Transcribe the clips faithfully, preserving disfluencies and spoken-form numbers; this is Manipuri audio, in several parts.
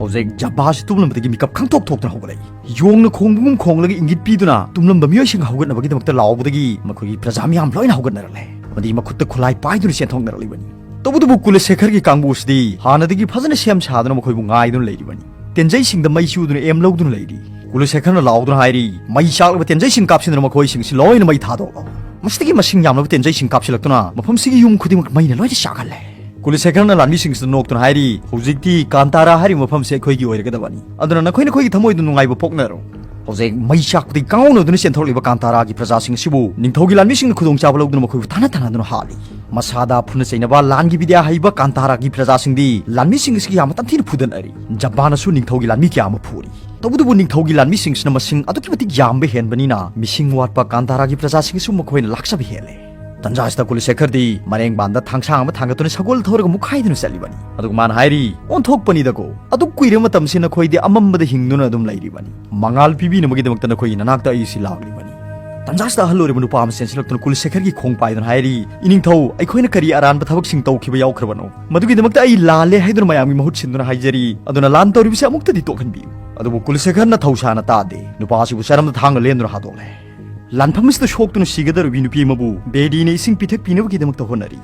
ꯍꯧꯖꯤꯛ ꯖꯝꯕꯥꯁꯤ ꯇꯨꯝꯂꯝꯕꯗꯒꯤ ꯃꯤꯀꯞ ꯈꯪꯊꯣꯛ ꯊꯣꯛꯇꯨꯅ ꯍꯧꯒꯠꯂꯛꯏ꯫ ꯌꯣꯡꯅ ꯈꯣꯡꯕꯒꯨꯝ ꯈꯣꯡꯂꯒ ꯏꯪꯒꯤꯠ ꯄꯤꯗꯨꯅ ꯇꯨꯝꯂꯝꯕ ꯃꯤꯑꯣꯏꯁꯤꯡ ꯍꯧꯒꯠꯅꯕꯒꯤꯗꯃꯛꯇ ꯂꯥꯎꯕꯗꯒꯤ ꯃꯈꯣꯏꯒꯤ ꯄ꯭ꯔꯖꯥ ꯃꯤꯌꯥꯝ ꯂꯣꯏꯅ ꯍꯧꯒꯠꯅꯔꯛꯂꯦ꯫ ꯑꯃꯗꯤ ꯃꯈꯨꯠꯇ ꯈꯨꯠꯂꯥꯏ ꯄꯥꯏꯗꯨꯅ ꯆꯦꯟꯊꯣꯛꯅꯔꯛꯂꯤꯕꯅꯤ꯫ ꯇꯧꯕꯇꯕꯨ ꯀꯨꯂꯁꯦꯈꯔꯒꯤ ꯀꯥꯡꯕꯨ ꯑꯁꯤꯗꯤ ꯍꯥꯟꯅꯗꯒꯤ ꯐꯖꯅ ꯁꯦꯝ ꯁꯥꯗꯨꯅ ꯃꯈꯣꯏꯕꯨ ꯉꯥꯏꯗꯨꯅ ꯂꯩꯔꯤꯕꯅꯤ꯫ ꯇꯦꯟꯖꯩꯁꯤꯡꯗ ꯃꯩ ꯆꯨꯗꯨꯅ ꯑꯦꯝ ꯂꯧꯗꯨꯅ ꯂꯩꯔꯤ꯫ ꯀꯨꯂꯁꯦꯈꯔꯅ ꯂꯥꯎꯗꯨꯅ ꯍꯥꯏꯔꯤ, "ꯃꯩ ꯆꯥꯛꯂꯕ ꯇꯦꯟꯖꯩꯁꯤꯡ ꯀꯥꯞꯁꯤꯟꯗꯨꯅ ꯃꯈꯣꯏꯁꯤꯡꯁꯤ ꯂꯣꯏꯅ ꯃꯩ ꯊꯥꯗꯣꯛꯂꯣ!" ꯃꯁꯤꯗꯒꯤ ꯃꯁꯤꯡ ꯌꯥꯝꯂꯕ ꯇꯦꯟꯖꯩꯁꯤꯡ ꯀꯥꯞꯁꯤꯜꯂꯛꯇꯨꯅ ꯃꯐꯝꯁꯤꯒꯤ ꯌꯨꯝ ꯈꯨꯗꯤꯡꯃꯛ ꯃꯩꯅ ꯂꯣꯏꯅ ꯆꯥꯛꯍꯜꯂꯦ꯫ ꯀꯨꯂꯁꯦꯈꯔꯅ ꯂꯥꯟꯃꯤꯁꯤꯡꯁꯤꯗ ꯅꯣꯛꯇꯨꯅ ꯍꯥꯏꯔꯤ, "ꯍꯧꯖꯤꯛꯇꯤ ꯀꯥꯟꯇꯥꯔꯥ ꯍꯥꯏꯔꯤꯕ ꯃꯐꯝꯁꯤ ꯑꯩꯈꯣꯏꯒꯤ ꯑꯣꯏꯔꯒꯗꯕꯅꯤ꯫ ꯑꯗꯨꯅ ꯅꯈꯣꯏ ꯅꯈꯣꯏꯒꯤ ꯊꯃꯣꯏꯗ ꯅꯨꯡꯉꯥꯏꯕ ꯄꯣꯛꯅꯔꯣ!" ꯍꯧꯖꯤꯛ ꯃꯩ ꯆꯥꯛꯄꯗꯒꯤ ꯀꯥꯡꯉꯧꯅꯗꯨꯅ ꯆꯦꯟꯊꯣꯔꯛꯂꯤꯕ ꯀꯥꯟꯇꯥꯔꯥꯒꯤ ꯄ꯭ꯔꯖꯥꯁꯤꯡ ꯑꯁꯤꯕꯨ ꯅꯤꯡꯊꯧꯒꯤ ꯂꯥꯟꯃꯤꯁꯤꯡꯅ ꯈꯨꯗꯣꯡꯆꯥꯕ ꯂꯧꯗꯨꯅ ꯃꯈꯣꯏꯕꯨ ꯇꯥꯟꯅ ꯇꯥꯟꯅꯗꯨꯅ ꯍꯥꯠꯂꯤ꯫ ꯃꯁꯥꯗ ꯐꯨꯅ ꯆꯩꯅꯕ ꯂꯥꯟꯒꯤ ꯕꯤꯗ꯭ꯌꯥ ꯍꯩꯕ ꯀꯥꯟꯇꯥꯔꯥꯒꯤ ꯄ꯭ꯔꯖꯥꯁꯤꯡꯗꯤ ꯂꯥꯟꯃꯤꯁꯤꯡ ꯑꯁꯤꯒꯤ ꯌꯥꯝꯅ ꯇꯝꯊꯤꯅ ꯐꯨꯗꯠꯅꯔꯤ꯫ ꯖꯝꯕꯥꯅꯁꯨ ꯅꯤꯡꯊꯧꯒꯤ ꯂꯥꯟꯃꯤ ꯀꯌꯥ ꯑꯃ ꯐꯨꯔꯤ꯫ ꯇꯧꯕꯇꯕꯨ ꯅꯤꯡꯊꯧꯒꯤ ꯂꯥꯟꯃꯤꯁꯤꯡꯁꯤꯅ ꯃꯁꯤꯡ ꯑꯗꯨꯛꯀꯤ ꯃꯇꯤꯛ ꯌꯥꯝꯕ ꯍꯦꯟꯕꯅꯤꯅ ꯃꯤꯁꯤꯡ ꯋꯥꯠꯄ ꯀꯥꯟꯇꯥꯔꯥꯒꯤ ꯄ꯭ꯔꯖꯥꯁꯤꯡꯁꯨ ꯃꯈꯣꯏꯅ ꯂꯥꯛꯆꯕ ꯍꯦꯜꯂꯦ꯫ ꯇꯟꯖꯥꯁꯤꯗ ꯀꯨꯂꯁꯦꯈꯔꯗꯤ ꯃꯔꯦꯡꯕꯥꯟꯗ ꯊꯥꯡꯁꯥꯡ ꯑꯃ ꯊꯥꯡꯒꯠꯇꯨꯅ ꯁꯒꯣꯜ ꯊꯧꯔꯒ ꯃꯨꯛꯈꯥꯏꯗꯨꯅ ꯆꯠꯂꯤꯕꯅꯤ꯫ ꯑꯗꯨꯒ ꯃꯥꯅ ꯍꯥꯏꯔꯤ, "ꯑꯣꯟꯊꯣꯛꯄꯅꯤꯗꯀꯣ, ꯑꯗꯨꯛ ꯀꯨꯏꯔꯕ ꯃꯇꯝꯁꯤ ꯅꯈꯣꯏꯗꯤ ꯑꯃꯝꯕꯗ ꯍꯤꯡꯗꯨꯅ ꯑꯗꯨꯝ ꯂꯩꯔꯤꯕꯅꯤ꯫ ꯃꯉꯥꯜ ꯄꯤꯕꯤꯅꯕꯒꯤꯗꯃꯛꯇ ꯅꯈꯣꯏꯒꯤ ꯅꯅꯥꯛꯇ ꯑꯩꯁꯤ ꯂꯥꯛꯂꯤꯕꯅꯤ꯫" ꯇꯟꯖꯥꯁꯤꯗ ꯑꯍꯜ ꯑꯣꯏꯔꯕ ꯅꯨꯄꯥ ꯑꯃ ꯆꯦꯟꯁꯤꯜꯂꯛꯇꯨꯅ ꯀꯨꯂꯁꯦꯈꯔꯒꯤ ꯈꯣꯡ ꯄꯥꯏꯗꯨꯅ ꯍꯥꯏꯔꯤ, "ꯏꯅꯤꯡꯊꯧ, ꯑꯩꯈꯣꯏꯅ ꯀꯔꯤ ꯑꯔꯥꯟꯕ ꯊꯕꯛꯁꯤꯡ ꯇꯧꯈꯤꯕ ꯌꯥꯎꯈ꯭ꯔꯕꯅꯣ? ꯃꯗꯨꯒꯤꯗꯃꯛꯇ ꯑꯩ ꯂꯥꯜꯂꯦ ꯍꯥꯏꯗꯨꯅ ꯃꯌꯥꯝꯒꯤ ꯃꯍꯨꯠ ꯁꯤꯟꯗꯨꯅ ꯍꯥꯏꯖꯔꯤ꯫ ꯑꯗꯨꯅ ꯂꯥꯟ ꯇꯧꯔꯤꯕꯁꯤ ꯑꯃꯨꯛꯇꯗꯤ ꯇꯣꯛꯍꯟꯕꯤꯌꯨ꯫" ꯑꯗꯨꯕꯨ ꯀꯨꯂꯁꯦꯈꯔꯅ ꯊꯧꯁꯥꯅ ꯇꯥꯗꯦ꯫ ꯅꯨꯄꯥ ꯑꯁꯤꯕꯨ ꯆꯔꯝꯗ ꯊꯥꯡꯅ ꯂꯦꯟꯗꯨꯅ ꯍꯥꯠꯇꯣꯛꯂꯦ꯫ ꯂꯥꯟꯐꯝ ꯑꯁꯤꯗ ꯁꯣꯛꯇꯨꯅ ꯁꯤꯒꯗꯧꯔꯤꯕꯤ ꯅꯨꯄꯤ ꯑꯃꯕꯨ ꯕꯦꯗꯤꯅ ꯏꯁꯤꯡ ꯄꯤꯊꯛꯄꯤꯅꯕꯒꯤꯗꯃꯛꯇ ꯍꯣꯠꯅꯔꯤ꯫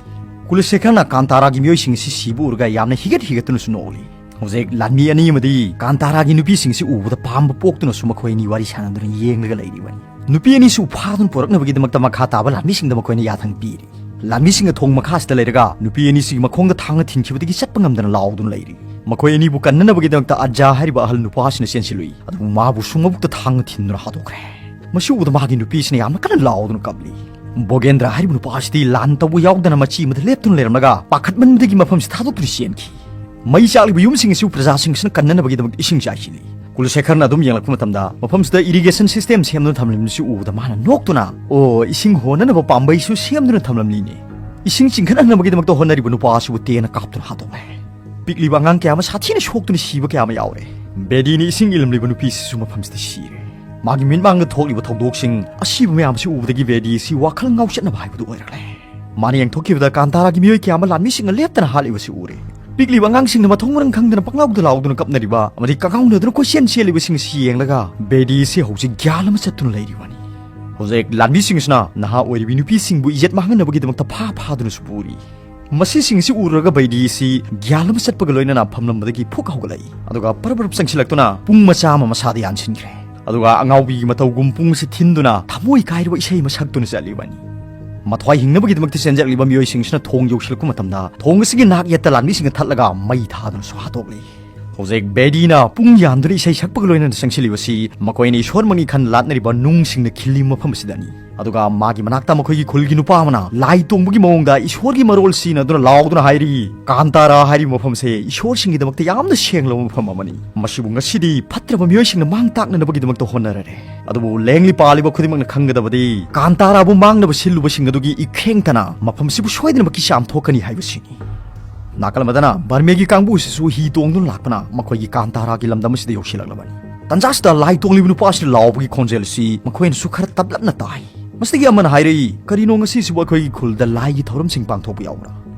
ꯀꯨꯂꯁꯦꯈꯔꯅ ꯀꯥꯟꯇꯥꯔꯥꯒꯤ ꯃꯤꯑꯣꯏꯁꯤꯡ ꯑꯁꯤ ꯁꯤꯕ ꯎꯔꯒ ꯌꯥꯝꯅ ꯍꯤꯒꯠ ꯍꯤꯒꯠꯇꯨꯅꯁꯨ ꯅꯣꯛꯂꯤ꯫ ꯍꯧꯖꯤꯛ ꯂꯥꯟꯃꯤ ꯑꯅꯤ ꯑꯃꯗꯤ ꯀꯥꯟꯇꯥꯔꯥꯒꯤ ꯅꯨꯄꯤꯁꯤꯡꯁꯤ ꯎꯕꯗ ꯄꯥꯝꯕ ꯄꯣꯛꯇꯨꯅꯁꯨ ꯃꯈꯣꯏ ꯑꯅꯤ ꯋꯥꯔꯤ ꯁꯥꯟꯅꯗꯨꯅ ꯌꯦꯡꯂꯒ ꯂꯩꯔꯤꯕꯅꯤ꯫ ꯅꯨꯄꯤ ꯑꯅꯤꯁꯨ ꯐꯥꯗꯨꯅ ꯄꯨꯔꯛꯅꯕꯒꯤꯗꯃꯛꯇ ꯃꯈꯥ ꯇꯥꯕ ꯂꯥꯟꯃꯤꯁꯤꯡꯗ ꯃꯈꯣꯏꯅ ꯌꯥꯊꯪ ꯄꯤꯔꯤ꯫ ꯂꯥꯟꯃꯤꯁꯤꯡꯅ ꯊꯣꯡ ꯃꯈꯥꯁꯤꯗ ꯂꯩꯔꯒ ꯅꯨꯄꯤ ꯑꯅꯤꯁꯤꯒꯤ ꯃꯈꯣꯡꯗ ꯊꯥꯡꯅ ꯊꯤꯟꯈꯤꯕꯗꯒꯤ ꯆꯠꯄ ꯉꯝꯗꯅ ꯂꯥꯎꯗꯨꯅ ꯂꯩꯔꯤ꯫ ꯃꯈꯣꯏ ꯑꯅꯤꯕꯨ ꯀꯟꯅꯅꯕꯒꯤꯗꯃꯛꯇ ꯑꯖꯥ ꯍꯥꯏꯔꯤꯕ ꯑꯍꯜ ꯅꯨꯄꯥ ꯑꯁꯤꯅ ꯆꯦꯟꯁꯤꯜꯂꯨꯏ, ꯑꯗꯨꯕꯨ ꯃꯥꯕꯨꯁꯨ ꯃꯕꯨꯛꯇ ꯊꯥꯡꯅ ꯊꯤꯟꯗꯨꯅ ꯍꯥꯠꯇꯣꯛꯈ꯭ꯔꯦ꯫ ꯃꯁꯤ ꯎꯕꯗ ꯃꯍꯥꯛꯀꯤ ꯅꯨꯄꯤꯁꯤꯅ ꯌꯥꯝꯅ ꯀꯟꯅ ꯂꯥꯎꯗꯨꯅ ꯀꯞꯂꯤ꯫ ꯕꯣꯒꯦꯟꯗ꯭ꯔ ꯍꯥꯏꯔꯤꯕ ꯅꯨꯄꯥ ꯑꯁꯤꯗꯤ ꯂꯥꯟ ꯇꯧꯕ ꯌꯥꯎꯗꯅ ꯃꯆꯤ ꯑꯃꯗ ꯂꯦꯞꯇꯨꯅ ꯂꯩꯔꯝꯂꯒ ꯄꯥꯈꯠꯃꯟꯕꯗꯒꯤ ꯃꯐꯝꯁꯤ ꯊꯥꯗꯣꯛꯇꯨꯅ ꯆꯦꯟꯈꯤ꯫ ꯃꯩ ꯆꯥꯛꯂꯤꯕ ꯌꯨꯝꯁꯤꯡ ꯑꯁꯤꯕꯨ ꯄ꯭ꯔꯖꯥꯁꯤꯡꯁꯤꯅ ꯀꯟꯅꯅꯕꯒꯤꯗꯃꯛ ꯏꯁꯤꯡ ꯆꯥꯏꯁꯤꯜꯂꯤ꯫ ꯀꯨꯂꯁꯦꯈꯔꯅ ꯑꯗꯨꯝ ꯌꯦꯡꯂꯛꯄ ꯃꯇꯝꯗ ꯃꯐꯝꯁꯤꯗ ꯏꯔꯤꯒꯦꯁꯟ ꯁꯤꯁꯇꯦꯝ ꯁꯦꯝꯗꯨꯅ ꯊꯝꯂꯤꯕꯁꯤ ꯎꯕꯗ ꯃꯥꯅ ꯅꯣꯛꯇꯨꯅ, "ꯑꯣ, ꯏꯁꯤꯡ ꯍꯣꯟꯅꯅꯕ ꯄꯥꯝꯕꯩꯁꯨ ꯁꯦꯝꯗꯨꯅ ꯊꯝꯂꯝꯂꯤꯅꯦ꯫ ꯏꯁꯤꯡ ꯆꯤꯡꯈꯠꯍꯟꯅꯕꯒꯤꯗꯃꯛꯇ ꯍꯣꯠꯅꯔꯤꯕ ꯅꯨꯄꯥ ꯑꯁꯤꯕꯨ ꯇꯦꯟꯅ ꯀꯥꯞꯇꯨꯅ ꯍꯥꯠꯇꯣꯛꯂꯦ꯫" ꯄꯤꯛꯂꯤꯕ ꯑꯉꯥꯡ ꯀꯌꯥ ꯑꯃ ꯁꯥꯊꯤꯅ ꯁꯣꯛꯇꯨꯅ ꯁꯤꯕ ꯀꯌꯥ ꯑꯃ ꯌꯥꯎꯔꯦ꯫ ꯕꯦꯗꯤꯅ ꯏꯁꯤꯡ ꯏꯜꯂꯝꯂꯤꯕ ꯅꯨꯄꯤꯁꯤꯁꯨ ꯃꯐꯝꯁꯤꯗ ꯁꯤꯔꯦ꯫ ꯃꯥꯒꯤ ꯃꯤꯠꯃꯥꯡꯗ ꯊꯣꯛꯂꯤꯕ ꯊꯧꯗꯣꯛꯁꯤꯡ, ꯑꯁꯤꯕ ꯃꯌꯥꯝ ꯑꯁꯤ ꯎꯕꯗꯒꯤ ꯕꯦꯗꯤ ꯑꯁꯤ ꯋꯥꯈꯜ ꯉꯥꯎꯆꯠꯅꯕ ꯍꯥꯏꯕꯗꯨ ꯑꯣꯏꯔꯛꯂꯦ꯫ ꯃꯥꯅ ꯌꯦꯡꯊꯣꯛꯈꯤꯕꯗ ꯀꯥꯟꯇꯥꯔꯥꯒꯤ ꯃꯤꯑꯣꯏ ꯀꯌꯥ ꯑꯃ ꯂꯥꯟꯃꯤꯁꯤꯡꯅ ꯂꯦꯞꯇꯅ ꯍꯥꯠꯂꯤꯕꯁꯤ ꯎꯔꯦ꯫ ꯄꯤꯛꯂꯤꯕ ꯑꯉꯥꯡꯁꯤꯡꯅ ꯃꯊꯣꯡ ꯃꯔꯝ ꯈꯪꯗꯅ ꯄꯪꯂꯥꯎꯗ ꯂꯥꯎꯗꯨꯅ ꯀꯞꯅꯔꯤꯕ ꯑꯃꯗꯤ ꯀꯉꯥꯎꯅꯗꯨꯅ ꯀꯣꯏꯆꯦꯟ ꯆꯦꯜꯂꯤꯕꯁꯤꯡ ꯑꯁꯤ ꯌꯦꯡꯂꯒ ꯕꯦꯗꯤ ꯑꯁꯤ ꯍꯧꯖꯤꯛ ꯒ꯭ꯌꯥꯟ ꯑꯃ ꯆꯠꯇꯨꯅ ꯂꯩꯔꯤꯕꯅꯤ꯫ ꯍꯧꯖꯤꯛ ꯂꯥꯟꯃꯤꯁꯤꯡꯁꯤꯅ ꯅꯍꯥ ꯑꯣꯏꯔꯤꯕꯤ ꯅꯨꯄꯤꯁꯤꯡꯕꯨ ꯏꯖꯠ ꯃꯥꯡꯍꯟꯅꯕꯒꯤꯗꯃꯛꯇ ꯐꯥ ꯐꯥꯗꯨꯅꯁꯨ ꯄꯨꯔꯤ꯫ ꯃꯁꯤꯁꯤꯡ ꯑꯁꯤ ꯎꯔꯨꯔꯒ ꯕꯩꯗꯤ ꯑꯁꯤ ꯒ꯭ꯌꯥꯟ ꯑꯃ ꯆꯠꯄꯒ ꯂꯣꯏꯅꯅ ꯐꯝꯂꯝꯕꯗꯒꯤ ꯐꯨꯛ ꯍꯧꯒꯠꯂꯛꯏ, ꯑꯗꯨꯒ ꯄꯔꯞ ꯄꯔꯞ ꯆꯪꯁꯤꯜꯂꯛꯇꯨꯅ ꯄꯨꯡ ꯃꯆꯥ ꯑꯃ ꯃꯁꯥꯗ ꯌꯥꯟꯁꯤꯟꯈ꯭ꯔꯦ꯫ ꯑꯗꯨꯒ ꯑꯉꯥꯎꯕꯤꯒꯤ ꯃꯇꯧꯒꯨꯝ ꯄꯨꯡ ꯑꯁꯤ ꯊꯤꯟꯗꯨꯅ ꯊꯃꯣꯏ ꯀꯥꯏꯔꯕ ꯏꯁꯩ ꯑꯃ ꯁꯛꯇꯨꯅ ꯆꯠꯂꯤꯕꯅꯤ꯫ ꯃꯊ꯭ꯋꯥꯏ ꯍꯤꯡꯅꯕꯒꯤꯗꯃꯛꯇ ꯆꯦꯟꯖꯔꯛꯂꯤꯕ ꯃꯤꯑꯣꯏꯁꯤꯡꯁꯤꯅ ꯊꯣꯡ ꯌꯧꯁꯤꯜꯂꯛꯄ ꯃꯇꯝꯗ ꯊꯣꯡ ꯑꯁꯤꯒꯤ ꯅꯥꯛ ꯌꯦꯠꯇ ꯂꯥꯟꯃꯤꯁꯤꯡꯅ ꯊꯠꯂꯒ ꯃꯩ ꯊꯥꯗꯨꯅꯁꯨ ꯍꯥꯠꯇꯣꯛꯂꯤ꯫ ꯍꯧꯖꯤꯛ ꯕꯦꯗꯤꯅ ꯄꯨꯡ ꯌꯥꯟꯗꯨꯅ ꯏꯁꯩ ꯁꯛꯄꯒ ꯂꯣꯏꯅꯅ ꯆꯪꯁꯤꯜꯂꯤꯕꯁꯤ ꯃꯈꯣꯏꯅ ꯏꯁꯣꯔꯃꯛꯅꯤ ꯈꯟ ꯂꯥꯠꯅꯔꯤꯕ ꯅꯨꯡꯁꯤꯡꯅ ꯈꯤꯜꯂꯤ ꯃꯐꯝ ꯑꯁꯤꯗꯅꯤ꯫ ꯑꯗꯨꯒ ꯃꯥꯒꯤ ꯃꯅꯥꯛꯇ ꯃꯈꯣꯏꯒꯤ ꯈꯨꯜꯒꯤ ꯅꯨꯄꯥ ꯑꯃꯅ ꯂꯥꯏ ꯇꯣꯡꯕꯒꯤ ꯃꯑꯣꯡꯗ ꯏꯁꯣꯔꯒꯤ ꯃꯔꯣꯜ ꯁꯤꯅꯗꯨꯅ ꯂꯥꯎꯗꯨꯅ ꯍꯥꯏꯔꯤ, "ꯀꯥꯟꯇꯥꯔꯥ ꯍꯥꯏꯔꯤꯕ ꯃꯐꯝꯁꯦ ꯏꯁꯣꯔꯁꯤꯡꯒꯤꯗꯃꯛꯇ ꯌꯥꯝꯅ ꯁꯦꯡꯂꯕ ꯃꯐꯝ ꯑꯃꯅꯤ꯫ ꯃꯁꯤꯕꯨ ꯉꯁꯤꯗꯤ ꯐꯠꯇ꯭ꯔꯕ ꯃꯤꯑꯣꯏꯁꯤꯡꯅ ꯃꯥꯡ ꯇꯥꯛꯅꯅꯕꯒꯤꯗꯃꯛꯇ ꯍꯣꯠꯅꯔꯔꯦ꯫ ꯑꯗꯨꯕꯨ ꯂꯦꯡꯂꯤ ꯄꯥꯜꯂꯤꯕ ꯈꯨꯗꯤꯡꯃꯛꯅ ꯈꯪꯒꯗꯕꯗꯤ ꯀꯥꯟꯇꯥꯔꯥꯕꯨ ꯃꯥꯡꯅꯕ ꯁꯤꯜꯂꯨꯕꯁꯤꯡ ꯑꯗꯨꯒꯤ ꯏꯈꯦꯡꯇꯅ ꯃꯐꯝꯁꯤꯕꯨ ꯁꯣꯏꯗꯅꯃꯛꯀꯤ ꯆꯥꯝꯊꯣꯛꯀꯅꯤ ꯍꯥꯏꯕꯁꯤꯅꯤ"꯫ ꯅꯥꯀꯜ ꯑꯃꯗꯅ ꯕꯔꯃꯦꯒꯤ ꯀꯥꯡꯕꯨ ꯑꯁꯤꯁꯨ ꯍꯤ ꯇꯣꯡꯗꯨꯅ ꯂꯥꯛꯄꯅ ꯃꯈꯣꯏꯒꯤ ꯀꯥꯟꯇꯥꯔꯥꯒꯤ ꯂꯝꯗꯝ ꯑꯁꯤꯗ ꯌꯧꯁꯤꯜꯂꯛꯂꯕꯅꯤ꯫ ꯇꯟꯖꯥꯁꯤꯗ ꯂꯥꯏ ꯇꯣꯡꯂꯤꯕ ꯅꯨꯄꯥ ꯑꯁꯤꯅ ꯂꯥꯎꯕꯒꯤ ꯈꯣꯟꯖꯦꯜ ꯑꯁꯤ ꯃꯈꯣꯏꯅꯁꯨ ꯈꯔ ꯇꯞꯂꯞꯅ ꯇꯥꯏ꯫ ꯃꯁꯤꯗꯒꯤ ꯑꯃꯅ ꯍꯥꯏꯔꯛꯏ, "ꯀꯔꯤꯅꯣ ꯉꯁꯤꯁꯤꯕꯨ ꯑꯩꯈꯣꯏꯒꯤ ꯈꯨꯜꯗ ꯂꯥꯏꯒꯤ ꯊꯧꯔꯝꯁꯤꯡ ꯄꯥꯡꯊꯣꯛꯄ ꯌꯥꯎꯕ꯭ꯔꯥ?"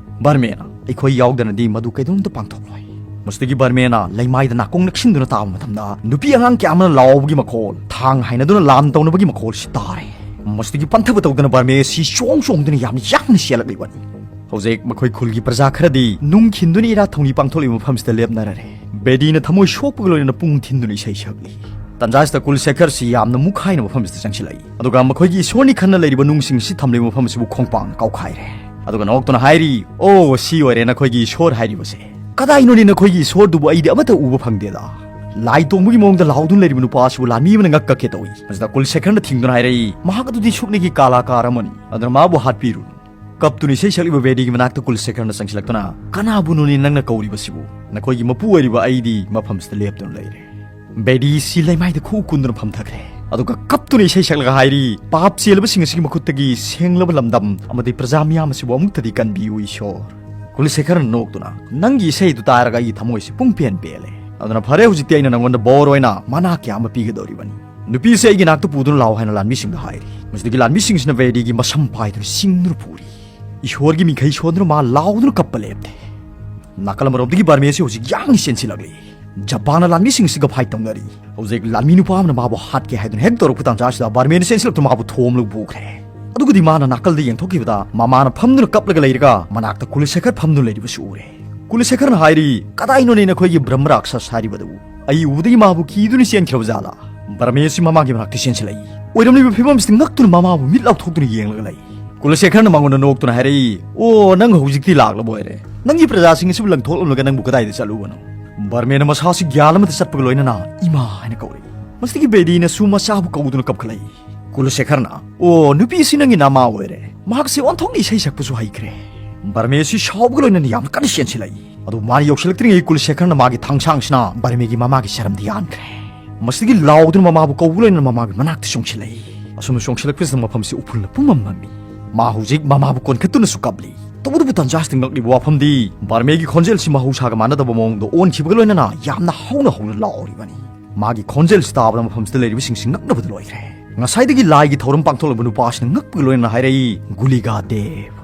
ꯕꯔꯃꯦꯅ, "ꯑꯩꯈꯣꯏ ꯌꯥꯎꯗꯅꯗꯤ ꯃꯗꯨ ꯀꯩꯗꯧꯅꯨꯡꯗ ꯄꯥꯡꯊꯣꯛꯂꯣꯏ"꯫ ꯃꯁꯤꯗꯒꯤ ꯕꯔꯃꯦꯅ ꯂꯩꯃꯥꯏꯗ ꯅꯥꯀꯣꯡ ꯅꯛꯁꯤꯟꯗꯨꯅ ꯇꯥꯕ ꯃꯇꯝꯗ ꯅꯨꯄꯤ ꯑꯉꯥꯡ ꯀꯌꯥ ꯑꯃꯅ ꯂꯥꯎꯕꯒꯤ ꯃꯈꯣꯜ, ꯊꯥꯡ ꯍꯥꯏꯅꯗꯨꯅ ꯂꯥꯟ ꯇꯧꯅꯕꯒꯤ ꯃꯈꯣꯜꯁꯤ ꯇꯥꯔꯦ꯫ ꯃꯁꯤꯗꯒꯤ ꯄꯟꯊꯕ ꯇꯧꯗꯅ ꯕꯔꯃꯦ ꯑꯁꯤ ꯆꯣꯡ ꯆꯣꯡꯗꯨꯅ ꯌꯥꯝꯅ ꯌꯥꯡꯅ ꯆꯦꯜꯂꯛꯂꯤꯕꯅꯤ꯫ ꯍꯧꯖꯤꯛ ꯃꯈꯣꯏ ꯈꯨꯜꯒꯤ ꯄ꯭ꯔꯖꯥ ꯈꯔꯗꯤ ꯅꯨꯡ ꯈꯤꯟꯗꯨꯅ ꯏꯔꯥꯠ ꯊꯧꯅꯤ ꯄꯥꯡꯊꯣꯛꯂꯤꯕ ꯃꯐꯝꯁꯤꯗ ꯂꯦꯞꯅꯔꯔꯦ꯫ ꯕꯦꯗꯤꯅ ꯊꯃꯣꯏ ꯁꯣꯛꯄꯒ ꯂꯣꯏꯅꯅ ꯄꯨꯡ ꯊꯤꯟꯗꯨꯅ ꯏꯁꯩ ꯁꯛꯂꯤ꯫ ꯇꯟꯖꯥꯁꯤꯗ ꯀꯨꯜ ꯁꯦꯈꯔꯁꯤ ꯌꯥꯝꯅ ꯃꯨꯛꯈꯥꯏꯅ ꯃꯐꯝꯁꯤꯗ ꯆꯪꯁꯤꯜꯂꯛꯏ꯫ ꯑꯗꯨꯒ ꯃꯈꯣꯏꯒꯤ ꯏꯁꯣꯔꯅꯤ ꯈꯟꯅ ꯂꯩꯔꯤꯕ ꯅꯨꯡꯁꯤꯡ ꯑꯁꯤ ꯊꯝꯂꯤꯕ ꯃꯐꯝ ꯑꯁꯤꯕꯨ ꯈꯣꯡꯄꯥꯛꯅ ꯀꯥꯎꯈꯥꯏꯔꯦ꯫ ꯑꯗꯨꯒ ꯅꯣꯛꯇꯨꯅ ꯍꯥꯏꯔꯤ, "ꯑꯣ, ꯁꯤ ꯑꯣꯏꯔꯦ ꯅꯈꯣꯏꯒꯤ ꯏꯁꯣꯔ ꯍꯥꯏꯔꯤꯕꯁꯦ꯫ ꯀꯗꯥꯏꯅꯣꯅꯦ ꯅꯈꯣꯏꯒꯤ ꯏꯁꯣꯔꯗꯨꯕꯨ? ꯑꯩꯗꯤ ꯑꯃꯠꯇ ꯎꯕ ꯐꯪꯗꯦꯗ"꯫ ꯂꯥꯏ ꯇꯣꯡꯕꯒꯤ ꯃꯑꯣꯡꯗ ꯂꯥꯎꯗꯨꯅ ꯂꯩꯔꯤꯕ ꯅꯨꯄꯥ ꯑꯁꯤꯕꯨ ꯂꯥꯟꯃꯤ ꯑꯃꯅ ꯉꯛ ꯀꯛꯀꯦ ꯇꯧꯏ꯫ ꯃꯁꯤꯗ ꯀꯨꯜ ꯁꯦꯈꯔꯅ ꯊꯤꯡꯗꯨꯅ ꯍꯥꯏꯔꯛꯏ, "ꯃꯍꯥꯛ ꯑꯗꯨꯗꯤ ꯁꯨꯞꯅꯒꯤ ꯀꯥꯂꯥꯀꯥꯔ ꯑꯃꯅꯤ, ꯑꯗꯨꯅ ꯃꯥꯕꯨ ꯍꯥꯠꯄꯤꯔꯨꯅꯨ"꯫ ꯀꯞꯇꯨꯅ ꯏꯁꯩ ꯁꯛꯂꯤꯕ ꯕꯦꯗꯤꯒꯤ ꯃꯅꯥꯛꯇ ꯀꯨꯜ ꯁꯦꯈꯔꯅ ꯆꯪꯁꯤꯜꯂꯛꯇꯨꯅ, "ꯀꯅꯥꯕꯨꯅꯣꯅꯦ ꯅꯪꯅ ꯀꯧꯔꯤꯕꯁꯤꯕꯨ? ꯅꯈꯣꯏꯒꯤ ꯃꯄꯨ ꯑꯣꯏꯔꯤꯕ ꯑꯩꯗꯤ ꯃꯐꯝꯁꯤꯗ ꯂꯦꯞꯇꯨꯅ ꯂꯩꯔꯦ"꯫ ꯕꯦꯗꯤ ꯁꯤ ꯂꯩꯃꯥꯏꯗ ꯈꯨꯎ ꯀꯨꯟꯗꯨꯅ ꯐꯝꯊꯈ꯭ꯔꯦ꯫ ꯑꯗꯨꯒ ꯀꯞꯇꯨꯅ ꯏꯁꯩ ꯁꯛꯂꯒ ꯍꯥꯏꯔꯤ, "ꯄꯥꯞ ꯆꯦꯜꯂꯕꯁꯤꯡ ꯑꯁꯤꯒꯤ ꯃꯈꯨꯠꯇꯒꯤ ꯁꯦꯡꯂꯕ ꯂꯝꯗꯝ ꯑꯃꯗꯤ ꯄ꯭ꯔꯖꯥ ꯃꯤꯌꯥꯝ ꯑꯁꯤꯕꯨ ꯑꯃꯨꯛꯇꯗꯤ ꯀꯟꯕꯤꯌꯨ, ꯏꯁꯣꯔ"꯫ ꯀꯨꯜ ꯁꯦꯈꯔꯅ ꯅꯣꯛꯇꯨꯅ, "ꯅꯪꯒꯤ ꯏꯁꯩꯗꯨ ꯇꯥꯔꯒ ꯑꯩꯒꯤ ꯊꯃꯣꯏꯁꯤ ꯄꯨꯡ ꯄꯦꯟ ꯄꯦꯜꯂꯦ꯫ ꯑꯗꯨꯅ ꯐꯔꯦ, ꯍꯧꯖꯤꯛꯇꯤ ꯑꯩꯅ ꯅꯪꯉꯣꯟꯗ ꯕꯣꯔ ꯑꯣꯏꯅ ꯃꯅꯥ ꯀꯌꯥ ꯑꯃ ꯄꯤꯒꯗꯧꯔꯤꯕꯅꯤ꯫ ꯅꯨꯄꯤꯁꯦ ꯑꯩꯒꯤ ꯅꯥꯛꯇ ꯄꯨꯗꯨꯅ ꯂꯥꯛꯑꯣ" ꯍꯥꯏꯅ ꯂꯥꯟꯃꯤꯁꯤꯡꯗ ꯍꯥꯏꯔꯤ꯫ ꯃꯁꯤꯗꯒꯤ ꯂꯥꯟꯃꯤꯁꯤꯡꯁꯤꯅ ꯕꯦꯗꯤꯒꯤ ꯃꯁꯝ ꯄꯥꯏꯗꯨꯅ ꯆꯤꯡꯗꯨꯅ ꯄꯨꯔꯤ꯫ ꯏꯁꯣꯔꯒꯤ ꯃꯤꯡꯈꯩ ꯁꯣꯟꯗꯨꯅ ꯃꯥ ꯂꯥꯎꯗꯨꯅ ꯀꯞꯄ ꯂꯦꯞꯇꯦ꯫ ꯅꯥꯀꯜ ꯑꯃꯔꯣꯝꯗꯒꯤ ꯕꯔꯃꯦꯁꯤ ꯍꯧꯖꯤꯛ ꯌꯥꯡꯅ ꯆꯦꯟꯁꯤꯜꯂꯛꯂꯤ꯫ ꯖꯄꯥꯟꯅ ꯂꯥꯟꯃꯤꯁꯤꯡꯁꯤꯒ ꯐꯥꯏꯠ ꯇꯧꯅꯔꯤ꯫ ꯍꯧꯖꯤꯛ ꯂꯥꯟꯃꯤ ꯅꯨꯄꯥ ꯑꯃꯅ ꯃꯥꯕꯨ ꯍꯥꯠꯀꯦ ꯍꯥꯏꯗꯨꯅ ꯍꯦꯛ ꯇꯧꯔꯛꯄ ꯇꯥꯟꯖꯥꯁꯤꯗ ꯕꯔꯃꯦꯅ ꯆꯦꯟꯁꯤꯜꯂꯛꯇꯨꯅ ꯃꯥꯕꯨ ꯊꯣꯝꯂꯒ ꯄꯨꯈ꯭ꯔꯦ꯫ ꯑꯗꯨꯒꯗꯤ ꯃꯥꯅ ꯅꯥꯀꯜꯗ ꯌꯦꯡꯊꯣꯛꯈꯤꯕꯗ ꯃꯃꯥꯅ ꯐꯝꯗꯨꯅ ꯀꯞꯂꯒ ꯂꯩꯔꯒ ꯃꯅꯥꯛꯇ ꯀꯨꯂꯁꯦꯈꯔ ꯐꯝꯗꯨꯅ ꯂꯩꯔꯤꯕꯁꯨ ꯎꯔꯦ꯫ ꯀꯨꯂꯁꯦꯈꯔꯅ ꯍꯥꯏꯔꯤ, "ꯀꯗꯥꯏꯅꯣꯅꯦ ꯅꯈꯣꯏꯒꯤ ꯕ꯭ꯔꯍ꯭ꯃ ꯔꯥꯛꯁꯁ ꯍꯥꯏꯔꯤꯕꯗꯨ? ꯑꯩ ꯎꯕꯗꯒꯤ ꯃꯥꯕꯨ ꯀꯤꯗꯨꯅ ꯆꯦꯟꯈ꯭ꯔꯕ ꯖꯥꯠꯂꯥ?" ꯕꯔꯃꯦꯁꯤ ꯃꯃꯥꯒꯤ ꯃꯅꯥꯛꯇ ꯆꯦꯟꯁꯤꯜꯂꯛꯏ꯫ ꯑꯣꯏꯔꯝꯂꯤꯕ ꯐꯤꯕꯝꯁꯤꯗ ꯉꯛꯇꯨꯅ ꯃꯃꯥꯕꯨ ꯃꯤꯠ ꯂꯥꯎꯊꯣꯛꯇꯨꯅ ꯌꯦꯡꯂꯒ ꯂꯩ꯫ ꯀꯨꯂꯁꯦꯈꯔꯅ ꯃꯉꯣꯟꯗ ꯅꯣꯛꯇꯨꯅ ꯍꯥꯏꯔꯛꯏ, "ꯑꯣ, ꯅꯪ ꯍꯧꯖꯤꯛꯇꯤ ꯂꯥꯛꯂꯕ ꯑꯣꯏꯔꯦ꯫ ꯅꯪꯒꯤ ꯄ꯭ꯔꯖꯥꯁꯤꯡ ꯑꯁꯤꯕꯨ ꯂꯪꯊꯣꯛꯂꯝꯂꯒ ꯅꯪꯕꯨ ꯀꯗꯥꯏꯗ ꯆꯠꯂꯨꯕꯅꯣ?" ꯕꯔꯃꯦꯅ ꯃꯁꯥꯁꯤ ꯒ꯭ꯌꯥꯟ ꯑꯃꯗ ꯆꯠꯄꯒ ꯂꯣꯏꯅꯅ "ꯏꯃꯥ" ꯍꯥꯏꯅ ꯀꯧꯔꯛꯏ꯫ ꯃꯁꯤꯗꯒꯤ ꯕꯦꯗꯤꯅꯁꯨ ꯃꯆꯥꯕꯨ ꯀꯧꯗꯨꯅ ꯀꯞꯈꯠꯂꯛꯏ꯫ ꯀꯨꯂꯁꯦꯈꯔꯅ, "ꯑꯣ, ꯅꯨꯄꯤꯁꯤ ꯅꯪꯒꯤ ꯅꯃꯥ ꯑꯣꯏꯔꯦ꯫ ꯃꯍꯥꯛꯁꯦ ꯑꯣꯟꯊꯣꯛꯅ ꯏꯁꯩ ꯁꯛꯄꯁꯨ ꯍꯩꯈ꯭ꯔꯦ꯫" ꯕꯔꯃꯦꯁꯤ ꯁꯥꯎꯕꯒ ꯂꯣꯏꯅꯅ ꯌꯥꯝꯅ ꯀꯟꯅ ꯆꯦꯟꯁꯤꯜꯂꯛꯏ꯫ ꯑꯗꯨ ꯃꯥꯅ ꯌꯧꯁꯤꯜꯂꯛꯇ꯭ꯔꯤꯉꯩ ꯀꯨꯂꯁꯦꯈꯔꯅ ꯃꯥꯒꯤ ꯊꯥꯡꯁꯥꯡꯁꯤꯅ ꯕꯔꯃꯦꯒꯤ ꯃꯃꯥꯒꯤ ꯆꯔꯝꯗ ꯌꯥꯟꯈ꯭ꯔꯦ꯫ ꯃꯁꯤꯗꯒꯤ ꯂꯥꯎꯗꯨꯅ ꯃꯃꯥꯕꯨ ꯀꯧꯕ ꯂꯣꯏꯅꯅ ꯃꯃꯥꯒꯤ ꯃꯅꯥꯛꯇ ꯆꯣꯡꯁꯤꯜꯂꯛꯏ꯫ ꯑꯁꯨꯝꯅ ꯆꯣꯡꯁꯤꯜꯂꯛꯄꯁꯤꯗ ꯃꯐꯝꯁꯤ ꯎꯐꯨꯜꯅ ꯄꯨꯝꯃꯝ ꯃꯝꯃꯤ꯫ ꯃꯥ ꯍꯧꯖꯤꯛ ꯃꯃꯥꯕꯨ ꯀꯣꯟꯈꯠꯇꯨꯅꯁꯨ ꯀꯞꯂꯤ꯫ ꯇꯧꯕꯇꯕꯨ ꯇꯟꯖꯥꯁꯤꯗ ꯉꯛꯂꯤꯕ ꯋꯥꯐꯝꯗꯤ ꯕꯔꯃꯦꯒꯤ ꯈꯣꯟꯖꯦꯜꯁꯤ ꯃꯍꯧꯁꯥꯒ ꯃꯥꯟꯅꯗꯕ ꯃꯑꯣꯡꯗ ꯑꯣꯟꯈꯤꯕꯒ ꯂꯣꯏꯅꯅ ꯌꯥꯝꯅ ꯍꯧꯅ ꯍꯧꯅ ꯂꯥꯎꯔꯤꯕꯅꯤ꯫ ꯃꯥꯒꯤ ꯈꯣꯟꯖꯦꯜꯁꯤ ꯇꯥꯕꯗ ꯃꯐꯝꯁꯤꯗ ꯂꯩꯔꯤꯕꯁꯤꯡꯁꯤ ꯉꯛꯅꯕꯗ ꯂꯣꯏꯈ꯭ꯔꯦ꯫ ꯉꯁꯥꯏꯗꯒꯤ ꯂꯥꯏꯒꯤ ꯊꯧꯔꯝ ꯄꯥꯡꯊꯣꯛꯂꯕ ꯅꯨꯄꯥꯁꯤꯅ ꯉꯛꯄꯒ ꯂꯣꯏꯅꯅ ꯍꯥꯏꯔꯛꯏ, "ꯒꯨꯂꯤꯒꯥ ꯗꯦꯕ!"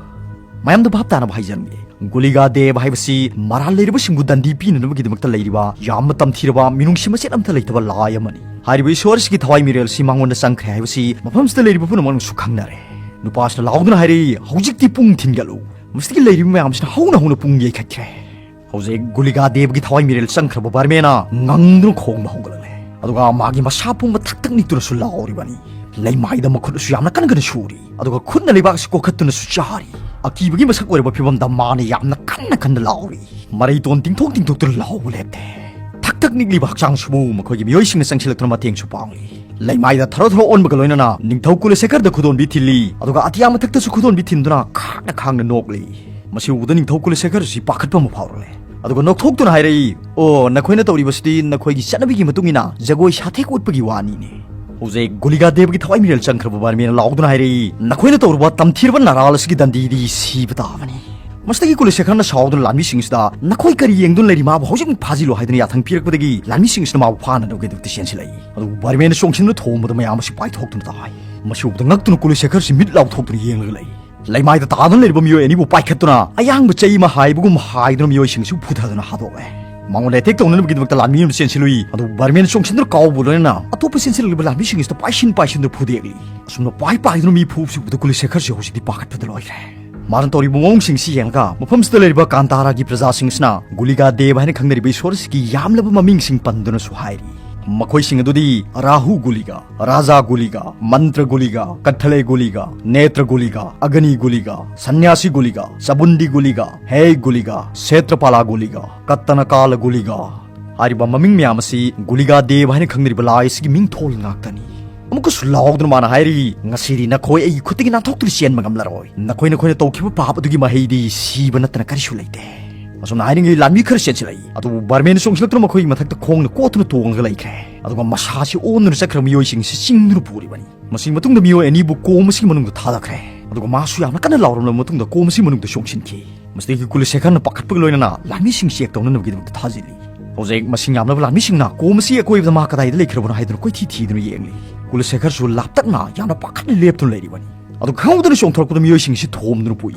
ꯃꯌꯥꯝꯗ ꯚꯥꯞ ꯇꯥꯅꯕ ꯍꯥꯏꯖꯔꯝꯒꯦ꯫ ꯒꯨꯂꯤꯒꯥ ꯗꯦꯕ ꯍꯥꯏꯕꯁꯤ ꯃꯔꯥꯜ ꯂꯩꯔꯕꯁꯤꯡꯕꯨ ꯗꯟꯗꯤ ꯄꯤꯅꯅꯕꯒꯤꯗꯃꯛꯇ ꯂꯩꯔꯤꯕ ꯌꯥꯝꯅ ꯇꯝꯊꯤꯔꯕ ꯃꯤꯅꯨꯡꯁꯤ ꯃꯆꯦꯠ ꯑꯃꯠꯇ ꯂꯩꯇꯕ ꯂꯥꯏ ꯑꯃꯅꯤ꯫ ꯍꯥꯏꯔꯤꯕ ꯏꯁꯣꯔ ꯑꯁꯤꯒꯤ ꯊꯋꯥꯏ ꯃꯤꯔꯦꯜꯁꯤ ꯃꯉꯣꯟꯗ ꯆꯪꯈ꯭ꯔꯦ ꯍꯥꯏꯕꯁꯤ ꯃꯐꯝꯁꯤꯗ ꯂꯩꯔꯤꯕ ꯄꯨꯝꯅꯃꯛꯅꯁꯨ ꯈꯪꯅꯔꯦ꯫ ꯅꯨꯄꯥꯁꯤꯅ ꯂꯥꯎꯗꯨꯅ ꯍꯥꯏꯔꯛꯏ, "ꯍꯧꯖꯤꯛꯇꯤ ꯄꯨꯡ ꯊꯤꯟꯒꯠꯂꯨ!" ꯃꯁꯤꯗꯒꯤ ꯂꯩꯔꯤꯕ ꯃꯌꯥꯝꯁꯤꯅ ꯍꯧꯅ ꯍꯧꯅ ꯄꯨꯡ ꯌꯩꯈꯠꯈ꯭ꯔꯦ꯫ ꯍꯧꯖꯤꯛ ꯒꯨꯂꯤꯒꯥ ꯗꯦꯕꯒꯤ ꯊꯋꯥꯏ ꯃꯤꯔꯦꯜ ꯆꯪꯈ꯭ꯔꯕ ꯕꯔꯃꯦꯅ ꯉꯪꯗꯨꯅ ꯈꯣꯡꯕ ꯍꯧꯒꯠꯂꯛꯂꯦ꯫ ꯑꯗꯨꯒ ꯃꯥꯒꯤ ꯃꯁꯥ ꯄꯨꯝꯕ ꯊꯛ ꯊꯛ ꯅꯤꯛꯇꯨꯅꯁꯨ ꯂꯥꯎꯔꯤꯕꯅꯤ꯫ ꯂꯩꯃꯥꯏꯗ ꯃꯈꯨꯠ ꯑꯁꯨ ꯌꯥꯝꯅ ꯀꯟ ꯀꯟꯅ ꯁꯨꯔꯤ꯫ ꯑꯗꯨꯒ ꯈꯨꯠꯅ ꯂꯩꯕꯥꯛꯁꯤ ꯀꯣꯛꯈꯠꯇꯨꯅꯁꯨ ꯆꯥꯔꯤ꯫ ꯑꯀꯤꯕꯒꯤ ꯃꯁꯛ ꯑꯣꯏꯔꯕ ꯐꯤꯕꯝꯗ ꯃꯥꯅ ꯌꯥꯝꯅ ꯀꯟꯅ ꯀꯟꯅ ꯂꯥꯎꯔꯤ꯫ ꯃꯔꯩꯇꯣꯟ ꯇꯤꯡꯊꯣꯛ ꯇꯤꯡꯊꯣꯛꯇꯨꯅ ꯂꯥꯎꯕ ꯂꯦꯞꯇꯦ꯫ ꯊꯛ ꯊꯛ ꯅꯤꯛꯂꯤꯕ ꯍꯛꯆꯥꯡꯁꯤꯕꯨ ꯃꯈꯣꯏꯒꯤ ꯃꯤꯑꯣꯏꯁꯤꯡꯅ ꯆꯪꯁꯤꯜꯂꯛꯇꯨꯅ ꯃꯇꯦꯡꯁꯨ ꯄꯥꯡꯂꯤ꯫ ꯂꯩꯃꯥꯏꯗ ꯊꯔꯣ ꯊꯔꯣ ꯑꯣꯟꯕꯒ ꯂꯣꯏꯅꯅ ꯅꯤꯡꯊꯧ ꯀꯨꯂꯁꯦꯈꯔꯗ ꯈꯨꯗꯣꯟꯕꯤ ꯊꯤꯜꯂꯤ꯫ ꯑꯗꯨꯒ ꯑꯇꯤꯌꯥ ꯃꯊꯛꯇꯁꯨ ꯈꯨꯗꯣꯟꯕꯤ ꯊꯤꯟꯗꯨꯅ ꯈꯥꯡꯅ ꯈꯥꯡꯅ ꯅꯣꯛꯂꯤ꯫ ꯃꯁꯤ ꯎꯕꯗ ꯅꯤꯡꯊꯧ ꯀꯨꯂꯁꯦꯈꯔꯁꯤ ꯄꯥꯈꯠꯄ ꯑꯃ ꯐꯥꯎꯔꯛꯂꯦ꯫ ꯑꯗꯨꯒ ꯅꯣꯛꯊꯣꯛꯇꯨꯅ ꯍꯥꯏꯔꯛꯏ, "ꯑꯣ, ꯅꯈꯣꯏꯅ ꯇꯧꯔꯤꯕꯁꯤꯗꯤ ꯅꯈꯣꯏꯒꯤ ꯆꯠꯅꯕꯤꯒꯤ ꯃꯇꯨꯡ ꯏꯟꯅ ꯖꯒꯣꯏ ꯁꯥꯊꯦꯛ ꯎꯠꯄꯒꯤ ꯋꯥꯅꯤꯅꯦ꯫" ꯍꯧꯖꯤꯛ ꯒꯨꯂꯤꯒꯥ ꯗꯦꯕꯒꯤ ꯊꯋꯥꯏ ꯃꯤꯔꯦꯜ ꯆꯪꯈ꯭ꯔꯕ ꯕꯥꯔꯃꯤꯅ ꯂꯥꯎꯗꯨꯅ ꯍꯥꯏꯔꯛꯏ, "ꯅꯈꯣꯏꯅ ꯇꯧꯔꯨꯕ ꯇꯝꯊꯤꯔꯕ ꯅꯔꯥꯜ ꯑꯁꯤꯒꯤ ꯗꯟꯗꯤꯗꯤ ꯁꯤꯕ ꯇꯥꯕꯅꯤ꯫" ꯃꯁꯤꯗꯒꯤ ꯀꯨꯂꯁꯦꯈꯔꯅ ꯁꯥꯎꯗꯨꯅ ꯂꯥꯟꯃꯤꯁꯤꯡꯁꯤꯗ, "ꯅꯈꯣꯏ ꯀꯔꯤ ꯌꯦꯡꯗꯨꯅ ꯂꯩꯔꯤ? ꯃꯥꯕꯨ ꯍꯧꯖꯤꯛꯃꯛ ꯐꯥꯖꯤꯜꯂꯨ" ꯍꯥꯏꯗꯨꯅ ꯌꯥꯊꯪ ꯄꯤꯔꯛꯄꯗꯒꯤ ꯂꯥꯟꯃꯤꯁꯤꯡꯁꯤꯅ ꯃꯥꯕꯨ ꯐꯥꯅꯅꯕꯒꯤꯗꯃꯛꯇ ꯆꯦꯟꯁꯤꯜꯂꯛꯏ꯫ ꯑꯗꯨꯕꯨ ꯕꯥꯔꯃꯦꯟꯅ ꯆꯣꯡꯁꯤꯟꯗꯨꯅ ꯊꯣꯝꯕꯗ ꯃꯌꯥꯝ ꯑꯁꯤ ꯄꯥꯏꯊꯣꯛꯇꯨꯅ ꯇꯥꯏ꯫ ꯃꯁꯤ ꯎꯕꯗ ꯉꯛꯇꯨꯅ ꯀꯨꯂꯁꯦꯈꯔꯁꯤ ꯃꯤꯠ ꯂꯥꯎꯊꯣꯛꯇꯨꯅ ꯌꯦꯡꯂꯒ ꯂꯩ꯫ ꯂꯩꯃꯥꯏꯗ ꯇꯥꯗꯨꯅ ꯂꯩꯔꯤꯕ ꯃꯤꯑꯣꯏ ꯑꯅꯤꯕꯨ ꯄꯥꯏꯈꯠꯇꯨꯅ ꯑꯌꯥꯡꯕ ꯆꯩ ꯑꯃ ꯍꯥꯏꯕꯒꯨꯝ ꯍꯥꯏꯗꯨꯅ ꯃꯤꯑꯣꯏꯁꯤꯡꯁꯨ ꯐꯨꯊꯗꯨꯅ ꯍꯥꯠꯇꯣꯛꯂꯦ꯫ ꯃꯉꯣꯟꯗ ꯑꯦꯇꯦꯛ ꯇꯧꯅꯅꯕꯒꯤꯗꯃꯛꯇ ꯂꯥꯟꯃꯤ ꯑꯃ ꯆꯦꯟꯁꯤꯜꯂꯨꯏ꯫ ꯑꯗꯨ ꯕꯔꯃꯦꯟ ꯆꯣꯡꯁꯤꯟꯗꯨꯅ ꯀꯥꯎꯕ ꯂꯣꯏꯅꯅ ꯑꯇꯣꯞꯄ ꯆꯦꯟꯁꯤꯜꯂꯛꯂꯤꯕ ꯂꯥꯟꯃꯤꯁꯤꯡ ꯑꯁꯤꯗ ꯄꯥꯏꯁꯤꯟ ꯄꯥꯏꯁꯤꯟꯗꯨꯅ ꯐꯨꯗꯦꯛꯂꯤ꯫ ꯑꯁꯨꯝꯅ ꯄꯥꯏ ꯄꯥꯏꯗꯨꯅ ꯃꯤ ꯐꯨꯕꯁꯤ ꯎꯕꯗ ꯀꯨꯂꯁꯦꯈꯔꯁꯨ ꯍꯧꯖꯤꯛꯇꯤ ꯄꯥꯈꯠꯄꯗ ꯂꯣꯏꯈ꯭ꯔꯦ꯫ ꯃꯥꯅ ꯇꯧꯔꯤꯕ ꯃꯑꯣꯡꯁꯤꯡꯁꯤ ꯌꯦꯡꯂꯒ ꯃꯐꯝꯁꯤꯗ ꯂꯩꯔꯤꯕ ꯀꯥꯟꯇꯥꯔꯥꯒꯤ ꯄ꯭ꯔꯖꯥꯁꯤꯡꯁꯤꯅ ꯒꯨꯂꯤꯒꯥ ꯗꯦꯕ ꯍꯥꯏꯅ ꯈꯪꯅꯔꯤꯕ ꯏꯁꯣꯔ ꯑꯁꯤꯒꯤ ꯌꯥꯝꯂꯕ ꯃꯃꯤꯡꯁꯤꯡ ꯄꯟꯗꯨꯅꯁꯨ ꯍꯥꯏꯔꯤ꯫ ꯃꯈꯣꯏꯁꯤꯡ ꯑꯗꯨꯗꯤ ꯔꯥꯍꯨ ꯒꯨꯂꯤꯒ, ꯔꯥꯖꯥ ꯒꯨꯂꯤꯒ, ꯃꯟꯇ꯭ꯔ ꯒꯨꯂꯤꯒ, ꯀꯠꯊꯂꯦ ꯒꯨꯂꯤꯒ, ꯅꯦꯇ꯭ꯔ ꯒꯨꯂꯤꯒ, ꯑꯒꯅꯤ ꯒꯨꯂꯤꯒ, ꯁꯟꯌꯥꯁꯤ ꯒꯨꯂꯤꯒ, ꯆꯕꯨꯟꯗꯤ ꯒꯨꯂꯤꯒ, ꯍꯦ ꯒꯨꯂꯤꯒ, ꯁꯦꯇ꯭ꯔꯄꯥꯂꯥ ꯒꯨꯂꯤꯒ, ꯀꯠꯇꯅ ꯀꯥꯂ ꯒꯨꯂꯤꯒ ꯍꯥꯏꯔꯤꯕ ꯃꯃꯤꯡ ꯃꯌꯥꯝ ꯑꯁꯤ ꯒꯨꯂꯤꯒꯥ ꯗꯦꯕ ꯍꯥꯏꯅ ꯈꯪꯅꯔꯤꯕ ꯂꯥꯏ ꯑꯁꯤꯒꯤ ꯃꯤꯡꯊꯣꯜ ꯉꯥꯛꯇꯅꯤ꯫ ꯑꯃꯨꯛꯀꯁꯨ ꯂꯥꯎꯗꯨꯅ ꯃꯥꯅ ꯍꯥꯏꯔꯤ, "ꯉꯁꯤꯗꯤ ꯅꯈꯣꯏ ꯑꯩꯒꯤ ꯈꯨꯠꯇꯒꯤ ꯅꯥꯟꯊꯣꯛꯇꯨꯅ ꯆꯦꯟꯕ ꯉꯝꯂꯔꯣꯏ꯫ ꯅꯈꯣꯏ ꯅꯈꯣꯏꯅ ꯇꯧꯈꯤꯕ ꯄꯥꯞ ꯑꯗꯨꯒꯤ ꯃꯍꯩꯗꯤ ꯁꯤꯕ ꯅꯠꯇꯅ ꯀꯔꯤꯁꯨ ꯂꯩꯇꯦ꯫" ꯑꯁꯨꯝꯅ ꯍꯥꯏꯔꯤꯉꯩ ꯂꯥꯟꯃꯤ ꯈꯔ ꯆꯦꯟꯁꯤꯜꯂꯛꯏ꯫ ꯑꯗꯨꯕꯨ ꯕꯔꯃꯦꯟ ꯆꯣꯡꯁꯤꯜꯂꯛꯇꯨꯅ ꯃꯈꯣꯏꯒꯤ ꯃꯊꯛꯇ ꯈꯣꯡꯅ ꯀꯣꯠꯇꯨꯅ ꯇꯣꯡꯂꯒ ꯂꯩꯈ꯭ꯔꯦ꯫ ꯑꯗꯨꯒ ꯃꯁꯥꯁꯤ ꯑꯣꯟꯗꯨꯅ ꯆꯠꯈ꯭ꯔꯕ ꯃꯤꯑꯣꯏꯁꯤꯡꯁꯤ ꯆꯤꯡꯗꯨꯅ ꯄꯨꯔꯤꯕꯅꯤ꯫ ꯃꯁꯤꯒꯤ ꯃꯇꯨꯡꯗ ꯃꯤꯑꯣꯏ ꯑꯅꯤꯕꯨ ꯀꯣꯝ ꯑꯁꯤꯒꯤ ꯃꯅꯨꯡꯗ ꯊꯥꯗꯈ꯭ꯔꯦ꯫ ꯑꯗꯨꯒ ꯃꯥꯁꯨ ꯌꯥꯝꯅ ꯀꯟꯅ ꯂꯥꯎꯔꯝꯂꯕ ꯃꯇꯨꯡꯗ ꯀꯣꯝ ꯑꯁꯤꯒꯤ ꯃꯅꯨꯡꯗ ꯆꯣꯡꯁꯤꯟꯈꯤ꯫ ꯃꯁꯤꯗꯒꯤ ꯀꯨꯂꯁꯦꯈꯔꯅ ꯄꯥꯈꯠꯄꯒ ꯂꯣꯏꯅꯅ ꯂꯥꯟꯃꯤꯁꯤꯡ ꯆꯦꯛ ꯇꯧꯅꯅꯕꯒꯤꯗꯃꯛꯇ ꯊꯥꯖꯤꯜꯂꯤ꯫ ꯍꯧꯖꯤꯛ ꯃꯁꯤꯡ ꯌꯥꯝꯂꯕ ꯂꯥꯟꯃꯤꯁꯤꯡꯅ ꯀꯣꯝ ꯑꯁꯤ ꯑꯀꯣꯏꯕꯗ ꯃꯥ ꯀꯗꯥꯏꯗ ꯂꯩꯈ꯭ꯔꯕꯅꯣ ꯍꯥꯏꯗꯨꯅ ꯀꯣꯏꯊꯤ ꯊꯤꯗꯨꯅ ꯌꯦꯡꯂꯤ꯫ ꯀꯨꯂꯁꯦꯈꯔꯁꯨ ꯂꯥꯞꯇꯛꯅ ꯌꯥꯝꯅ ꯄꯥꯈꯠꯅ ꯂꯦꯞꯇꯨꯅ ꯂꯩꯔꯤꯕꯅꯤ꯫ ꯑꯗꯨ ꯈꯪꯍꯧꯗꯅ ꯆꯣꯡꯊꯣꯔꯛꯄꯗ ꯃꯤꯑꯣꯏꯁꯤꯡ ꯑꯁꯤ ꯊꯣꯝꯗꯨꯅ ꯄꯣꯛꯏ꯫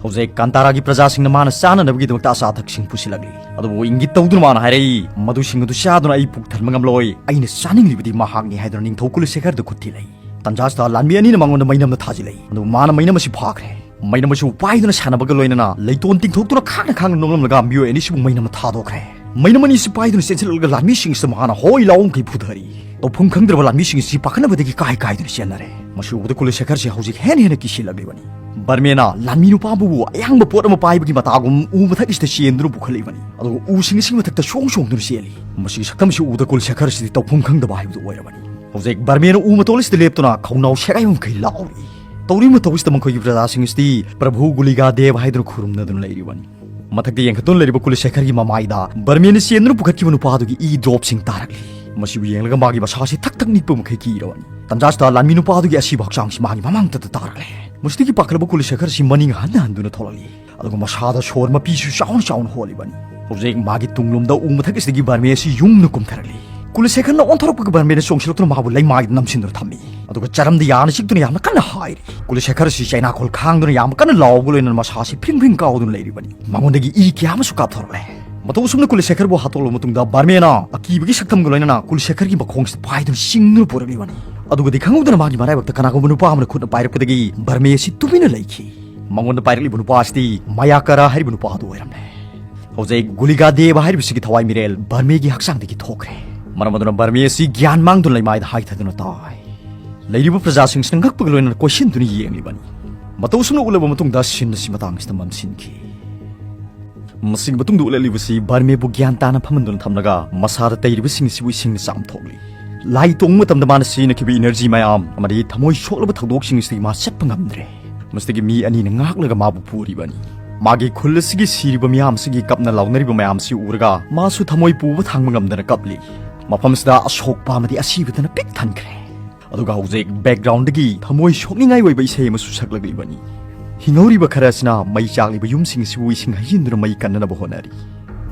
ꯍꯧꯖꯤꯛ ꯀꯥꯟꯇꯥꯔꯥꯒꯤ ꯄ꯭ꯔꯖꯥꯁꯤꯡꯅ ꯃꯥꯅ ꯆꯥꯅꯅꯕꯒꯤꯗꯃꯛꯇ ꯑꯆꯥ ꯑꯊꯛꯁꯤꯡ ꯄꯨꯁꯤꯜꯂꯛꯂꯤ꯫ ꯑꯗꯨꯕꯨ ꯏꯪꯒꯤꯠ ꯇꯧꯗꯨꯅ ꯃꯥꯅ ꯍꯥꯏꯔꯛꯏ, "ꯃꯗꯨꯁꯤꯡ ꯑꯗꯨ ꯆꯥꯗꯨꯅ ꯑꯩ ꯄꯨꯛ ꯊꯟꯕ ꯉꯝꯂꯣꯏ꯫ ꯑꯩꯅ ꯆꯥꯅꯤꯡꯂꯤꯕꯗꯤ ꯃꯍꯥꯛꯅꯤ" ꯍꯥꯏꯗꯨꯅ ꯅꯤꯡꯊꯧ ꯀꯨꯂꯁꯦꯈꯔꯗ ꯈꯨꯠ ꯊꯤꯜꯂꯛꯏ꯫ ꯇꯟꯖꯥꯁꯤꯗ ꯂꯥꯟꯃꯤ ꯑꯅꯤꯅ ꯃꯉꯣꯟꯗ ꯃꯩꯅꯝꯅ ꯊꯥꯖꯤꯜꯂꯛꯏ꯫ ꯑꯗꯨꯕꯨ ꯃꯥꯅ ꯃꯩꯅꯝ ꯑꯁꯤ ꯐꯥꯈ꯭ꯔꯦ꯫ ꯃꯩꯅꯝ ꯑꯁꯤꯕꯨ ꯄꯥꯏꯗꯨꯅ ꯁꯥꯟꯅꯕꯒ ꯂꯣꯏꯅꯅ ꯂꯩꯇꯣꯟ ꯇꯤꯡꯊꯣꯛꯇꯨꯅ ꯈꯥꯡꯅ ꯈꯥꯡꯅ ꯅꯣꯡꯂꯝꯂꯒ ꯃꯤꯑꯣꯏ ꯑꯅꯤꯁꯤꯕꯨ ꯃꯩꯅꯝꯅ ꯊꯥꯗꯣꯛꯈ꯭ꯔꯦ꯫ ꯃꯩꯅꯝ ꯑꯅꯤꯁꯤ ꯄꯥꯏꯗꯨꯅ ꯆꯦꯟꯁꯤꯜꯂꯛꯂꯒ ꯂꯥꯟꯃꯤꯁꯤꯡ ꯑꯁꯤꯗ ꯃꯍꯥꯛꯅ ꯍꯣꯏ ꯂꯥꯎ ꯃꯈꯩ ꯐꯨꯊꯔꯤ꯫ ꯇꯧꯐꯝ ꯈꯪꯗ꯭ꯔꯕ ꯂꯥꯟꯃꯤꯁꯤꯡ ꯑꯁꯤ ꯄꯥꯈꯠꯅꯕꯗꯒꯤ ꯀꯥꯏ ꯀꯥꯏꯗꯨꯅ ꯆꯦꯟꯅꯔꯦ꯫ ꯃꯁꯤ ꯎꯕꯗ ꯀꯨꯂꯁꯦꯈꯔꯁꯤ ꯍꯧꯖꯤꯛ ꯍꯦꯟꯅ ꯍꯦꯟꯅ ꯀꯤꯁꯤꯜꯂꯛꯂꯤꯕꯅꯤ꯫ ꯕꯔꯃꯦꯅ ꯂꯥꯟꯃꯤ ꯅꯨꯄꯥ ꯑꯃꯕꯨ ꯑꯌꯥꯡꯕ ꯄꯣꯠ ꯑꯃ ꯄꯥꯏꯕꯒꯤ ꯃꯇꯥꯒꯨꯝ ꯎ ꯃꯊꯛ ꯑꯁꯤꯗ ꯆꯦꯟꯗꯨꯅ ꯄꯨꯈꯠꯂꯛꯏꯕꯅꯤ꯫ ꯑꯗꯨꯒ ꯎꯁꯤꯡ ꯑꯁꯤꯒꯤ ꯃꯊꯛꯇ ꯁꯣꯡ ꯁꯣꯡꯗꯨꯅ ꯆꯦꯜꯂꯤ꯫ ꯃꯁꯤꯒꯤ ꯁꯛꯇꯝ ꯑꯁꯤ ꯎꯕꯗ ꯀꯨꯂꯁꯦꯈꯔꯁꯤꯗꯤ ꯇꯧꯐꯝ ꯈꯪꯗꯕ ꯍꯥꯏꯕꯗꯨ ꯑꯣꯏꯔꯕꯅꯤ꯫ ꯍꯧꯖꯤꯛ ꯕꯔꯃꯦꯅ ꯎ ꯃꯇꯣꯜ ꯑꯁꯤꯗ ꯂꯦꯞꯇꯨꯅ ꯈꯧꯅꯥꯎ ꯁꯦꯒꯥꯏꯕ ꯃꯈꯩ ꯂꯥꯎꯔꯤ꯫ ꯇꯧꯔꯤꯕ ꯃꯇꯧ ꯑꯁꯤꯗ ꯃꯈꯣꯏꯒꯤ ꯄ꯭ꯔꯖꯥꯁꯤꯡ ꯑꯁꯤꯗꯤ ꯄ꯭ꯔꯚꯨ ꯒꯨꯂꯤꯒꯥ ꯗꯦꯕ ꯍꯥꯏꯗꯨꯅ ꯈꯨꯔꯨꯝꯅꯗꯨꯅ ꯂꯩꯔꯤꯕꯅꯤ꯫ ꯃꯊꯛꯇ ꯌꯦꯡꯈꯠꯇꯨꯅ ꯂꯩꯔꯤꯕ ꯀꯨꯂꯁꯦꯈꯔꯒꯤ ꯃꯃꯥꯏꯗ ꯕꯔꯃꯦꯅ ꯆꯦꯟꯗꯨꯅ ꯄꯨꯈꯠꯈꯤꯕ ꯅꯨꯄꯥꯗꯨꯒꯤ ꯏ ꯗ꯭ꯔꯣꯞꯁꯤꯡ ꯇꯥꯔꯛꯂꯤ꯫ ꯃꯁꯤꯕꯨ ꯌꯦꯡꯂꯒ ꯃꯥꯒꯤ ꯃꯁꯥꯁꯤ ꯊꯛ ꯊꯛ ꯅꯤꯛꯄ ꯃꯈꯩ ꯀꯤꯔꯕꯅꯤ꯫ ꯇꯟꯖꯥꯁꯤꯗ ꯂꯥꯟꯃꯤ ꯅꯨꯄꯥꯗꯨꯒꯤ ꯑꯁꯤꯕ ꯍꯛꯆꯥꯡꯁꯤ ꯃꯥꯒꯤ ꯃꯃꯥꯡꯗ ꯇꯥꯔꯛꯂꯦ꯫ ꯃꯁꯤꯗꯒꯤ ꯄꯥꯈꯠꯂꯕ ꯀꯨꯂꯁꯦꯈꯔꯁꯤ ꯃꯅꯤꯡ ꯍꯟꯅ ꯍꯟꯗꯨꯅ ꯊꯣꯛꯂꯛꯂꯤ꯫ ꯑꯗꯨꯒ ꯃꯁꯥꯗ ꯁꯣꯔ ꯃꯄꯤꯁꯨ ꯆꯥꯎꯅ ꯆꯥꯎꯅ ꯍꯣꯜꯂꯤꯕꯅꯤ꯫ ꯍꯧꯖꯤꯛ ꯃꯥꯒꯤ ꯇꯨꯡꯂꯣꯝꯗ ꯎ ꯃꯊꯛ ꯑꯁꯤꯗꯒꯤ ꯕꯔꯃꯦ ꯑꯁꯤ ꯌꯨꯡꯅ ꯀꯨꯝꯊꯔꯛꯂꯤ꯫ ꯀꯨꯂꯁꯦꯈꯔꯅ ꯑꯣꯟꯊꯣꯔꯛꯄꯒ ꯕꯔꯃꯦꯅ ꯆꯣꯡꯁꯤꯜꯂꯛꯇꯨꯅ ꯃꯥꯕꯨ ꯂꯩꯃꯥꯏꯗ ꯅꯝꯁꯤꯟꯗꯨꯅ ꯊꯝꯃꯤ꯫ ꯑꯗꯨꯒ ꯆꯔꯝꯗ ꯌꯥꯅ ꯆꯤꯛꯇꯨꯅ ꯌꯥꯝꯅ ꯀꯟꯅ ꯍꯥꯏꯔꯤ꯫ ꯀꯨꯂꯁꯦꯈꯔ ꯑꯁꯤ ꯆꯩꯅꯥꯈꯣꯜ ꯈꯥꯡꯗꯨꯅ ꯌꯥꯝꯅ ꯀꯟꯅ ꯂꯥꯎꯕꯒ ꯂꯣꯏꯅꯅ ꯃꯁꯥꯁꯤ ꯐ꯭ꯔꯤꯡ ꯐ꯭ꯔꯤꯡ ꯀꯥꯎꯗꯨꯅ ꯂꯩꯔꯤꯕꯅꯤ꯫ ꯃꯉꯣꯟꯗꯒꯤ ꯏ ꯀꯌꯥ ꯑꯃꯁꯨ ꯀꯥꯞꯊꯣꯔꯛꯂꯦ꯫ ꯃꯇꯧ ꯑꯁꯨꯝꯅ ꯀꯨꯂꯁꯦꯈꯔꯕꯨ ꯍꯥꯠꯇꯣꯛꯂꯕ ꯃꯇꯨꯡꯗ ꯕꯔꯃꯦꯅ ꯑꯀꯤꯕꯒꯤ ꯁꯛꯇꯝꯒ ꯂꯣꯏꯅꯅ ꯀꯨꯂꯁꯦꯈꯔꯒꯤ ꯃꯈꯣꯡꯁꯤꯗ ꯄꯥꯏꯗꯨꯅ ꯆꯤꯡꯗꯨꯅ ꯄꯨꯔꯛꯂꯤꯕꯅꯤ꯫ ꯑꯗꯨꯒꯗꯤ ꯈꯪꯍꯧꯗꯅ ꯃꯥꯒꯤ ꯃꯔꯥꯏꯕꯛꯇ ꯀꯅꯥꯒꯨꯝꯕ ꯅꯨꯄꯥ ꯑꯃꯅ ꯈꯨꯠꯅ ꯄꯥꯏꯔꯛꯄꯗꯒꯤ ꯕꯔꯃꯦ ꯑꯁꯤ ꯇꯨꯃꯤꯟꯅ ꯂꯩꯈꯤ꯫ ꯃꯉꯣꯟꯗ ꯄꯥꯏꯔꯛꯂꯤꯕ ꯅꯨꯄꯥ ꯑꯁꯤꯗꯤ ꯃꯌꯥꯀꯔꯥ ꯍꯥꯏꯔꯤꯕ ꯅꯨꯄꯥ ꯑꯗꯨ ꯑꯣꯏꯔꯝꯂꯦ꯫ ꯍꯧꯖꯤꯛ ꯒꯨꯂꯤꯒꯥ ꯗꯦꯕ ꯍꯥꯏꯔꯤꯕꯁꯤꯒꯤ ꯊꯋꯥꯏ ꯃꯤꯔꯦꯜ ꯕꯔꯃꯦꯒꯤ ꯍꯛꯆꯥꯡꯗꯒꯤ ꯊꯣꯛꯈ꯭ꯔꯦ꯫ ꯃꯔꯝ ꯑꯗꯨꯅ ꯕꯔꯃꯦ ꯑꯁꯤ ꯒ꯭ꯌꯥꯟ ꯃꯥꯡꯗꯨꯅ ꯂꯩꯃꯥꯏꯗ ꯍꯥꯏꯊꯗꯨꯅ ꯇꯥꯏ꯫ ꯂꯩꯔꯤꯕ ꯄ꯭ꯔꯖꯥꯁꯤꯡꯁꯤꯅ ꯉꯛꯄꯒ ꯂꯣꯏꯅꯅ ꯀꯣꯏꯁꯤꯟꯗꯨꯅ ꯌꯦꯡꯂꯤꯕꯅꯤ꯫ ꯃꯇꯧ ꯑꯁꯨꯝꯅ ꯎꯠꯂꯕ ꯃꯇꯨꯡꯗ ꯁꯤꯟ ꯑꯁꯤ ꯃꯇꯥꯡꯁꯤꯗ ꯃꯝꯁꯤꯟꯈꯤ꯫ ꯃꯁꯤꯒꯤ ꯃꯇꯨꯡꯗ ꯎꯠꯂꯛꯂꯤꯕꯁꯤ ꯕꯔꯃꯦꯕꯨ ꯒ꯭ꯌꯥꯟ ꯇꯥꯅ ꯐꯝꯍꯟꯗꯨꯅ ꯊꯝꯂꯒ ꯃꯁꯥꯗ ꯇꯩꯔꯤꯕꯁꯤꯡ ꯑꯁꯤꯕꯨ ꯏꯁꯤꯡꯅ ꯆꯥꯝꯊꯣꯛꯂꯤ꯫ ꯂꯥꯏ ꯇꯣꯡꯕ ꯃꯇꯝꯗ ꯃꯥꯅ ꯁꯤꯖꯤꯟꯅꯈꯤꯕ ꯏꯅꯔꯖꯤ ꯃꯌꯥꯝ ꯑꯃꯗꯤ ꯊꯃꯣꯏ ꯁꯣꯛꯂꯕ ꯊꯧꯗꯣꯛꯁꯤꯡ ꯑꯁꯤꯗꯒꯤ ꯃꯥ ꯆꯠꯄ ꯉꯝꯗ꯭ꯔꯦ꯫ ꯃꯁꯤꯗꯒꯤ ꯃꯤ ꯑꯅꯤꯅ ꯉꯥꯛꯂꯒ ꯃꯥꯕꯨ ꯄꯨꯔꯤꯕꯅꯤ꯫ ꯃꯥꯒꯤ ꯈꯨꯜ ꯑꯁꯤꯒꯤ ꯁꯤꯔꯤꯕ ꯃꯤꯌꯥꯝ ꯑꯁꯤꯒꯤ ꯀꯞꯅ ꯂꯥꯎꯅꯔꯤꯕ ꯃꯌꯥꯝ ꯑꯁꯤ ꯎꯔꯒ ꯃꯥꯁꯨ ꯊꯃꯣꯏ ꯄꯨꯕ ꯊꯥꯡꯕ ꯉꯝꯗꯅ ꯀꯞꯂꯤ꯫ ꯃꯐꯝꯁꯤꯗ ꯑꯁꯣꯛꯄ ꯑꯃꯗꯤ ꯑꯁꯤꯕꯗꯅ ꯄꯤꯛ ꯊꯟꯈ꯭ꯔꯦ꯫ ꯑꯗꯨꯒ ꯍꯧꯖꯤꯛ ꯕꯦꯛꯒ꯭ꯔꯥꯎꯟꯗꯒꯤ ꯊꯃꯣꯏ ꯁꯣꯛꯅꯤꯡꯉꯥꯏ ꯑꯣꯏꯕ ꯏꯁꯩ ꯑꯃꯁꯨ ꯁꯛꯂꯛꯂꯤꯕꯅꯤ꯫ ꯍꯤꯡꯍꯧꯔꯤꯕ ꯈꯔ ꯑꯁꯤꯅ ꯃꯩ ꯆꯥꯛꯂꯤꯕ ꯌꯨꯝꯁꯤꯡ ꯑꯁꯤꯕꯨ ꯏꯁꯤꯡ ꯍꯩꯖꯤꯟꯗꯨꯅ ꯃꯩ ꯀꯟꯅꯅꯕ ꯍꯣꯠꯅꯔꯤ꯫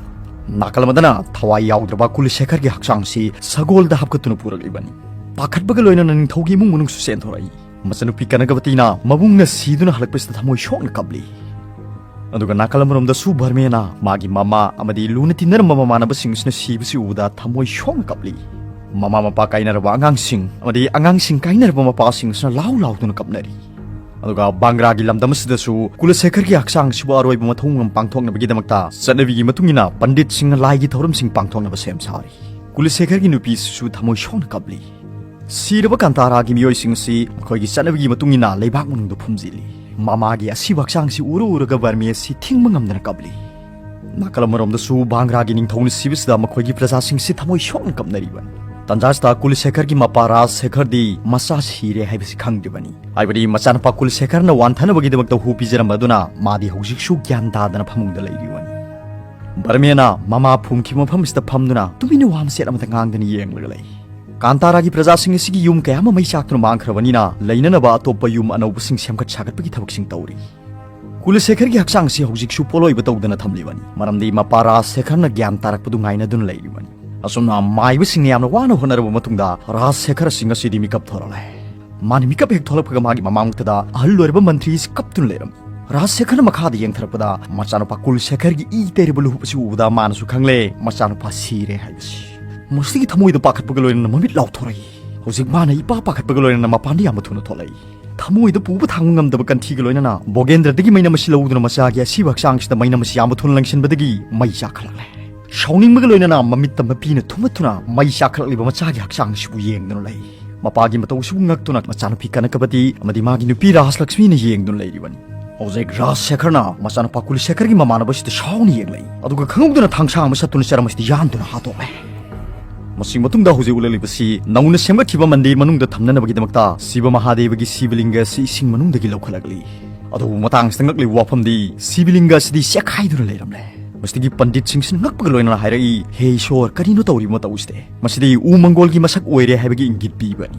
ꯅꯥꯀꯜ ꯑꯃꯗꯅ ꯊꯋꯥꯏ ꯌꯥꯎꯗ꯭ꯔꯕ ꯀꯨꯂꯁꯦꯈꯔꯒꯤ ꯍꯛꯆꯥꯡꯁꯤ ꯁꯒꯣꯜꯗ ꯍꯥꯞꯀꯠꯇꯨꯅ ꯄꯨꯔꯛꯂꯤꯕꯅꯤ꯫ ꯄꯥꯈꯠꯄꯒ ꯂꯣꯏꯅꯅ ꯅꯤꯡꯊꯧꯒꯤ ꯏꯃꯨꯡ ꯃꯅꯨꯡꯁꯨ ꯆꯦꯟꯊꯣꯔꯛꯏ꯫ ꯃꯆꯟꯅꯨꯄꯤ ꯀꯅꯒꯕꯇꯤꯅ ꯃꯕꯨꯡꯅ ꯁꯤꯗꯨꯅ ꯍꯜꯂꯛꯄꯁꯤꯗ ꯊꯃꯣꯏ ꯁꯣꯛꯅ ꯀꯞꯂꯤ꯫ ꯑꯗꯨꯒ ꯅꯥꯀꯜ ꯑꯃꯔꯣꯝꯗꯁꯨ ꯕꯔꯃꯦꯅ ꯃꯥꯒꯤ ꯃꯃꯥ ꯑꯃꯗꯤ ꯂꯨꯅ ꯇꯤꯟꯅꯔꯝꯕ ꯃꯃꯥꯟꯅꯕꯁꯤꯡ ꯑꯁꯤꯅ ꯁꯤꯕꯁꯤ ꯎꯕꯗ ꯊꯃꯣꯏ ꯁꯣꯛꯅ ꯀꯞꯂꯤ꯫ ꯃꯃꯥ ꯃꯄꯥ ꯀꯥꯏꯅꯔꯕ ꯑꯉꯥꯡꯁꯤꯡ ꯑꯃꯗꯤ ꯑꯉꯥꯡꯁꯤꯡ ꯀꯥꯏꯅꯔꯕ ꯃꯄꯥꯁꯤꯡ ꯑꯁꯤꯅ ꯂꯥꯎ ꯂꯥꯎꯗꯨꯅ ꯀꯞꯅꯔꯤ꯫ ꯑꯗꯨꯒ ꯕꯥꯡꯒ꯭ꯔꯥꯒꯤ ꯂꯝꯗꯝ ꯑꯁꯤꯗꯁꯨ ꯀꯨꯂꯁꯦꯈꯔꯒꯤ ꯍꯛꯆꯥꯡ ꯑꯁꯤꯕꯨ ꯑꯔꯣꯏꯕ ꯃꯊꯧ ꯃꯉꯝ ꯄꯥꯡꯊꯣꯛꯅꯕꯒꯤꯗꯃꯛꯇ ꯆꯠꯅꯕꯤꯒꯤ ꯃꯇꯨꯡ ꯏꯟꯅ ꯄꯟꯗꯤꯠꯁꯤꯡꯅ ꯂꯥꯏꯒꯤ ꯊꯧꯔꯝꯁꯤꯡ ꯄꯥꯡꯊꯣꯛꯅꯕ ꯁꯦꯝ ꯁꯥꯔꯤ꯫ ꯀꯨꯂꯁꯦꯈꯔꯒꯤ ꯅꯨꯄꯤꯁꯤꯁꯨ ꯊꯃꯣꯏ ꯁꯣꯛꯅ ꯀꯞꯂꯤ꯫ ꯁꯤꯔꯕ ꯀꯥꯟꯇꯥꯔꯥꯒꯤ ꯃꯤꯑꯣꯏꯁꯤꯡ ꯑꯁꯤ ꯃꯈꯣꯏꯒꯤ ꯆꯠꯅꯕꯤꯒꯤ ꯃꯇꯨꯡ ꯏꯟꯅ ꯂꯩꯕꯥꯛ ꯃꯅꯨꯡꯗ ꯐꯨꯝꯖꯤꯜꯂꯤ꯫ ꯃꯃꯥꯒꯤ ꯑꯁꯤꯕ ꯍꯛꯆꯥꯡꯁꯤ ꯎꯔ ꯎꯔꯒ ꯕꯔꯃꯤ ꯑꯁꯤ ꯊꯤꯡꯕ ꯉꯝꯗꯅ ꯀꯞꯂꯤ꯫ ꯅꯥꯀꯜ ꯑꯃꯔꯣꯝꯗꯁꯨ ꯕꯥꯡꯒ꯭ꯔꯥꯒꯤ ꯅꯤꯡꯊꯧꯅ ꯁꯤꯕꯁꯤꯗ ꯃꯈꯣꯏꯒꯤ ꯄ꯭ꯔꯖꯥꯁꯤꯡꯁꯤ ꯊꯃꯣꯏ ꯁꯣꯛꯅ ꯀꯞꯅꯔꯤꯕꯅꯤ꯫ ꯇꯟꯖꯥꯁꯤꯗ ꯀꯨꯂꯁꯦꯈꯔꯒꯤ ꯃꯄꯥ ꯔꯥꯖ ꯁꯦꯈꯔꯗꯤ ꯃꯆꯥ ꯁꯤꯔꯦ ꯍꯥꯏꯕꯁꯤ ꯈꯪꯗ꯭ꯔꯤꯕꯅꯤ꯫ ꯍꯥꯏꯕꯗꯤ ꯃꯆꯥꯅꯨꯄꯥ ꯀꯨꯂꯁꯦꯈꯔꯅ ꯋꯥꯟꯊꯅꯕꯒꯤꯗꯃꯛꯇ ꯍꯨ ꯄꯤꯖꯔꯝꯕ ꯑꯗꯨꯅ ꯃꯥꯗꯤ ꯍꯧꯖꯤꯛꯁꯨ ꯒ꯭ꯌꯥꯟ ꯇꯥꯗꯅ ꯐꯃꯨꯡꯗ ꯂꯩꯔꯤꯕꯅꯤ꯫ ꯕꯔꯃꯦꯅ ꯃꯃꯥ ꯐꯨꯝꯈꯤꯕ ꯃꯐꯝꯁꯤꯗ ꯐꯝꯗꯨꯅ ꯇꯨꯃꯤꯟꯅ ꯋꯥ ꯃꯆꯦꯠ ꯑꯃꯇ ꯉꯥꯡꯗꯅ ꯌꯦꯡꯂꯒ ꯂꯩ꯫ ꯀꯥꯟꯇꯥꯔꯥꯒꯤ ꯄ꯭ꯔꯖꯥꯁꯤꯡ ꯑꯁꯤꯒꯤ ꯌꯨꯝ ꯀꯌꯥ ꯑꯃ ꯃꯩ ꯆꯥꯛꯇꯨꯅ ꯃꯥꯡꯈ꯭ꯔꯕꯅꯤꯅ ꯂꯩꯅꯅꯕ ꯑꯇꯣꯞꯄ ꯌꯨꯝ ꯑꯅꯧꯕꯁꯤꯡ ꯁꯦꯝꯒꯠ ꯁꯥꯒꯠꯄꯒꯤ ꯊꯕꯛꯁꯤꯡ ꯇꯧꯔꯤ꯫ ꯀꯨꯂꯁꯦꯈꯔꯒꯤ ꯍꯛꯆꯥꯡꯁꯤ ꯍꯧꯖꯤꯛꯁꯨ ꯄꯣꯠꯂꯣꯏꯕ ꯇꯧꯗꯅ ꯊꯝꯂꯤꯕꯅꯤ, ꯃꯔꯝꯗꯤ ꯃꯄꯥ ꯔꯥꯖ ꯁꯦꯈꯔꯅ ꯒ꯭ꯌꯥꯟ ꯇꯥꯔꯛꯄꯗꯨ ꯉꯥꯏꯅꯗꯨꯅ ꯂꯩꯔꯤꯕꯅꯤ꯫ ꯑꯁꯨꯝꯅ ꯃꯥꯏꯕꯁꯤꯡꯅ ꯌꯥꯝꯅ ꯋꯥꯅ ꯍꯣꯠꯅꯔꯕ ꯃꯇꯨꯡꯗ ꯔꯥꯖ ꯁꯦꯈꯔ ꯑꯁꯤ ꯉꯁꯤꯗꯤ ꯃꯤꯀꯞ ꯊꯣꯔꯛꯂꯦ꯫ ꯃꯥꯅ ꯃꯤꯀꯞ ꯍꯦꯛ ꯊꯣꯛꯂꯛꯄꯒ ꯃꯥꯒꯤ ꯃꯃꯥꯡꯃꯛꯇꯗ ꯑꯍꯜ ꯑꯣꯏꯔꯕ ꯃꯟꯇ꯭ꯔꯤ ꯑꯁꯤ ꯀꯞꯇꯨꯅ ꯂꯩꯔꯝꯃꯤ꯫ ꯔꯥꯖ ꯁꯦꯈꯔꯅ ꯃꯈꯥꯗ ꯌꯦꯡꯊꯔꯛꯄꯗ ꯃꯆꯥꯅꯨꯄꯥ ꯀꯨꯜ ꯁꯦꯈꯔꯒꯤ ꯏ ꯇꯩꯔꯕ ꯂꯨꯍꯨꯞ ꯑꯁꯤ ꯎꯕꯗ ꯃꯥꯅꯁꯨ ꯈꯪꯂꯦ ꯃꯆꯥꯅꯨꯄꯥ ꯁꯤꯔꯦ ꯍꯥꯏꯕꯁꯤ꯫ ꯃꯁꯤꯒꯤ ꯊꯃꯣꯏꯗ ꯄꯥꯈꯠꯄꯒ ꯂꯣꯏꯅꯅ ꯃꯃꯤꯠ ꯂꯥꯎꯊꯣꯔꯛꯏ꯫ ꯍꯧꯖꯤꯛ ꯃꯥꯅ ꯏꯄꯥ ꯄꯥꯈꯠꯄꯒ ꯂꯣꯏꯅꯅ ꯃꯄꯥꯟꯗ ꯌꯥꯝꯅ ꯊꯨꯅ ꯊꯣꯛꯂꯛꯏ꯫ ꯊꯃꯣꯏꯗ ꯄꯨꯕ ꯊꯥꯡꯕ ꯉꯝꯗꯕ ꯀꯟꯊꯤꯒ ꯂꯣꯏꯅꯅ ꯕꯣꯒꯦꯟꯗ꯭ꯔꯗꯒꯤ ꯃꯩꯅꯝ ꯑꯁꯤ ꯂꯧꯗꯨꯅ ꯃꯆꯥꯒꯤ ꯑꯁꯤꯕ ꯍꯛꯆꯥꯡꯁꯤꯗ ꯃꯩꯅꯝ ꯑꯁꯤ ꯌꯥꯝꯕ ꯊꯨꯅ ꯂꯪꯁꯤꯟꯕꯗꯒꯤ ꯃꯩ ꯆꯥꯛꯈꯠꯂꯛꯂꯦ꯫ ꯁꯥꯎꯅꯤꯡꯕꯒ ꯂꯣꯏꯅꯅ ꯃꯃꯤꯠꯇ ꯃꯄꯤꯅ ꯊꯨꯝꯃꯠꯇꯨꯅ ꯃꯩ ꯆꯥꯛꯈꯠꯂꯛꯂꯤꯕ ꯃꯆꯥꯒꯤ ꯍꯛꯆꯥꯡ ꯑꯁꯤꯕꯨ ꯌꯦꯡꯗꯨꯅ ꯂꯩ꯫ ꯃꯄꯥꯒꯤ ꯃꯇꯧ ꯑꯁꯤꯕꯨ ꯉꯛꯇꯨꯅ ꯃꯆꯥꯅꯨꯄꯤ ꯀꯅꯀꯕꯇꯤ ꯑꯃꯗꯤ ꯃꯥꯒꯤ ꯅꯨꯄꯤ ꯔꯥꯖꯂꯛꯁꯃꯤꯅ ꯌꯦꯡꯗꯨꯅ ꯂꯩꯔꯤꯕꯅꯤ꯫ ꯍꯧꯖꯤꯛ ꯔꯥꯖ ꯁꯦꯈꯔꯅ ꯃꯆꯥꯅꯨꯄꯥ ꯀꯨꯂꯤꯁꯦꯈꯔꯒꯤ ꯃꯃꯥꯟꯅꯕꯁꯤꯗ ꯁꯥꯎꯅ ꯌꯦꯡꯂꯛꯏ꯫ ꯑꯗꯨꯒ ꯈꯪꯍꯧꯗꯅ ꯊꯥꯡꯁꯥꯡ ꯑꯃ ꯁꯠꯇꯨꯅ ꯆꯔꯝ ꯑꯁꯤꯗ ꯌꯥꯟꯗꯨꯅ ꯍꯥꯠꯇꯣꯛꯂꯦ꯫ ꯃꯁꯤ ꯃꯇꯨꯡꯗ ꯍꯧꯖꯤꯛ ꯎꯠꯂꯛꯂꯤꯕꯁꯤ ꯅꯧꯅ ꯁꯦꯝꯒꯠꯈꯤꯕ ꯃꯟꯗꯤꯔ ꯃꯅꯨꯡꯗ ꯊꯝꯅꯅꯕꯒꯤꯗꯃꯛꯇ ꯁꯤꯕ ꯃꯍꯥꯗꯦꯕꯒꯤ ꯁꯤꯕꯂꯤꯡꯒ ꯑꯁꯤ ꯏꯁꯤꯡ ꯃꯅꯨꯡꯗꯒꯤ ꯂꯧꯈꯠꯂꯛꯂꯤ꯫ ꯑꯗꯨꯕꯨ ꯃꯇꯥꯡꯁꯤꯗ ꯉꯛꯂꯤꯕ ꯋꯥꯐꯝꯗꯤ ꯁꯤꯕꯂꯤꯡꯒ ꯑꯁꯤꯗꯤ ꯆꯦꯛꯈꯥꯏꯗꯨꯅ ꯂꯩꯔꯝꯂꯦ꯫ ꯃꯁꯤꯗꯒꯤ ꯄꯟꯗꯤꯠꯁꯤꯡꯁꯤꯅ ꯉꯛꯄꯒ ꯂꯣꯏꯅꯅ ꯍꯥꯏꯔꯛꯏ, "ꯍꯦ ꯏꯁꯣꯔ, ꯀꯔꯤꯅꯣ ꯇꯧꯔꯤꯕ ꯃꯇꯧꯁꯤꯗꯤ? ꯃꯁꯤꯗꯤ ꯎ ꯃꯪꯒꯣꯜꯒꯤ ꯃꯁꯛ ꯑꯣꯏꯔꯦ" ꯍꯥꯏꯕꯒꯤ ꯏꯪꯒꯤꯠ ꯄꯤꯕꯅꯤ꯫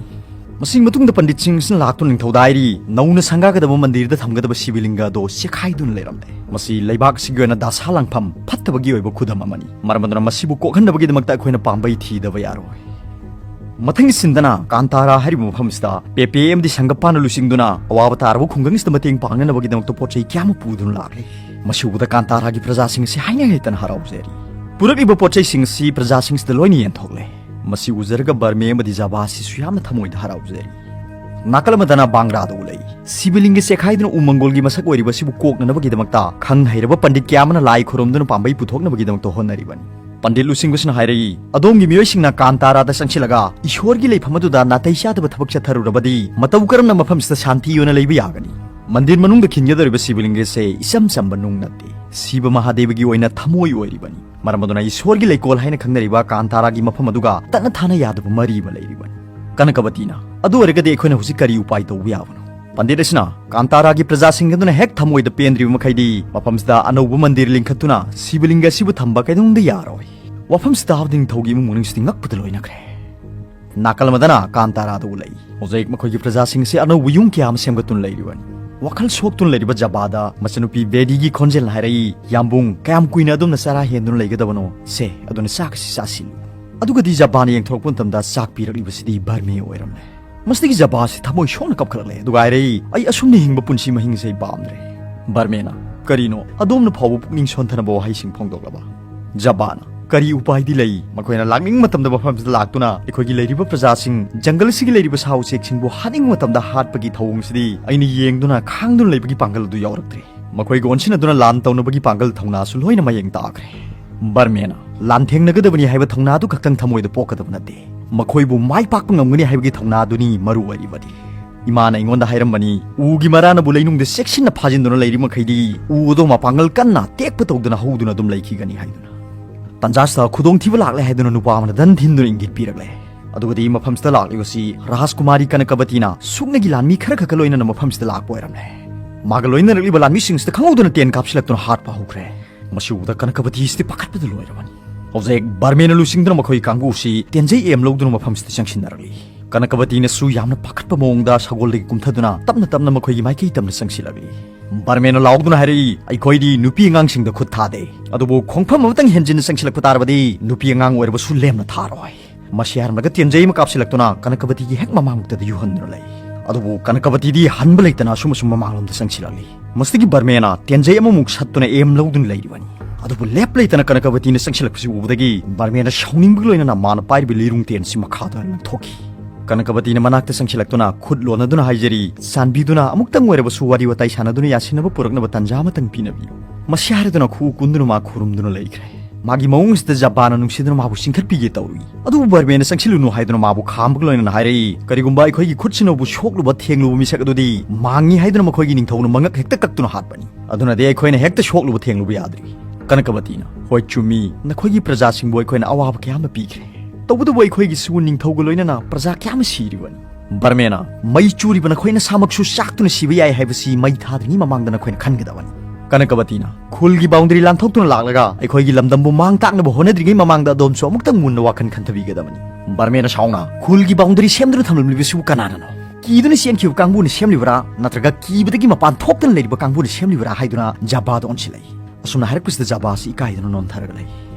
ꯃꯁꯤꯒꯤ ꯃꯇꯨꯡꯗ ꯄꯟꯗꯤꯠꯁꯤꯡꯁꯤꯅ ꯂꯥꯛꯇꯨꯅ ꯅꯤꯡꯊꯧꯗ ꯍꯥꯏꯔꯤ, "ꯅꯧꯅ ꯁꯪꯒꯥꯒꯗꯕ ꯃꯟꯗꯤꯔꯗ ꯊꯝꯒꯗꯕ ꯁꯤꯕꯂꯤꯡꯒ ꯑꯗꯣ ꯆꯦꯛꯈꯥꯏꯗꯨꯅ ꯂꯩꯔꯝꯂꯦ꯫ ꯃꯁꯤ ꯂꯩꯕꯥꯛ ꯑꯁꯤꯒꯤ ꯑꯣꯏꯅ ꯗꯁꯥ ꯂꯥꯡꯐꯝ ꯐꯠꯇꯕꯒꯤ ꯑꯣꯏꯕ ꯈꯨꯗꯝ ꯑꯃꯅꯤ꯫ ꯃꯔꯝ ꯑꯗꯨꯅ ꯃꯁꯤꯕꯨ ꯀꯣꯛꯍꯟꯅꯕꯒꯤꯗꯃꯛꯇ ꯑꯩꯈꯣꯏꯅ ꯄꯥꯝꯕꯩ ꯊꯤꯗꯕ ꯌꯥꯔꯣꯏ"꯫ ꯃꯊꯪꯒꯤ ꯁꯤꯟꯗꯅ ꯀꯥꯟꯇꯥꯔꯥ ꯍꯥꯏꯔꯤꯕ ꯃꯐꯝꯁꯤꯗ ꯄꯦꯄꯦ ꯑꯃꯗꯤ ꯁꯪꯒꯞꯄꯥꯅ ꯂꯨꯆꯤꯡꯗꯨꯅ ꯑꯋꯥꯕ ꯇꯥꯔꯕ ꯈꯨꯡꯒꯪꯁꯤꯗ ꯃꯇꯦꯡ ꯄꯥꯡꯅꯅꯕꯒꯤꯗꯃꯛꯇ ꯄꯣꯠ ꯆꯩ ꯀꯌꯥ ꯑꯃ ꯄꯨꯗꯨꯅ ꯂꯥꯛꯂꯤ꯫ ꯃꯁꯤ ꯎꯕꯗ ꯀꯥꯟꯇꯥꯔꯥꯒꯤ ꯄ꯭ꯔꯖꯥꯁꯤꯡ ꯑꯁꯤ ꯍꯥꯏꯅ ꯂꯩꯇꯅ ꯍꯔꯥꯎꯖꯔꯤ꯫ ꯄꯨꯔꯛꯂꯤꯕ ꯄꯣꯠ ꯆꯩꯁꯤꯡ ꯑꯁꯤ ꯄ꯭ꯔꯖꯥꯁꯤꯡꯁꯤꯗ ꯂꯣꯏꯅ ꯌꯦꯟꯊꯣꯛꯂꯦ꯫ ꯃꯁꯤ ꯎꯖꯔꯒ ꯕꯔꯃꯦ ꯑꯃꯗꯤ ꯖꯕꯥ ꯑꯁꯤꯁꯨ ꯌꯥꯝꯅ ꯊꯃꯣꯏꯗ ꯍꯔꯥꯎꯖꯔꯤ꯫ ꯅꯥꯀꯜ ꯑꯃꯗꯅ ꯕꯥꯡꯒ꯭ꯔꯥꯗ ꯎꯠꯂꯛꯏ꯫ ꯁꯤꯕꯂꯤꯡꯒ ꯆꯦꯛꯈꯥꯏꯗꯨꯅ ꯎ ꯃꯪꯒꯣꯜꯒꯤ ꯃꯁꯛ ꯑꯣꯏꯔꯤꯕ ꯑꯁꯤꯕꯨ ꯀꯣꯛꯅꯅꯕꯒꯤꯗꯃꯛꯇ ꯈꯪ ꯍꯩꯔꯕ ꯄꯟꯗꯤꯠ ꯀꯌꯥ ꯑꯃꯅ ꯂꯥꯏ ꯈꯨꯔꯨꯝꯗꯨꯅ ꯄꯥꯝꯕꯩ ꯄꯨꯊꯣꯛꯅꯕꯒꯤꯗꯃꯛꯇ ꯍꯣꯠꯅꯔꯤꯕꯅꯤ꯫ ꯄꯟꯗꯤꯠ ꯂꯨꯆꯤꯡꯕꯁꯤꯅ ꯍꯥꯏꯔꯛꯏ, "ꯑꯗꯣꯝꯒꯤ ꯃꯤꯑꯣꯏꯁꯤꯡꯅ ꯀꯥꯟꯇꯥꯔꯥꯗ ꯆꯪꯁꯤꯜꯂꯒ ꯏꯁꯣꯔꯒꯤ ꯂꯩꯐꯝ ꯑꯗꯨꯗ ꯅꯥꯇꯩ ꯆꯥꯗꯕ ꯊꯕꯛ ꯆꯠꯊꯔꯨꯔꯕꯗꯤ ꯃꯇꯧ ꯀꯔꯝꯅ ꯃꯐꯝꯁꯤꯗ ꯁꯥꯟꯇꯤ ꯑꯣꯏꯅ ꯂꯩꯕ ꯌꯥꯒꯅꯤ?" ꯃꯟꯗꯤꯔ ꯃꯅꯨꯡꯗ ꯈꯤꯟꯒꯗꯧꯔꯤꯕ ꯁꯤꯕꯂꯤꯡꯒꯁꯦ ꯏꯆꯝ ꯆꯝꯕ ꯅꯨꯡ ꯅꯠꯇꯦ, ꯁꯤꯕ ꯃꯍꯥꯗꯦꯕꯒꯤ ꯑꯣꯏꯅ ꯊꯃꯣꯏ ꯑꯣꯏꯔꯤꯕꯅꯤ꯫ ꯃꯔꯝ ꯑꯗꯨꯅ ꯏꯁꯣꯔꯒꯤ ꯂꯩꯀꯣꯜ ꯍꯥꯏꯅ ꯈꯪꯅꯔꯤꯕ ꯀꯥꯟꯇꯥꯔꯥꯒꯤ ꯃꯐꯝ ꯑꯗꯨꯒ ꯇꯠꯅ ꯊꯥꯅ ꯌꯥꯗꯕ ꯃꯔꯤ ꯑꯃ ꯂꯩꯔꯤꯕꯅꯤ꯫ ꯀꯅꯀꯕꯇꯤꯅ, "ꯑꯗꯨ ꯑꯣꯏꯔꯒꯗꯤ ꯑꯩꯈꯣꯏꯅ ꯍꯧꯖꯤꯛ ꯀꯔꯤ ꯎꯄꯥꯏ ꯇꯧꯕ ꯌꯥꯕꯅꯣ?" ꯄꯟꯗꯤꯠ ꯑꯁꯤꯅ, "ꯀꯥꯟꯇꯥꯔꯥꯒꯤ ꯄ꯭ꯔꯖꯥꯁꯤꯡ ꯑꯗꯨꯅ ꯍꯦꯛ ꯊꯃꯣꯏꯗ ꯄꯦꯟꯗ꯭ꯔꯤꯕ ꯃꯈꯩꯗꯤ ꯃꯐꯝꯁꯤꯗ ꯑꯅꯧꯕ ꯃꯟꯗꯤꯔ ꯂꯤꯡꯈꯠꯇꯨꯅ ꯁꯤꯕꯂꯤꯡꯒ ꯑꯁꯤꯕꯨ ꯊꯝꯕ ꯀꯩꯗꯧꯅꯨꯡꯗ ꯌꯥꯔꯣꯏ"꯫ ꯋꯥꯐꯝꯁꯤ ꯇꯥꯕꯗ ꯅꯤꯡꯊꯧꯒꯤ ꯏꯃꯨꯡ ꯃꯅꯨꯡꯁꯤꯗꯤ ꯉꯛꯄꯗ ꯂꯣꯏꯅꯈ꯭ꯔꯦ꯫ ꯅꯥꯀꯜ ꯑꯃꯗꯅ ꯀꯥꯟꯇꯥꯔꯥꯗ ꯎꯠꯂꯛꯏ꯫ ꯍꯧꯖꯤꯛ ꯃꯈꯣꯏꯒꯤ ꯄ꯭ꯔꯖꯥꯁꯤꯡ ꯑꯁꯤ ꯑꯅꯧꯕ ꯌꯨꯝ ꯀꯌꯥ ꯑꯃ ꯁꯦꯝꯒꯠꯇꯨꯅ ꯂꯩꯔꯤꯕꯅꯤ꯫ ꯋꯥꯈꯜ ꯁꯣꯛꯇꯨꯅ ꯂꯩꯔꯤꯕ ꯖꯕꯥꯗ ꯃꯆꯟꯅꯨꯄꯤ ꯕꯦꯗꯤꯒꯤ ꯈꯣꯟꯖꯦꯜꯅ ꯍꯥꯏꯔꯛꯏ, "ꯌꯥꯝꯕꯨꯡ, ꯀꯌꯥꯝ ꯀꯨꯏꯅ ꯑꯗꯣꯝꯅ ꯆꯔꯥ ꯍꯦꯟꯗꯨꯅ ꯂꯩꯒꯗꯕꯅꯣ? ꯁꯦ, ꯑꯗꯨꯅ ꯆꯥꯛ ꯑꯁꯤ ꯆꯥꯁꯤꯜꯂꯨ"꯫ ꯑꯗꯨꯒꯗꯤ ꯖꯕꯥꯅ ꯌꯦꯡꯊꯣꯔꯛꯄ ꯃꯇꯝꯗ ꯆꯥꯛ ꯄꯤꯔꯛꯂꯤꯕꯁꯤꯗꯤ ꯕꯔꯃꯦ ꯑꯣꯏꯔꯝꯂꯦ꯫ ꯃꯁꯤꯗꯒꯤ ꯖꯕꯥꯁꯤ ꯊꯃꯣꯏ ꯁꯣꯛꯅ ꯀꯞꯈꯠꯂꯛꯂꯦ, ꯑꯗꯨꯒ ꯍꯥꯏꯔꯛꯏ, "ꯑꯩ ꯑꯁꯨꯝꯅ ꯍꯤꯡꯕ ꯄꯨꯟꯁꯤ ꯃꯍꯤꯡꯁꯦ ꯑꯩ ꯄꯥꯝꯗ꯭ꯔꯦ"꯫ ꯕꯔꯃꯦꯅ, "ꯀꯔꯤꯅꯣ ꯑꯗꯣꯝꯅ ꯐꯥꯎꯕ ꯄꯨꯛꯅꯤꯡ ꯁꯣꯟꯊꯅꯕ ꯋꯥꯍꯩꯁꯤꯡ ꯐꯣꯡꯗꯣꯛꯂꯕ?" ꯖꯕꯥꯅ, "ꯀꯔꯤ ꯎꯄꯥꯏꯗꯤ ꯂꯩ? ꯃꯈꯣꯏꯅ ꯂꯥꯛꯅꯤꯡꯕ ꯃꯇꯝꯗ ꯃꯐꯝꯁꯤꯗ ꯂꯥꯛꯇꯨꯅ ꯑꯩꯈꯣꯏꯒꯤ ꯂꯩꯔꯤꯕ ꯄ꯭ꯔꯖꯥꯁꯤꯡ, ꯖꯪꯒꯜ ꯑꯁꯤꯒꯤ ꯂꯩꯔꯤꯕ ꯁꯥ ꯎꯆꯦꯛꯁꯤꯡꯕꯨ ꯍꯥꯠꯅꯤꯡꯕ ꯃꯇꯝꯗ ꯍꯥꯠꯄꯒꯤ ꯊꯧꯑꯣꯡꯁꯤꯗꯤ ꯑꯩꯅ ꯌꯦꯡꯗꯨꯅ ꯈꯥꯡꯗꯨꯅ ꯂꯩꯕꯒꯤ ꯄꯥꯡꯒꯜ ꯑꯗꯨ ꯌꯥꯎꯔꯛꯇ꯭ꯔꯦ꯫ ꯃꯈꯣꯏꯒ ꯑꯣꯟꯁꯤꯟꯅꯗꯨꯅ ꯂꯥꯟ ꯇꯧꯅꯕꯒꯤ ꯄꯥꯡꯒꯜ ꯊꯧꯅꯥꯁꯨ ꯂꯣꯏꯅ ꯃꯌꯦꯡ ꯇꯥꯈ꯭ꯔꯦ"꯫ ꯕꯔꯃꯦꯅ, "ꯂꯥꯟꯊꯦꯡꯅꯒꯗꯕꯅꯤ ꯍꯥꯏꯕ ꯊꯧꯅꯥꯗꯨ ꯈꯛꯇꯪ ꯊꯃꯣꯏꯗ ꯄꯣꯛꯀꯗꯕ ꯅꯠꯇꯦ꯫ ꯃꯈꯣꯏꯕꯨ ꯃꯥꯏ ꯄꯥꯛꯄ ꯉꯝꯒꯅꯤ ꯍꯥꯏꯕꯒꯤ ꯊꯧꯅꯥꯗꯨꯅꯤ ꯃꯔꯨ ꯑꯣꯏꯔꯤꯕꯗꯤ꯫ ꯏꯃꯥꯅ ꯑꯩꯉꯣꯟꯗ ꯍꯥꯏꯔꯝꯕꯅꯤ, ꯎꯒꯤ ꯃꯔꯥꯅꯕꯨ ꯂꯩꯅꯨꯡꯗ ꯆꯦꯛꯁꯤꯟꯅ ꯐꯥꯖꯤꯟꯗꯨꯅ ꯂꯩꯔꯤ ꯃꯈꯩꯗꯤ ꯎ ꯑꯗꯣ ꯃꯄꯥꯡꯒꯜ ꯀꯟꯅ ꯇꯦꯛꯄ ꯇꯧꯗꯅ ꯍꯧꯗꯨꯅ ꯑꯗꯨꯝ ꯂꯩꯈꯤꯒꯅꯤ ꯍꯥꯏꯗꯨꯅ꯫ ꯇꯟꯖꯥꯁꯤꯗ ꯈꯨꯗꯣꯡꯊꯤꯕ ꯂꯥꯛꯂꯦ ꯍꯥꯏꯗꯨꯅ ꯅꯨꯄꯥ ꯑꯃꯅ ꯗꯟ ꯊꯤꯟꯗꯨꯅ ꯏꯪꯒꯤꯠ ꯄꯤꯔꯛꯂꯦ꯫ ꯑꯗꯨꯒꯗꯤ ꯃꯐꯝꯁꯤꯗ ꯂꯥꯛꯂꯤꯕꯁꯤ ꯔꯥꯖꯀꯨꯃꯥꯔꯤ ꯀꯅꯀꯕꯇꯤꯅ ꯁꯨꯞꯅꯒꯤ ꯂꯥꯟꯃꯤ ꯈꯔ ꯈꯛꯀ ꯂꯣꯏꯅꯅ ꯃꯐꯝꯁꯤꯗ ꯂꯥꯛꯄ ꯑꯣꯏꯔꯝꯂꯦ꯫ ꯃꯥꯒ ꯂꯣꯏꯅꯔꯛꯂꯤꯕ ꯂꯥꯟꯃꯤꯁꯤꯡꯁꯤꯗ ꯈꯪꯍꯧꯗꯅ ꯇꯦꯟ ꯀꯥꯞꯁꯤꯜꯂꯛꯇꯨꯅ ꯍꯥꯠꯄ ꯍꯧꯈ꯭ꯔꯦ꯫ ꯃꯁꯤ ꯎꯕꯗ ꯀꯅꯀꯕꯇꯤꯁꯤꯗꯤ ꯄꯥꯈꯠꯄꯗ ꯂꯣꯏꯔꯕꯅꯤ꯫ ꯍꯧꯖꯤꯛ ꯕꯔꯃꯦꯅ ꯂꯨꯆꯤꯡꯗꯨꯅ ꯃꯈꯣꯏ ꯀꯥꯡꯕꯨꯁꯤ ꯇꯦꯟꯖꯩ ꯑꯦꯝ ꯂꯧꯗꯨꯅ ꯃꯐꯝꯁꯤꯗ ꯆꯪꯁꯤꯟꯅꯔꯛꯂꯤ꯫ ꯀꯅꯀꯕꯇꯤꯅꯁꯨ ꯌꯥꯝꯅ ꯄꯥꯈꯠꯄ ꯃꯑꯣꯡꯗ ꯁꯒꯣꯜꯗꯒꯤ ꯀꯨꯝꯊꯗꯨꯅ ꯇꯞꯅ ꯇꯞꯅ ꯃꯈꯣꯏꯒꯤ ꯃꯥꯏꯀꯩ ꯇꯝꯅ ꯆꯪꯁꯤꯜꯂꯛꯂꯤ꯫ ꯕꯔꯃꯦꯅ ꯂꯥꯎꯗꯨꯅ ꯍꯥꯏꯔꯛꯏ, "ꯑꯩꯈꯣꯏꯗꯤ ꯅꯨꯄꯤ ꯑꯉꯥꯡꯁꯤꯡꯗ ꯈꯨꯠ ꯊꯥꯗꯦ, ꯑꯗꯨꯕꯨ ꯈꯣꯡꯐꯝ ꯑꯃꯇꯪ ꯍꯦꯟꯖꯤꯟꯅ ꯆꯪꯁꯤꯜꯂꯛꯄ ꯇꯥꯔꯕꯗꯤ ꯅꯨꯄꯤ ꯑꯉꯥꯡ ꯑꯣꯏꯔꯕꯁꯨ ꯂꯦꯝꯅ ꯊꯥꯔꯣꯏ"꯫ ꯃꯁꯤ ꯍꯥꯏꯔꯝꯂꯒ ꯇꯦꯟꯖꯩ ꯑꯃ ꯀꯥꯞꯁꯤꯜꯂꯛꯇꯨꯅ ꯀꯅꯀꯕꯇꯤꯒꯤ ꯍꯦꯛ ꯃꯃꯥꯡꯃꯛꯇꯗ ꯌꯨꯍꯟꯗꯨꯅ ꯂꯩ꯫ ꯑꯗꯨꯕꯨ ꯀꯅꯀꯕꯇꯤꯗꯤ ꯍꯟꯕ ꯂꯩꯇꯅ ꯑꯁꯨꯝ ꯑꯁꯨꯝ ꯃꯃꯥꯡꯂꯣꯝꯗ ꯆꯪꯁꯤꯜꯂꯛꯂꯤ꯫ ꯃꯁꯤꯗꯒꯤ ꯕꯔꯃꯦꯅ ꯇꯦꯟꯖꯩ ꯑꯃꯃꯨꯛ ꯁꯠꯇꯨꯅ ꯑꯦꯝ ꯂꯧꯗꯨꯅ ꯂꯩꯔꯤꯕꯅꯤ꯫ ꯑꯗꯨꯕꯨ ꯂꯦꯞ ꯂꯩꯇꯅ ꯀꯅꯀꯕꯇꯤꯅ ꯆꯪꯁꯤꯜꯂꯛꯄꯁꯤ ꯎꯕꯗꯒꯤ ꯕꯔꯃꯦꯅ ꯁꯥꯎꯅꯤꯡꯕꯒ ꯂꯣꯏꯅꯅ ꯃꯥꯅ ꯄꯥꯏꯔꯤꯕ ꯂꯤꯔꯨꯡ ꯇꯦꯟ ꯑꯁꯤ ꯃꯈꯥꯗ ꯂꯪꯊꯣꯛꯈꯤ꯫ ꯀꯅꯀꯕꯇꯤꯅ ꯃꯅꯥꯛꯇ ꯆꯪꯁꯤꯜꯂꯛꯇꯨꯅ ꯈꯨꯠ ꯂꯣꯟꯅꯗꯨꯅ ꯍꯥꯏꯖꯔꯤ, "ꯆꯥꯟꯕꯤꯗꯨꯅ ꯑꯃꯨꯛꯇꯪ ꯑꯣꯏꯔꯕꯁꯨ ꯋꯥꯔꯤ ꯋꯥꯇꯥꯏ ꯁꯥꯟꯅꯗꯨꯅ ꯌꯥꯁꯤꯟꯅꯕ ꯄꯨꯔꯛꯅꯕ ꯇꯥꯟꯖꯥ ꯑꯃꯇꯪ ꯄꯤꯅꯕꯤꯌꯨ"꯫ ꯃꯁꯤ ꯍꯥꯏꯔꯗꯨꯅ ꯈꯨꯎ ꯀꯨꯟꯗꯨꯅ ꯃꯥ ꯈꯨꯔꯨꯝꯗꯨꯅ ꯂꯩꯈ꯭ꯔꯦ꯫ ꯃꯥꯒꯤ ꯃꯑꯣꯡꯁꯤꯗ ꯖꯕꯥꯅ ꯅꯨꯡꯁꯤꯗꯨꯅ ꯃꯥꯕꯨ ꯆꯤꯡꯈꯠꯄꯤꯒꯦ ꯇꯧꯔꯤ꯫ ꯑꯗꯨꯕꯨ ꯕꯔꯃꯦꯅ "ꯆꯪꯁꯤꯜꯂꯨꯅꯨ" ꯍꯥꯏꯗꯨꯅ ꯃꯥꯕꯨ ꯈꯥꯝꯕꯒ ꯂꯣꯏꯅꯅ ꯍꯥꯏꯔꯛꯏ, "ꯀꯔꯤꯒꯨꯝꯕ ꯑꯩꯈꯣꯏꯒꯤ ꯈꯨꯠꯁꯤꯅꯕꯨ ꯁꯣꯛꯂꯨꯕ ꯊꯦꯡꯂꯨꯕ ꯃꯤꯁꯛ ꯑꯗꯨꯗꯤ ꯃꯥꯡꯉꯤ ꯍꯥꯏꯗꯨꯅ ꯃꯈꯣꯏꯒꯤ ꯅꯤꯡꯊꯧꯅ ꯃꯉꯛ ꯍꯦꯛꯇ ꯀꯛꯇꯨꯅ ꯍꯥꯠꯄꯅꯤ꯫ ꯑꯗꯨꯅꯗꯤ ꯑꯩꯈꯣꯏꯅ ꯍꯦꯛꯇ ꯁꯣꯛꯂꯨꯕ ꯊꯦꯡꯂꯨꯕ ꯌꯥꯗ꯭ꯔꯤ"꯫ ꯀꯅꯀꯕꯇꯤꯅ, "ꯍꯣꯏ, ꯆꯨꯝꯃꯤ, ꯅꯈꯣꯏꯒꯤ ꯄ꯭ꯔꯖꯥꯁꯤꯡꯕꯨ ꯑꯩꯈꯣꯏꯅ ꯑꯋꯥꯕ ꯀꯌꯥ ꯑꯃ ꯄꯤꯈ꯭ꯔꯦ꯫ ꯇꯧꯕꯇꯕꯨ ꯑꯩꯈꯣꯏꯒꯤꯁꯨ ꯅꯤꯡꯊꯧꯒ ꯂꯣꯏꯅꯅ ꯄ꯭ꯔꯖꯥ ꯀꯌꯥ ꯑꯃ ꯁꯤꯔꯤꯕꯅꯤ"꯫ ꯕꯔꯃꯦꯅ, "ꯃꯩ ꯆꯨꯔꯤꯕ ꯅꯈꯣꯏ ꯅꯁꯥꯃꯛꯁꯨ ꯆꯥꯛꯇꯨꯅ ꯁꯤꯕ ꯌꯥꯏ ꯍꯥꯏꯕꯁꯤ ꯃꯩ ꯊꯥꯗ꯭ꯔꯤꯉꯩ ꯃꯃꯥꯡꯗ ꯅꯈꯣꯏꯅ ꯈꯟꯒꯗꯕꯅꯤ"꯫ ꯀꯅꯀꯕꯇꯤꯅ, "ꯈꯨꯜꯒꯤ ꯕꯥꯎꯟꯗꯔꯤ ꯂꯥꯟꯊꯣꯛꯇꯨꯅ ꯂꯥꯛꯂꯒ ꯑꯩꯈꯣꯏꯒꯤ ꯂꯝꯗꯝꯕꯨ ꯃꯥꯡ ꯇꯥꯛꯅꯕ ꯍꯣꯠꯅꯗ꯭ꯔꯤꯉꯩ ꯃꯃꯥꯡꯗ ꯑꯗꯣꯝꯁꯨ ꯑꯃꯨꯛꯇꯪ ꯃꯨꯟꯅ ꯋꯥꯈꯜ ꯈꯟꯊꯕꯤꯒꯗꯕꯅꯤ"꯫ ꯕꯔꯃꯦꯅ ꯁꯥꯎꯅ, "ꯈꯨꯜꯒꯤ ꯕꯥꯎꯟꯗꯔꯤ ꯁꯦꯝꯗꯨꯅ ꯊꯝꯂꯝꯂꯤꯕꯁꯤꯕꯨ ꯀꯅꯥꯅꯅꯣ? ꯀꯤꯗꯨꯅ ꯆꯦꯟꯈꯤꯕ ꯀꯥꯡꯕꯨꯅ ꯁꯦꯝꯂꯤꯕꯔꯥ, ꯅꯠꯇ꯭ꯔꯒ ꯀꯤꯕꯗꯒꯤ ꯃꯄꯥꯟ ꯊꯣꯛꯇꯅ ꯂꯩꯔꯤꯕ ꯀꯥꯡꯕꯨꯅ ꯁꯦꯝꯂꯤꯕꯔꯥ?" ꯍꯥꯏꯗꯨꯅ ꯖꯕꯥꯗ ꯑꯣꯟꯁꯤꯜꯂꯛꯏ꯫ ꯑꯁꯨꯝꯅ ꯍꯥꯏꯔꯛꯄꯁꯤꯗ ꯖꯕꯥꯁꯤ ꯏꯀꯥꯏꯗꯨꯅ ꯅꯣꯟꯊꯔꯒ ꯂꯩ꯫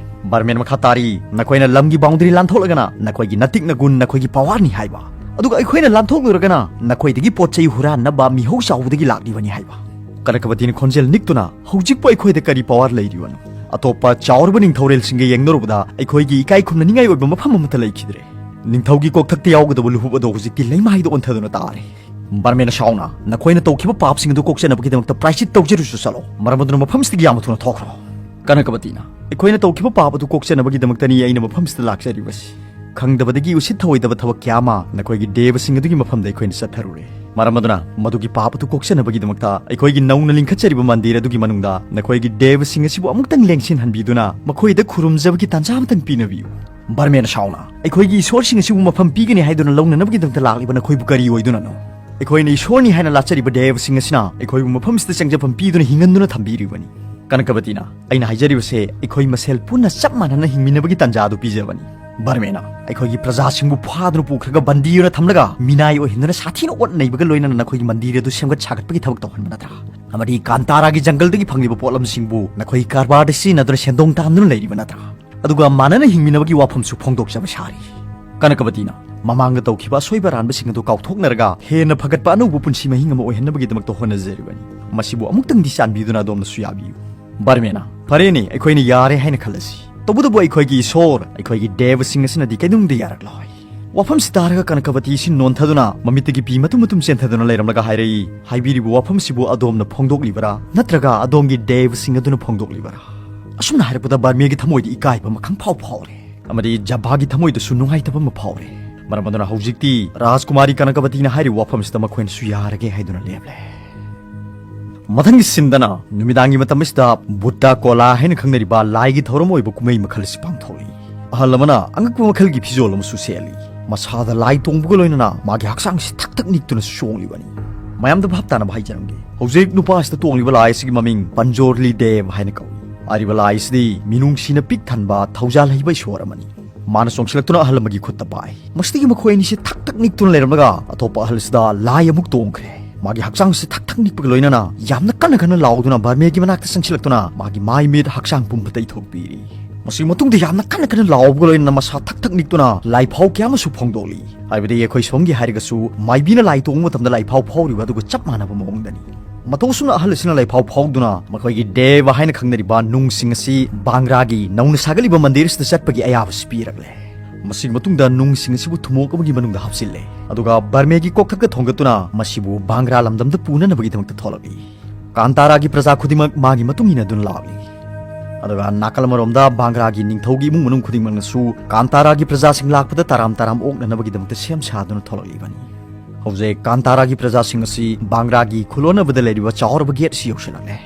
ꯕꯔꯃꯦꯟ ꯃꯈꯥ ꯇꯥꯔꯤ, ꯅꯈꯣꯏꯅ ꯂꯝꯒꯤ ꯕꯥꯎꯟꯗꯔꯤ ꯂꯥꯟꯊꯣꯛꯂꯒꯅ ꯅꯈꯣꯏꯒꯤ ꯅꯇꯤꯛ ꯅꯒꯨꯟ ꯅꯈꯣꯏꯒꯤ ꯄꯋꯥꯔꯅꯤ ꯍꯥꯏꯕ, ꯑꯗꯨꯒ ꯑꯩꯈꯣꯏꯅ ꯂꯥꯟꯊꯣꯛꯂꯨꯔꯒꯅ ꯅꯈꯣꯏꯗꯒꯤ ꯄꯣꯠ ꯆꯩ ꯍꯨꯔꯥꯟꯅꯕ ꯃꯤꯍꯧ ꯆꯥꯎꯕꯗꯒꯤ ꯂꯥꯛꯂꯤꯕꯅꯤ ꯍꯥꯏꯕ꯫ ꯀꯅꯀꯕꯇꯤꯅ ꯈꯣꯟꯖꯦꯜ ꯅꯤꯛꯇꯨꯅ, "ꯍꯧꯖꯤꯛꯄꯨ ꯑꯩꯈꯣꯏꯗ ꯀꯔꯤ ꯄꯋꯥꯔ ꯂꯩꯔꯤꯕꯅꯣ? ꯑꯇꯣꯞꯄ ꯆꯥꯎꯔꯕ ꯅꯤꯡꯊꯧꯔꯦꯜꯁꯤꯡꯒ ꯌꯦꯡꯅꯔꯨꯕꯗ ꯑꯩꯈꯣꯏꯒꯤ ꯏꯀꯥꯏ ꯈꯨꯝꯅꯅꯤꯡꯉꯥꯏ ꯑꯣꯏꯕ ꯃꯐꯝ ꯑꯃꯠꯇ ꯂꯩꯈꯤꯗ꯭ꯔꯦ꯫ ꯅꯤꯡꯊꯧꯒꯤ ꯀꯣꯛꯊꯛꯇ ꯌꯥꯎꯒꯗꯕ ꯂꯨꯍꯨꯞ ꯑꯗꯣ ꯍꯧꯖꯤꯛꯇꯤ ꯂꯩꯃꯥꯏꯗ ꯑꯣꯟꯊꯗꯨꯅ ꯇꯥꯔꯦ꯫ ꯕꯔꯃꯦꯟ ꯑꯁꯥꯎꯅ, ꯅꯈꯣꯏꯅ ꯇꯧꯈꯤꯕ ꯄꯥꯞꯁꯤꯡ ꯑꯗꯨ ꯀꯣꯛꯆꯅꯕꯒꯤꯗꯃꯛꯇ ꯄ꯭ꯔꯥꯏꯆꯤꯠ ꯇꯧꯖꯔꯨꯁꯨ ꯆꯠꯂꯣ꯫ ꯃꯔꯝ ꯑꯗꯨꯅ ꯃꯐꯝꯁꯤꯗꯒꯤ ꯌꯥꯝꯅ ꯊꯨꯅ ꯊꯣꯛꯈ꯭ꯔꯣ꯫" ꯀꯅꯀꯕꯇꯤꯅ, "ꯑꯩꯈꯣꯏꯅ ꯇꯧꯈꯤꯕ ꯄꯥꯞ ꯑꯗꯨ ꯀꯣꯛꯆꯅꯕꯒꯤꯗꯃꯛꯇꯅꯤ ꯑꯩꯅ ꯃꯐꯝꯁꯤꯗ ꯂꯥꯛꯆꯔꯤꯕꯁꯤ꯫ ꯈꯪꯗꯕꯗꯒꯤ ꯎꯁꯤꯠ ꯊꯑꯣꯏꯗꯕ ꯊꯕꯛ ꯀꯌꯥ ꯑꯃ ꯅꯈꯣꯏꯒꯤ ꯗꯦꯕꯁꯤꯡ ꯑꯗꯨꯒꯤ ꯃꯐꯝꯗ ꯑꯩꯈꯣꯏꯅ ꯆꯠꯊꯔꯨꯔꯦ꯫ ꯃꯔꯝ ꯑꯗꯨꯅ ꯃꯗꯨꯒꯤ ꯄꯥꯞ ꯑꯗꯨ ꯀꯣꯛꯆꯅꯕꯒꯤꯗꯃꯛꯇ ꯑꯩꯈꯣꯏꯒꯤ ꯅꯧꯅ ꯂꯤꯡꯈꯠꯆꯔꯤꯕ ꯃꯟꯗꯤꯔ ꯑꯗꯨꯒꯤ ꯃꯅꯨꯡꯗ ꯅꯈꯣꯏꯒꯤ ꯗꯦꯕꯁꯤꯡ ꯑꯁꯤꯕꯨ ꯑꯃꯨꯛꯇꯪ ꯂꯦꯡꯁꯤꯟꯍꯟꯕꯤꯗꯨꯅ ꯃꯈꯣꯏꯗ ꯈꯨꯔꯨꯝꯖꯕꯒꯤ ꯇꯥꯟꯖꯥ ꯑꯃꯇꯪ ꯄꯤꯅꯕꯤꯌꯨ꯫" ꯕꯔꯃꯦꯟ ꯁꯥꯎꯅ, "ꯑꯩꯈꯣꯏꯒꯤ ꯏꯁꯣꯔꯁꯤꯡ ꯑꯁꯤꯕꯨ ꯃꯐꯝ ꯄꯤꯒꯅꯤ ꯍꯥꯏꯗꯨꯅ ꯂꯧꯅꯅꯕꯒꯤꯗꯃꯛꯇ ꯂꯥꯛꯂꯤꯕ ꯅꯈꯣꯏꯕꯨ ꯀꯔꯤ ꯑꯣꯏꯗꯨꯅꯅꯣ? ꯑꯩꯈꯣꯏꯅ ꯏꯁꯣꯔꯅꯤ ꯍꯥꯏꯅ ꯂꯥꯠꯆꯔꯤꯕ ꯗꯦꯕꯁꯤꯡ ꯑꯁꯤꯅ ꯑꯩꯈꯣꯏꯕꯨ ꯃꯐꯝꯁꯤꯗ ꯆꯪꯖꯐꯝ ꯄꯤꯗꯨꯅ ꯍꯤꯡꯍꯟꯗꯨꯅ ꯊꯝꯕꯤꯔꯤꯕꯅꯤ꯫" ꯀꯅꯀꯕꯇꯤꯅ, "ꯑꯩꯅ ꯍꯥꯏꯖꯔꯤꯕꯁꯦ ꯑꯩꯈꯣꯏ ꯃꯁꯦꯜ ꯄꯨꯟꯅ ꯆꯞ ꯃꯥꯟꯅꯅ ꯍꯤꯡꯃꯤꯟꯅꯕꯒꯤ ꯇꯥꯟꯖꯥ ꯑꯗꯨ ꯄꯤꯖꯕꯅꯤ꯫" ꯕꯔꯃꯦꯟꯅ, "ꯑꯩꯈꯣꯏꯒꯤ ꯄ꯭ꯔꯖꯥꯁꯤꯡꯕꯨ ꯐꯥꯗꯨꯅ ꯄꯨꯈ꯭ꯔꯒ ꯕꯟꯗꯤ ꯑꯣꯏꯅ ꯊꯝꯂꯒ ꯃꯤꯅꯥꯏ ꯑꯣꯏꯍꯟꯗꯨꯅ ꯁꯥꯊꯤꯅ ꯑꯣꯠ ꯅꯩꯕꯒ ꯂꯣꯏꯅꯅ ꯅꯈꯣꯏꯒꯤ ꯃꯟꯗꯤꯔ ꯑꯗꯨ ꯁꯦꯝꯒꯠ ꯁꯥꯒꯠꯄꯒꯤ ꯊꯕꯛ ꯇꯧꯍꯟꯕ ꯅꯠꯇ꯭ꯔꯥ? ꯑꯃꯗꯤ ꯀꯥꯟꯇꯥꯔꯥꯒꯤ ꯖꯪꯒꯜꯗꯒꯤ ꯐꯪꯂꯤꯕ ꯄꯣꯠꯂꯝꯁꯤꯡꯕꯨ ꯅꯈꯣꯏꯒꯤ ꯀꯔꯕꯥꯔꯗ ꯁꯤꯖꯤꯟꯅꯗꯨꯅ ꯁꯦꯟꯗꯣꯡ ꯇꯥꯟꯗꯨꯅ ꯂꯩꯔꯤꯕ ꯅꯠꯇ꯭ꯔꯥ? ꯑꯗꯨꯒ ꯃꯥꯟꯅꯅ ꯍꯤꯡꯃꯤꯟꯅꯕꯒꯤ ꯋꯥꯐꯝꯁꯨ ꯐꯣꯡꯗꯣꯛꯆꯕ ꯁꯥꯔꯤ꯫" ꯀꯅꯀꯕꯇꯤꯅ, "ꯃꯃꯥꯡꯗ ꯇꯧꯈꯤꯕ ꯑꯁꯣꯏꯕ ꯑꯔꯥꯟꯕꯁꯤꯡ ꯑꯗꯨ ꯀꯥꯎꯊꯣꯛꯅꯔꯒ ꯍꯦꯟꯅ ꯐꯒꯠꯄ ꯑꯅꯧꯕ ꯄꯨꯟꯁꯤ ꯃꯍꯤꯡ ꯑꯃ ꯑꯣꯏꯍꯟꯅꯕꯒꯤꯗꯃꯛꯇ ꯍꯣꯠꯅꯖꯔꯤꯕꯅꯤ꯫ ꯃꯁꯤꯕꯨ ꯑꯃꯨꯛꯇꯪꯗꯤ ꯆꯥꯟꯕꯤꯗꯨꯅ ꯑꯗꯣꯝꯅꯁꯨ ꯌꯥꯕꯤꯌꯨ꯫" ꯕꯔꯃꯦꯟꯅ, "ꯐꯔꯦꯅꯦ, ꯑꯩꯈꯣꯏꯅ ꯌꯥꯔꯦ ꯍꯥꯏꯅ ꯈꯜꯂꯁꯤ꯫ ꯇꯧꯕꯇꯕꯨ ꯑꯩꯈꯣꯏꯒꯤ ꯏꯁꯣꯔ, ꯑꯩꯈꯣꯏꯒꯤ ꯗꯦꯕꯁꯤꯡ ꯑꯁꯤꯅꯗꯤ ꯀꯩꯗꯧꯅꯨꯡꯗ ꯌꯥꯔꯛꯂꯣꯏ꯫" ꯋꯥꯐꯝꯁꯤ ꯇꯥꯔꯒ ꯀꯅꯀꯕꯇꯤ ꯑꯁꯤ ꯅꯣꯟꯊꯗꯨꯅ ꯃꯃꯤꯠꯇꯒꯤ ꯄꯤ ꯃꯇꯨꯝ ꯃꯇꯨꯝ ꯆꯦꯟꯊꯗꯨꯅ ꯂꯩꯔꯝꯂꯒ ꯍꯥꯏꯔꯛꯏ, "ꯍꯥꯏꯕꯤꯔꯤꯕ ꯋꯥꯐꯝꯁꯤꯕꯨ ꯑꯗꯣꯝꯅ ꯐꯣꯡꯗꯣꯛꯂꯤꯕꯔꯥ, ꯅꯠꯇ꯭ꯔꯒ ꯑꯗꯣꯝꯒꯤ ꯗꯦꯕꯁꯤꯡ ꯑꯗꯨꯅ ꯐꯣꯡꯗꯣꯛꯂꯤꯕꯔꯥ?" ꯑꯁꯨꯝꯅ ꯍꯥꯏꯔꯛꯄꯗ ꯕꯔꯃꯦꯒꯤ ꯊꯃꯣꯏꯗ ꯏꯀꯥꯏꯕ ꯑꯃ ꯈꯪꯐꯥꯎ ꯐꯥꯎꯔꯦ, ꯑꯃꯗꯤ ꯖꯚꯥꯒꯤ ꯊꯃꯣꯏꯗꯁꯨ ꯅꯨꯡꯉꯥꯏꯇꯕ ꯑꯃ ꯐꯥꯎꯔꯦ꯫ ꯃꯔꯝ ꯑꯗꯨꯅ ꯍꯧꯖꯤꯛꯇꯤ ꯔꯥꯖꯀꯨꯃꯥꯔꯤ ꯀꯅꯀꯕꯇꯤꯅ ꯍꯥꯏꯔꯤꯕ ꯋꯥꯐꯝꯁꯤꯗ ꯃꯈꯣꯏꯅꯁꯨ ꯌꯥꯔꯒꯦ ꯍꯥꯏꯗꯨꯅ ꯂꯦꯞꯂꯦ꯫ ꯃꯊꯪꯒꯤ ꯁꯤꯟꯗꯅ ꯅꯨꯃꯤꯗꯥꯡꯒꯤ ꯃꯇꯝ ꯑꯁꯤꯗ ꯕꯨꯠꯇ ꯀꯣꯂꯥ ꯍꯥꯏꯅ ꯈꯪꯅꯔꯤꯕ ꯂꯥꯏꯒꯤ ꯊꯧꯔꯝ ꯑꯣꯏꯕ ꯀꯨꯝꯍꯩ ꯃꯈꯜ ꯑꯁꯤ ꯄꯥꯡꯊꯣꯛꯂꯤ꯫ ꯑꯍꯜ ꯑꯃꯅ ꯑꯉꯛꯄ ꯃꯈꯜꯒꯤ ꯐꯤꯖꯣꯜ ꯑꯃꯁꯨ ꯁꯦꯠꯂꯤ꯫ ꯃꯁꯥꯗ ꯂꯥꯏ ꯇꯣꯡꯕꯒ ꯂꯣꯏꯅꯅ ꯃꯥꯒꯤ ꯍꯛꯆꯥꯡꯁꯤ ꯊꯛ ꯊꯛ ꯅꯤꯛꯇꯨꯅ ꯆꯣꯡꯂꯤꯕꯅꯤ꯫ ꯃꯌꯥꯝꯗ ꯚꯥꯞ ꯇꯥꯅꯕ ꯍꯥꯏꯖꯔꯝꯒꯦ꯫ ꯍꯧꯖꯤꯛ ꯅꯨꯄꯥ ꯑꯁꯤꯗ ꯇꯣꯡꯂꯤꯕ ꯂꯥꯏ ꯑꯁꯤꯒꯤ ꯃꯃꯤꯡ ꯄꯟꯖꯣꯔꯂꯤ ꯗꯦꯕ ꯍꯥꯏꯅ ꯀꯧꯏ꯫ ꯍꯥꯏꯔꯤꯕ ꯂꯥꯏ ꯑꯁꯤꯗꯤ ꯃꯤꯅꯨꯡꯁꯤꯅ ꯄꯤꯛ ꯊꯟꯕ ꯊꯧꯖꯥꯜ ꯍꯩꯕ ꯏꯁꯣꯔ ꯑꯃꯅꯤ꯫ ꯃꯥꯅ ꯆꯣꯡꯁꯤꯜꯂꯛꯇꯨꯅ ꯑꯍꯜ ꯑꯃꯒꯤ ꯈꯨꯠꯇ ꯄꯥꯏ꯫ ꯃꯁꯤꯗꯒꯤ ꯃꯈꯣꯏ ꯑꯅꯤꯁꯤ ꯊꯛ ꯊꯛ ꯅꯤꯛꯇꯨꯅ ꯂꯩꯔꯝꯂꯒ ꯑꯇꯣꯞꯄ ꯑꯍꯜ ꯑꯁꯤꯗ ꯂꯥꯏ ꯑꯃꯨꯛ ꯇꯣꯡꯈ꯭ꯔꯦ꯫ ꯃꯥꯒꯤ ꯍꯛꯆꯥꯡꯁꯤ ꯊꯛ ꯊꯛ ꯅꯤꯛꯄꯒ ꯂꯣꯏꯅꯅ ꯌꯥꯝꯅ ꯀꯟꯅ ꯀꯟꯅ ꯂꯥꯎꯗꯨꯅ ꯕꯔꯃꯦꯒꯤ ꯃꯅꯥꯛꯇ ꯆꯪꯁꯤꯜꯂꯛꯇꯨꯅ ꯃꯥꯒꯤ ꯃꯥꯏ ꯃꯤꯠ ꯍꯛꯆꯥꯡ ꯄꯨꯝꯕ ꯇꯩꯊꯣꯛꯄꯤꯔꯤ꯫ ꯃꯁꯤꯒꯤ ꯃꯇꯨꯡꯗ ꯌꯥꯝꯅ ꯀꯟꯅ ꯀꯟꯅ ꯂꯥꯎꯕꯒ ꯂꯣꯏꯅꯅ ꯃꯁꯥ ꯊꯛ ꯊꯛ ꯅꯤꯛꯇꯨꯅ ꯂꯥꯏꯐꯥꯎ ꯀꯌꯥ ꯑꯃꯁꯨ ꯐꯣꯡꯗꯣꯛꯂꯤ꯫ ꯍꯥꯏꯕꯗꯤ ꯑꯩꯈꯣꯏ ꯁꯣꯝꯒꯤ ꯍꯥꯏꯔꯒꯁꯨ ꯃꯥꯏꯕꯤꯅ ꯂꯥꯏ ꯇꯣꯡꯕ ꯃꯇꯝꯗ ꯂꯥꯏꯐꯥꯎ ꯐꯥꯎꯔꯤꯕ ꯑꯗꯨꯒ ꯆꯞ ꯃꯥꯟꯅꯕ ꯃꯑꯣꯡꯗꯅꯤ꯫ ꯃꯇꯧ ꯑꯁꯨꯝꯅ ꯑꯍꯜ ꯑꯁꯤꯅ ꯂꯥꯏꯐꯥꯎ ꯐꯥꯎꯗꯨꯅ ꯃꯈꯣꯏꯒꯤ ꯗꯦꯕ ꯍꯥꯏꯅ ꯈꯪꯅꯔꯤꯕ ꯅꯨꯡꯁꯤꯡ ꯑꯁꯤ ꯕꯥꯡꯒ꯭ꯔꯥꯒꯤ ꯅꯧꯅ ꯁꯥꯒꯠꯂꯤꯕ ꯃꯟꯗꯤꯔ ꯑꯁꯤꯗ ꯆꯠꯄꯒꯤ ꯑꯌꯥꯕꯁꯤ ꯄꯤꯔꯛꯂꯦ꯫ ꯃꯁꯤꯒꯤ ꯃꯇꯨꯡꯗ ꯅꯨꯡꯁꯤꯡ ꯑꯁꯤꯕꯨ ꯊꯨꯝꯃꯣꯛ ꯑꯃꯒꯤ ꯃꯅꯨꯡꯗ ꯍꯥꯞꯆꯤꯜꯂꯦ꯫ ꯑꯗꯨꯒ ꯕꯔꯃꯦꯒꯤ ꯀꯣꯛꯊꯛꯇ ꯊꯣꯡꯒꯠꯇꯨꯅ ꯃꯁꯤꯕꯨ ꯕꯥꯡꯒ꯭ꯔꯥ ꯂꯝꯗꯝꯗ ꯄꯨꯅꯅꯕꯒꯤꯗꯃꯛꯇ ꯊꯣꯛꯂꯛꯏ꯫ ꯀꯥꯟꯇꯥꯔꯥꯒꯤ ꯄ꯭ꯔꯖꯥ ꯈꯨꯗꯤꯡꯃꯛ ꯃꯥꯒꯤ ꯃꯇꯨꯡ ꯏꯟꯅꯗꯨꯅ ꯂꯥꯛꯂꯤ꯫ ꯑꯗꯨꯒ ꯅꯥꯀꯜ ꯑꯃꯔꯣꯝꯗ ꯕꯥꯡꯒ꯭ꯔꯥꯒꯤ ꯅꯤꯡꯊꯧꯒꯤ ꯏꯃꯨꯡ ꯃꯅꯨꯡ ꯈꯨꯗꯤꯡꯃꯛꯅꯁꯨ ꯀꯥꯟꯇꯥꯔꯥꯒꯤ ꯄ꯭ꯔꯖꯥꯁꯤꯡ ꯂꯥꯛꯄꯗ ꯇꯔꯥꯝ ꯇꯔꯥꯝ ꯑꯣꯛꯅꯅꯕꯒꯤꯗꯃꯛꯇ ꯁꯦꯝ ꯁꯥꯗꯨꯅ ꯊꯣꯛꯂꯛꯂꯤꯕꯅꯤ꯫ ꯍꯧꯖꯤꯛ ꯀꯥꯟꯇꯥꯔꯥꯒꯤ ꯄ꯭ꯔꯖꯥꯁꯤꯡ ꯑꯁꯤ ꯕꯥꯡꯒ꯭ꯔꯥꯒꯤ ꯈꯨꯂꯣꯟꯅꯕꯗ ꯂꯩꯔꯤꯕ ꯆꯥꯎꯔꯕ ꯒꯦꯠ ꯑꯁꯤ ꯌꯧꯁꯤꯜꯂꯛꯂꯦ꯫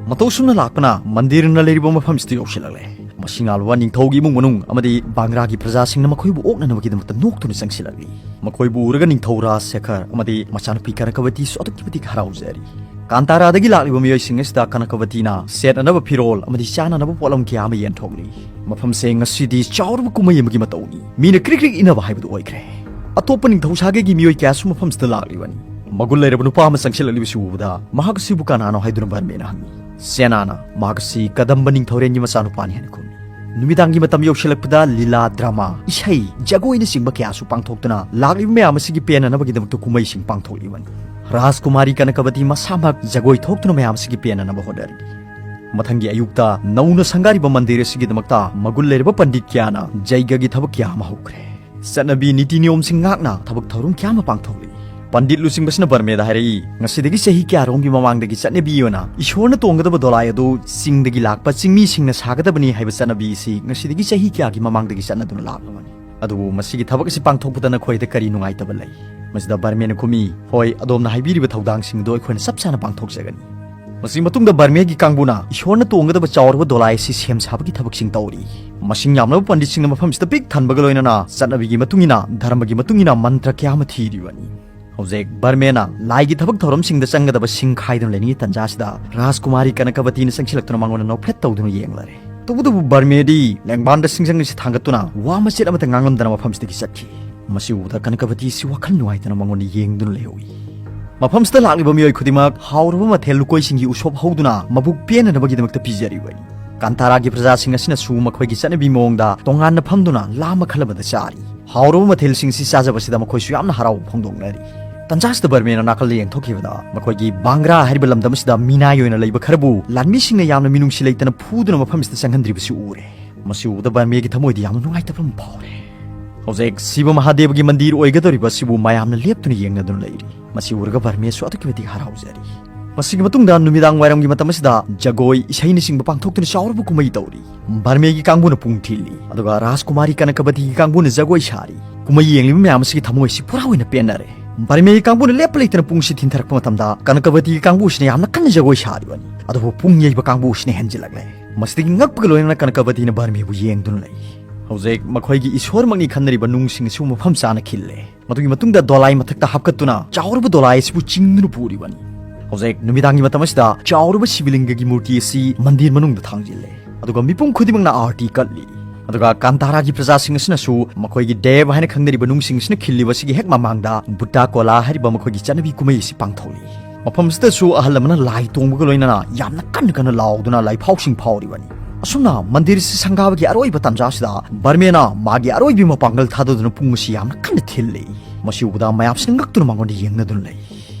ꯃꯇꯧ ꯁꯨꯝꯅ ꯂꯥꯛꯄꯅ ꯃꯟꯗꯤꯔꯅ ꯂꯩꯔꯤꯕ ꯃꯐꯝꯁꯤꯗ ꯌꯧꯁꯤꯜꯂꯛꯂꯦ꯫ ꯃꯁꯤꯡ ꯌꯥꯝꯂꯕ ꯅꯤꯡꯊꯧꯒꯤ ꯏꯃꯨꯡ ꯃꯅꯨꯡ ꯑꯃꯗꯤ ꯕꯥꯡꯒ꯭ꯔꯥꯒꯤ ꯄ꯭ꯔꯖꯥꯁꯤꯡꯅ ꯃꯈꯣꯏꯕꯨ ꯑꯣꯛꯅꯅꯕꯒꯤꯗꯃꯛꯇ ꯅꯣꯛꯇꯨꯅ ꯆꯪꯁꯤꯜꯂꯛꯂꯤ꯫ ꯃꯈꯣꯏꯕꯨ ꯎꯔꯒ ꯅꯤꯡꯊꯧ ꯔꯥꯖ ꯁꯦꯈꯔ ꯑꯃꯗꯤ ꯃꯆꯥꯅꯨꯄꯤ ꯀꯅꯀꯕꯇꯤꯁꯨ ꯑꯗꯨꯛꯀꯤ ꯃꯇꯤꯛ ꯍꯔꯥꯎꯖꯔꯤ꯫ ꯀꯥꯟꯇꯥꯔꯥꯗꯒꯤ ꯂꯥꯛꯂꯤꯕ ꯃꯤꯑꯣꯏꯁꯤꯡ ꯑꯁꯤꯗ ꯀꯅꯀꯕꯇꯤꯅ ꯁꯦꯠꯅꯅꯕ ꯐꯤꯔꯣꯜ ꯑꯃꯗꯤ ꯆꯥꯅꯅꯕ ꯄꯣꯠꯂꯝ ꯀꯌꯥ ꯑꯃ ꯌꯦꯟꯊꯣꯛꯂꯤ꯫ ꯃꯐꯝꯁꯦ ꯉꯁꯤꯗꯤ ꯆꯥꯎꯔꯕ ꯀꯨꯝꯍꯩ ꯑꯃꯒꯤ ꯃꯇꯧꯅꯤ꯫ ꯃꯤꯅ ꯀ꯭ꯔꯤꯛ ꯀ꯭ꯔꯤꯛ ꯏꯟꯅꯕ ꯍꯥꯏꯕꯗꯨ ꯑꯣꯏꯈ꯭ꯔꯦ꯫ ꯑꯇꯣꯞꯄ ꯅꯤꯡꯊꯧ ꯁꯥꯒꯩꯒꯤ ꯃꯤꯑꯣꯏ ꯀꯌꯥꯁꯨ ꯃꯐꯝꯁꯤꯗ ꯂꯥꯛꯂꯤꯕꯅꯤ꯫ ꯃꯒꯨꯟ ꯂꯩꯔꯕ ꯅꯨꯄꯥ ꯑꯃ ꯆꯪꯁꯤꯜꯂꯛꯂꯤꯕꯁꯤ ꯎꯕꯗ ꯃꯍꯥꯛ ꯑꯁꯤꯕꯨ ꯀꯅꯥꯅꯣ ꯍꯥꯏꯗꯨꯅ ꯕꯔꯃꯦꯅ ꯍꯪꯉꯤ꯫ ꯁꯦꯅꯥꯅ ꯃꯍꯥꯛ ꯑꯁꯤ ꯀꯗꯝꯕ ꯅꯤꯡꯊꯧꯔꯦꯟꯒꯤ ꯃꯆꯥꯅꯨꯄꯥꯅꯤ ꯍꯥꯏꯅ ꯈꯨꯝꯃꯤ꯫ ꯅꯨꯃꯤꯗꯥꯡꯒꯤ ꯃꯇꯝ ꯌꯧꯁꯤꯜꯂꯛꯄꯗ ꯂꯤꯂꯥ, ꯗ꯭ꯔꯃꯥ, ꯏꯁꯩ, ꯖꯒꯣꯏꯅꯆꯤꯡꯕ ꯀꯌꯥꯁꯨ ꯄꯥꯡꯊꯣꯛꯇꯨꯅ ꯂꯥꯛꯂꯤꯕ ꯃꯌꯥꯝ ꯑꯁꯤꯒꯤ ꯄꯦꯟꯅꯅꯕꯒꯤꯗꯃꯛꯇ ꯀꯨꯝꯍꯩꯁꯤꯡ ꯄꯥꯡꯊꯣꯛꯂꯤꯕꯅꯤ꯫ ꯔꯥꯖꯀꯨꯃꯥꯔꯤ ꯀꯅꯀꯕꯇꯤ ꯃꯁꯥꯃꯛ ꯖꯒꯣꯏ ꯊꯣꯛꯇꯨꯅ ꯃꯌꯥꯝ ꯑꯁꯤꯒꯤ ꯄꯦꯟꯅꯅꯕ ꯍꯣꯠꯅꯔꯤ꯫ ꯃꯊꯪꯒꯤ ꯑꯌꯨꯛꯇ ꯅꯧꯅ ꯁꯪꯒꯥꯔꯤꯕ ꯃꯟꯗꯤꯔ ꯑꯁꯤꯒꯤꯗꯃꯛꯇ ꯃꯒꯨꯟ ꯂꯩꯔꯕ ꯄꯟꯗꯤꯠ ꯀꯌꯥꯅ ꯖꯩꯒꯒꯤ ꯊꯕꯛ ꯀꯌꯥ ꯑꯃ ꯍꯧꯈ꯭ꯔꯦ꯫ ꯆꯠꯅꯕꯤ ꯅꯤꯇꯤ ꯅꯤꯌꯣꯝꯁꯤꯡ ꯉꯥꯛꯅ ꯊꯕꯛ ꯊꯧꯔꯝ ꯀꯌꯥ ꯑꯃ ꯄꯥꯡꯊꯣꯛꯂꯤ꯫ ꯄꯟꯗꯤꯠ ꯂꯨꯆꯤꯡꯕꯁꯤꯅ ꯕꯔꯃꯦꯗ ꯍꯥꯏꯔꯛꯏ, "ꯉꯁꯤꯗꯒꯤ ꯆꯍꯤ ꯀꯌꯥꯔꯣꯝꯒꯤ ꯃꯃꯥꯡꯗꯒꯤ ꯆꯠꯅꯕꯤ ꯑꯣꯏꯅ ꯏꯁꯣꯔꯅ ꯇꯣꯡꯒꯗꯕ ꯗꯣꯂꯥꯏ ꯑꯗꯨ ꯆꯤꯡꯗꯒꯤ ꯂꯥꯛꯄ ꯆꯤꯡꯃꯤꯁꯤꯡꯅ ꯁꯥꯒꯗꯕꯅꯤ ꯍꯥꯏꯕ ꯆꯠꯅꯕꯤ ꯑꯁꯤ ꯉꯁꯤꯗꯒꯤ ꯆꯍꯤ ꯀꯌꯥꯒꯤ ꯃꯃꯥꯡꯗꯒꯤ ꯆꯠꯅꯗꯨꯅ ꯂꯥꯛꯂꯕꯅꯤ꯫ ꯑꯗꯨꯕꯨ ꯃꯁꯤꯒꯤ ꯊꯕꯛ ꯑꯁꯤ ꯄꯥꯡꯊꯣꯛꯄꯗ ꯅꯈꯣꯏꯗ ꯀꯔꯤ ꯅꯨꯡꯉꯥꯏꯇꯕ ꯂꯩ?" ꯃꯁꯤꯗ ꯕꯔꯃꯦꯅ ꯈꯨꯝꯃꯤ, "ꯍꯣꯏ, ꯑꯗꯣꯝꯅ ꯍꯥꯏꯕꯤꯔꯤꯕ ꯊꯧꯗꯥꯡꯁꯤꯡ ꯑꯗꯨ ꯑꯩꯈꯣꯏꯅ ꯆꯞ ꯆꯥꯅ ꯄꯥꯡꯊꯣꯛꯆꯒꯅꯤ"꯫ ꯃꯁꯤꯒꯤ ꯃꯇꯨꯡꯗ ꯕꯔꯃꯦꯒꯤ ꯀꯥꯡꯕꯨꯅ ꯏꯁꯣꯔꯅ ꯇꯣꯡꯒꯗꯕ ꯆꯥꯎꯔꯕ ꯗꯣꯂꯥꯏ ꯑꯁꯤ ꯁꯦꯝ ꯁꯥꯕꯒꯤ ꯊꯕꯛꯁꯤꯡ ꯇꯧꯔꯤ꯫ ꯃꯁꯤꯡ ꯌꯥꯝꯂꯕ ꯄꯟꯗꯤꯠꯁꯤꯡꯅ ꯃꯐꯝꯁꯤꯗ ꯄꯤꯛ ꯊꯟꯕꯒ ꯂꯣꯏꯅꯅ ꯆꯠꯅꯕꯤꯒꯤ ꯃꯇꯨꯡ ꯏꯟꯅ, ꯙꯔꯃꯒꯤ ꯃꯇꯨꯡ ꯏꯟꯅ ꯃꯟꯇ꯭ꯔ ꯀꯌꯥ ꯑꯃ ꯊꯤꯔꯤꯕꯅꯤ꯫ ꯍꯧꯖꯤꯛ ꯕꯔꯃꯦꯅ ꯂꯥꯏꯒꯤ ꯊꯕꯛ ꯊꯧꯔꯝꯁꯤꯡꯗ ꯆꯪꯒꯗꯕ ꯁꯤꯡ ꯈꯥꯏꯗꯨꯅ ꯂꯩꯔꯤꯉꯩ ꯇꯟꯖꯥꯁꯤꯗ ꯔꯥꯖꯀꯨꯃꯥꯔꯤ ꯀꯅꯀꯕꯇꯤꯅ ꯆꯪꯁꯤꯜꯂꯛꯇꯨꯅ ꯃꯉꯣꯟꯗ ꯅꯣꯛꯐꯦꯠ ꯇꯧꯗꯨꯅ ꯌꯦꯡꯂꯔꯦ꯫ ꯇꯧꯕꯇꯕꯨ ꯕꯔꯃꯦꯗꯤ ꯂꯦꯡꯕꯥꯟꯗ ꯁꯤꯡꯖꯪ ꯑꯁꯤ ꯊꯥꯡꯒꯠꯇꯨꯅ ꯋꯥ ꯃꯆꯦꯠ ꯑꯃꯠꯇ ꯉꯥꯡꯂꯝꯗꯅ ꯃꯐꯝꯁꯤꯗꯒꯤ ꯆꯠꯈꯤ꯫ ꯃꯁꯤ ꯎꯕꯗ ꯀꯅꯀꯕꯇꯤ ꯑꯁꯤ ꯋꯥꯈꯜ ꯅꯨꯡꯉꯥꯏꯇꯅ ꯃꯉꯣꯟꯗ ꯌꯦꯡꯗꯨꯅ ꯂꯩꯍꯧꯏ꯫ ꯃꯐꯝꯁꯤꯗ ꯂꯥꯛꯂꯤꯕ ꯃꯤꯑꯣꯏ ꯈꯨꯗꯤꯡꯃꯛ ꯍꯥꯎꯔꯕ ꯃꯊꯦꯜ ꯂꯨꯀꯣꯏꯁꯤꯡꯒꯤ ꯎꯁꯣꯞ ꯍꯧꯗꯨꯅ ꯃꯕꯨꯛ ꯄꯦꯟꯅꯅꯕꯒꯤꯗꯃꯛꯇ ꯄꯤꯖꯔꯤꯕꯅꯤ꯫ ꯀꯥꯟꯇꯥꯔꯥꯒꯤ ꯄ꯭ꯔꯖꯥꯁꯤꯡ ꯑꯁꯤꯅꯁꯨ ꯃꯈꯣꯏꯒꯤ ꯆꯠꯅꯕꯤ ꯃꯑꯣꯡꯗ ꯇꯣꯉꯥꯟꯅ ꯐꯝꯗꯨꯅ ꯂꯥ ꯃꯈꯜ ꯑꯃꯗ ꯆꯥꯔꯤ꯫ ꯍꯥꯎꯔꯕ ꯃꯊꯦꯜꯁꯤꯡꯁꯤ ꯆꯥꯖꯕꯁꯤꯗ ꯃꯈꯣꯏꯁꯨ ꯌꯥꯝꯅ ꯍꯔꯥꯎꯕ ꯐꯣꯡꯗꯣꯛꯅꯔꯤ꯫ ꯇꯟꯖꯥꯁꯤꯗ ꯕꯔꯃꯦꯅ ꯅꯥꯀꯜꯗ ꯌꯦꯡꯊꯣꯛꯈꯤꯕꯗ ꯃꯈꯣꯏꯒꯤ ꯕꯥꯡꯒ꯭ꯔꯥ ꯍꯥꯏꯔꯤꯕ ꯂꯝꯗꯝ ꯑꯁꯤꯗ ꯃꯤꯅꯥꯏ ꯑꯣꯏꯅ ꯂꯩꯕ ꯈꯔꯕꯨ ꯂꯥꯟꯃꯤꯁꯤꯡꯅ ꯌꯥꯝꯅ ꯃꯤꯅꯨꯡꯁꯤ ꯂꯩꯇꯅ ꯐꯨꯗꯨꯅ ꯃꯐꯝꯁꯤꯗ ꯆꯪꯍꯟꯗ꯭ꯔꯤꯕꯁꯤ ꯎꯔꯦ꯫ ꯃꯁꯤ ꯎꯕꯗ ꯕꯔꯃꯦꯒꯤ ꯊꯃꯣꯏꯗ ꯌꯥꯝꯅ ꯅꯨꯡꯉꯥꯏꯇꯕ ꯑꯃ ꯐꯥꯎꯔꯦ꯫ ꯍꯧꯖꯤꯛ ꯁꯤꯕ ꯃꯍꯥꯗꯦꯕꯒꯤ ꯃꯟꯗꯤꯔ ꯑꯣꯏꯒꯗꯧꯔꯤꯕ ꯑꯁꯤꯕꯨ ꯃꯌꯥꯝꯅ ꯂꯦꯞꯇꯨꯅ ꯌꯦꯡꯅꯗꯨꯅ ꯂꯩꯔꯤ꯫ ꯃꯁꯤ ꯎꯔꯒ ꯕꯔꯃꯦꯁꯨ ꯑꯗꯨꯛꯀꯤ ꯃꯇꯤꯛ ꯍꯔꯥꯎꯖꯔꯤ꯫ ꯃꯁꯤꯒꯤ ꯃꯇꯨꯡꯗ ꯅꯨꯃꯤꯗꯥꯡ ꯋꯥꯏꯔꯝꯒꯤ ꯃꯇꯝ ꯑꯁꯤꯗ ꯖꯒꯣꯏ ꯏꯁꯩꯅꯆꯤꯡꯕ ꯄꯥꯡꯊꯣꯛꯇꯨꯅ ꯆꯥꯎꯔꯕ ꯀꯨꯝꯍꯩ ꯇꯧꯔꯤ꯫ ꯕꯔꯃꯦꯒꯤ ꯀꯥꯡꯕꯨꯅ ꯄꯨꯡ ꯊꯤꯜꯂꯤ, ꯑꯗꯨꯒ ꯔꯥꯖꯀꯨꯃꯥꯔꯤ ꯀꯅꯀꯕꯇꯤꯒꯤ ꯀꯥꯡꯕꯨꯅ ꯖꯒꯣꯏ ꯁꯥꯔꯤ꯫ ꯀꯨꯝꯍꯩ ꯌꯦꯡꯂꯤꯕ ꯃꯌꯥꯝ ꯑꯁꯤꯒꯤ ꯊꯃꯣꯏꯁꯤ ꯄꯨꯔꯥ ꯑꯣꯏꯅ ꯄꯦꯟꯅꯔꯦ꯫ ꯕꯔꯃꯦꯒꯤ ꯀꯥꯡꯕꯨꯅ ꯂꯦꯞꯄ ꯂꯩꯇꯅ ꯄꯨꯡꯁꯤ ꯊꯤꯟꯊꯔꯛꯄ ꯃꯇꯝꯗ ꯀꯅꯀꯕꯇꯤꯒꯤ ꯀꯥꯡꯕꯨꯁꯤꯅ ꯌꯥꯝꯅ ꯀꯟꯅ ꯖꯒꯣꯏ ꯁꯥꯔꯤꯕꯅꯤ꯫ ꯑꯗꯨꯕꯨ ꯄꯨꯡ ꯌꯩꯕ ꯀꯥꯡꯕꯨꯁꯤꯅ ꯍꯦꯟꯖꯤꯜꯂꯛꯂꯦ꯫ ꯃꯁꯤꯗꯒꯤ ꯉꯛꯄꯒ ꯂꯣꯏꯅꯅ ꯀꯅꯀꯕꯇꯤꯅ ꯕꯔꯃꯦꯕꯨ ꯌꯦꯡꯗꯨꯅ ꯂꯩ꯫ ꯍꯧꯖꯤꯛ ꯃꯈꯣꯏꯒꯤ ꯏꯁꯣꯔꯃꯛꯅꯤ ꯈꯟꯅꯔꯤꯕ ꯅꯨꯡꯁꯤꯡ ꯑꯁꯤꯕꯨ ꯃꯐꯝ ꯆꯥꯅ ꯈꯤꯜꯂꯦ꯫ ꯃꯗꯨꯒꯤ ꯃꯇꯨꯡꯗ ꯗꯣꯂꯥꯏ ꯃꯊꯛꯇ ꯍꯥꯞꯀꯠꯇꯨꯅ ꯆꯥꯎꯔꯕ ꯗꯣꯂꯥꯏ ꯑꯁꯤꯕꯨ ꯆꯤꯡꯗꯨꯅ ꯄꯨꯔꯤꯕꯅꯤ꯫ ꯍꯧꯖꯤꯛ ꯅꯨꯃꯤꯗꯥꯡꯒꯤ ꯃꯇꯝ ꯑꯁꯤꯗ ꯆꯥꯎꯔꯕ ꯁꯤꯕꯂꯤꯡꯒꯒꯤ ꯃꯨꯔꯇꯤ ꯑꯁꯤ ꯃꯟꯗꯤꯔ ꯃꯅꯨꯡꯗ ꯊꯥꯡꯖꯤꯜꯂꯦ, ꯑꯗꯨꯒ ꯃꯤꯄꯨꯝ ꯈꯨꯗꯤꯡꯃꯛꯅ ꯑꯥꯔꯇꯤ ꯀꯠꯂꯤ꯫ ꯑꯗꯨꯒ ꯀꯥꯟꯇꯥꯔꯥꯒꯤ ꯄ꯭ꯔꯖꯥꯁꯤꯡ ꯑꯁꯤꯅꯁꯨ ꯃꯈꯣꯏꯒꯤ ꯗꯦꯕ ꯍꯥꯏꯅ ꯈꯪꯅꯔꯤꯕ ꯅꯨꯡꯁꯤꯡ ꯑꯁꯤꯅ ꯈꯤꯜꯂꯤꯕ ꯑꯁꯤꯒꯤ ꯍꯦꯛ ꯃꯃꯥꯡꯗ ꯕꯨꯠꯇꯥ ꯀꯣꯂꯥ ꯍꯥꯏꯔꯤꯕ ꯃꯈꯣꯏꯒꯤ ꯆꯠꯅꯕꯤ ꯀꯨꯝꯍꯩ ꯑꯁꯤ ꯄꯥꯡꯊꯣꯛꯂꯤ꯫ ꯃꯐꯝꯁꯤꯗꯁꯨ ꯑꯍꯜ ꯑꯃꯅ ꯂꯥꯏ ꯇꯣꯡꯕꯒ ꯂꯣꯏꯅꯅ ꯌꯥꯝꯅ ꯀꯟꯅ ꯀꯟꯅ ꯂꯥꯎꯗꯨꯅ ꯂꯥꯏꯐꯥꯎꯁꯤꯡ ꯐꯥꯎꯔꯤꯕꯅꯤ꯫ ꯑꯁꯨꯝꯅ ꯃꯟꯗꯤꯔ ꯑꯁꯤ ꯁꯪꯒꯥꯕꯒꯤ ꯑꯔꯣꯏꯕ ꯇꯥꯟꯖꯥ ꯑꯁꯤꯗ ꯕꯔꯃꯦꯅ ꯃꯥꯒꯤ ꯑꯔꯣꯏꯕ ꯃꯄꯥꯡꯒꯜ ꯊꯥꯗꯗꯨꯅ ꯄꯨꯡ ꯑꯁꯤ ꯌꯥꯝꯅ ꯀꯟꯅ ꯊꯤꯜꯂꯤ꯫ ꯃꯁꯤ ꯎꯕꯗ ꯃꯌꯥꯝꯁꯤꯅ ꯉꯛꯇꯨꯅ ꯃꯉꯣꯟꯗ ꯌꯦꯡꯅꯗꯨꯅ ꯂꯩ꯫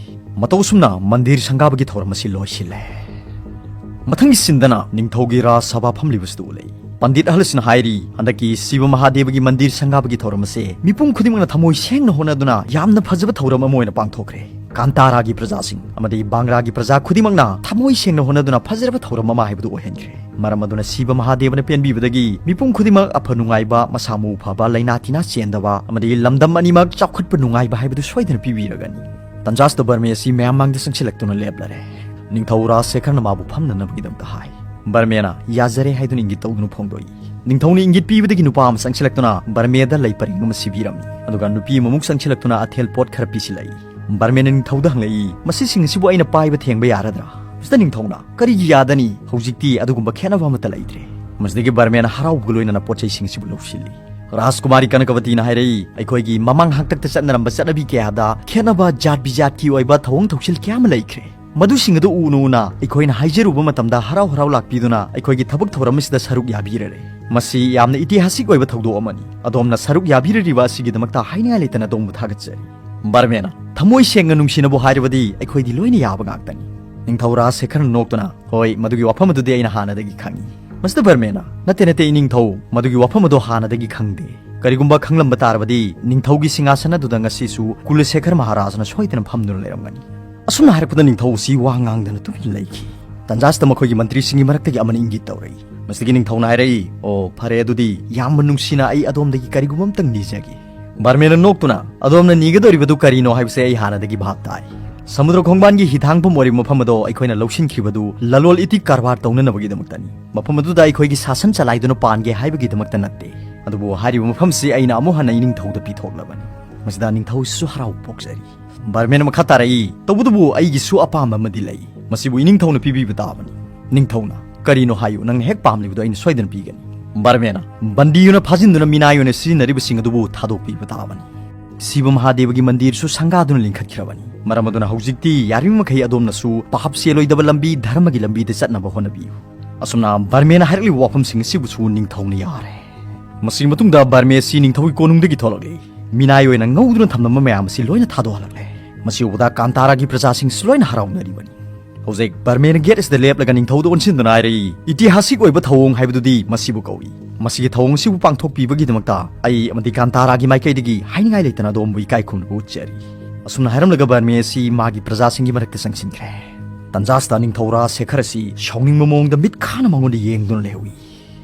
ꯃꯇꯧ ꯑꯁꯨꯝꯅ ꯃꯟꯗꯤꯔ ꯁꯪꯒꯥꯕꯒꯤ ꯊꯧꯔꯝ ꯑꯁꯤ ꯂꯣꯏꯁꯤꯜꯂꯦ꯫ ꯃꯊꯪꯒꯤ ꯁꯤꯟꯗꯅ ꯅꯤꯡꯊꯧꯒꯤ ꯔꯥꯖ ꯁꯚꯥ ꯐꯝꯂꯤꯕꯁꯤꯗ ꯎꯠꯂꯛꯏ꯫ ꯄꯟꯗꯤꯠ ꯑꯍꯜ ꯑꯁꯤꯅ ꯍꯥꯏꯔꯤ, ꯍꯟꯗꯛꯀꯤ ꯁꯤꯕ ꯃꯍꯥꯗꯦꯕꯒꯤ ꯃꯟꯗꯤꯔ ꯁꯪꯒꯥꯕꯒꯤ ꯊꯧꯔꯝ ꯑꯁꯦ ꯃꯤꯄꯨꯝ ꯈꯨꯗꯤꯡꯃꯛꯅ ꯊꯃꯣꯏ ꯁꯦꯡꯅ ꯍꯣꯠꯅꯗꯨꯅ ꯌꯥꯝꯅ ꯐꯖꯕ ꯊꯧꯔꯝ ꯑꯃ ꯑꯣꯏꯅ ꯄꯥꯡꯊꯣꯛꯈ꯭ꯔꯦ꯫ ꯀꯥꯟꯇꯥꯔꯥꯒꯤ ꯄ꯭ꯔꯖꯥꯁꯤꯡ ꯑꯃꯗꯤ ꯕꯥꯡꯒ꯭ꯔꯥꯒꯤ ꯄ꯭ꯔꯖꯥ ꯈꯨꯗꯤꯡꯃꯛꯅ ꯊꯃꯣꯏ ꯁꯦꯡꯅ ꯍꯣꯠꯅꯗꯨꯅ ꯐꯖꯔꯕ ꯊꯧꯔꯝ ꯑꯃ ꯍꯥꯏꯕꯗꯨ ꯑꯣꯏꯍꯟꯈ꯭ꯔꯦ꯫ ꯃꯔꯝ ꯑꯗꯨꯅ ꯁꯤꯕ ꯃꯍꯥꯗꯦꯕꯅ ꯄꯦꯟꯕꯤꯕꯗꯒꯤ ꯃꯤꯄꯨꯝ ꯈꯨꯗꯤꯡꯃꯛ ꯑꯐ ꯅꯨꯡꯉꯥꯏꯕ, ꯃꯁꯥ ꯃꯎ ꯐꯕ, ꯂꯥꯏꯅꯥ ꯇꯤꯟꯅꯥ ꯆꯦꯟꯗꯕ ꯑꯃꯗꯤ ꯂꯝꯗꯝ ꯑꯅꯤꯃꯛ ꯆꯥꯎꯈꯠꯄ ꯅꯨꯡꯉꯥꯏꯕ ꯍꯥꯏꯕꯗꯨ ꯁꯣꯏꯗꯅ ꯄꯤꯕꯤꯔꯒꯅꯤ꯫ ꯇꯟꯖꯥꯁꯤꯗ ꯕꯔꯃꯦ ꯑꯁꯤ ꯃꯌꯥꯝ ꯃꯥꯡꯗ ꯆꯪꯁꯤꯜꯂꯛꯇꯨꯅ ꯂꯦꯞꯂꯔꯦ꯫ ꯅꯤꯡꯊꯧ ꯔꯥꯖ ꯁꯦꯈꯔꯅ ꯃꯥꯕꯨ ꯐꯝꯅꯅꯕꯒꯤꯗꯃꯛꯇ ꯍꯥꯏ꯫ ꯕꯔꯃꯦꯅ ꯌꯥꯖꯔꯦ ꯍꯥꯏꯗꯨꯅ ꯏꯪꯒꯤꯠ ꯇꯧꯗꯨꯅ ꯐꯣꯡꯗꯣꯛꯏ꯫ ꯅꯤꯡꯊꯧꯅ ꯏꯪꯒꯤꯠ ꯄꯤꯕꯗꯒꯤ ꯅꯨꯄꯥ ꯑꯃ ꯆꯪꯁꯤꯜꯂꯛꯇꯨꯅ ꯕꯔꯃꯦꯗ ꯂꯩ ꯄꯔꯦꯡ ꯑꯃ ꯁꯤꯕꯤꯔꯝꯃꯤ, ꯑꯗꯨꯒ ꯅꯨꯄꯤ ꯑꯃꯃꯨꯛ ꯆꯪꯁꯤꯜꯂꯛꯇꯨꯅ ꯑꯊꯦꯜ ꯄꯣꯠ ꯈꯔ ꯄꯤꯁꯤꯜꯂꯛꯏ꯫ ꯕꯔꯃꯦꯅ ꯅꯤꯡꯊꯧꯗ ꯍꯪꯂꯛꯏ, "ꯃꯁꯤꯁꯤꯡ ꯑꯁꯤꯕꯨ ꯑꯩꯅ ꯄꯥꯏꯕ ꯊꯦꯡꯕ ꯌꯥꯔꯗ꯭ꯔꯥ?" ꯃꯁꯤꯗ ꯅꯤꯡꯊꯧꯅ, "ꯀꯔꯤꯒꯤ ꯌꯥꯗꯅꯤ? ꯍꯧꯖꯤꯛꯇꯤ ꯑꯗꯨꯒꯨꯝꯕ ꯈꯦꯠꯅꯕ ꯑꯃꯠꯇ ꯂꯩꯇ꯭ꯔꯦ꯫" ꯃꯁꯤꯗꯒꯤ ꯕꯔꯃꯦꯅ ꯍꯔꯥꯎꯕꯒ ꯂꯣꯏꯅꯅ ꯄꯣꯠ ꯆꯩꯁꯤꯡ ꯑꯁꯤꯕꯨ ꯂꯧꯁꯤꯜꯂꯤ꯫ ꯔꯥꯖꯀꯨꯃꯥꯔꯤ ꯀꯅꯀꯕꯇꯤꯅ ꯍꯥꯏꯔꯛꯏ, "ꯑꯩꯈꯣꯏꯒꯤ ꯃꯃꯥꯡ ꯍꯥꯛꯇꯛꯇ ꯆꯠꯅꯔꯝꯕ ꯆꯠꯅꯕꯤ ꯀꯌꯥꯗ ꯈꯦꯠꯅꯕ, ꯖꯥꯠ ꯕꯤꯖꯥꯠꯀꯤ ꯑꯣꯏꯕ ꯊꯧꯑꯣꯡ ꯊꯧꯁꯤꯜ ꯀꯌꯥ ꯑꯃ ꯂꯩꯈ꯭ꯔꯦ꯫ ꯃꯗꯨꯁꯤꯡ ꯑꯗꯨ ꯎꯅ ꯎꯅ ꯑꯩꯈꯣꯏꯅ ꯍꯥꯏꯖꯔꯨꯕ ꯃꯇꯝꯗ ꯍꯔꯥꯎ ꯍꯔꯥꯎ ꯂꯥꯛꯄꯤꯗꯨꯅ ꯑꯩꯈꯣꯏꯒꯤ ꯊꯕꯛ ꯊꯧꯔꯝ ꯑꯁꯤꯗ ꯁꯔꯨꯛ ꯌꯥꯕꯤꯔꯔꯦ꯫ ꯃꯁꯤ ꯌꯥꯝꯅ ꯏꯇꯤꯍꯥꯁꯤꯛ ꯑꯣꯏꯕ ꯊꯧꯗꯣꯛ ꯑꯃꯅꯤ꯫ ꯑꯗꯣꯝꯅ ꯁꯔꯨꯛ ꯌꯥꯕꯤꯔꯔꯤꯕ ꯑꯁꯤꯒꯤꯗꯃꯛꯇ ꯍꯥꯏꯅꯤꯡꯉꯥꯏ ꯂꯩꯇꯅ ꯑꯗꯣꯝꯕꯨ ꯊꯥꯒꯠꯆꯔꯤ꯫ ꯕꯔꯃꯦꯅ ꯊꯃꯣꯏ ꯁꯦꯡꯅ ꯅꯨꯡꯁꯤꯅꯕꯨ ꯍꯥꯏꯔꯕꯗꯤ ꯑꯩꯈꯣꯏꯗꯤ ꯂꯣꯏꯅ ꯌꯥꯕ ꯉꯥꯛꯇꯅꯤ꯫ ꯅꯤꯡꯊꯧ ꯔꯥꯖ ꯁꯦꯈꯔꯅ ꯅꯣꯛꯇꯨꯅ, "ꯍꯣꯏ, ꯃꯗꯨꯒꯤ ꯋꯥꯐꯝ ꯑꯗꯨꯗꯤ ꯑꯩꯅ ꯍꯥꯟꯅꯗꯒꯤ ꯈꯪꯏ꯫" ꯃꯁꯤꯗ ꯕꯔꯃꯦꯅ, "ꯅꯠꯇꯦ, ꯅꯠꯇꯦ, ꯏꯅꯤꯡꯊꯧ, ꯃꯗꯨꯒꯤ ꯋꯥꯐꯝ ꯑꯗꯨ ꯍꯥꯟꯅꯗꯒꯤ ꯈꯪꯗꯦ꯫ ꯀꯔꯤꯒꯨꯝꯕ ꯈꯪꯂꯝꯕ ꯇꯥꯔꯕꯗꯤ ꯅꯤꯡꯊꯧꯒꯤ ꯁꯤꯡꯍꯥꯁꯟ ꯑꯗꯨꯗ ꯉꯁꯤꯁꯨ ꯀꯨꯂꯁꯦꯈꯔ ꯃꯍꯥꯔꯥꯖꯅ ꯁꯣꯏꯗꯅ ꯐꯝꯗꯨꯅ ꯂꯩꯔꯝꯒꯅꯤ꯫" ꯑꯁꯨꯝꯅ ꯍꯥꯏꯔꯛꯄꯗ ꯅꯤꯡꯊꯧ ꯑꯁꯤ ꯋꯥ ꯉꯥꯡꯗꯅ ꯇꯨꯃꯤꯟ ꯂꯩꯈꯤ꯫ ꯇꯟꯖꯥꯁꯤꯗ ꯃꯈꯣꯏꯒꯤ ꯃꯟꯇ꯭ꯔꯤꯁꯤꯡꯒꯤ ꯃꯔꯛꯇꯒꯤ ꯑꯃꯅ ꯏꯪꯒꯤꯠ ꯇꯧꯔꯛꯏ꯫ ꯃꯁꯤꯗꯒꯤ ꯅꯤꯡꯊꯧꯅ ꯍꯥꯏꯔꯛꯏ, "ꯑꯣ, ꯐꯔꯦ, ꯑꯗꯨꯗꯤ ꯌꯥꯝꯅ ꯅꯨꯡꯁꯤꯅ ꯑꯩ ꯑꯗꯣꯝꯗꯒꯤ ꯀꯔꯤꯒꯨꯝꯕ ꯑꯝꯇꯪ ꯅꯤꯖꯒꯦ꯫" ꯕꯔꯃꯦꯅ ꯅꯣꯛꯇꯨꯅ, "ꯑꯗꯣꯝꯅ ꯅꯤꯒꯗꯧꯔꯤꯕꯗꯨ ꯀꯔꯤꯅꯣ ꯍꯥꯏꯕꯁꯦ ꯑꯩ ꯍꯥꯟꯅꯗꯒꯤ ꯚꯥꯞ ꯇꯥꯏ꯫ ꯁꯃꯨꯗ꯭ꯔ ꯈꯣꯡꯕꯥꯟꯒꯤ ꯍꯤꯊꯥꯡꯐꯝ ꯑꯣꯏꯔꯤꯕ ꯃꯐꯝ ꯑꯗꯣ ꯑꯩꯈꯣꯏꯅ ꯂꯧꯁꯤꯟꯈꯤꯕꯗꯨ ꯂꯂꯣꯜ ꯏꯇꯤꯛ ꯀꯔꯕꯥꯔ ꯇꯧꯅꯅꯕꯒꯤꯗꯃꯛꯇꯅꯤ꯫ ꯃꯐꯝ ꯑꯗꯨꯗ ꯑꯩꯈꯣꯏꯒꯤ ꯁꯥꯁꯟ ꯆꯂꯥꯏꯗꯨꯅ ꯄꯥꯟꯒꯦ ꯍꯥꯏꯕꯒꯤꯗꯃꯛꯇ ꯅꯠꯇꯦ꯫ ꯑꯗꯨꯕꯨ ꯍꯥꯏꯔꯤꯕ ꯃꯐꯝꯁꯤ ꯑꯩꯅ ꯑꯃꯨꯛ ꯍꯟꯅ ꯏꯅꯤꯡꯊꯧꯗ ꯄꯤꯊꯣꯛꯂꯕꯅꯤ꯫" ꯃꯁꯤꯗ ꯅꯤꯡꯊꯧꯁꯤꯁꯨ ꯍꯔꯥꯎꯕ ꯄꯣꯛꯆꯔꯤ꯫ ꯕꯔꯃꯦꯟ ꯃꯈꯥ ꯇꯥꯔꯛꯏ, "ꯇꯧꯕꯇꯕꯨ ꯑꯩꯒꯤꯁꯨ ꯑꯄꯥꯝꯕ ꯑꯃꯗꯤ ꯂꯩ꯫ ꯃꯁꯤꯕꯨ ꯏꯅꯤꯡꯊꯧꯅ ꯄꯤꯕꯤꯕ ꯇꯥꯕꯅꯤ꯫" ꯅꯤꯡꯊꯧꯅ, "ꯀꯔꯤꯅꯣ ꯍꯥꯏꯌꯨ, ꯅꯪꯅ ꯍꯦꯛ ꯄꯥꯝꯂꯤꯕꯗꯨ ꯑꯩꯅ ꯁꯣꯏꯗꯅ ꯄꯤꯒꯅꯤ꯫" ꯕꯔꯃꯦꯅ, "ꯕꯟꯗꯤ ꯑꯣꯏꯅ ꯐꯥꯖꯤꯟꯗꯨꯅ ꯃꯤꯅꯥꯏ ꯑꯣꯏꯅ ꯁꯤꯖꯤꯟꯅꯔꯤꯕꯁꯤꯡ ꯑꯗꯨꯕꯨ ꯊꯥꯗꯣꯛꯄꯤꯕ ꯇꯥꯕꯅꯤ꯫" ꯁꯤꯕ ꯃꯍꯥꯗꯦꯕꯒꯤ ꯃꯟꯗꯤꯔꯁꯨ ꯁꯪꯒꯥꯗꯨꯅ ꯂꯤꯡꯈꯠꯈ꯭ꯔꯕꯅꯤ꯫ ꯃꯔꯝ ꯑꯗꯨꯅ ꯍꯧꯖꯤꯛꯇꯤ ꯌꯥꯔꯤꯕꯃꯈꯩ ꯑꯗꯣꯝꯅꯁꯨ ꯄꯥꯞ ꯆꯦꯜꯂꯣꯏꯗꯕ ꯂꯝꯕꯤ, ꯙꯔꯃꯒꯤ ꯂꯝꯕꯤꯗ ꯆꯠꯅꯕ ꯍꯣꯠꯅꯕꯤꯌꯨ꯫ ꯑꯁꯨꯝꯅ ꯕꯔꯃꯦꯅ ꯍꯥꯏꯔꯛꯂꯤꯕ ꯋꯥꯐꯝꯁꯤꯡ ꯑꯁꯤꯕꯨꯁꯨ ꯅꯤꯡꯊꯧꯅ ꯌꯥꯔꯦ꯫ ꯃꯁꯤꯒꯤ ꯃꯇꯨꯡꯗ ꯕꯔꯃꯦ ꯑꯁꯤ ꯅꯤꯡꯊꯧꯒꯤ ꯀꯣꯅꯨꯡꯗꯒꯤ ꯊꯣꯛꯂꯛꯂꯤ꯫ ꯃꯤꯅꯥꯏ ꯑꯣꯏꯅ ꯉꯧꯗꯨꯅ ꯊꯝꯂꯝꯕ ꯃꯌꯥꯝ ꯑꯁꯤ ꯂꯣꯏꯅ ꯊꯥꯗꯣꯛꯍꯜꯂꯛꯂꯦ꯫ ꯃꯁꯤ ꯎꯕꯗ ꯀꯥꯟꯇꯥꯔꯥꯒꯤ ꯄ꯭ꯔꯖꯥꯁꯤꯡꯁꯨ ꯂꯣꯏꯅ ꯍꯔꯥꯎꯅꯔꯤꯕꯅꯤ꯫ ꯍꯧꯖꯤꯛ ꯕꯔꯃꯦꯅ ꯒꯦꯠ ꯑꯁꯤꯗ ꯂꯦꯞꯂꯒ ꯅꯤꯡꯊꯧꯗ ꯑꯣꯟꯁꯤꯟꯗꯨꯅ ꯍꯥꯏꯔꯛꯏ, "ꯏꯇꯤꯍꯥꯁꯤꯛ ꯑꯣꯏꯕ ꯊꯧꯑꯣꯡ ꯍꯥꯏꯕꯗꯨꯗꯤ ꯃꯁꯤꯕꯨ ꯀꯧꯏ꯫ ꯃꯁꯤꯒꯤ ꯊꯧꯑꯣꯡ ꯑꯁꯤꯕꯨ ꯄꯥꯡꯊꯣꯛꯄꯤꯕꯒꯤꯗꯃꯛꯇ ꯑꯩ ꯑꯃꯗꯤ ꯀꯥꯟꯇꯥꯔꯥꯒꯤ ꯃꯥꯏꯀꯩꯗꯒꯤ ꯍꯥꯏꯅꯤꯡꯉꯥꯏ ꯂꯩꯇꯅ ꯑꯗꯣꯝꯕꯨ ꯏꯀꯥꯏ ꯈꯨꯝꯅꯕ ꯎꯠꯆꯔꯤ꯫" ꯑꯁꯨꯝꯅ ꯍꯥꯏꯔꯝꯂꯒ ꯕꯔꯃꯦ ꯑꯁꯤ ꯃꯥꯒꯤ ꯄ꯭ꯔꯖꯥꯁꯤꯡꯒꯤ ꯃꯔꯛꯇ ꯆꯪꯁꯤꯟꯈ꯭ꯔꯦ꯫ ꯇꯟꯖꯥꯁꯤꯗ ꯅꯤꯡꯊꯧ ꯔꯥꯖ ꯁꯦꯈꯔ ꯑꯁꯤ ꯁꯥꯎꯅꯤꯡꯕ ꯃꯑꯣꯡꯗ ꯃꯤꯠ ꯈꯥꯅ ꯃꯉꯣꯟꯗ ꯌꯦꯡꯗꯨꯅ ꯂꯩꯍꯧꯏ꯫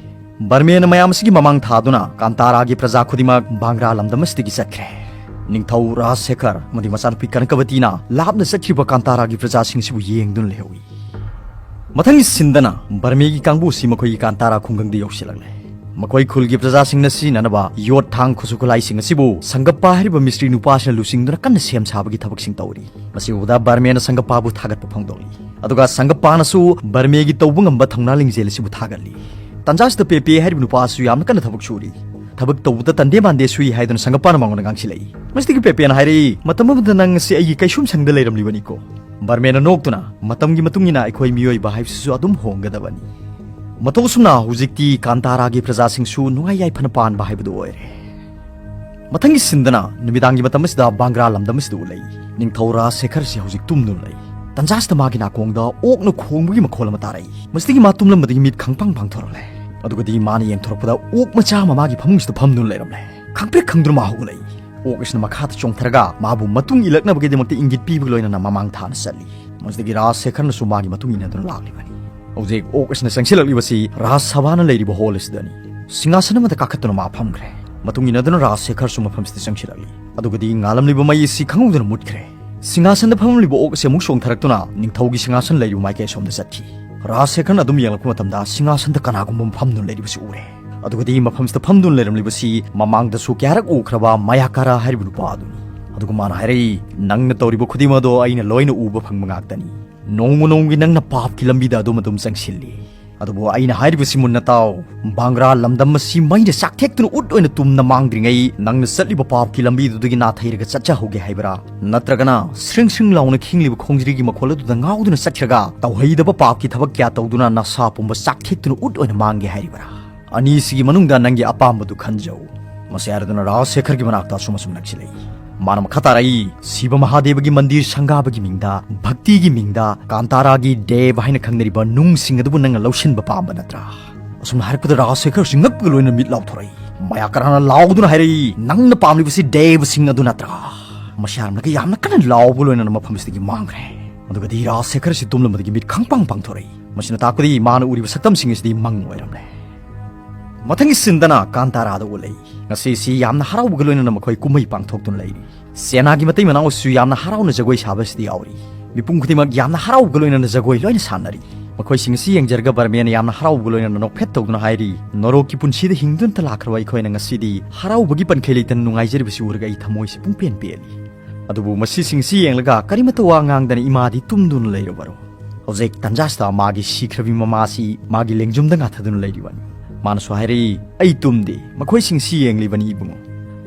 ꯕꯔꯃꯦꯅ ꯃꯌꯥꯝ ꯑꯁꯤꯒꯤ ꯃꯃꯥꯡ ꯊꯥꯗꯨꯅ ꯀꯥꯟꯇꯥꯔꯥꯒꯤ ꯄ꯭ꯔꯖꯥ ꯈꯨꯗꯤꯡꯃꯛ ꯕꯥꯡꯒ꯭ꯔꯥ ꯂꯝꯗꯝ ꯑꯁꯤꯗꯒꯤ ꯆꯠꯈ꯭ꯔꯦ꯫ ꯅꯤꯡꯊꯧ ꯔꯥꯖ ꯁꯦꯈꯔ ꯑꯃꯗꯤ ꯃꯆꯥꯅꯨꯄꯤ ꯀꯅꯀꯕꯇꯤꯅ ꯂꯥꯞꯅ ꯆꯠꯈ꯭ꯔꯤꯕ ꯀꯥꯟꯇꯥꯔꯥꯒꯤ ꯄ꯭ꯔꯖꯥꯁꯤꯡꯁꯤꯕꯨ ꯌꯦꯡꯗꯨꯅ ꯂꯩꯍꯧꯏ꯫ ꯃꯊꯪꯒꯤ ꯁꯤꯟꯗꯅ ꯕꯔꯃꯦꯒꯤ ꯀꯥꯡꯕꯨ ꯑꯁꯤ ꯃꯈꯣꯏꯒꯤ ꯀꯥꯟꯇꯥꯔꯥ ꯈꯨꯡꯒꯪꯗ ꯌꯧꯁꯤꯜꯂꯛꯂꯦ꯫ ꯃꯈꯣꯏ ꯈꯨꯜꯒꯤ ꯄ꯭ꯔꯖꯥꯁꯤꯡꯅ ꯁꯤꯖꯤꯟꯅꯅꯕ ꯌꯣꯠ, ꯊꯥꯡ, ꯈꯨꯠꯁꯨ ꯈꯨꯠꯂꯥꯏꯁꯤꯡ ꯑꯁꯤꯕꯨ ꯁꯪꯒꯞꯄꯥ ꯍꯥꯏꯔꯤꯕ ꯃꯤꯁꯇ꯭ꯔꯤ ꯅꯨꯄꯥꯁꯤꯅ ꯂꯨꯆꯤꯡꯗꯨꯅ ꯀꯟꯅ ꯁꯦꯝ ꯁꯥꯕꯒꯤ ꯊꯕꯛꯁꯤꯡ ꯇꯧꯔꯤ꯫ ꯃꯁꯤ ꯎꯕꯗ ꯕꯔꯃꯦꯅ ꯁꯪꯒꯞꯄꯥꯕꯨ ꯊꯥꯒꯠꯄ ꯐꯣꯡꯗꯣꯛꯂꯤ꯫ ꯑꯗꯨꯒ ꯁꯪꯒꯞꯄꯥꯅꯁꯨ ꯕꯔꯃꯦꯒꯤ ꯇꯧꯕ ꯉꯝꯕ ꯊꯧꯅꯥ ꯂꯤꯡꯖꯦꯜ ꯑꯁꯤꯕꯨ ꯊꯥꯒꯠꯂꯤ꯫ ꯇꯟꯖꯥꯁꯤꯗ ꯄꯦꯄꯦ ꯍꯥꯏꯔꯤꯕ ꯅꯨꯄꯥ ꯑꯁꯤꯁꯨ ꯌꯥꯝꯅ ꯀꯟꯅ ꯊꯕꯛ ꯁꯨꯔꯤ꯫ ꯊꯕꯛ ꯇꯧꯕꯗ ꯇꯟꯗꯦ ꯃꯥꯟꯗꯦ ꯁꯨꯏ ꯍꯥꯏꯗꯨꯅ ꯁꯪꯒꯞꯄꯥꯅ ꯃꯉꯣꯟꯗ ꯉꯥꯡꯁꯤꯜꯂꯛꯏ꯫ ꯃꯁꯤꯗꯒꯤ ꯄꯦꯄꯦꯅ ꯍꯥꯏꯔꯛꯏ, "ꯃꯇꯝ ꯑꯃꯗ ꯅꯪ ꯑꯁꯤ ꯑꯩꯒꯤ ꯀꯩꯁꯨꯝ ꯁꯪꯗ ꯂꯩꯔꯝꯂꯤꯕꯅꯤꯀꯣ?" ꯕꯔꯃꯦꯟꯅ ꯅꯣꯛꯇꯨꯅ, "ꯃꯇꯝꯒꯤ ꯃꯇꯨꯡ ꯏꯟꯅ ꯑꯩꯈꯣꯏ ꯃꯤꯑꯣꯏꯕ ꯍꯥꯏꯕꯁꯤꯁꯨ ꯑꯗꯨꯝ ꯍꯣꯡꯒꯗꯕꯅꯤ꯫ ꯃꯇꯧ ꯑꯁꯨꯝꯅ ꯍꯧꯖꯤꯛꯇꯤ ꯀꯥꯟꯇꯥꯔꯥꯒꯤ ꯄ꯭ꯔꯖꯥꯁꯤꯡꯁꯨ ꯅꯨꯡꯉꯥꯏ ꯌꯥꯏꯐꯅ ꯄꯥꯟꯕ ꯍꯥꯏꯕꯗꯨ ꯑꯣꯏꯔꯦ"꯫ ꯃꯊꯪꯒꯤ ꯁꯤꯟꯗꯅ ꯅꯨꯃꯤꯗꯥꯡꯒꯤ ꯃꯇꯝ ꯑꯁꯤꯗ ꯕꯥꯡꯒ꯭ꯔꯥ ꯂꯝꯗꯝ ꯑꯁꯤꯗ ꯎꯠꯂꯛꯏ꯫ ꯅꯤꯡꯊꯧ ꯔꯥꯖ ꯁꯦꯈꯔꯁꯤ ꯍꯧꯖꯤꯛ ꯇꯨꯝꯗꯨꯅ ꯂꯩ꯫ ꯇꯟꯖꯥꯁꯤꯗ ꯃꯥꯒꯤ ꯅꯥꯀꯣꯡꯗ ꯑꯣꯛꯅ ꯈꯣꯡꯕꯒꯤ ꯃꯈꯣꯜ ꯑꯃ ꯇꯥꯔꯛꯏ꯫ ꯃꯁꯤꯗꯒꯤ ꯃꯥ ꯇꯨꯝꯂꯝꯕꯗꯒꯤ ꯃꯤꯠ ꯈꯪꯄꯥꯡ ꯄꯥꯡꯊꯣꯔꯛꯂꯦ꯫ ꯑꯗꯨꯒꯗꯤ ꯃꯥꯅ ꯌꯦꯡꯊꯣꯔꯛꯄꯗ ꯑꯣꯛ ꯃꯆꯥ ꯑꯃ ꯃꯥꯒꯤ ꯐꯃꯨꯡꯁꯤꯗ ꯐꯝꯗꯨꯅ ꯂꯩꯔꯝꯂꯦ꯫ ꯈꯪꯄ꯭ꯔꯦꯛ ꯈꯪꯗꯨꯅ ꯃꯥ ꯍꯧꯒꯠꯂꯛꯏ꯫ ꯑꯣꯛ ꯑꯁꯤꯅ ꯃꯈꯥꯗ ꯆꯣꯡꯊꯔꯒ ꯃꯥꯕꯨ ꯃꯇꯨꯡ ꯏꯜꯂꯛꯅꯕꯒꯤꯗꯃꯛꯇ ꯏꯪꯒꯤꯠ ꯄꯤꯕꯒ ꯂꯣꯏꯅꯅ ꯃꯃꯥꯡ ꯊꯥꯅ ꯆꯠꯂꯤ꯫ ꯃꯁꯤꯗꯒꯤ ꯔꯥꯖ ꯁꯦꯈꯔꯅꯁꯨ ꯃꯥꯒꯤ ꯃꯇꯨꯡ ꯏꯟꯅꯗꯨꯅ ꯂꯥꯛꯂꯤꯕꯅꯤ꯫ ꯍꯧꯖꯤꯛ ꯑꯣꯛ ꯑꯁꯤꯅ ꯆꯪꯁꯤꯜꯂꯛꯂꯤꯕꯁꯤ ꯔꯥꯖ ꯁꯚꯥꯅ ꯂꯩꯔꯤꯕ ꯍꯣꯜ ꯑꯁꯤꯗꯅꯤ꯫ ꯁꯤꯡꯍꯥꯁꯟ ꯑꯃꯗ ꯀꯥꯈꯠꯇꯨꯅ ꯃꯥ ꯐꯝꯈ꯭ꯔꯦ꯫ ꯃꯇꯨꯡ ꯏꯟꯅꯗꯨꯅ ꯔꯥꯖ ꯁꯦꯈꯔꯁꯨ ꯃꯐꯝꯁꯤꯗ ꯆꯪꯁꯤꯜꯂꯛꯂꯤ꯫ ꯑꯗꯨꯒꯗꯤ ꯉꯥꯜꯂꯝꯂꯤꯕ ꯃꯩ ꯑꯁꯤ ꯈꯪꯍꯧꯗꯅ ꯃꯨꯠꯈ꯭ꯔꯦ꯫ ꯁꯤꯡꯍꯥꯁꯟꯗ ꯐꯝꯂꯤꯕ ꯑꯣꯛ ꯑꯁꯤ ꯑꯃꯨꯛ ꯆꯣꯡꯊꯔꯛꯇꯨꯅ ꯅꯤꯡꯊꯧꯒꯤ ꯁꯤꯡꯍꯥꯁꯟ ꯂꯩꯔꯤꯕ ꯃꯥꯏꯀꯩ ꯑꯁꯣꯝꯗ ꯆꯠꯈꯤ꯫ ꯔꯥꯖ ꯁꯦꯈꯔꯅ ꯑꯗꯨꯝ ꯌꯦꯡꯂꯛꯄ ꯃꯇꯝꯗ ꯁꯤꯡꯍꯥꯁꯟꯗ ꯀꯅꯥꯒꯨꯝꯕ ꯑꯃ ꯐꯝꯗꯨꯅ ꯂꯩꯔꯤꯕꯁꯤ ꯎꯔꯦ꯫ ꯑꯗꯨꯒꯗꯤ ꯃꯐꯝꯁꯤꯗ ꯐꯝꯗꯨꯅ ꯂꯩꯔꯝꯂꯤꯕꯁꯤ ꯃꯃꯥꯡꯗꯁꯨ ꯀꯌꯥꯔꯛ ꯎꯈ꯭ꯔꯕ ꯃꯌꯥꯀꯥꯔꯥ ꯍꯥꯏꯔꯤꯕ ꯅꯨꯄꯥ ꯑꯗꯨꯅꯤ꯫ ꯑꯗꯨꯒ ꯃꯥꯅ ꯍꯥꯏꯔꯛꯏ, "ꯅꯪꯅ ꯇꯧꯔꯤꯕ ꯈꯨꯗꯤꯡꯃꯛ ꯑꯗꯣ ꯑꯩꯅ ꯂꯣꯏꯅ ꯎꯕ ꯐꯪꯕ ꯉꯥꯛꯇꯅꯤ꯫ ꯅꯣꯡꯃ ꯅꯣꯡꯃꯒꯤ ꯅꯪꯅ ꯄꯥꯞꯀꯤ ꯂꯝꯕꯤꯗ ꯑꯗꯨꯝ ꯑꯗꯨꯝ ꯆꯪꯁꯤꯜꯂꯤ꯫ ꯑꯗꯨꯕꯨ ꯑꯩꯅ ꯍꯥꯏꯔꯤꯕꯁꯤ ꯃꯨꯟꯅ ꯇꯥꯎ꯫ ꯕꯥꯡꯒ꯭ꯔꯥ ꯂꯝꯗꯝ ꯑꯁꯤ ꯃꯩꯅ ꯆꯥꯛꯊꯦꯛꯇꯨꯅ ꯎꯠ ꯑꯣꯏꯅ ꯇꯨꯝꯅ ꯃꯥꯡꯗ꯭ꯔꯤꯉꯩ ꯅꯪꯅ ꯆꯠꯂꯤꯕ ꯄꯥꯞꯀꯤ ꯂꯝꯕꯤꯗꯨꯗꯒꯤ ꯅꯥꯊꯩꯔꯒ ꯆꯠꯆꯍꯧꯒꯦ ꯍꯥꯏꯕ꯭ꯔꯥ? ꯅꯠꯇ꯭ꯔꯒꯅ ꯁ꯭ꯔꯤꯡ ꯁ꯭ꯔꯤꯡ ꯂꯥꯎꯅ ꯈꯤꯡꯂꯤꯕ ꯈꯣꯡꯖ꯭ꯔꯤꯒꯤ ꯃꯈꯣꯜ ꯑꯗꯨꯗ ꯉꯥꯎꯗꯨꯅ ꯆꯠꯈ꯭ꯔꯒ ꯇꯧꯍꯩꯗꯕ ꯄꯥꯞꯀꯤ ꯊꯕꯛ ꯀꯌꯥ ꯇꯧꯗꯨꯅ ꯅꯁꯥ ꯄꯨꯝꯕ ꯆꯥꯛꯊꯦꯛꯇꯨꯅ ꯎꯠ ꯑꯣꯏꯅ ꯃꯥꯡꯒꯦ ꯍꯥꯏꯔꯤꯕ꯭ꯔꯥ? ꯑꯅꯤꯁꯤꯒꯤ ꯃꯅꯨꯡꯗ ꯅꯪꯒꯤ ꯑꯄꯥꯝꯕꯗꯨ ꯈꯟꯖꯧ"꯫ ꯃꯁꯤ ꯍꯥꯏꯔꯗꯨꯅ ꯔꯥꯖ ꯁꯦꯈꯔꯒꯤ ꯃꯅꯥꯛꯇ ꯑꯁꯨꯝ ꯑꯁꯨꯝ ꯅꯛꯁꯤꯜꯂꯛꯏ꯫ ꯃꯥꯅ ꯃꯈꯥ ꯇꯥꯔꯛꯏ, "ꯁꯤꯕ ꯃꯍꯥꯗꯦꯕꯒꯤ ꯃꯟꯗꯤꯔ ꯁꯪꯒꯥꯕꯒꯤ ꯃꯤꯡꯗ, ꯚꯛꯇꯤꯒꯤ ꯃꯤꯡꯗ ꯀꯥꯟꯇꯥꯔꯥꯒꯤ ꯗꯦꯕ ꯍꯥꯏꯅ ꯈꯪꯅꯔꯤꯕ ꯅꯨꯡꯁꯤꯡ ꯑꯗꯨꯕꯨ ꯅꯪꯅ ꯂꯧꯁꯤꯟꯕ ꯄꯥꯝꯕ ꯅꯠꯇ꯭ꯔꯥ?" ꯑꯁꯨꯝꯅ ꯍꯥꯏꯔꯛꯄꯗ ꯔꯥꯖ ꯁꯦꯈꯔꯁꯤ ꯉꯛꯄꯒ ꯂꯣꯏꯅꯅ ꯃꯤꯠ ꯂꯥꯎꯊꯣꯔꯛꯏ꯫ ꯃꯌꯥꯀꯔꯥꯅ ꯂꯥꯎꯗꯨꯅ ꯍꯥꯏꯔꯛꯏ, "ꯅꯪꯅ ꯄꯥꯝꯂꯤꯕꯁꯤ ꯗꯦꯕꯁꯤꯡ ꯑꯗꯨ ꯅꯠꯇ꯭ꯔꯥ?" ꯃꯁꯤ ꯍꯥꯏꯔꯝꯂꯒ ꯌꯥꯝꯅ ꯀꯟꯅ ꯂꯥꯎꯕ ꯂꯣꯏꯅꯅ ꯃꯐꯝ ꯑꯁꯤꯗꯒꯤ ꯃꯥꯡꯈ꯭ꯔꯦ꯫ ꯑꯗꯨꯒꯗꯤ ꯔꯥꯖ ꯁꯦꯈꯔꯁꯤ ꯇꯨꯝꯂꯝꯕꯗꯒꯤ ꯃꯤꯠ ꯈꯪꯄꯥꯡ ꯄꯥꯡꯊꯣꯔꯛꯏ꯫ ꯃꯁꯤꯅ ꯇꯥꯛꯄꯗꯤ ꯃꯥꯅ ꯎꯔꯤꯕ ꯁꯛꯇꯝꯁꯤꯡ ꯑꯁꯤꯗꯤ ꯃꯪ ꯑꯣꯏꯔꯝꯂꯦ꯫ ꯃꯊꯪꯒꯤ ꯁꯤꯟꯗꯅ ꯀꯥꯟꯇꯥꯔꯥꯗ ꯎꯠꯂꯛꯏ꯫ ꯉꯁꯤꯁꯤ ꯌꯥꯝꯅ ꯍꯔꯥꯎꯕꯒ ꯂꯣꯏꯅꯅ ꯃꯈꯣꯏ ꯀꯨꯝꯍꯩ ꯄꯥꯡꯊꯣꯛꯇꯨꯅ ꯂꯩꯔꯤ꯫ ꯁꯦꯅꯥꯒꯤ ꯃꯇꯩ ꯃꯅꯥꯎꯁꯨ ꯌꯥꯝꯅ ꯍꯔꯥꯎꯅ ꯖꯒꯣꯏ ꯁꯥꯕ ꯑꯁꯤꯗ ꯌꯥꯎꯔꯤ꯫ ꯃꯤꯄꯨꯝ ꯈꯨꯗꯤꯡꯃꯛ ꯌꯥꯝꯅ ꯍꯔꯥꯎꯕꯒ ꯂꯣꯏꯅꯅ ꯖꯒꯣꯏ ꯂꯣꯏꯅ ꯁꯥꯟꯅꯔꯤ꯫ ꯃꯈꯣꯏꯁꯤꯡ ꯑꯁꯤ ꯌꯦꯡꯖꯔꯒ ꯕꯔꯃꯦꯟꯅ ꯌꯥꯝꯅ ꯍꯔꯥꯎꯕꯒ ꯂꯣꯏꯅꯅ ꯅꯣꯛꯐꯦꯠ ꯇꯧꯗꯨꯅ ꯍꯥꯏꯔꯤ, "ꯅꯣꯔꯣꯛꯀꯤ ꯄꯨꯟꯁꯤꯗ ꯍꯤꯡꯗꯨꯅꯇ ꯂꯥꯛꯈ꯭ꯔꯕ ꯑꯩꯈꯣꯏꯅ ꯉꯁꯤꯗꯤ ꯍꯔꯥꯎꯕꯒꯤ ꯄꯟꯈꯩ ꯂꯩꯇꯅ ꯅꯨꯡꯉꯥꯏꯖꯔꯤꯕꯁꯤ ꯎꯔꯒ ꯑꯩ ꯊꯃꯣꯏꯁꯤ ꯄꯨꯡꯄꯦꯟ ꯄꯦꯜꯂꯤ꯫ ꯑꯗꯨꯕꯨ ꯃꯁꯤꯁꯤꯡꯁꯤ ꯌꯦꯡꯂꯒ ꯀꯔꯤꯃꯠꯇ ꯋꯥ ꯉꯥꯡꯗꯅ ꯏꯃꯥꯗꯤ ꯇꯨꯝꯗꯨꯅ ꯂꯩꯔꯕꯔꯣ?" ꯍꯧꯖꯤꯛ ꯇꯟꯖꯥꯁꯤꯗ ꯃꯥꯒꯤ ꯁꯤꯈ꯭ꯔꯕꯤ ꯃꯃꯥꯁꯤ ꯃꯥꯒꯤ ꯂꯦꯡꯖꯨꯝꯗ ꯉꯥꯊꯗꯨꯅ ꯂꯩꯔꯤꯕꯅꯤ꯫ ꯃꯥꯅꯁꯨ ꯍꯥꯏꯔꯛꯏ, "ꯑꯩ ꯇꯨꯝꯗꯦ, ꯃꯈꯣꯏꯁꯤꯡꯁꯤ ꯌꯦꯡꯂꯤꯕꯅꯤ ꯏꯕꯨꯡꯉꯣ꯫"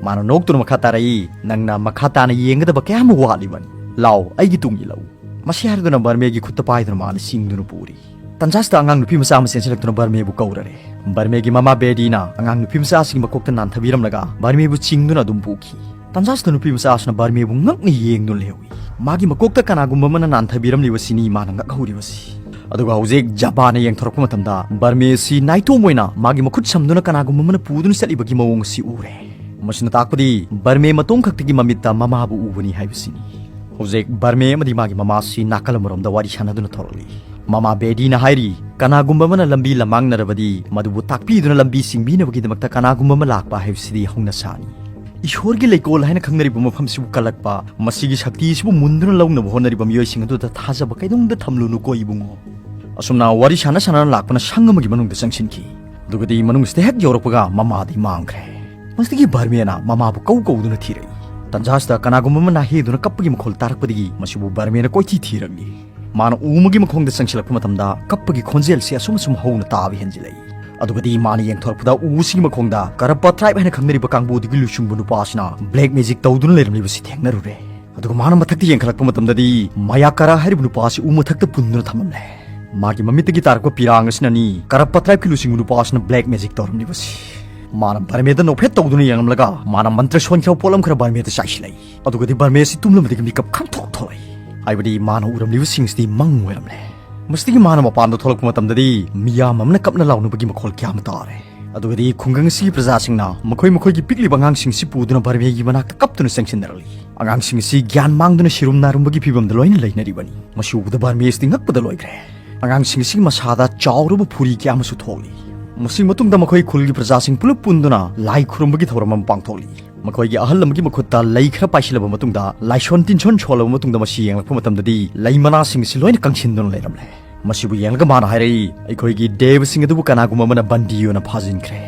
ꯃꯥꯅ ꯅꯣꯛꯇꯨꯅ ꯃꯈꯥ ꯇꯥꯔꯛꯏ, "ꯅꯪꯅ ꯃꯈꯥ ꯇꯥꯅ ꯌꯦꯡꯒꯗꯕ ꯀꯌꯥ ꯑꯃ ꯋꯥꯠꯂꯤꯕꯅꯤ꯫ ꯂꯥꯎ, ꯑꯩꯒꯤ ꯇꯨꯡ ꯏꯜꯂꯛꯎ꯫" ꯃꯁꯤ ꯍꯥꯏꯔꯗꯨꯅ ꯕꯔꯃꯦꯒꯤ ꯈꯨꯠꯇ ꯄꯥꯏꯗꯨꯅ ꯃꯥꯅ ꯆꯤꯡꯗꯨꯅ ꯄꯨꯔꯤ꯫ ꯇꯟꯖꯥꯁꯤꯗ ꯑꯉꯥꯡ ꯅꯨꯄꯤ ꯃꯆꯥ ꯑꯃ ꯆꯦꯟꯁꯤꯜꯂꯛꯇꯨꯅ ꯕꯔꯃꯦꯕꯨ ꯀꯧꯔꯔꯦ꯫ ꯕꯔꯃꯦꯒꯤ ꯃꯃꯥ ꯕꯦꯗꯤꯅ ꯑꯉꯥꯡ ꯅꯨꯄꯤ ꯃꯆꯥꯁꯤꯒꯤ ꯃꯀꯣꯛꯇ ꯅꯥꯟꯊꯕꯤꯔꯝꯂꯒ ꯕꯔꯃꯦꯕꯨ ꯆꯤꯡꯗꯨꯅ ꯑꯗꯨꯝ ꯄꯨꯈꯤ꯫ ꯇꯟꯖꯥꯁꯤꯗ ꯅꯨꯄꯤ ꯃꯆꯥꯁꯤꯅ ꯕꯔꯃꯦꯕꯨ ꯉꯛꯅ ꯌꯦꯡꯗꯨꯅ ꯂꯩꯍꯧꯏ꯫ ꯃꯥꯒꯤ ꯃꯀꯣꯛꯇ ꯀꯅꯥꯒꯨꯝꯕ ꯑꯃꯅ ꯅꯥꯟꯊꯕꯤꯔꯝꯂꯤꯕꯁꯤꯅꯤ ꯃꯥꯅ ꯉꯛꯍꯧꯔꯤꯕꯁꯤ꯫ ꯑꯗꯨꯒ ꯍꯧꯖꯤꯛ ꯖꯕꯥꯅ ꯌꯦꯡꯊꯣꯔꯛꯄ ꯃꯇꯝꯗ ꯕꯔꯃꯦꯁꯤ ꯅꯥꯏꯇꯣꯝ ꯑꯣꯏꯅ ꯃꯥꯒꯤ ꯃꯈꯨꯠ ꯁꯝꯗꯨꯅ ꯀꯅꯥꯒꯨꯝꯕ ꯑꯃꯅ ꯄꯨꯗꯨꯅ ꯆꯠꯂꯤꯕꯒꯤ ꯃꯑꯣꯡ ꯑꯁꯤ ꯎꯔꯦ꯫ ꯃꯁꯤꯅ ꯇꯥꯛꯄꯗꯤ ꯕꯔꯃꯦ ꯃꯇꯣꯝ ꯈꯛꯇꯒꯤ ꯃꯃꯤꯠꯇ ꯃꯃꯥꯕꯨ ꯎꯕꯅꯤ ꯍꯥꯏꯕꯁꯤꯅꯤ꯫ ꯍꯧꯖꯤꯛ ꯕꯔꯃꯦ ꯑꯃꯗꯤ ꯃꯥꯒꯤ ꯃꯃꯥꯁꯤ ꯅꯥꯀꯜ ꯑꯃꯔꯣꯝꯗ ꯋꯥꯔꯤ ꯁꯥꯟꯅꯗꯨꯅ ꯊꯣꯔꯛꯂꯤ꯫ ꯃꯃꯥ ꯕꯦꯗꯤꯅ ꯍꯥꯏꯔꯤ, "ꯀꯅꯥꯒꯨꯝꯕ ꯑꯃꯅ ꯂꯝꯕꯤ ꯂꯝꯃꯥꯡꯅꯔꯕꯗꯤ ꯃꯗꯨꯕꯨ ꯇꯥꯛꯄꯤꯗꯨꯅ ꯂꯝꯕꯤ ꯁꯤꯡꯕꯤꯅꯕꯒꯤꯗꯃꯛꯇ ꯀꯅꯥꯒꯨꯝꯕ ꯑꯃ ꯂꯥꯛꯄ ꯍꯥꯏꯕꯁꯤꯗꯤ ꯍꯧꯅꯁꯥꯅꯤ꯫ ꯏꯁꯣꯔꯒꯤ ꯂꯩꯀꯣꯜ ꯍꯥꯏꯅ ꯈꯪꯅꯔꯤꯕ ꯃꯐꯝꯁꯤꯕꯨ ꯀꯜꯂꯛꯄ, ꯃꯁꯤꯒꯤ ꯁꯛꯇꯤ ꯑꯁꯤꯕꯨ ꯃꯨꯟꯗꯨꯅ ꯂꯧꯅꯕ ꯍꯣꯠꯅꯔꯤꯕ ꯃꯤꯑꯣꯏꯁꯤꯡ ꯑꯗꯨꯗ ꯊꯥꯖꯕ ꯀꯩꯗꯧꯅꯨꯡꯗ ꯊꯝꯂꯨꯅꯨꯀꯣ ꯏꯕꯨꯡꯉꯣ꯫" ꯑꯁꯨꯝꯅ ꯋꯥꯔꯤ ꯁꯥꯟꯅ ꯁꯥꯟꯅꯅ ꯂꯥꯛꯄꯅ ꯁꯪ ꯑꯃꯒꯤ ꯃꯅꯨꯡꯗ ꯆꯪꯁꯤꯟꯈꯤ꯫ ꯑꯗꯨꯒꯗꯤ ꯃꯅꯨꯡꯁꯤꯗ ꯍꯦꯛ ꯌꯧꯔꯛꯄꯒ ꯃꯃꯥꯗꯤ ꯃꯥꯡꯈ꯭ꯔꯦ꯫ ꯃꯁꯤꯗꯒꯤ ꯕꯔꯃꯦꯅ ꯃꯃꯥꯕꯨ ꯀꯧ ꯀꯧꯗꯨꯅ ꯊꯤꯔꯛꯏ꯫ ꯇꯟꯖꯥꯁꯤꯗ ꯀꯅꯥꯒꯨꯝꯕ ꯑꯃ ꯅꯥꯍꯦꯗꯨꯅ ꯀꯞꯄꯒꯤ ꯃꯈꯣꯜ ꯇꯥꯔꯛꯄꯗꯒꯤ ꯃꯁꯤꯕꯨ ꯕꯔꯃꯦꯅ ꯀꯣꯏꯊꯤ ꯊꯤꯔꯛꯂꯤ꯫ ꯃꯥꯅ ꯎ ꯑꯃꯒꯤ ꯃꯈꯣꯡꯗ ꯆꯪꯁꯤꯜꯂꯛꯄ ꯃꯇꯝꯗ ꯀꯞꯄꯒꯤ ꯈꯣꯟꯖꯦꯜꯁꯤ ꯑꯁꯨꯝ ꯑꯁꯨꯝ ꯍꯧꯅ ꯇꯥꯕ ꯍꯦꯟꯖꯤꯜꯂꯛꯏ꯫ ꯑꯗꯨꯒꯗꯤ ꯃꯥꯅ ꯌꯦꯡꯊꯣꯔꯛꯄꯗ ꯎ ꯑꯁꯤꯒꯤ ꯃꯈꯣꯡꯗ ꯀꯔꯞꯄ ꯇ꯭ꯔꯥꯏꯕ ꯍꯥꯏꯅ ꯈꯪꯅꯔꯤꯕ ꯀꯥꯡꯕꯨ ꯑꯗꯨꯒꯤ ꯂꯨꯆꯤꯡꯕ ꯅꯨꯄꯥ ꯑꯁꯤꯅ ꯕ꯭ꯂꯦꯛ ꯃꯦꯖꯤꯛ ꯇꯧꯗꯨꯅ ꯂꯩꯔꯝꯂꯤꯕꯁꯤ ꯊꯦꯡꯅꯔꯨꯔꯦ꯫ ꯑꯗꯨꯒ ꯃꯥꯅ ꯃꯊꯛꯇ ꯌꯦꯡꯈꯠꯂꯛꯄ ꯃꯇꯝꯗꯗꯤ ꯃꯌꯥꯀꯥꯔꯥ ꯍꯥꯏꯔꯤꯕ ꯅꯨꯄꯥ ꯑꯁꯤ ꯎ ꯃꯊꯛꯇ ꯄꯨꯟꯗꯨꯅ ꯊꯝꯂꯝꯂꯦ꯫ ꯃꯥꯒꯤ ꯃꯃꯤꯠꯇꯒꯤ ꯇꯥꯔꯛꯄ ꯄꯤꯔꯥꯡ ꯑꯁꯤꯅꯅꯤ ꯀꯔꯞꯄ ꯇ꯭ꯔꯥꯏꯕꯀꯤ ꯂꯨꯆꯤꯡꯕ ꯅꯨꯄꯥ ꯑꯁꯤꯅ ꯕ꯭ꯂꯦꯛ ꯃꯦꯖꯤꯛ ꯇꯧꯔꯝꯂꯤꯕꯁꯤ꯫ ꯃꯥꯅ ꯕꯔꯃꯦꯗ ꯅꯣꯛꯐꯦꯠ ꯇꯧꯗꯨꯅ ꯌꯦꯡꯂꯝꯂꯒ ꯃꯥꯅ ꯃꯟꯇ꯭ꯔ ꯁꯣꯟꯈ꯭ꯔꯕ ꯄꯣꯠ ꯑꯃ ꯈꯔ ꯕꯔꯃꯦꯗ ꯆꯥꯏꯁꯤꯜꯂꯛꯏ꯫ ꯑꯗꯨꯒꯗꯤ ꯕꯔꯃꯦꯁꯤ ꯇꯨꯝꯂꯝꯕꯗꯒꯤ ꯃꯤꯀꯞ ꯈꯪꯊꯣꯛ ꯊꯣꯛꯂꯛꯏ꯫ ꯍꯥꯏꯕꯗꯤ ꯃꯥꯅ ꯎꯔꯝꯂꯤꯕꯁꯤꯡꯁꯤꯗꯤ ꯃꯪ ꯑꯣꯏꯔꯝꯂꯦ꯫ ꯃꯁꯤꯗꯒꯤ ꯃꯥꯅ ꯃꯄꯥꯟꯗ ꯊꯣꯛꯂꯛꯄ ꯃꯇꯝꯗꯗꯤ ꯃꯤꯌꯥꯝ ꯑꯃꯅ ꯀꯞꯅ ꯂꯥꯎꯅꯕꯒꯤ ꯃꯈꯣꯜ ꯀꯌꯥ ꯑꯃ ꯇꯥꯔꯦ꯫ ꯑꯗꯨꯒꯗꯤ ꯈꯨꯡꯒꯪ ꯑꯁꯤꯒꯤ ꯄ꯭ꯔꯖꯥꯁꯤꯡꯅ ꯃꯈꯣꯏ ꯃꯈꯣꯏꯒꯤ ꯄꯤꯛꯂꯤꯕ ꯑꯉꯥꯡꯁꯤꯡꯁꯤ ꯄꯨꯗꯨꯅ ꯕꯔꯃꯦꯒꯤ ꯃꯅꯥꯛꯇ ꯀꯞꯇꯨꯅ ꯆꯪꯁꯤꯟꯅꯔꯛꯂꯤ꯫ ꯑꯉꯥꯡꯁꯤꯡ ꯑꯁꯤ ꯒ꯭ꯌꯥꯟ ꯃꯥꯡꯗꯨꯅ ꯁꯤꯔꯨꯝ ꯅꯥꯔꯨꯝꯕꯒꯤ ꯐꯤꯕꯝꯗ ꯂꯣꯏꯅ ꯂꯩꯅꯔꯤꯕꯅꯤ꯫ ꯃꯁꯤ ꯎꯕꯗ ꯕꯔꯃꯦꯁꯇꯤ ꯉꯛꯄꯗ ꯂꯣꯏꯈ꯭ꯔꯦ꯫ ꯑꯉꯥꯡꯁꯤꯡ ꯑꯁꯤꯒꯤ ꯃꯁꯥꯗ ꯆꯥꯎꯔꯕ ꯐꯨꯔꯤ ꯀꯌꯥ ꯑꯃꯁꯨ ꯊꯣꯛꯂꯤ꯫ ꯃꯁꯤ ꯃꯇꯨꯡꯗ ꯃꯈꯣꯏ ꯈꯨꯜꯒꯤ ꯄ꯭ꯔꯖꯥꯁꯤꯡ ꯄꯨꯂꯞ ꯄꯨꯟꯗꯨꯅ ꯂꯥꯏ ꯈꯨꯔꯨꯝꯕꯒꯤ ꯊꯧꯔꯝ ꯑꯃ ꯄꯥꯡꯊꯣꯛꯂꯤ꯫ ꯃꯈꯣꯏꯒꯤ ꯑꯍꯜ ꯑꯃꯒꯤ ꯃꯈꯨꯠꯇ ꯂꯩ ꯈꯔ ꯄꯥꯏꯁꯤꯜꯂꯕ ꯃꯇꯨꯡꯗ, ꯂꯥꯏꯁꯣꯟ ꯇꯤꯟꯁꯣꯟ ꯁꯣꯜꯂꯕ ꯃꯇꯨꯡꯗ ꯃꯁꯤ ꯌꯦꯡꯂꯛꯄ ꯃꯇꯝꯗꯗꯤ ꯂꯩ ꯃꯅꯥꯁꯤꯡ ꯑꯁꯤ ꯂꯣꯏꯅ ꯀꯪꯁꯤꯟꯗꯨꯅ ꯂꯩꯔꯝꯂꯦ꯫ ꯃꯁꯤꯕꯨ ꯌꯦꯡꯂꯒ ꯃꯥꯅ ꯍꯥꯏꯔꯛꯏ, "ꯑꯩꯈꯣꯏꯒꯤ ꯗꯦꯕꯁꯤꯡ ꯑꯗꯨꯕꯨ ꯀꯅꯥꯒꯨꯝꯕ ꯑꯃꯅ ꯕꯟꯗꯤ ꯑꯣꯏꯅ ꯐꯥꯖꯤꯟꯈ꯭ꯔꯦ꯫"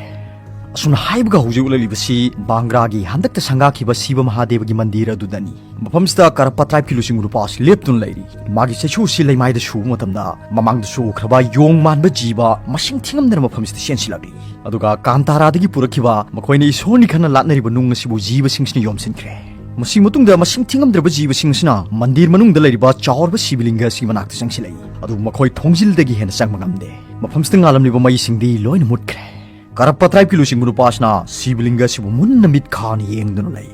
ꯑꯁꯨꯝꯅ ꯍꯥꯏꯕꯒ ꯍꯧꯖꯤꯛ ꯎꯠꯂꯛꯂꯤꯕꯁꯤ ꯕꯥꯡꯒ꯭ꯔꯥꯒꯤ ꯍꯟꯗꯛꯇ ꯁꯪꯒꯥꯈꯤꯕ ꯁꯤꯕ ꯃꯍꯥꯗꯦꯕꯒꯤ ꯃꯟꯗꯤꯔ ꯑꯗꯨꯗꯅꯤ꯫ ꯃꯐꯝꯁꯤꯗ ꯀꯔꯞꯄ ꯇ꯭ꯔꯥꯏꯕꯀꯤ ꯂꯨꯆꯤꯡꯕ ꯅꯨꯄꯥ ꯑꯁꯤ ꯂꯦꯞꯇꯨꯅ ꯂꯩꯔꯤ꯫ ꯃꯥꯒꯤ ꯆꯩꯁꯨ ꯑꯁꯤ ꯂꯩꯃꯥꯏꯗ ꯁꯨꯕ ꯃꯇꯝꯗ ꯃꯃꯥꯡꯗꯁꯨ ꯎꯈ꯭ꯔꯕ ꯌꯣꯡ ꯃꯥꯟꯕ ꯖꯤꯕ ꯃꯁꯤꯡ ꯊꯤꯉꯝꯗꯅ ꯃꯐꯝꯁꯤꯗ ꯆꯦꯟꯁꯤꯜꯂꯛꯂꯤ꯫ ꯑꯗꯨꯒ ꯀꯥꯟꯇꯥꯔꯥꯗꯒꯤ ꯄꯨꯔꯛꯈꯤꯕ ꯃꯈꯣꯏꯅ ꯏꯁꯣꯔꯅꯤ ꯈꯟꯅ ꯂꯥꯠꯅꯔꯤꯕ ꯅꯨꯡ ꯑꯁꯤꯕꯨ ꯖꯤꯕꯁꯤꯡꯁꯤꯅ ꯌꯣꯝꯁꯤꯟꯈ꯭ꯔꯦ꯫ ꯃꯁꯤ ꯃꯇꯨꯡꯗ ꯃꯁꯤꯡ ꯊꯤꯉꯝꯗ꯭ꯔꯕ ꯖꯤꯕꯁꯤꯡ ꯑꯁꯤꯅ ꯃꯟꯗꯤꯔ ꯃꯅꯨꯡꯗ ꯂꯩꯔꯤꯕ ꯆꯥꯎꯔꯕ ꯁꯤꯕꯂꯤꯡꯒ ꯑꯁꯤꯒꯤ ꯃꯅꯥꯛꯇ ꯆꯪꯁꯤꯜꯂꯛꯏ꯫ ꯑꯗꯨꯕꯨ ꯃꯈꯣꯏ ꯊꯣꯡꯖꯤꯜꯗꯒꯤ ꯍꯦꯟꯅ ꯆꯪꯕ ꯉꯝꯗꯦ꯫ ꯃꯐꯝꯁꯤꯗ ꯉꯥꯜꯂꯝꯂꯤꯕ ꯃꯩꯁꯤꯡꯗꯤ ꯂꯣꯏꯅ ꯃꯨꯠꯈ꯭ꯔꯦ꯫ ꯀꯔꯞꯄ ꯇ꯭ꯔꯥꯏꯕꯀꯤ ꯂꯨꯆꯤꯡꯕ ꯅꯨꯄꯥꯁꯤꯅ ꯁꯤꯕꯂꯤꯡꯒ ꯑꯁꯤꯕꯨ ꯃꯨꯟꯅ ꯃꯤꯠ ꯈꯥꯅ ꯌꯦꯡꯗꯨꯅ ꯂꯩ꯫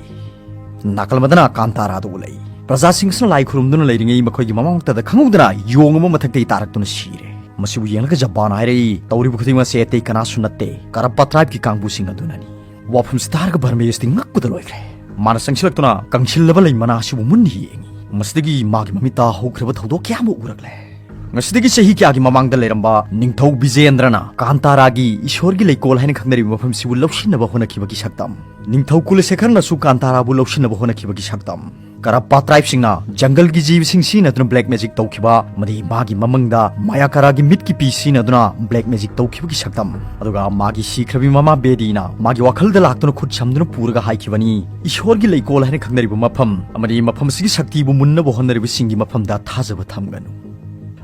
ꯅꯥꯀꯜ ꯑꯃꯗꯅ ꯀꯥꯟꯇꯥꯔꯥꯗꯨ ꯎꯠꯂꯛꯏ꯫ ꯄ꯭ꯔꯖꯥꯁꯤꯡ ꯑꯁꯤꯅ ꯂꯥꯏ ꯈꯨꯔꯨꯝꯗꯨꯅ ꯂꯩꯔꯤꯉꯩ ꯃꯈꯣꯏꯒꯤ ꯃꯃꯥꯡꯃꯛꯇꯗ ꯈꯪꯍꯧꯗꯅ ꯌꯣꯡ ꯑꯃ ꯃꯊꯛꯇꯒꯤ ꯇꯥꯔꯛꯇꯨꯅ ꯁꯤꯔꯦ꯫ ꯃꯁꯤꯕꯨ ꯌꯦꯡꯂꯒ ꯖꯄꯥꯟꯅ ꯍꯥꯏꯔꯛꯏ, "ꯇꯧꯔꯤꯕ ꯈꯨꯗꯤꯡꯃꯛ ꯑꯁꯤ ꯑꯇꯩ ꯀꯅꯥꯁꯨ ꯅꯠꯇꯦ, ꯀꯔꯞꯄ ꯇ꯭ꯔꯥꯏꯕꯀꯤ ꯀꯥꯡꯕꯨꯁꯤꯡ ꯑꯗꯨꯅꯅꯤ"꯫ ꯋꯥꯐꯝꯁꯤ ꯇꯥꯔꯒ ꯕꯔꯃꯦꯁꯇꯤ ꯉꯛꯄꯗ ꯂꯣꯏꯈ꯭ꯔꯦ꯫ ꯃꯥꯅ ꯆꯪꯁꯤꯜꯂꯛꯇꯨꯅ ꯀꯪꯁꯤꯜꯂꯕ ꯂꯩ ꯃꯅꯥ ꯑꯁꯤꯕꯨ ꯃꯨꯟꯅ ꯌꯦꯡꯉꯤ꯫ ꯃꯁꯤꯗꯒꯤ ꯃꯥꯒꯤ ꯃꯃꯤꯠꯇ ꯍꯧꯈ꯭ꯔꯕ ꯊꯧꯗꯣꯛ ꯀꯌꯥ ꯑꯃ ꯎꯔꯛꯂꯦ꯫ ꯉꯁꯤꯗꯒꯤ ꯆꯍꯤ ꯀꯌꯥꯒꯤ ꯃꯃꯥꯡꯗ ꯂꯩꯔꯝꯕ ꯅꯤꯡꯊꯧ ꯕꯤꯖꯦꯟꯗ꯭ꯔꯅ ꯀꯥꯟꯇꯥꯔꯥꯒꯤ ꯏꯁꯣꯔꯒꯤ ꯂꯩꯀꯣꯜ ꯍꯥꯏꯅ ꯈꯪꯅꯔꯤꯕ ꯃꯐꯝꯁꯤꯕꯨ ꯂꯧꯁꯤꯟꯅꯕ ꯍꯣꯠꯅꯈꯤꯕꯒꯤ ꯁꯛꯇꯝ, ꯅꯤꯡꯊꯧ ꯀꯨꯂꯁꯦꯈꯔꯅꯁꯨ ꯀꯥꯟꯇꯥꯔꯥꯕꯨ ꯂꯧꯁꯤꯟꯅꯕ ꯍꯣꯠꯅꯈꯤꯕꯒꯤ ꯁꯛꯇꯝ, ꯀꯔꯞꯄ ꯇ꯭ꯔꯥꯏꯕꯁꯤꯡꯅ ꯖꯪꯒꯜꯒꯤ ꯖꯤꯕꯁꯤꯡ ꯁꯤꯖꯤꯟꯅꯗꯨꯅ ꯕ꯭ꯂꯦꯛ ꯃꯦꯖꯤꯛ ꯇꯧꯈꯤꯕ ꯑꯃꯗꯤ ꯃꯥꯒꯤ ꯃꯃꯪꯗ ꯃꯌꯥꯀꯥꯔꯥꯒꯤ ꯃꯤꯠꯀꯤ ꯄꯤ ꯁꯤꯖꯤꯟꯅꯗꯨꯅ ꯕ꯭ꯂꯦꯛ ꯃꯦꯖꯤꯛ ꯇꯧꯈꯤꯕꯒꯤ ꯁꯛꯇꯝ, ꯑꯗꯨꯒ ꯃꯥꯒꯤ ꯁꯤꯈ꯭ꯔꯕꯤ ꯃꯃꯥ ꯕꯦꯗꯤꯅ ꯃꯥꯒꯤ ꯋꯥꯈꯜꯗ ꯂꯥꯛꯇꯨꯅ ꯈꯨꯠ ꯁꯝꯗꯨꯅ ꯄꯨꯔꯒ ꯍꯥꯏꯈꯤꯕꯅꯤ, "ꯏꯁꯣꯔꯒꯤ ꯂꯩꯀꯣꯜ ꯍꯥꯏꯅ ꯈꯪꯅꯔꯤꯕ ꯃꯐꯝ ꯑꯃꯗꯤ ꯃꯐꯝ ꯑꯁꯤꯒꯤ ꯁꯛꯇꯤꯕꯨ ꯃꯨꯟꯅꯕ ꯍꯣꯠꯅꯔꯤꯕꯁꯤꯡꯒꯤ ꯃꯐꯝꯗ ꯊꯥꯖꯕ ꯊꯝꯒꯅꯨ"꯫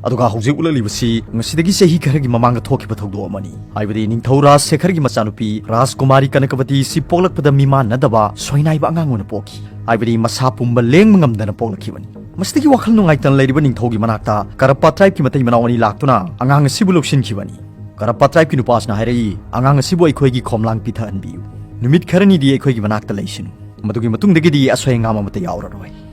ꯑꯗꯨꯒ ꯍꯧꯖꯤꯛ ꯎꯠꯂꯛꯂꯤꯕꯁꯤ ꯉꯁꯤꯗꯒꯤ ꯆꯍꯤ ꯈꯔꯒꯤ ꯃꯃꯥꯡꯗ ꯊꯣꯛꯈꯤꯕ ꯊꯧꯗꯣꯛ ꯑꯃꯅꯤ꯫ ꯍꯥꯏꯕꯗꯤ ꯅꯤꯡꯊꯧ ꯔꯥꯖ ꯁꯦꯈꯔꯒꯤ ꯃꯆꯥꯅꯨꯄꯤ ꯔꯥꯖꯀꯨꯃꯥꯔꯤ ꯀꯅꯀꯕꯇꯤ ꯑꯁꯤ ꯄꯣꯛꯂꯛꯄꯗ ꯃꯤꯃꯥꯟꯅꯗꯕ ꯁꯣꯏꯅꯥꯏꯕ ꯑꯉꯥꯡ ꯑꯣꯏꯅ ꯄꯣꯛꯈꯤ꯫ ꯍꯥꯏꯕꯗꯤ ꯃꯁꯥ ꯄꯨꯝꯕ ꯂꯦꯡꯕ ꯉꯝꯗꯅ ꯄꯣꯛꯂꯛꯈꯤꯕꯅꯤ꯫ ꯃꯁꯤꯗꯒꯤ ꯋꯥꯈꯜ ꯅꯨꯡꯉꯥꯏꯇꯅ ꯂꯩꯔꯤꯕ ꯅꯤꯡꯊꯧꯒꯤ ꯃꯅꯥꯛꯇ ꯀꯔꯞꯄ ꯇ꯭ꯔꯥꯏꯕꯀꯤ ꯃꯇꯩ ꯃꯅꯥꯎ ꯑꯅꯤ ꯂꯥꯛꯇꯨꯅ ꯑꯉꯥꯡ ꯑꯁꯤꯕꯨ ꯂꯧꯁꯤꯟꯈꯤꯕꯅꯤ꯫ ꯀꯔꯞꯄ ꯇ꯭ꯔꯥꯏꯕꯀꯤ ꯅꯨꯄꯥꯁꯤꯅ ꯍꯥꯏꯔꯛꯏ, "ꯑꯉꯥꯡ ꯑꯁꯤꯕꯨ ꯑꯩꯈꯣꯏꯒꯤ ꯈꯣꯝꯂꯥꯡ ꯄꯤꯊꯛꯍꯟꯕꯤꯌꯨ꯫ ꯅꯨꯃꯤꯠ ꯈꯔꯅꯤꯗꯤ ꯑꯩꯈꯣꯏꯒꯤ ꯃꯅꯥꯛꯇ ꯂꯩꯁꯅꯨ꯫ ꯃꯗꯨꯒꯤ ꯃꯇꯨꯡꯗꯒꯤꯗꯤ ꯑꯁꯣꯏ ꯑꯉꯥꯝ ꯑꯃꯠꯇ ꯌꯥꯎꯔꯔꯣꯏ"꯫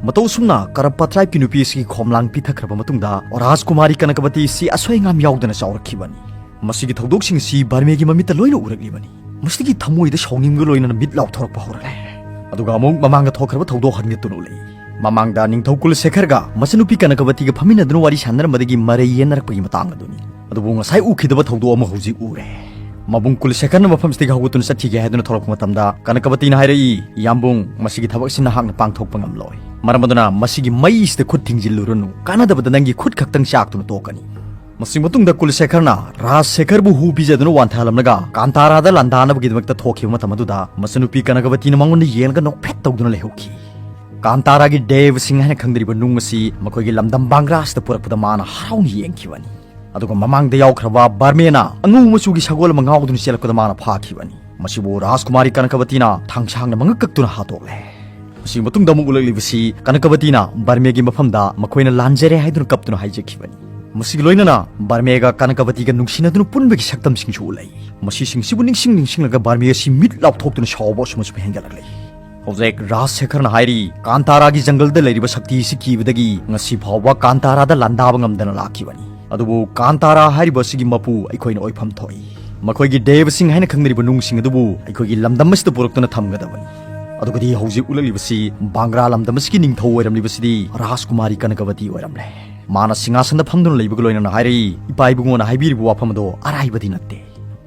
ꯃꯇꯧ ꯑꯁꯨꯝꯅ ꯀꯔꯞꯄ ꯇ꯭ꯔꯥꯏꯕꯀꯤ ꯅꯨꯄꯤ ꯑꯁꯤꯒꯤ ꯈꯣꯝꯂꯥꯡ ꯄꯤꯊꯛꯈ꯭ꯔꯕ ꯃꯇꯨꯡꯗ ꯔꯥꯖꯀꯨꯃꯥꯔꯤ ꯀꯅꯀꯕꯇꯤ ꯑꯁꯤ ꯑꯁꯣꯏ ꯑꯉꯥꯝ ꯌꯥꯎꯗꯅ ꯆꯥꯎꯔꯛꯈꯤꯕꯅꯤ꯫ ꯃꯁꯤꯒꯤ ꯊꯧꯗꯣꯛꯁꯤꯡ ꯑꯁꯤ ꯕꯔꯃꯦꯒꯤ ꯃꯃꯤꯠꯇ ꯂꯣꯏꯅ ꯎꯔꯛꯂꯤꯕꯅꯤ꯫ ꯃꯁꯤꯗꯒꯤ ꯊꯃꯣꯏꯗ ꯁꯥꯎꯅꯤꯡꯕꯒ ꯂꯣꯏꯅꯅ ꯃꯤꯠ ꯂꯥꯎꯊꯣꯔꯛꯄ ꯍꯧꯔꯛꯂꯦ꯫ ꯑꯗꯨꯒ ꯑꯃꯨꯛ ꯃꯃꯥꯡꯗ ꯊꯣꯛꯈ꯭ꯔꯕ ꯊꯧꯗꯣꯛ ꯍꯟꯒꯠꯇꯨꯅ ꯎꯠꯂꯛꯏ꯫ ꯃꯃꯥꯡꯗ ꯅꯤꯡꯊꯧ ꯀꯨꯂꯁꯦꯈꯔꯒ ꯃꯆꯟꯅꯨꯄꯤ ꯀꯅꯀꯕꯇꯤꯒ ꯐꯝꯃꯤꯟꯅꯗꯨꯅ ꯋꯥꯔꯤ ꯁꯥꯟꯅꯔꯝꯕꯗꯒꯤ ꯃꯔꯩ ꯌꯦꯟꯅꯔꯛꯄꯒꯤ ꯃꯇꯥꯡ ꯑꯗꯨꯅꯤ꯫ ꯑꯗꯨꯕꯨ ꯉꯁꯥꯏ ꯎꯈꯤꯗꯕ ꯊꯧꯗꯣꯛ ꯑꯃ ꯍꯧꯖꯤꯛ ꯎꯔꯦ꯫ ꯃꯕꯨꯡ ꯀꯨꯂꯁꯦꯈꯔꯅ ꯃꯐꯝꯁꯤꯗꯒꯤ ꯍꯧꯒꯠꯇꯨꯅ ꯆꯠꯈꯤꯒꯦ ꯍꯥꯏꯗꯨꯅ ꯊꯣꯛꯂꯛꯄ ꯃꯇꯝꯗ ꯀꯅꯀꯕꯇꯤꯅ ꯍꯥꯏꯔꯛꯏ, "ꯏꯌꯥꯝꯕꯨꯡ, ꯃꯁꯤꯒꯤ ꯊꯕꯛ ꯑꯁꯤ ꯅꯍꯥꯛꯅ ꯄꯥꯡꯊꯣꯛꯄ ꯉꯝꯂꯣꯏ꯫ ꯃꯔꯝ ꯑꯗꯨꯅ ꯃꯁꯤꯒꯤ ꯃꯩꯁꯤꯗ ꯈꯨꯠ ꯊꯤꯡꯖꯤꯜꯂꯨꯔꯅꯨ꯫ ꯀꯥꯟꯅꯗꯕꯗ ꯅꯪꯒꯤ ꯈꯨꯠ ꯈꯛꯇꯪ ꯆꯥꯛꯇꯨꯅ ꯇꯣꯛꯀꯅꯤ"꯫ ꯃꯁꯤ ꯃꯇꯨꯡꯗ ꯀꯨꯂꯁꯦꯈꯔꯅ ꯔꯥꯖꯁꯦꯈꯔꯕꯨ ꯍꯨ ꯄꯤꯖꯗꯨꯅ ꯋꯥꯟꯊꯍꯜꯂꯝꯂꯒ ꯀꯥꯟꯇꯥꯔꯥꯗ ꯂꯥꯟꯗꯥꯅꯕꯒꯤꯗꯃꯛꯇ ꯊꯣꯛꯈꯤꯕ ꯃꯇꯝ ꯑꯗꯨꯗ ꯃꯆꯟꯅꯨꯄꯤ ꯀꯅꯀꯕꯇꯤꯅ ꯃꯉꯣꯟꯗ ꯌꯦꯡꯂꯒ ꯅꯣꯛꯐꯦꯠ ꯇꯧꯗꯨꯅ ꯂꯩꯍꯧꯈꯤ꯫ ꯀꯥꯟꯇꯥꯔꯥꯒꯤ ꯗꯦꯕꯁꯤꯡ ꯍꯥꯏꯅ ꯈꯪꯅꯔꯤꯕ ꯅꯨꯡ ꯑꯁꯤ ꯃꯈꯣꯏꯒꯤ ꯂꯝꯗꯝ ꯕꯥꯡꯒ꯭ꯔꯥꯁꯤꯗ ꯄꯨꯔꯛꯄꯗ ꯃꯥꯅ ꯍꯔꯥꯎꯅ ꯌꯦꯡꯈꯤꯕꯅꯤ꯫ ꯑꯗꯨꯒ ꯃꯃꯥꯡꯗ ꯌꯥꯎꯈ꯭ꯔꯕ ꯕꯔꯃꯦꯅ ꯑꯉꯧꯕ ꯃꯆꯨꯒꯤ ꯁꯒꯣꯜ ꯑꯃ ꯉꯥꯎꯗꯨꯅ ꯆꯦꯜꯂꯛꯄꯗ ꯃꯥꯅ ꯐꯥꯈꯤꯕꯅꯤ꯫ ꯃꯁꯤꯕꯨ ꯔꯥꯖꯀꯨꯃꯥꯔꯤ ꯀꯅꯀꯕꯇꯤꯅ ꯊꯥꯡꯁꯥꯡꯅ ꯃꯉꯛ ꯀꯛꯇꯨꯅ ꯍꯥꯠꯇꯣꯛꯂꯦ꯫ ꯃꯁꯤꯒꯤ ꯃꯇꯨꯡꯗ ꯑꯃꯨꯛ ꯎꯠꯂꯛꯂꯤꯕꯁꯤ ꯀꯅꯀꯕꯇꯤꯅ ꯕꯔꯃꯦꯒꯤ ꯃꯐꯝꯗ ꯃꯈꯣꯏꯅ ꯂꯥꯟꯖꯔꯦ ꯍꯥꯏꯗꯨꯅ ꯀꯞꯇꯨꯅ ꯍꯥꯏꯖꯈꯤꯕꯅꯤ꯫ ꯃꯁꯤꯒꯤ ꯂꯣꯏꯅꯅ ꯕꯔꯃꯦꯒ ꯀꯅꯀꯕꯇꯤꯒ ꯅꯨꯡꯁꯤꯅꯗꯨꯅ ꯄꯨꯟꯕꯒꯤ ꯁꯛꯇꯝꯁꯤꯡꯁꯨ ꯎꯠꯂꯛꯏ꯫ ꯃꯁꯤꯁꯤꯡꯁꯤꯕꯨ ꯅꯤꯡꯁꯤꯡ ꯅꯤꯡꯁꯤꯡꯂꯒ ꯕꯔꯃꯦ ꯑꯁꯤ ꯃꯤꯠ ꯂꯥꯎꯊꯣꯛꯇꯨꯅ ꯁꯥꯎꯕ ꯑꯁꯨꯝ ꯑꯁꯨꯝ ꯍꯦꯟꯒꯠꯂꯛꯂꯤ꯫ ꯍꯧꯖꯤꯛ ꯔꯥꯖ ꯁꯦꯈꯔꯅ ꯍꯥꯏꯔꯤ, ꯀꯥꯟꯇꯥꯔꯥꯒꯤ ꯖꯪꯒꯜꯗ ꯂꯩꯔꯤꯕ ꯁꯛꯇꯤ ꯑꯁꯤ ꯀꯤꯕꯗꯒꯤ ꯉꯁꯤ ꯐꯥꯎꯕ ꯀꯥꯟꯇꯥꯔꯥꯗ ꯂꯥꯟꯗꯥꯕ ꯉꯝꯗꯅ ꯂꯥꯛꯈꯤꯕꯅꯤ꯫ ꯑꯗꯨꯕꯨ ꯀꯥꯟꯇꯥꯔꯥ ꯍꯥꯏꯔꯤꯕ ꯑꯁꯤꯒꯤ ꯃꯄꯨ ꯑꯩꯈꯣꯏꯅ ꯑꯣꯏꯐꯝ ꯊꯣꯛꯏ꯫ ꯃꯈꯣꯏꯒꯤ ꯗꯦꯕꯁꯤꯡ ꯍꯥꯏꯅ ꯈꯪꯅꯔꯤꯕ ꯅꯨꯡꯁꯤꯡ ꯑꯗꯨꯕꯨ ꯑꯩꯈꯣꯏꯒꯤ ꯂꯝꯗꯝ ꯑꯁꯤꯗ ꯄꯨꯔꯛꯇꯨꯅ ꯊꯝꯒꯗꯕꯅꯤ꯫ ꯑꯗꯨꯒꯗꯤ ꯍꯧꯖꯤꯛ ꯎꯠꯂꯛꯂꯤꯕꯁꯤ ꯕꯥꯡꯒ꯭ꯔꯥ ꯂꯝꯗꯝ ꯑꯁꯤꯒꯤ ꯅꯤꯡꯊꯧ ꯑꯣꯏꯔꯝꯂꯤꯕꯁꯤꯗꯤ ꯔꯥꯖꯀꯨꯃꯥꯔꯤ ꯀꯅꯀꯕꯇꯤ ꯑꯣꯏꯔꯝꯂꯦ꯫ ꯃꯥꯅ ꯁꯤꯡꯍꯥꯁꯟꯗ ꯐꯝꯗꯨꯅ ꯂꯩꯕꯒ ꯂꯣꯏꯅꯅ ꯍꯥꯏꯔꯛꯏ, ꯏꯄꯥ ꯏꯕꯨꯡꯉꯣꯅ ꯍꯥꯏꯕꯤꯔꯤꯕ ꯋꯥꯐꯝ ꯑꯗꯣ ꯑꯔꯥꯏꯕꯗꯤ ꯅꯠꯇꯦ꯫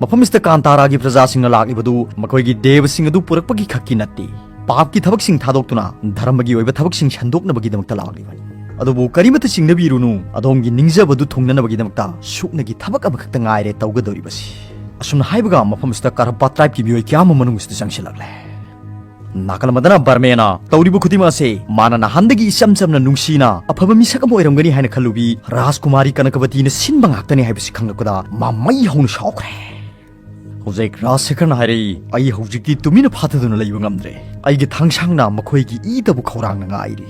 ꯃꯐꯝ ꯑꯁꯤꯗ ꯀꯥꯟꯇꯥꯔꯥꯒꯤ ꯄ꯭ꯔꯖꯥꯁꯤꯡꯅ ꯂꯥꯛꯂꯤꯕꯗꯨ ꯃꯈꯣꯏꯒꯤ ꯗꯦꯕꯁꯤꯡ ꯑꯗꯨ ꯄꯨꯔꯛꯄꯒꯤ ꯈꯛꯀꯤ ꯅꯠꯇꯦ꯫ ꯄꯥꯞꯀꯤ ꯊꯕꯛꯁꯤꯡ ꯊꯥꯗꯣꯛꯇꯨꯅ ꯙꯔꯃꯒꯤ ꯑꯣꯏꯕ ꯊꯕꯛꯁꯤꯡ ꯁꯟꯗꯣꯛꯅꯕꯒꯤꯗꯃꯛꯇ ꯂꯥꯛꯂꯤꯕꯅꯤ꯫ ꯑꯗꯨꯕꯨ ꯀꯔꯤꯃꯠꯇ ꯆꯤꯡꯅꯕꯤꯔꯨꯅꯨ, ꯑꯗꯣꯝꯒꯤ ꯅꯤꯡꯖꯕꯗꯨ ꯊꯨꯡꯅꯅꯕꯒꯤꯗꯃꯛꯇ ꯁꯨꯞꯅꯒꯤ ꯊꯕꯛ ꯑꯃꯈꯛꯇ ꯉꯥꯏꯔꯦ ꯇꯧꯒꯗꯧꯔꯤꯕꯁꯤ꯫ ꯑꯁꯨꯝꯅ ꯍꯥꯏꯕꯒ ꯃꯐꯝ ꯑꯁꯤꯗ ꯀꯔꯞꯄꯥ ꯇ꯭ꯔꯥꯏꯕꯀꯤ ꯃꯤꯑꯣꯏ ꯀꯌꯥ ꯑꯃ ꯃꯅꯨꯡ ꯑꯁꯤꯗ ꯆꯪꯁꯤꯜꯂꯛꯂꯦ꯫ ꯅꯥꯀꯜ ꯑꯃꯗꯅ ꯕꯔꯃꯦꯅ ꯇꯧꯔꯤꯕ ꯈꯨꯗꯤꯡꯃꯛ ꯑꯁꯦ ꯃꯥꯅ ꯅꯍꯥꯟꯗꯒꯤ ꯏꯆꯝ ꯆꯝꯅ ꯅꯨꯡꯁꯤꯅ ꯑꯐꯕ ꯃꯤꯁꯛ ꯑꯃ ꯑꯣꯏꯔꯝꯒꯅꯤ ꯍꯥꯏꯅ ꯈꯜꯂꯨꯕꯤ ꯔꯥꯖꯀꯨꯃꯥꯔꯤ ꯀꯅꯀꯕꯇꯤꯅ ꯁꯤꯟꯕ ꯉꯥꯛꯇꯅꯤ ꯍꯥꯏꯕꯁꯤ ꯈꯪꯂꯛꯄꯗ ꯃꯥ ꯃꯩ ꯍꯧꯅ ꯁꯥꯎꯈ꯭ꯔꯦ꯫ ꯍꯧꯖꯤꯛ ꯔꯥꯖ ꯁꯦꯈꯔꯅ ꯍꯥꯏꯔꯛꯏ, ꯑꯩ ꯍꯧꯖꯤꯛꯇꯤ ꯇꯨꯃꯤꯟꯅ ꯐꯥꯊꯗꯨꯅ ꯂꯩꯕ ꯉꯝꯗ꯭ꯔꯦ꯫ ꯑꯩꯒꯤ ꯊꯥꯡꯁꯥꯡꯅ ꯃꯈꯣꯏꯒꯤ ꯏꯗꯕꯨ ꯈꯧꯔꯥꯡꯅ ꯉꯥꯏꯔꯤ꯫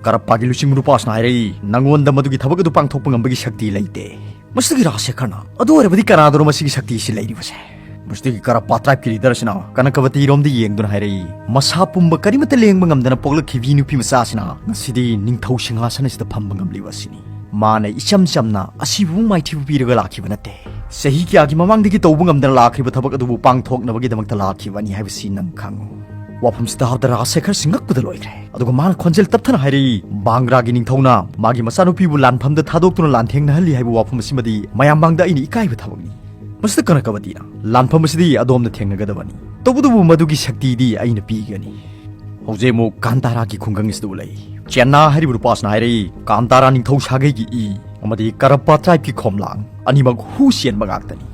ꯀꯔꯞꯄꯥꯒꯤ ꯂꯨꯆꯤꯡꯕ ꯅꯨꯄꯥꯁꯤꯅ ꯍꯥꯏꯔꯛꯏ, ꯅꯉꯣꯟꯗ ꯃꯗꯨꯒꯤ ꯊꯕꯛ ꯑꯗꯨ ꯄꯥꯡꯊꯣꯛꯄ ꯉꯝꯕꯒꯤ ꯁꯛꯇꯤ ꯂꯩꯇꯦ꯫ ꯃꯁꯤꯗꯒꯤ ꯔꯥꯖ ꯁꯦꯈꯔꯅ, ꯑꯗꯨ ꯑꯣꯏꯔꯕꯗꯤ ꯀꯅꯥꯗꯅꯣ ꯃꯁꯤꯒꯤ ꯁꯛꯇꯤ ꯑꯁꯤ ꯂꯩꯔꯤꯕꯁꯦ? ꯃꯁꯤꯗꯒꯤ ꯀꯔꯞꯄꯥ ꯇ꯭ꯔꯥꯏꯕꯀꯤ ꯂꯤꯗꯔ ꯑꯁꯤꯅ ꯀꯅꯀꯕꯇꯤꯔꯣꯝꯗ ꯌꯦꯡꯗꯨꯅ ꯍꯥꯏꯔꯛꯏ, ꯃꯁꯥ ꯄꯨꯝꯕ ꯀꯔꯤꯃꯠꯇ ꯂꯦꯡꯕ ꯉꯝꯗꯅ ꯄꯣꯛꯂꯛꯈꯤꯕꯤ ꯅꯨꯄꯤ ꯃꯆꯥ ꯑꯁꯤꯅ ꯉꯁꯤꯗꯤ ꯅꯤꯡꯊꯧ ꯁꯤꯡꯍꯥꯁꯟ ꯑꯁꯤꯗ ꯐꯝꯕ ꯉꯝꯂꯤꯕ ꯑꯁꯤꯅꯤ꯫ ꯃꯥꯅ ꯏꯆꯝ ꯆꯝꯅ ꯑꯁꯤꯕꯨ ꯃꯥꯏꯊꯤꯕ ꯄꯤꯔꯒ ꯂꯥꯛꯈꯤꯕ ꯅꯠꯇꯦ꯫ ꯆꯍꯤ ꯀꯌꯥꯒꯤ ꯃꯃꯥꯡꯗꯒꯤ ꯇꯧꯕ ꯉꯝꯗꯅ ꯂꯥꯛꯈ꯭ꯔꯤꯕ ꯊꯕꯛ ꯑꯗꯨꯕꯨ ꯄꯥꯡꯊꯣꯛꯅꯕꯒꯤꯗꯃꯛꯇ ꯂꯥꯛꯈꯤꯕꯅꯤ ꯍꯥꯏꯕꯁꯤ ꯅꯪ ꯈꯪꯉꯨ꯫ ꯋꯥꯐꯝꯁꯤ ꯇꯥꯕꯗ ꯔꯥꯖ ꯁꯦꯈꯔꯁꯤ ꯉꯛꯄꯗ ꯂꯣꯏꯈ꯭ꯔꯦ꯫ ꯑꯗꯨꯒ ꯃꯥꯅ ꯈꯣꯟꯖꯦꯜ ꯇꯞꯊꯅ ꯍꯥꯏꯔꯛꯏ, ꯕꯥꯡꯒ꯭ꯔꯥꯒꯤ ꯅꯤꯡꯊꯧꯅ ꯃꯥꯒꯤ ꯃꯆꯥꯅꯨꯄꯤꯕꯨ ꯂꯥꯟꯐꯝꯗ ꯊꯥꯗꯣꯛꯇꯨꯅ ꯂꯥꯟꯊꯦꯡꯅꯍꯜꯂꯤ ꯍꯥꯏꯕ ꯋꯥꯐꯝ ꯑꯁꯤꯃꯗꯤ ꯃꯌꯥꯝ ꯃꯥꯡꯗ ꯑꯩꯅ ꯏꯀꯥꯏꯕ ꯊꯕꯛꯅꯤ꯫ ꯃꯁꯤꯗ ꯀꯅꯀꯕꯇꯤꯅ, ꯂꯥꯟꯐꯝ ꯑꯁꯤꯗꯤ ꯑꯗꯣꯝꯅ ꯊꯦꯡꯅꯒꯗꯕꯅꯤ꯫ ꯇꯧꯕꯇꯕꯨ ꯃꯗꯨꯒꯤ ꯁꯛꯇꯤꯗꯤ ꯑꯩꯅ ꯄꯤꯒꯅꯤ꯫ ꯍꯧꯖꯤꯛ ꯑꯃꯨꯛ ꯀꯥꯟꯇꯥꯔꯥꯒꯤ ꯈꯨꯡꯒꯪ ꯑꯁꯤꯗ ꯎꯠꯂꯛꯏ꯫ ꯆꯦꯟꯅꯥ ꯍꯥꯏꯔꯤꯕ ꯅꯨꯄꯥꯁꯤꯅ ꯍꯥꯏꯔꯛꯏ, ꯀꯥꯟꯇꯥꯔꯥ ꯅꯤꯡꯊꯧ ꯁꯥꯒꯩꯒꯤ ꯏ, ꯑꯃꯗꯤ ꯀꯔꯞꯄꯥ ꯇ꯭ꯔꯥꯏꯕꯀꯤ ꯈꯣꯝꯂꯥꯡ, ꯑꯅꯤꯃꯛ ꯍꯨ ꯆꯦꯟꯕ ꯉꯥꯛꯇꯅꯤ꯫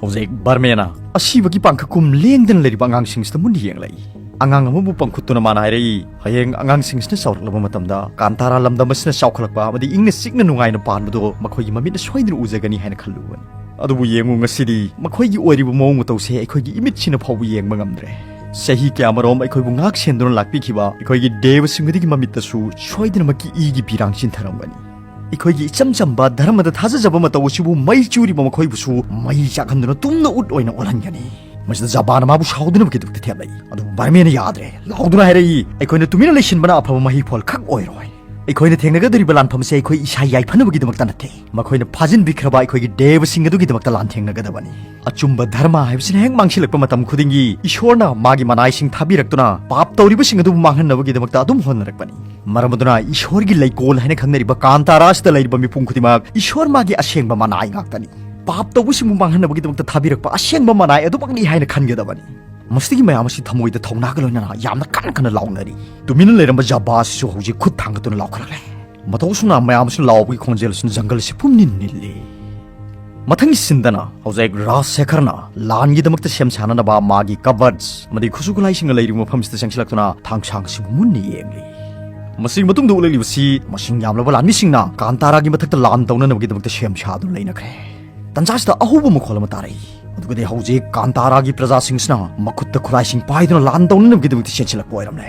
ꯍꯧꯖꯤꯛ ꯕꯔꯃꯦꯅ ꯑꯁꯤꯕꯒꯤ ꯄꯥꯡꯈꯛꯀꯨꯝ ꯂꯦꯡꯗꯅ ꯂꯩꯔꯤꯕ ꯑꯉꯥꯡꯁꯤꯡꯁꯤꯗ ꯃꯨꯟꯅ ꯌꯦꯡꯂꯛꯏ꯫ ꯑꯉꯥꯡ ꯑꯃꯕꯨ ꯄꯪꯈꯨꯠꯇꯨꯅ ꯃꯥꯅ ꯍꯥꯏꯔꯛꯏ, "ꯍꯌꯦꯡ ꯑꯉꯥꯡꯁꯤꯡꯁꯤꯅ ꯆꯥꯎꯔꯛꯂꯕ ꯃꯇꯝꯗ ꯀꯥꯟꯇꯥꯔꯥ ꯂꯝꯗꯝ ꯑꯁꯤꯅ ꯆꯥꯎꯈꯠꯂꯛꯄ ꯑꯃꯗꯤ ꯏꯪꯅ ꯆꯤꯛꯅ ꯅꯨꯡꯉꯥꯏꯅ ꯄꯥꯟꯕꯗꯨ ꯃꯈꯣꯏꯒꯤ ꯃꯃꯤꯠꯅ ꯁꯣꯏꯗꯅ ꯎꯖꯒꯅꯤ ꯍꯥꯏꯅ ꯈꯜꯂꯨꯕꯅꯤ꯫ ꯑꯗꯨꯕꯨ ꯌꯦꯡꯉꯨ, ꯉꯁꯤꯗꯤ ꯃꯈꯣꯏꯒꯤ ꯑꯣꯏꯔꯤꯕ ꯃꯑꯣꯡ ꯃꯇꯧꯁꯦ ꯑꯩꯈꯣꯏꯒꯤ ꯏꯃꯤꯠꯁꯤꯅ ꯐꯥꯎꯕ ꯌꯦꯡꯕ ꯉꯝꯗ꯭ꯔꯦ꯫ ꯆꯍꯤ ꯀꯌꯥꯃꯔꯣꯝ ꯑꯩꯈꯣꯏꯕꯨ ꯉꯥꯛ ꯁꯦꯟꯗꯨꯅ ꯂꯥꯛꯄꯤꯈꯤꯕ ꯑꯩꯈꯣꯏꯒꯤ ꯗꯦꯕꯁꯤꯡ ꯑꯗꯨꯒꯤ ꯃꯃꯤꯠꯇꯁꯨ ꯁꯣꯏꯗꯅꯃꯛꯀꯤ ꯏꯒꯤ ꯄꯤꯔꯥꯡ ꯆꯤꯟꯊꯔꯝꯒꯅꯤ꯫ ꯑꯩꯈꯣꯏꯒꯤ ꯏꯆꯝ ꯆꯝꯕ ꯙꯔꯃꯗ ꯊꯥꯖꯖꯕ ꯃꯇꯧ ꯑꯁꯤꯕꯨ ꯃꯩ ꯆꯨꯔꯤꯕ ꯃꯈꯣꯏꯕꯨꯁꯨ ꯃꯩ ꯆꯥꯛꯍꯟꯗꯨꯅ ꯇꯨꯝꯅ ꯎꯠ ꯑꯣꯏꯅ ꯑꯣꯜꯍꯟꯒꯅꯤ꯫" ꯃꯁꯤꯗ ꯖꯕꯥꯅ ꯃꯥꯕꯨ ꯁꯥꯎꯗꯅꯕꯒꯤꯗꯃꯛꯇ ꯊꯦꯝꯂꯛꯏ꯫ ꯑꯗꯨꯕꯨ ꯕꯔꯃꯦꯅ ꯌꯥꯗ꯭ꯔꯦ꯫ ꯂꯥꯎꯗꯨꯅ ꯍꯥꯏꯔꯛꯏ, "ꯑꯩꯈꯣꯏꯅ ꯇꯨꯃꯤꯟꯅ ꯂꯩꯁꯤꯟꯕꯅ ꯑꯐꯕ ꯃꯍꯩ ꯐꯣꯜ ꯈꯛ ꯑꯣꯏꯔꯣꯏ꯫ ꯑꯩꯈꯣꯏꯅ ꯊꯦꯡꯅꯒꯗꯧꯔꯤꯕ ꯂꯥꯟꯐꯝ ꯑꯁꯤ ꯑꯩꯈꯣꯏ ꯏꯁꯥ ꯌꯥꯏꯐꯅꯕꯒꯤꯗꯃꯛꯇ ꯅꯠꯇꯦ꯫ ꯃꯈꯣꯏꯅ ꯐꯥꯖꯤꯟꯕꯤꯈ꯭ꯔꯕ ꯑꯩꯈꯣꯏꯒꯤ ꯗꯦꯕꯁꯤꯡ ꯑꯗꯨꯒꯤꯗꯃꯛꯇ ꯂꯥꯟꯊꯦꯡꯅꯒꯗꯕꯅꯤ꯫ ꯑꯆꯨꯝꯕ ꯙꯔꯃ ꯍꯥꯏꯕꯁꯤꯅ ꯍꯦꯛ ꯃꯥꯡꯁꯤꯜꯂꯛꯄ ꯃꯇꯝ ꯈꯨꯗꯤꯡꯒꯤ ꯏꯁꯣꯔꯅ ꯃꯥꯒꯤ ꯃꯅꯥꯏꯁꯤꯡ ꯊꯥꯕꯤꯔꯛꯇꯨꯅ ꯄꯥꯞ ꯇꯧꯔꯤꯕꯁꯤꯡ ꯑꯗꯨꯕꯨ ꯃꯥꯡꯍꯟꯅꯕꯒꯤꯗꯃꯛꯇ ꯑꯗꯨꯝ ꯍꯣꯠꯅꯔꯛꯄꯅꯤ꯫ ꯃꯔꯝ ꯑꯗꯨꯅ ꯏꯁꯣꯔꯒꯤ ꯂꯩꯀꯣꯜ ꯍꯥꯏꯅ ꯈꯪꯅꯔꯤꯕ ꯀꯥꯟꯇꯥꯔꯥ ꯑꯁꯤꯗ ꯂꯩꯔꯤꯕ ꯃꯤꯄꯨꯝ ꯈꯨꯗꯤꯡꯃꯛ ꯏꯁꯣꯔ ꯃꯥꯒꯤ ꯑꯁꯦꯡꯕ ꯃꯅꯥꯏ ꯉꯥꯛꯇꯅꯤ꯫ ꯄꯥꯞ ꯇꯧꯕꯁꯤꯡꯕꯨ ꯃꯥꯡꯍꯟꯅꯕꯒꯤꯗꯃꯛꯇ ꯊꯥꯕꯤꯔꯛꯄ ꯑꯁꯦꯡꯕ ꯃꯅꯥꯏ ꯑꯗꯨꯃꯛꯅꯤ ꯍꯥꯏꯅ ꯈꯟꯒꯗꯕꯅꯤ꯫" ꯃꯁꯤꯗꯒꯤ ꯃꯌꯥꯝ ꯑꯁꯤ ꯊꯃꯣꯏꯗ ꯊꯧꯅꯥꯒ ꯂꯣꯏꯅꯅ ꯌꯥꯝꯅ ꯀꯟꯅ ꯀꯟꯅ ꯂꯥꯎꯅꯔꯤ꯫ ꯇꯨꯃꯤꯟꯅ ꯂꯩꯔꯝꯕ ꯖꯕꯥ ꯑꯁꯤꯁꯨ ꯍꯧꯖꯤꯛ ꯈꯨꯠ ꯊꯥꯡꯒꯠꯇꯨꯅ ꯂꯥꯎꯈꯠꯂꯛꯂꯦ꯫ ꯃꯇꯧ ꯑꯁꯨꯝꯅ ꯃꯌꯥꯝ ꯑꯁꯤꯅ ꯂꯥꯎꯕꯒꯤ ꯈꯣꯟꯖꯦꯜ ꯑꯁꯤꯅ ꯖꯪꯒꯜ ꯑꯁꯤ ꯄꯨꯝꯅꯤꯟ ꯅꯤꯜꯂꯤ꯫ ꯃꯊꯪꯒꯤ ꯁꯤꯟꯗꯅ ꯍꯧꯖꯤꯛ ꯔꯥꯖ ꯁꯦꯈꯔꯅ ꯂꯥꯟꯒꯤꯗꯃꯛꯇ ꯁꯦꯝ ꯁꯥꯅꯅꯕ ꯃꯥꯒꯤ ꯀꯕꯔꯠꯁ ꯑꯃꯗꯤ ꯈꯨꯠꯁꯨ ꯈꯨꯠꯂꯥꯏꯁꯤꯡꯒ ꯂꯩꯔꯤꯕ ꯃꯐꯝꯁꯤꯗ ꯆꯪꯁꯤꯜꯂꯛꯇꯨꯅ ꯊꯥꯡꯁꯥꯡꯁꯤꯕꯨ ꯃꯨꯟꯅ ꯌꯦꯡꯂꯤ꯫ ꯃꯁꯤꯒꯤ ꯃꯇꯨꯡꯗ ꯎꯠꯂꯛꯂꯤꯕꯁꯤ ꯃꯁꯤꯡ ꯌꯥꯝꯂꯕ ꯂꯥꯟꯃꯤꯁꯤꯡꯅ ꯀꯥꯟꯇꯥꯔꯥꯒꯤ ꯃꯊꯛꯇ ꯂꯥꯟ ꯇꯧꯅꯅꯕꯒꯤꯗꯃꯛꯇ ꯁꯦꯝ ꯁꯥꯗꯨꯅ ꯂꯩꯅꯈ꯭ꯔꯦ꯫ ꯇꯟꯖꯥꯁꯤꯗ ꯑꯍꯧꯕ ꯃꯈꯣꯜ ꯑꯃ ꯇꯥꯔꯛꯏ꯫ ꯑꯗꯨꯒꯗꯤ ꯍꯧꯖꯤꯛ ꯀꯥꯟꯇꯥꯔꯥꯒꯤ ꯄ꯭ꯔꯖꯥꯁꯤꯡꯁꯤꯅ ꯃꯈꯨꯠꯇ ꯈꯨꯠꯂꯥꯏꯁꯤꯡ ꯄꯥꯏꯗꯨꯅ ꯂꯥꯟ ꯇꯧꯅꯅꯕꯒꯤꯗꯃꯛꯇ ꯆꯦꯟꯁꯤꯜꯂꯛꯄ ꯑꯣꯏꯔꯝꯂꯦ꯫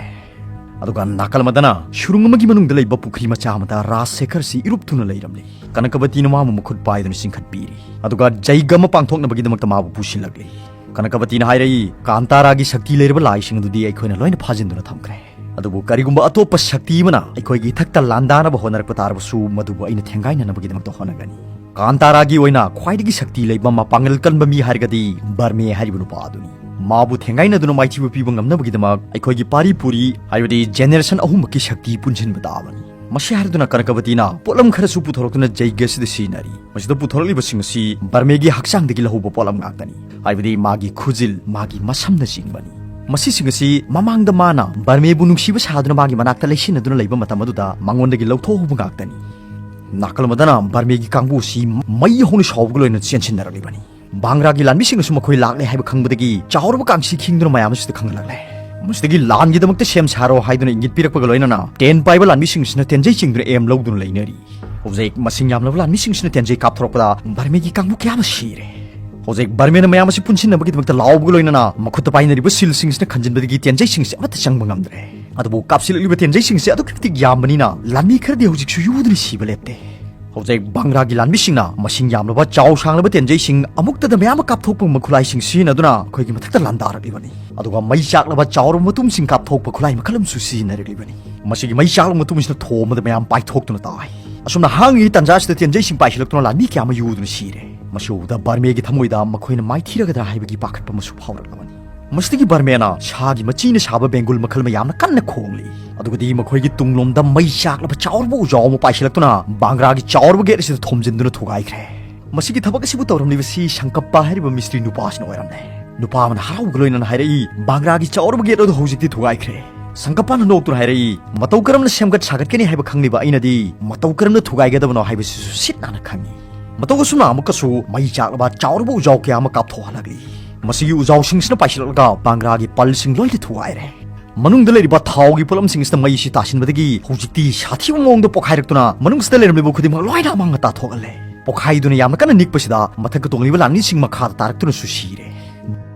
ꯑꯗꯨꯒ ꯅꯥꯀꯜ ꯑꯃꯗꯅ ꯁꯨꯔꯨꯡ ꯑꯃꯒꯤ ꯃꯅꯨꯡꯗ ꯂꯩꯕ ꯄꯨꯈ꯭ꯔꯤ ꯃꯆꯥ ꯑꯃꯗ ꯔꯥꯖ ꯁꯦꯈꯔꯁꯤ ꯏꯔꯨꯞ ꯊꯨꯅ ꯂꯩꯔꯝꯂꯤ꯫ ꯀꯅꯀꯕꯇꯤꯅ ꯃꯥꯕꯨ ꯃꯈꯨꯠ ꯄꯥꯏꯗꯨꯅ ꯆꯤꯡꯈꯠꯄꯤꯔꯤ꯫ ꯑꯗꯨꯒ ꯖꯩꯒ ꯑꯃ ꯄꯥꯡꯊꯣꯛꯅꯕꯒꯤꯗꯃꯛꯇ ꯃꯥꯕꯨ ꯄꯨꯁꯤꯜꯂꯛꯂꯤ꯫ ꯀꯅꯀꯕꯇꯤꯅ ꯍꯥꯏꯔꯛꯏ, "ꯀꯥꯟꯇꯥꯔꯥꯒꯤ ꯁꯛꯇꯤ ꯂꯩꯔꯕ ꯂꯥꯏꯁꯤꯡ ꯑꯗꯨꯗꯤ ꯑꯩꯈꯣꯏꯅ ꯂꯣꯏꯅ ꯐꯥꯖꯤꯟꯗꯨꯅ ꯊꯝꯈ꯭ꯔꯦ꯫ ꯑꯗꯨꯕꯨ ꯀꯔꯤꯒꯨꯝꯕ ꯑꯇꯣꯞꯄ ꯁꯛꯇꯤ ꯑꯃꯅ ꯑꯩꯈꯣꯏꯒꯤ ꯏꯊꯛꯇ ꯂꯥꯟꯗꯥꯅꯕ ꯍꯣꯠꯅꯔꯛꯄ ꯇꯥꯔꯕꯁꯨ ꯃꯗꯨꯕꯨ ꯑꯩꯅ ꯊꯦꯡꯒꯥꯏꯅꯅꯕꯒꯤꯗꯃꯛꯇ ꯍꯣꯠꯅꯒꯅꯤ꯫" ꯀꯥꯟꯇꯥꯔꯥꯒꯤ ꯑꯣꯏꯅ ꯈ꯭ꯋꯥꯏꯗꯒꯤ ꯁꯛꯇꯤ ꯂꯩꯕ ꯃꯄꯥꯡꯒꯜ ꯀꯟꯕ ꯃꯤ ꯍꯥꯏꯔꯒꯗꯤ ꯕꯔꯃꯦ ꯍꯥꯏꯔꯤꯕ ꯅꯨꯄꯥ ꯑꯗꯨꯅꯤ꯫ ꯃꯥꯕꯨ ꯊꯦꯡꯒꯥꯏꯅꯗꯨꯅ ꯃꯥꯏꯊꯤꯕ ꯄꯤꯕ ꯉꯝꯅꯕꯒꯤꯗꯃꯛ ꯑꯩꯈꯣꯏꯒꯤ ꯄꯥꯔꯤ ꯄꯨꯔꯤ ꯍꯥꯏꯕꯗꯤ ꯖꯦꯅꯦꯔꯦꯁꯟ ꯑꯍꯨꯝꯃꯛꯀꯤ ꯁꯛꯇꯤ ꯄꯨꯟꯁꯤꯟꯕ ꯇꯥꯕꯅꯤ꯫ ꯃꯁꯤ ꯍꯥꯏꯔꯗꯨꯅ ꯀꯅꯀꯕꯇꯤꯅ ꯄꯣꯠꯂꯝ ꯈꯔꯁꯨ ꯄꯨꯊꯣꯔꯛꯇꯨꯅ ꯖꯩꯒ ꯑꯁꯤꯗ ꯁꯤꯖꯤꯟꯅꯔꯤ꯫ ꯃꯁꯤꯗ ꯄꯨꯊꯣꯔꯛꯂꯤꯕꯁꯤꯡ ꯑꯁꯤ ꯕꯔꯃꯦꯒꯤ ꯍꯛꯆꯥꯡꯗꯒꯤ ꯂꯧꯍꯧꯕ ꯄꯣꯠꯂꯝ ꯉꯥꯛꯇꯅꯤ, ꯍꯥꯏꯕꯗꯤ ꯃꯥꯒꯤ ꯈꯨꯖꯤꯜ, ꯃꯥꯒꯤ ꯃꯁꯝꯅꯆꯤꯡꯕꯅꯤ꯫ ꯃꯁꯤꯁꯤꯡ ꯑꯁꯤ ꯃꯃꯥꯡꯗ ꯃꯥꯅ ꯕꯔꯃꯦꯕꯨ ꯅꯨꯡꯁꯤꯕ ꯁꯥꯗꯨꯅ ꯃꯥꯒꯤ ꯃꯅꯥꯛꯇ ꯂꯩꯁꯤꯟꯅꯗꯨꯅ ꯂꯩꯕ ꯃꯇꯝ ꯑꯗꯨꯗ ꯃꯉꯣꯟꯗꯒꯤ ꯂꯧꯊꯣꯛꯍꯧꯕ ꯉꯥꯛꯇꯅꯤ꯫ ꯅꯥꯀꯜ ꯑꯃꯗꯅ ꯕꯔꯃꯦꯒꯤ ꯀꯥꯡꯕꯨ ꯑꯁꯤ ꯃꯩ ꯍꯧꯅ ꯁꯥꯎꯕꯒ ꯂꯣꯏꯅꯅ ꯆꯦꯟꯁꯤꯟꯅꯔꯛꯂꯤꯕꯅꯤ꯫ ꯕꯥꯡꯒ꯭ꯔꯥꯒꯤ ꯂꯥꯟꯃꯤꯁꯤꯡꯅꯁꯨ ꯃꯈꯣꯏ ꯂꯥꯛꯂꯦ ꯍꯥꯏꯕ ꯈꯪꯕꯗꯒꯤ ꯆꯥꯎꯔꯕ ꯀꯥꯡꯁꯤ ꯈꯤꯡꯗꯨꯅ ꯃꯌꯥꯝ ꯑꯁꯤꯗ ꯈꯪꯍꯜꯂꯛꯂꯦ꯫ ꯃꯁꯤꯗꯒꯤ ꯂꯥꯟꯒꯤꯗꯃꯛꯇ ꯁꯦꯝ ꯁꯥꯔꯣ ꯍꯥꯏꯗꯨꯅ ꯏꯪꯒꯤꯠ ꯄꯤꯔꯛꯄꯒ ꯂꯣꯏꯅꯅ ꯇꯦꯟ ꯄꯥꯏꯕ ꯂꯥꯟꯃꯤꯁꯤꯡꯁꯤꯅ ꯇꯦꯟꯖꯩ ꯆꯤꯡꯗꯨꯅ ꯑꯦꯝ ꯂꯧꯗꯨꯅ ꯂꯩꯅꯔꯤ꯫ ꯍꯧꯖꯤꯛ ꯃꯁꯤꯡ ꯌꯥꯝꯂꯕ ꯂꯥꯟꯃꯤꯁꯤꯡꯁꯤꯅ ꯇꯦꯟꯖꯩ ꯀꯥꯞꯊꯣꯔꯛꯄꯗ ꯕꯔꯃꯦꯒꯤ ꯀꯥꯡꯕꯨ ꯀꯌꯥ ꯑꯃ ꯁꯤꯔꯦ꯫ ꯍꯧꯖꯤꯛ ꯕꯔꯃꯦꯅ ꯃꯌꯥꯝ ꯑꯁꯤ ꯄꯨꯟꯁꯤꯟꯅꯕꯒꯤꯗꯃꯛꯇ ꯂꯥꯎꯕꯒ ꯂꯣꯏꯅꯅ ꯃꯈꯨꯠꯇ ꯄꯥꯏꯅꯔꯤꯕ ꯁꯤꯜꯁꯤꯡꯁꯤꯅ ꯈꯟꯖꯤꯟꯕꯗꯒꯤ ꯇꯦꯟꯖꯩꯁꯤꯡꯁꯤ ꯑꯃꯠꯇ ꯆꯪꯕ ꯉꯝꯗ꯭ꯔꯦ꯫ ꯑꯗꯨꯕꯨ ꯀꯥꯞꯁꯤꯜꯂꯛꯂꯤꯕ ꯇꯦꯟꯖꯩꯁꯤꯡꯁꯤ ꯑꯗꯨꯛꯀꯤ ꯃꯇꯤꯛ ꯌꯥꯝꯕꯅꯤꯅ ꯂꯥꯟꯃꯤ ꯈꯔꯗꯤ ꯍꯧꯖꯤꯛꯁꯨ ꯌꯨꯗꯨꯅ ꯁꯤꯕ ꯂꯦꯞꯇꯦ꯫ ꯍꯧꯖꯤꯛ ꯕꯪꯒ꯭ꯔꯥꯒꯤ ꯂꯥꯟꯃꯤꯁꯤꯡꯅ ꯃꯁꯤꯡ ꯌꯥꯝꯂꯕ ꯆꯥꯎ ꯁꯥꯡꯂꯕ ꯇꯦꯟꯖꯩꯁꯤꯡ ꯑꯃꯨꯛꯇꯗ ꯃꯌꯥꯝ ꯑꯃ ꯀꯥꯞꯊꯣꯛꯄ ꯃꯈꯨꯠꯂꯥꯏꯁꯤꯡ ꯁꯤꯖꯤꯟꯅꯗꯨꯅ ꯑꯩꯈꯣꯏꯒꯤ ꯃꯊꯛꯇ ꯂꯥꯟꯗꯥꯔꯛꯂꯤꯕꯅꯤ꯫ ꯑꯗꯨꯒ ꯃꯩ ꯆꯥꯛꯂꯕ ꯆꯥꯎꯔꯕ ꯃꯇꯨꯝꯁꯤꯡ ꯀꯥꯞꯊꯣꯛꯄ ꯈꯨꯠꯂꯥꯏ ꯃꯈꯜ ꯑꯃꯁꯨ ꯁꯤꯖꯤꯟꯅꯔꯛꯂꯤꯕꯅꯤ꯫ ꯃꯁꯤꯒꯤ ꯃꯩ ꯆꯥꯛꯂꯕ ꯃꯇꯨꯝꯁꯤꯅ ꯊꯣꯝꯕꯗ ꯃꯌꯥꯝ ꯄꯥꯏꯊꯣꯛꯇꯨꯅ ꯇꯥꯏ꯫ ꯑꯁꯨꯝꯅ ꯍꯥꯡꯉꯤꯉꯩ ꯇꯥꯟꯖꯥꯁꯤꯗ ꯇꯦꯟꯖꯩꯁꯤꯡ ꯄꯥꯏꯁꯤꯜꯂꯛꯇꯨꯅ ꯂꯥꯟꯃꯤ ꯀꯌꯥ ꯑꯃ ꯌꯨꯗꯨꯅ ꯁꯤꯔꯦ꯫ ꯃꯁꯤ ꯎꯕꯗ ꯕꯔꯃꯦꯒꯤ ꯊꯃꯣꯏꯗ ꯃꯈꯣꯏꯅ ꯃꯥꯏꯊꯤꯔꯒꯗ꯭ꯔꯥ ꯍꯥꯏꯕꯒꯤ ꯄꯥꯈꯠꯄ ꯑꯃꯁꯨ ꯐꯥꯎꯔꯛꯂꯕꯅꯤ꯫ ꯃꯁꯤꯗꯒꯤ ꯕꯔꯃꯦꯅ ꯁꯥꯒꯤ ꯃꯆꯤꯅ ꯁꯥꯕ ꯕꯦꯡꯒꯨꯜ ꯃꯈꯜ ꯑꯃ ꯌꯥꯝꯅ ꯀꯟꯅ ꯈꯣꯡꯂꯤ꯫ ꯑꯗꯨꯒꯗꯤ ꯃꯈꯣꯏꯒꯤ ꯇꯨꯡꯂꯣꯝꯗ ꯃꯩ ꯆꯥꯛꯂꯕ ꯆꯥꯎꯔꯕ ꯎꯖꯥꯎ ꯑꯃ ꯄꯥꯏꯁꯤꯜꯂꯛꯇꯨꯅ ꯕꯥꯡꯒ꯭ꯔꯥꯒꯤ ꯆꯥꯎꯔꯕ ꯒꯦꯠ ꯑꯁꯤꯗ ꯊꯣꯝꯖꯤꯟꯗꯨꯅ ꯊꯨꯒꯥꯏꯈ꯭ꯔꯦ꯫ ꯃꯁꯤꯒꯤ ꯊꯕꯛ ꯑꯁꯤꯕꯨ ꯇꯧꯔꯝꯂꯤꯕꯁꯤ ꯁꯪꯀꯞꯄ ꯍꯥꯏꯔꯤꯕ ꯃꯤꯁꯇ꯭ꯔꯤ ꯅꯨꯄꯥ ꯑꯁꯤꯅ ꯑꯣꯏꯔꯝꯂꯦ꯫ ꯅꯨꯄꯥ ꯑꯃꯅ ꯍꯔꯥꯎꯕꯒ ꯂꯣꯏꯅꯅ ꯍꯥꯏꯔꯛꯏ, "ꯕꯥꯡꯒ꯭ꯔꯥꯒꯤ ꯆꯥꯎꯔꯕ ꯒꯦꯠ ꯑꯗꯨ ꯍꯧꯖꯤꯛꯇꯤ ꯊꯨꯒꯥꯏꯈ꯭ꯔꯦ꯫" ꯁꯪꯀꯞꯄꯅ ꯅꯣꯛꯇꯨꯅ ꯍꯥꯏꯔꯛꯏ, "ꯃꯇꯧ ꯀꯔꯝꯅ ꯁꯦꯝꯒꯠ ꯁꯥꯒꯠꯀꯅꯤ ꯍꯥꯏꯕ ꯈꯪꯂꯤꯕ ꯑꯩꯅꯗꯤ ꯃꯇꯧ ꯀꯔꯝꯅ ꯊꯨꯒꯥꯏꯒꯗꯕꯅꯣ ꯍꯥꯏꯕꯁꯤꯁꯨ ꯁꯤꯠ ꯅꯥꯟꯅ ꯈꯪꯏ꯫ ꯃꯇꯧ ꯑꯁꯨꯝꯅ ꯑꯃꯨꯛꯀꯁꯨ ꯃꯩ ꯆꯥꯛꯂꯕ ꯆꯥꯎꯔꯕ ꯎꯖꯥꯎ ꯀꯌꯥ ꯑꯃ ꯀꯥꯞꯊꯣꯛꯍꯜꯂꯛꯂꯤ꯫ ꯃꯁꯤꯒꯤ ꯎꯖꯥꯎꯁꯤꯡꯁꯤꯅ ꯄꯥꯏꯁꯤꯜꯂꯛꯂꯒ ꯕꯥꯡꯒ꯭ꯔꯥꯒꯤ ꯄꯜꯁꯤꯡ ꯂꯣꯏꯅ ꯊꯨꯒꯥꯏꯔꯦ꯫ ꯃꯅꯨꯡꯗ ꯂꯩꯔꯤꯕ ꯊꯥꯎꯒꯤ ꯄꯣꯠꯂꯝꯁꯤꯡꯁꯤꯗ ꯃꯩꯁꯤ ꯇꯥꯁꯤꯟꯕꯗꯒꯤ ꯍꯧꯖꯤꯛꯇꯤ ꯁꯥꯊꯤꯕ ꯃꯑꯣꯡꯗ ꯄꯣꯈꯥꯏꯔꯛꯇꯨꯅ ꯃꯅꯨꯡꯁꯤꯗ ꯂꯩꯔꯝꯂꯤꯕ ꯈꯨꯗꯤꯡꯃꯛ ꯂꯣꯏꯅ ꯑꯃꯥꯡ ꯑꯇꯥ ꯊꯣꯛꯍꯜꯂꯦ꯫ ꯄꯣꯈꯥꯏꯗꯨꯅ ꯌꯥꯝꯅ ꯀꯟꯅ ꯅꯤꯛꯄꯁꯤꯗ ꯃꯊꯛꯇ ꯇꯣꯡꯂꯤꯕ ꯂꯥꯟꯃꯤꯁꯤꯡ ꯃꯈꯥꯗ ꯇꯥꯔꯛꯇꯨꯅꯁꯨ ꯁꯤꯔꯦ꯫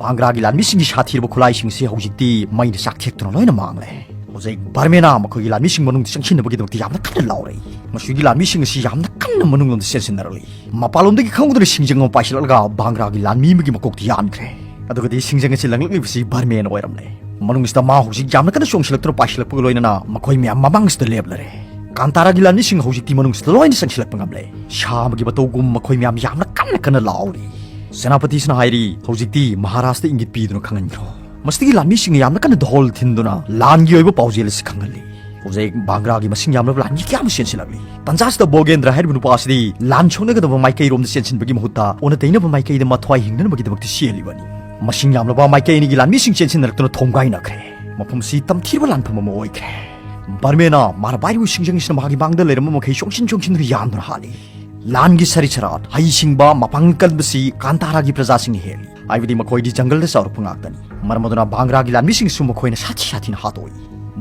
ꯕꯥꯡꯒ꯭ꯔꯥꯒꯤ ꯂꯥꯟꯃꯤꯁꯤꯡꯒꯤ ꯁꯥꯊꯤꯔꯕ ꯈꯨꯠꯂꯥꯏꯁꯤꯡꯁꯤ ꯍꯧꯖꯤꯛꯇꯤ ꯃꯩꯅ ꯆꯥꯛꯊꯦꯛꯇꯨꯅ ꯂꯣꯏꯅ ꯃꯥꯡꯂꯦ꯫ ꯍꯧꯖꯤꯛ ꯕꯔꯃꯦꯅ ꯃꯈꯣꯏꯒꯤ ꯂꯥꯟꯃꯤꯁꯤꯡ ꯃꯅꯨꯡꯗ ꯆꯪꯁꯤꯟꯅꯕꯒꯤꯗꯃꯛꯇ ꯌꯥꯝꯅ ꯀꯟꯅ ꯂꯥꯎꯔꯛꯏ꯫ ꯃꯁꯤꯒꯤ ꯂꯥꯟꯃꯤꯁꯤꯡ ꯑꯁꯤ ꯌꯥꯝꯅ ꯀꯟꯅ ꯃꯅꯨꯡꯂꯣꯝꯗ ꯆꯦꯟꯁꯤꯟꯅꯔꯛꯂꯤ꯫ ꯃꯄꯥꯟꯂꯣꯝꯗꯒꯤ ꯈꯪꯍꯧꯗꯅ ꯁꯤꯡꯖꯪ ꯑꯃ ꯄꯥꯏꯁꯤꯜꯂꯛꯂꯒ ꯕꯥꯡꯒ꯭ꯔꯥꯒꯤ ꯂꯥꯟꯃꯤ ꯑꯃꯒꯤ ꯃꯀꯣꯛꯇ ꯌꯥꯟꯈ꯭ꯔꯦ꯫ ꯑꯗꯨꯒꯗꯤ ꯁꯤꯡꯖꯪ ꯑꯁꯤ ꯂꯪꯂꯛꯂꯤꯕꯁꯤ ꯕꯔꯃꯦꯅ ꯑꯣꯏꯔꯝꯂꯦ꯫ ꯃꯅꯨꯡꯁꯤꯗ ꯃꯥ ꯍꯧꯖꯤꯛ ꯌꯥꯝꯅ ꯀꯟꯅ ꯆꯣꯡꯁꯤꯜꯂꯛꯇꯨꯅ ꯄꯥꯏꯁꯤꯜꯂꯛꯄꯒ ꯂꯣꯏꯅꯅ ꯃꯈꯣꯏ ꯃꯌꯥꯝ ꯃꯃꯥꯡꯁꯤꯗ ꯂꯦꯞꯂꯔꯦ꯫ ꯀꯥꯟꯇꯥꯔꯥꯒꯤ ꯂꯥꯟꯃꯤꯁꯤꯡ ꯍꯧꯖꯤꯛꯇꯤ ꯃꯅꯨꯡꯁꯤꯗ ꯂꯣꯏꯅ ꯆꯪꯁꯤꯜꯂꯛꯄ ꯉꯝꯂꯦ꯫ ꯁꯥ ꯑꯃꯒꯤ ꯃꯇꯧꯒꯨꯝ ꯃꯈꯣꯏ ꯃꯌꯥꯝ ꯌꯥꯝꯅ ꯀꯟꯅ ꯀꯟꯅ ꯂꯥꯎꯔꯤ꯫ ꯁꯦꯅꯥꯄꯇꯤꯁꯤꯅ ꯍꯥꯏꯔꯤ, "ꯍꯧꯖꯤꯛꯇꯤ ꯃꯍꯥꯔꯥꯖꯇ ꯏꯪꯒꯤꯠ ꯄꯤꯗꯨꯅ ꯈꯪꯍꯟꯈ꯭ꯔꯣ꯫" ꯃꯁꯤꯗꯒꯤ ꯂꯥꯟꯃꯤꯁꯤꯡꯅ ꯌꯥꯝꯅ ꯀꯟꯅ ꯙꯣꯜ ꯊꯤꯟꯗꯨꯅ ꯂꯥꯟꯒꯤ ꯑꯣꯏꯕ ꯄꯥꯎꯖꯦꯜ ꯑꯁꯤ ꯈꯪꯍꯜꯂꯤ꯫ ꯍꯧꯖꯤꯛ ꯕꯥꯡꯒ꯭ꯔꯥꯒꯤ ꯃꯁꯤꯡ ꯌꯥꯝꯂꯕ ꯂꯥꯟꯃꯤ ꯀꯌꯥ ꯑꯃ ꯆꯦꯟꯁꯤꯜꯂꯛꯂꯤ꯫ ꯇꯟꯖꯥꯁꯤꯗ ꯕꯣꯒꯦꯟꯗ꯭ꯔ ꯍꯥꯏꯔꯤꯕ ꯅꯨꯄꯥ ꯑꯁꯤꯗꯤ ꯂꯥꯟ ꯁꯣꯛꯅꯒꯗꯕ ꯃꯥꯏꯀꯩꯔꯣꯝꯗ ꯆꯦꯟꯁꯤꯟꯕꯒꯤ ꯃꯍꯨꯠꯇ ꯑꯣꯟꯅ ꯇꯩꯅꯕ ꯃꯥꯏꯀꯩꯗ ꯃꯊ꯭ꯋꯥꯏ ꯍꯤꯡꯅꯅꯕꯒꯤꯗꯃꯛꯇ ꯆꯦꯜꯂꯤꯕꯅꯤ꯫ ꯃꯁꯤꯡ ꯌꯥꯝꯂꯕ ꯃꯥꯏꯀꯩ ꯑꯅꯤꯒꯤ ꯂꯥꯟꯃꯤꯁꯤꯡ ꯆꯦꯟꯁꯤꯟꯅꯔꯛꯇꯨꯅ ꯊꯣꯝꯒꯥꯏꯅꯈ꯭ꯔꯦ꯫ ꯃꯐꯝ ꯑꯁꯤ ꯇꯝꯊꯤꯔꯕ ꯂꯥꯟꯐꯝ ꯑꯃ ꯑꯣꯏꯈ꯭ꯔꯦ꯫ ꯕꯔꯃꯦꯅ ꯃꯥꯅ ꯄꯥꯏꯔꯤꯕ ꯁꯤꯡꯖꯪꯁꯤꯅ ꯃꯥꯒꯤ ꯃꯥꯡꯗ ꯂꯩꯔꯝꯕ ꯃꯈꯩ ꯆꯣꯡꯁꯤꯟ ꯆꯣꯡꯁꯤꯟꯗꯨꯅ ꯌꯥꯝꯗꯨꯅ ꯍꯥꯠꯂꯤ꯫ ꯂꯥꯟꯒꯤ ꯁꯔꯤ ꯁꯔꯥꯠ, ꯍꯩꯁꯤꯡꯕ, ꯃꯄꯥꯡꯒꯜ ꯀꯟꯕꯁꯤ ꯀꯥꯟꯇꯥꯔꯥꯒꯤ ꯄ꯭ꯔꯖꯥꯁꯤꯡꯅ ꯍꯦꯜꯂꯤ꯫ ꯍꯥꯏꯕꯗꯤ ꯃꯈꯣꯏꯗꯤ ꯖꯪꯒꯜꯗ ꯆꯥꯎꯔꯛꯄ ꯉꯥꯛꯇꯅꯤ꯫ ꯃꯔꯝ ꯑꯗꯨꯅ ꯚꯥꯡꯒ꯭ꯔꯥꯒꯤ ꯂꯥꯟꯃꯤꯁꯤꯡꯁꯨ ꯃꯈꯣꯏꯅ ꯁꯥꯊꯤ ꯁꯥꯊꯤꯅ ꯍꯥꯠꯇꯣꯛꯏ꯫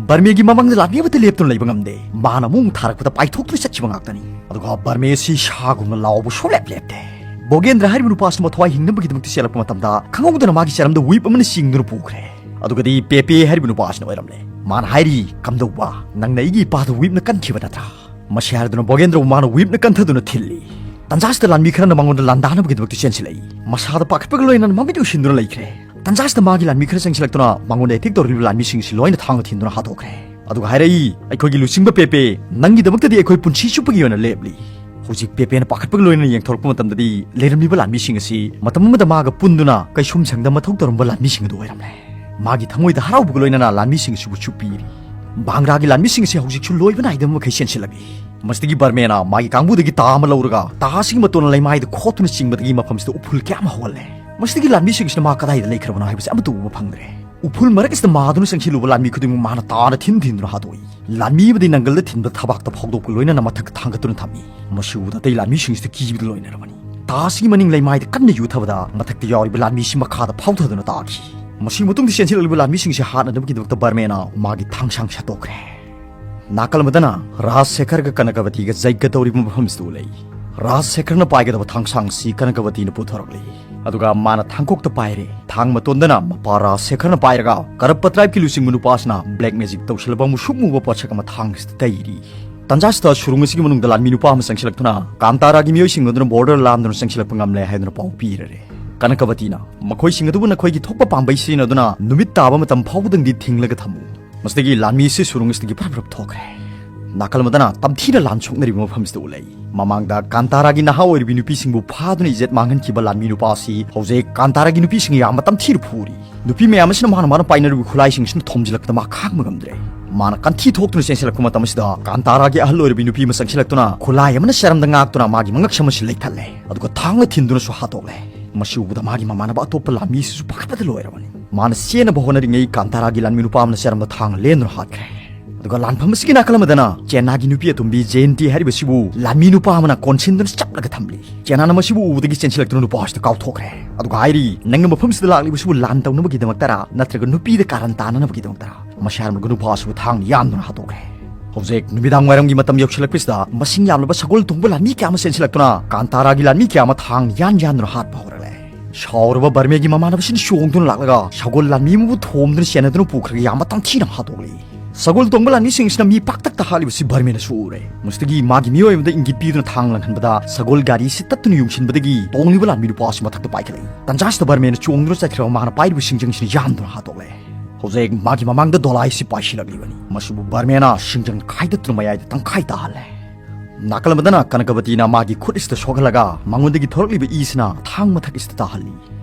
ꯕꯔꯃꯦꯒꯤ ꯃꯃꯥꯡꯗ ꯂꯥꯟꯃꯤ ꯑꯃꯠꯇ ꯂꯦꯞꯇꯨꯅ ꯂꯩꯕ ꯉꯝꯗꯦ꯫ ꯃꯥꯅ ꯑꯃꯨꯛ ꯊꯥꯔꯛꯄꯗ ꯄꯥꯏꯊꯣꯛꯇꯨꯅ ꯆꯠꯈꯤꯕ ꯉꯥꯛꯇꯅꯤ꯫ ꯑꯗꯨꯒ ꯕꯔꯃꯦ ꯑꯁꯤ ꯁꯥꯒꯨꯝꯅ ꯂꯥꯎꯕ ꯁꯨꯡꯂꯦꯞ ꯂꯦꯞꯇꯦ꯫ ꯕꯣꯒꯦꯟꯗ꯭ꯔ ꯍꯥꯏꯔꯤꯕ ꯅꯨꯄꯥꯁꯤꯅ ꯃꯊꯋꯥꯏ ꯍꯤꯡꯅꯕꯒꯤꯗꯃꯛꯇ ꯆꯦꯜꯂꯛꯄ ꯃꯇꯝꯗ ꯈꯪꯍꯧꯗꯅ ꯃꯥꯒꯤ ꯆꯔꯝꯗ ꯋꯤꯞ ꯑꯃꯅ ꯆꯤꯡꯗꯨꯅ ꯄꯨꯈ꯭ꯔꯦ꯫ ꯑꯗꯨꯒꯗꯤ ꯄꯦꯄꯦ ꯍꯥꯏꯔꯤꯕ ꯅꯨꯄꯥꯁꯤꯅ ꯑꯣꯏꯔꯝꯂꯦ꯫ ꯃꯥꯅ ꯍꯥꯏꯔꯤ, "ꯀꯝꯗꯧꯕ? ꯅꯪꯅ ꯑꯩꯒꯤ ꯏꯄꯥꯗ ꯋꯤꯞꯅ ꯀꯟꯈꯤꯕ ꯅꯠꯇ꯭ꯔꯥ?" ꯃꯁꯤ ꯍꯥꯏꯔꯗꯨꯅ ꯕꯣꯒꯦꯟꯗ꯭ꯔꯕꯨ ꯃꯥꯅ ꯋꯤꯞꯅ ꯀꯟꯊꯗꯨꯅ ꯊꯤꯜꯂꯤ꯫ ꯇꯟꯖꯥꯁꯤꯗ ꯂꯥꯟꯃꯤ ꯈꯔꯅ ꯃꯉꯣꯟꯗ ꯂꯥꯟꯗꯥꯅꯕꯒꯤꯗꯃꯛꯇ ꯆꯦꯟꯁꯤꯜꯂꯛꯏ꯫ ꯃꯁꯥꯗ ꯄꯥꯈꯠꯄꯒ ꯂꯣꯏꯅꯅ ꯃꯃꯤꯠ ꯎꯏꯁꯤꯟꯗꯨꯅ ꯂꯩꯈ꯭ꯔꯦ꯫ ꯇꯟꯖꯥꯁꯤꯗ ꯃꯥꯒꯤ ꯂꯥꯟꯃꯤ ꯈꯔ ꯆꯪꯁꯤꯜꯂꯛꯇꯨꯅ ꯃꯉꯣꯟꯗ ꯑꯦꯇꯦꯛ ꯇꯧꯔꯤꯕ ꯂꯥꯟꯃꯤꯁꯤꯡꯁꯤ ꯂꯣꯏꯅ ꯊꯥꯡꯅ ꯊꯤꯟꯗꯨꯅ ꯍꯥꯠꯇꯣꯛꯈ꯭ꯔꯦ꯫ ꯑꯗꯨꯒ ꯍꯥꯏꯔꯛꯏ, "ꯑꯩꯈꯣꯏꯒꯤ ꯂꯨꯆꯤꯡꯕ ꯄꯦꯄꯦ, ꯅꯪꯒꯤꯗꯃꯛꯇꯗꯤ ꯑꯩꯈꯣꯏ ꯄꯨꯟꯁꯤ ꯆꯨꯞꯄꯒꯤ ꯑꯣꯏꯅ ꯂꯦꯞꯂꯤ꯫" ꯍꯧꯖꯤꯛ ꯄꯦꯄꯦꯅ ꯄꯥꯈꯠꯄꯒ ꯂꯣꯏꯅꯅ ꯌꯦꯡꯊꯣꯔꯛꯄ ꯃꯇꯝꯗꯗꯤ ꯂꯩꯔꯝꯂꯤꯕ ꯂꯥꯟꯃꯤꯁꯤꯡ ꯑꯁꯤ ꯃꯇꯝ ꯑꯃꯗ ꯃꯥꯒ ꯄꯨꯟꯗꯨꯅ ꯀꯩꯁꯨꯝꯁꯪꯗ ꯃꯊꯧ ꯇꯧꯔꯝꯕ ꯂꯥꯟꯃꯤꯁꯤꯡ ꯑꯗꯨ ꯑꯣꯏꯔꯝꯂꯦ꯫ ꯃꯥꯒꯤ ꯊꯃꯣꯏꯗ ꯍꯔꯥꯎꯕꯒ ꯂꯣꯏꯅꯅ ꯂꯥꯟꯃꯤꯁꯤꯡ ꯑꯁꯤꯕꯨ ꯆꯨꯞꯄꯤꯔꯤ꯫ ꯚꯥꯡꯒ꯭ꯔꯥꯒꯤ ꯂꯥꯟꯃꯤꯁꯤꯡ ꯑꯁꯤ ꯍꯧꯖꯤꯛꯁꯨ ꯂꯣꯏꯕ ꯅꯥꯏꯗꯕ ꯃꯈꯩ ꯆꯦꯟꯁꯤꯜꯂꯛꯏ꯫ ꯃꯁꯤꯗꯒꯤ ꯕꯔꯃꯦꯅ ꯃꯥꯒꯤ ꯀꯥꯡꯕꯨꯗꯒꯤ ꯇꯥ ꯑꯃ ꯂꯧꯔꯒ ꯇꯥ ꯑꯁꯤꯒꯤ ꯃꯇꯣꯟꯅ ꯂꯩꯃꯥꯏꯗ ꯈꯣꯠꯇꯨꯅ ꯆꯤꯡꯕꯗꯒꯤ ꯃꯐꯝꯁꯤꯗ ꯎꯐꯨꯜ ꯀꯌꯥ ꯑꯃ ꯍꯧꯍꯜꯂꯦ꯫ ꯃꯁꯤꯗꯒꯤ ꯂꯥꯟꯃꯤꯁꯤꯡꯁꯤꯅ ꯃꯥ ꯀꯗꯥꯏꯗ ꯂꯩꯈ꯭ꯔꯕꯅꯣ ꯍꯥꯏꯕꯁꯤ ꯑꯃꯠꯇ ꯎꯕ ꯐꯪꯗ꯭ꯔꯦ꯫ ꯎꯐꯨꯜ ꯃꯔꯛ ꯑꯁꯤꯗ ꯃꯥꯗꯨꯅ ꯆꯪꯁꯤꯜꯂꯨꯕ ꯂꯥꯟꯃꯤ ꯈꯨꯗꯤꯡꯃꯛ ꯃꯥꯅ ꯇꯥꯅ ꯊꯤꯟ ꯊꯤꯟꯗꯨꯅ ꯍꯥꯠꯇꯣꯛꯏ꯫ ꯂꯥꯟꯃꯤ ꯑꯃꯗꯤ ꯅꯪꯒꯜꯗ ꯊꯤꯟꯕ ꯊꯕꯥꯛꯇ ꯐꯥꯎꯗꯣꯛꯄ ꯂꯣꯏꯅꯅ ꯃꯊꯛꯇ ꯊꯥꯡꯒꯠꯇꯨꯅ ꯊꯝꯃꯤ꯫ ꯃꯁꯤ ꯎꯕꯗ ꯑꯇꯩ ꯂꯥꯟꯃꯤꯁꯤꯡꯁꯤꯗ ꯀꯤꯕꯗ ꯂꯣꯏꯅꯔꯕꯅꯤ꯫ ꯇꯥ ꯑꯁꯤꯒꯤ ꯃꯅꯤꯡ ꯂꯩꯃꯥꯏꯗ ꯀꯟꯅ ꯌꯨꯊꯕꯗ ꯃꯊꯛꯇ ꯌꯥꯎꯔꯤꯕ ꯂꯥꯟꯃꯤꯁꯤ ꯃꯈꯥꯗ ꯐꯥꯎꯊꯗꯨꯅ ꯇꯥꯈꯤ꯫ ꯃꯁꯤꯒꯤ ꯃꯇꯨꯡꯗ ꯆꯦꯟꯁꯤꯜꯂꯛꯂꯤꯕ ꯂꯥꯟꯃꯤꯁꯤꯡꯁꯤ ꯍꯥꯠꯅꯅꯕꯒꯤꯗꯃꯛꯇ ꯕꯔꯃꯦꯅ ꯃꯥꯒꯤ ꯊꯥꯡꯁꯥꯡ ꯁꯠꯇꯣꯛꯈ꯭ꯔꯦ꯫ ꯅꯥꯀꯜ ꯑꯃꯗꯅ ꯔꯥꯖ ꯁꯦꯈꯔꯒ ꯀꯅꯀꯕꯇꯤꯒ ꯖꯩꯒ ꯇꯧꯔꯤꯕ ꯃꯐꯝꯁꯤꯗ ꯎꯠꯂꯛꯏ꯫ ꯔꯥꯖ ꯁꯦꯈꯔꯅ ꯄꯥꯏꯒꯗꯕ ꯊꯥꯡꯁꯥꯡꯁꯤ ꯀꯅꯀꯕꯇꯤꯅ ꯄꯨꯊꯣꯔꯛꯂꯤ꯫ ꯑꯗꯨꯒ ꯃꯥꯅ ꯊꯥꯡꯀꯣꯛꯇ ꯄꯥꯏꯔꯦ꯫ ꯊꯥꯡ ꯃꯇꯣꯟꯗꯅ ꯃꯄꯥ ꯔꯥꯖ ꯁꯦꯈꯔꯅ ꯄꯥꯏꯔꯒ ꯀꯔꯞꯄ ꯇ꯭ꯔꯥꯏꯕꯀꯤ ꯂꯨꯆꯤꯡꯕ ꯅꯨꯄꯥꯁꯤꯅ ꯕ꯭ꯂꯦꯛ ꯃꯦꯖꯤꯛ ꯇꯧꯁꯤꯜꯂꯕ ꯃꯨꯁꯨꯛ ꯃꯨꯕ ꯄꯣꯠꯁꯛ ꯑꯃ ꯊꯥꯡꯁꯤꯗ ꯇꯩꯔꯤ꯫ ꯇꯟꯖꯥꯁꯤꯗ ꯁꯨꯔꯨꯡ ꯑꯁꯤꯒꯤ ꯃꯅꯨꯡꯗ ꯂꯥꯟꯃꯤ ꯅꯨꯄꯥ ꯑꯃ ꯆꯪꯁꯤꯜꯂꯛꯇꯨꯅ ꯀꯥꯟꯇꯥꯔꯥꯒꯤ ꯃꯤꯑꯣꯏꯁꯤꯡ ꯑꯗꯨꯅ ꯕꯣꯔꯗꯔ ꯂꯥꯟꯗꯨꯅ ꯆꯪꯁꯤꯜꯂꯛꯄ ꯉꯝꯂꯦ ꯍꯥꯏꯗꯨꯅ ꯄꯥꯎ ꯄꯤꯔꯔꯦ꯫ ꯀꯅꯀꯕꯇꯤꯅ ꯃꯈꯣꯏꯁꯤꯡ ꯑꯗꯨꯕꯨ ꯅꯈꯣꯏꯒꯤ ꯊꯣꯛꯄ ꯄꯥꯝꯕꯩ ꯁꯤꯖꯤꯟꯅꯗꯨꯅ ꯅꯨꯃꯤꯠ ꯇꯥꯕ ꯃꯇꯝ ꯐꯥꯎꯕꯗꯪꯗꯤ ꯊꯤꯡꯂꯒ ꯊꯝꯃꯨ꯫ ꯃꯁꯤꯗꯒꯤ ꯂꯥꯟꯃꯤꯁꯤ ꯁꯨꯔꯨꯡ ꯑꯁꯤꯗꯒꯤ ꯐꯔꯞ ꯐꯔꯞ ꯊꯣꯛꯈ꯭ꯔꯦ꯫ ꯅꯥꯀꯜ ꯑꯃꯗꯅ ꯇꯝꯊꯤꯅ ꯂꯥꯟ ꯁꯣꯛꯅꯔꯤꯕ ꯃꯐꯝꯁꯤꯗ ꯎꯠꯂꯛꯏ꯫ ꯃꯃꯥꯡꯗ ꯀꯥꯟꯇꯥꯔꯥꯒꯤ ꯅꯍꯥ ꯑꯣꯏꯔꯤꯕꯤ ꯅꯨꯄꯤꯁꯤꯡꯕꯨ ꯐꯥꯗꯨꯅ ꯏꯖꯠ ꯃꯥꯡꯍꯟꯈꯤꯕ ꯂꯥꯟꯃꯤ ꯅꯨꯄꯥ ꯑꯁꯤ ꯍꯧꯖꯤꯛ ꯀꯥꯟꯇꯥꯔꯥꯒꯤ ꯅꯨꯄꯤꯁꯤꯡ ꯌꯥꯝꯅ ꯇꯝꯊꯤꯅ ꯐꯨꯔꯤ꯫ ꯅꯨꯄꯤ ꯃꯌꯥꯝ ꯑꯁꯤꯅ ꯃꯥꯅ ꯃꯥꯅ ꯄꯥꯏꯅꯔꯤꯕ ꯈꯨꯠꯂꯥꯏꯁꯤꯡꯁꯤꯅ ꯊꯣꯝꯖꯤꯜꯂꯛꯄꯗ ꯃꯥ ꯈꯥꯡꯕ ꯉꯝꯗ꯭ꯔꯦ꯫ ꯃꯥꯅ ꯀꯟꯊꯤ ꯊꯣꯛꯇꯨꯅ ꯆꯦꯟꯁꯤꯜꯂꯛꯄ ꯃꯇꯝ ꯑꯁꯤꯗ ꯀꯥꯟꯇꯥꯔꯥꯒꯤ ꯑꯍꯜ ꯑꯣꯏꯔꯕꯤ ꯅꯨꯄꯤ ꯑꯃ ꯆꯪꯁꯤꯜꯂꯛꯇꯨꯅ ꯈꯨꯠꯂꯥꯏ ꯑꯃꯅ ꯆꯔꯝꯗ ꯉꯥꯛꯇꯨꯅ ꯃꯥꯒꯤ ꯃꯉꯛꯁꯝ ꯑꯁꯤ ꯂꯩꯊꯠꯂꯦ꯫ ꯑꯗꯨꯒ ꯊꯥꯡꯅ ꯊꯤꯟꯗꯨꯅꯁꯨ ꯍꯥꯠꯇꯣꯛꯂꯦ꯫ ꯃꯁꯤ ꯎꯕꯗ ꯃꯥꯒꯤ ꯃꯃꯥꯟꯅꯕ ꯑꯇꯣꯞꯄ ꯂꯥꯟꯃꯤꯁꯤꯁꯨ ꯄꯥꯈꯠꯄꯗ ꯂꯣꯏꯔꯕꯅꯤ꯫ ꯃꯥꯅ ꯆꯦꯟꯅꯕ ꯍꯣꯠꯅꯔꯤꯉꯩ ꯀꯥꯟꯇꯥꯔꯥꯒꯤ ꯂꯥꯟꯃꯤ ꯅꯨꯄꯥ ꯑꯃꯅ ꯆꯔꯝꯗ ꯊꯥꯡꯅ ꯂꯦꯟꯗꯨꯅ ꯍꯥꯠꯈ꯭ꯔꯦ꯫ ꯑꯗꯨꯒ ꯂꯥꯟꯐꯝ ꯑꯁꯤꯒꯤ ꯅꯥꯀꯜ ꯑꯃꯗꯅ ꯆꯦꯅꯥꯒꯤ ꯅꯨꯄꯤ ꯑꯇꯣꯝꯕꯤ ꯖꯦꯟꯇꯤ ꯍꯥꯏꯔꯤꯕꯁꯤꯕꯨ ꯂꯥꯟꯃꯤ ꯅꯨꯄꯥ ꯑꯃꯅ ꯀꯣꯟꯁꯤꯟꯗꯨꯅ ꯆꯞꯂꯒ ꯊꯝꯂꯤ꯫ ꯆꯦꯅꯥꯅ ꯃꯁꯤꯕꯨ ꯎꯕꯗꯒꯤ ꯆꯦꯟꯁꯤꯜꯂꯛꯇꯨꯅ ꯅꯨꯄꯥ ꯑꯁꯤꯗ ꯀꯥꯎꯊꯣꯛꯈ꯭ꯔꯦ꯫ ꯑꯗꯨꯒ ꯍꯥꯏꯔꯤ, "ꯅꯪꯅ ꯃꯐꯝꯁꯤꯗ ꯂꯥꯛꯂꯤꯕꯁꯤꯕꯨ ꯂꯥꯟ ꯇꯧꯅꯕꯒꯤꯗꯃꯛꯇꯔꯥ, ꯅꯠꯇ꯭ꯔꯒ ꯅꯨꯄꯤꯗ ꯀꯥꯔꯟ ꯇꯥꯅꯅꯕꯒꯤꯗꯃꯛꯇꯔꯥ?" ꯃꯁꯤ ꯍꯥꯏꯔꯝꯂꯒ ꯅꯨꯄꯥ ꯑꯁꯤꯕꯨ ꯊꯥꯡꯅ ꯌꯥꯟꯗꯨꯅ ꯍꯥꯠꯇꯣꯛꯈ꯭ꯔꯦ꯫ ꯍꯧꯖꯤꯛ ꯅꯨꯃꯤꯗꯥꯡ ꯋꯥꯏꯔꯝꯒꯤ ꯃꯇꯝ ꯌꯧꯁꯤꯜꯂꯛꯄꯁꯤꯗ ꯃꯁꯤꯡ ꯌꯥꯝꯂꯕ ꯁꯒꯣꯜ ꯇꯣꯡꯕ ꯂꯥꯟꯃꯤ ꯀꯌꯥ ꯑꯃ ꯆꯦꯟꯁꯤꯜꯂꯛꯇꯨꯅ ꯀꯥꯟꯇꯥꯔꯥꯒꯤ ꯂꯥꯟꯃꯤ ꯀꯌꯥ ꯑꯃ ꯊꯥꯡꯅ ꯌꯥꯟ ꯌꯥꯟꯗꯨꯅ ꯍꯥꯠꯄ ꯍꯧꯔꯛꯂꯦ꯫ ꯁꯥꯎꯔꯕ ꯕꯔꯃꯦꯒꯤ ꯃꯃꯥꯟꯅꯕꯁꯤꯅ ꯆꯣꯡꯗꯨꯅ ꯂꯥꯛꯂꯒ ꯁꯒꯣꯜ ꯂꯥꯟꯃꯤ ꯑꯃꯕꯨ ꯊꯣꯝꯗꯨꯅ ꯆꯦꯟꯅꯗꯨꯅ ꯄꯨꯈ꯭ꯔꯒ ꯌꯥꯝꯅ ꯇꯝꯊꯤꯅ ꯍꯥꯠꯇꯣꯛꯂꯤ꯫ ꯁꯒꯣꯜ ꯇꯣꯡꯕ ꯂꯥꯟꯃꯤꯁꯤꯡꯁꯤꯅ ꯃꯤ ꯄꯥꯛꯇꯛꯇ ꯍꯥꯠꯂꯤꯕꯁꯤ ꯕꯔꯃꯦꯅꯁꯨ ꯎꯔꯦ꯫ ꯃꯁꯤꯗꯒꯤ ꯃꯥꯒꯤ ꯃꯤꯑꯣꯏ ꯑꯃꯗ ꯏꯪꯒꯤꯠ ꯄꯤꯗꯨꯅ ꯊꯥꯡ ꯂꯪꯍꯟꯕꯗ ꯁꯒꯣꯜ ꯒꯥꯔꯤ ꯑꯁꯤ ꯇꯠꯇꯨꯅ ꯌꯨꯡꯁꯤꯟꯕꯗꯒꯤ ꯇꯣꯡꯂꯤꯕ ꯂꯥꯟꯃꯤ ꯅꯨꯄꯥ ꯑꯁꯤ ꯃꯊꯛꯇ ꯄꯥꯏꯈꯠꯂꯛꯏ꯫ ꯇꯟꯖꯥꯁꯤꯗ ꯕꯔꯃꯦꯅ ꯆꯣꯡꯗꯨꯅ ꯆꯠꯈ꯭ꯔꯕ ꯃꯥꯅ ꯄꯥꯏꯔꯤꯕ ꯁꯤꯡꯖꯪꯁꯤꯅ ꯌꯥꯟꯗꯨꯅ ꯍꯥꯠꯇꯣꯛꯂꯦ꯫ ꯍꯧꯖꯤꯛ ꯃꯥꯒꯤ ꯃꯃꯥꯡꯗ ꯗꯣꯂꯥꯏ ꯑꯁꯤ ꯄꯥꯏꯁꯤꯜꯂꯛꯂꯤꯕꯅꯤ꯫ ꯃꯁꯤꯕꯨ ꯕꯔꯃꯦꯅ ꯁꯤꯡꯖꯪ ꯈꯥꯏꯗꯠꯇꯨꯅ ꯃꯌꯥꯏꯗ ꯇꯪꯈꯥꯏ ꯇꯥꯍꯜꯂꯦ꯫ ꯅꯥꯀꯜ ꯑꯃꯗꯅ ꯀꯅꯀꯕꯇꯤꯅ ꯃꯥꯒꯤ ꯈꯨꯠ ꯑꯁꯤꯗ ꯁꯣꯛꯍꯜꯂꯒ ꯃꯉꯣꯟꯗꯒꯤ ꯊꯣꯔꯛꯂꯤꯕ ꯏꯁꯤꯅ ꯊꯥꯡ ꯃꯊꯛ ꯑꯁꯤꯗ ꯇꯥꯍꯜꯂꯤ꯫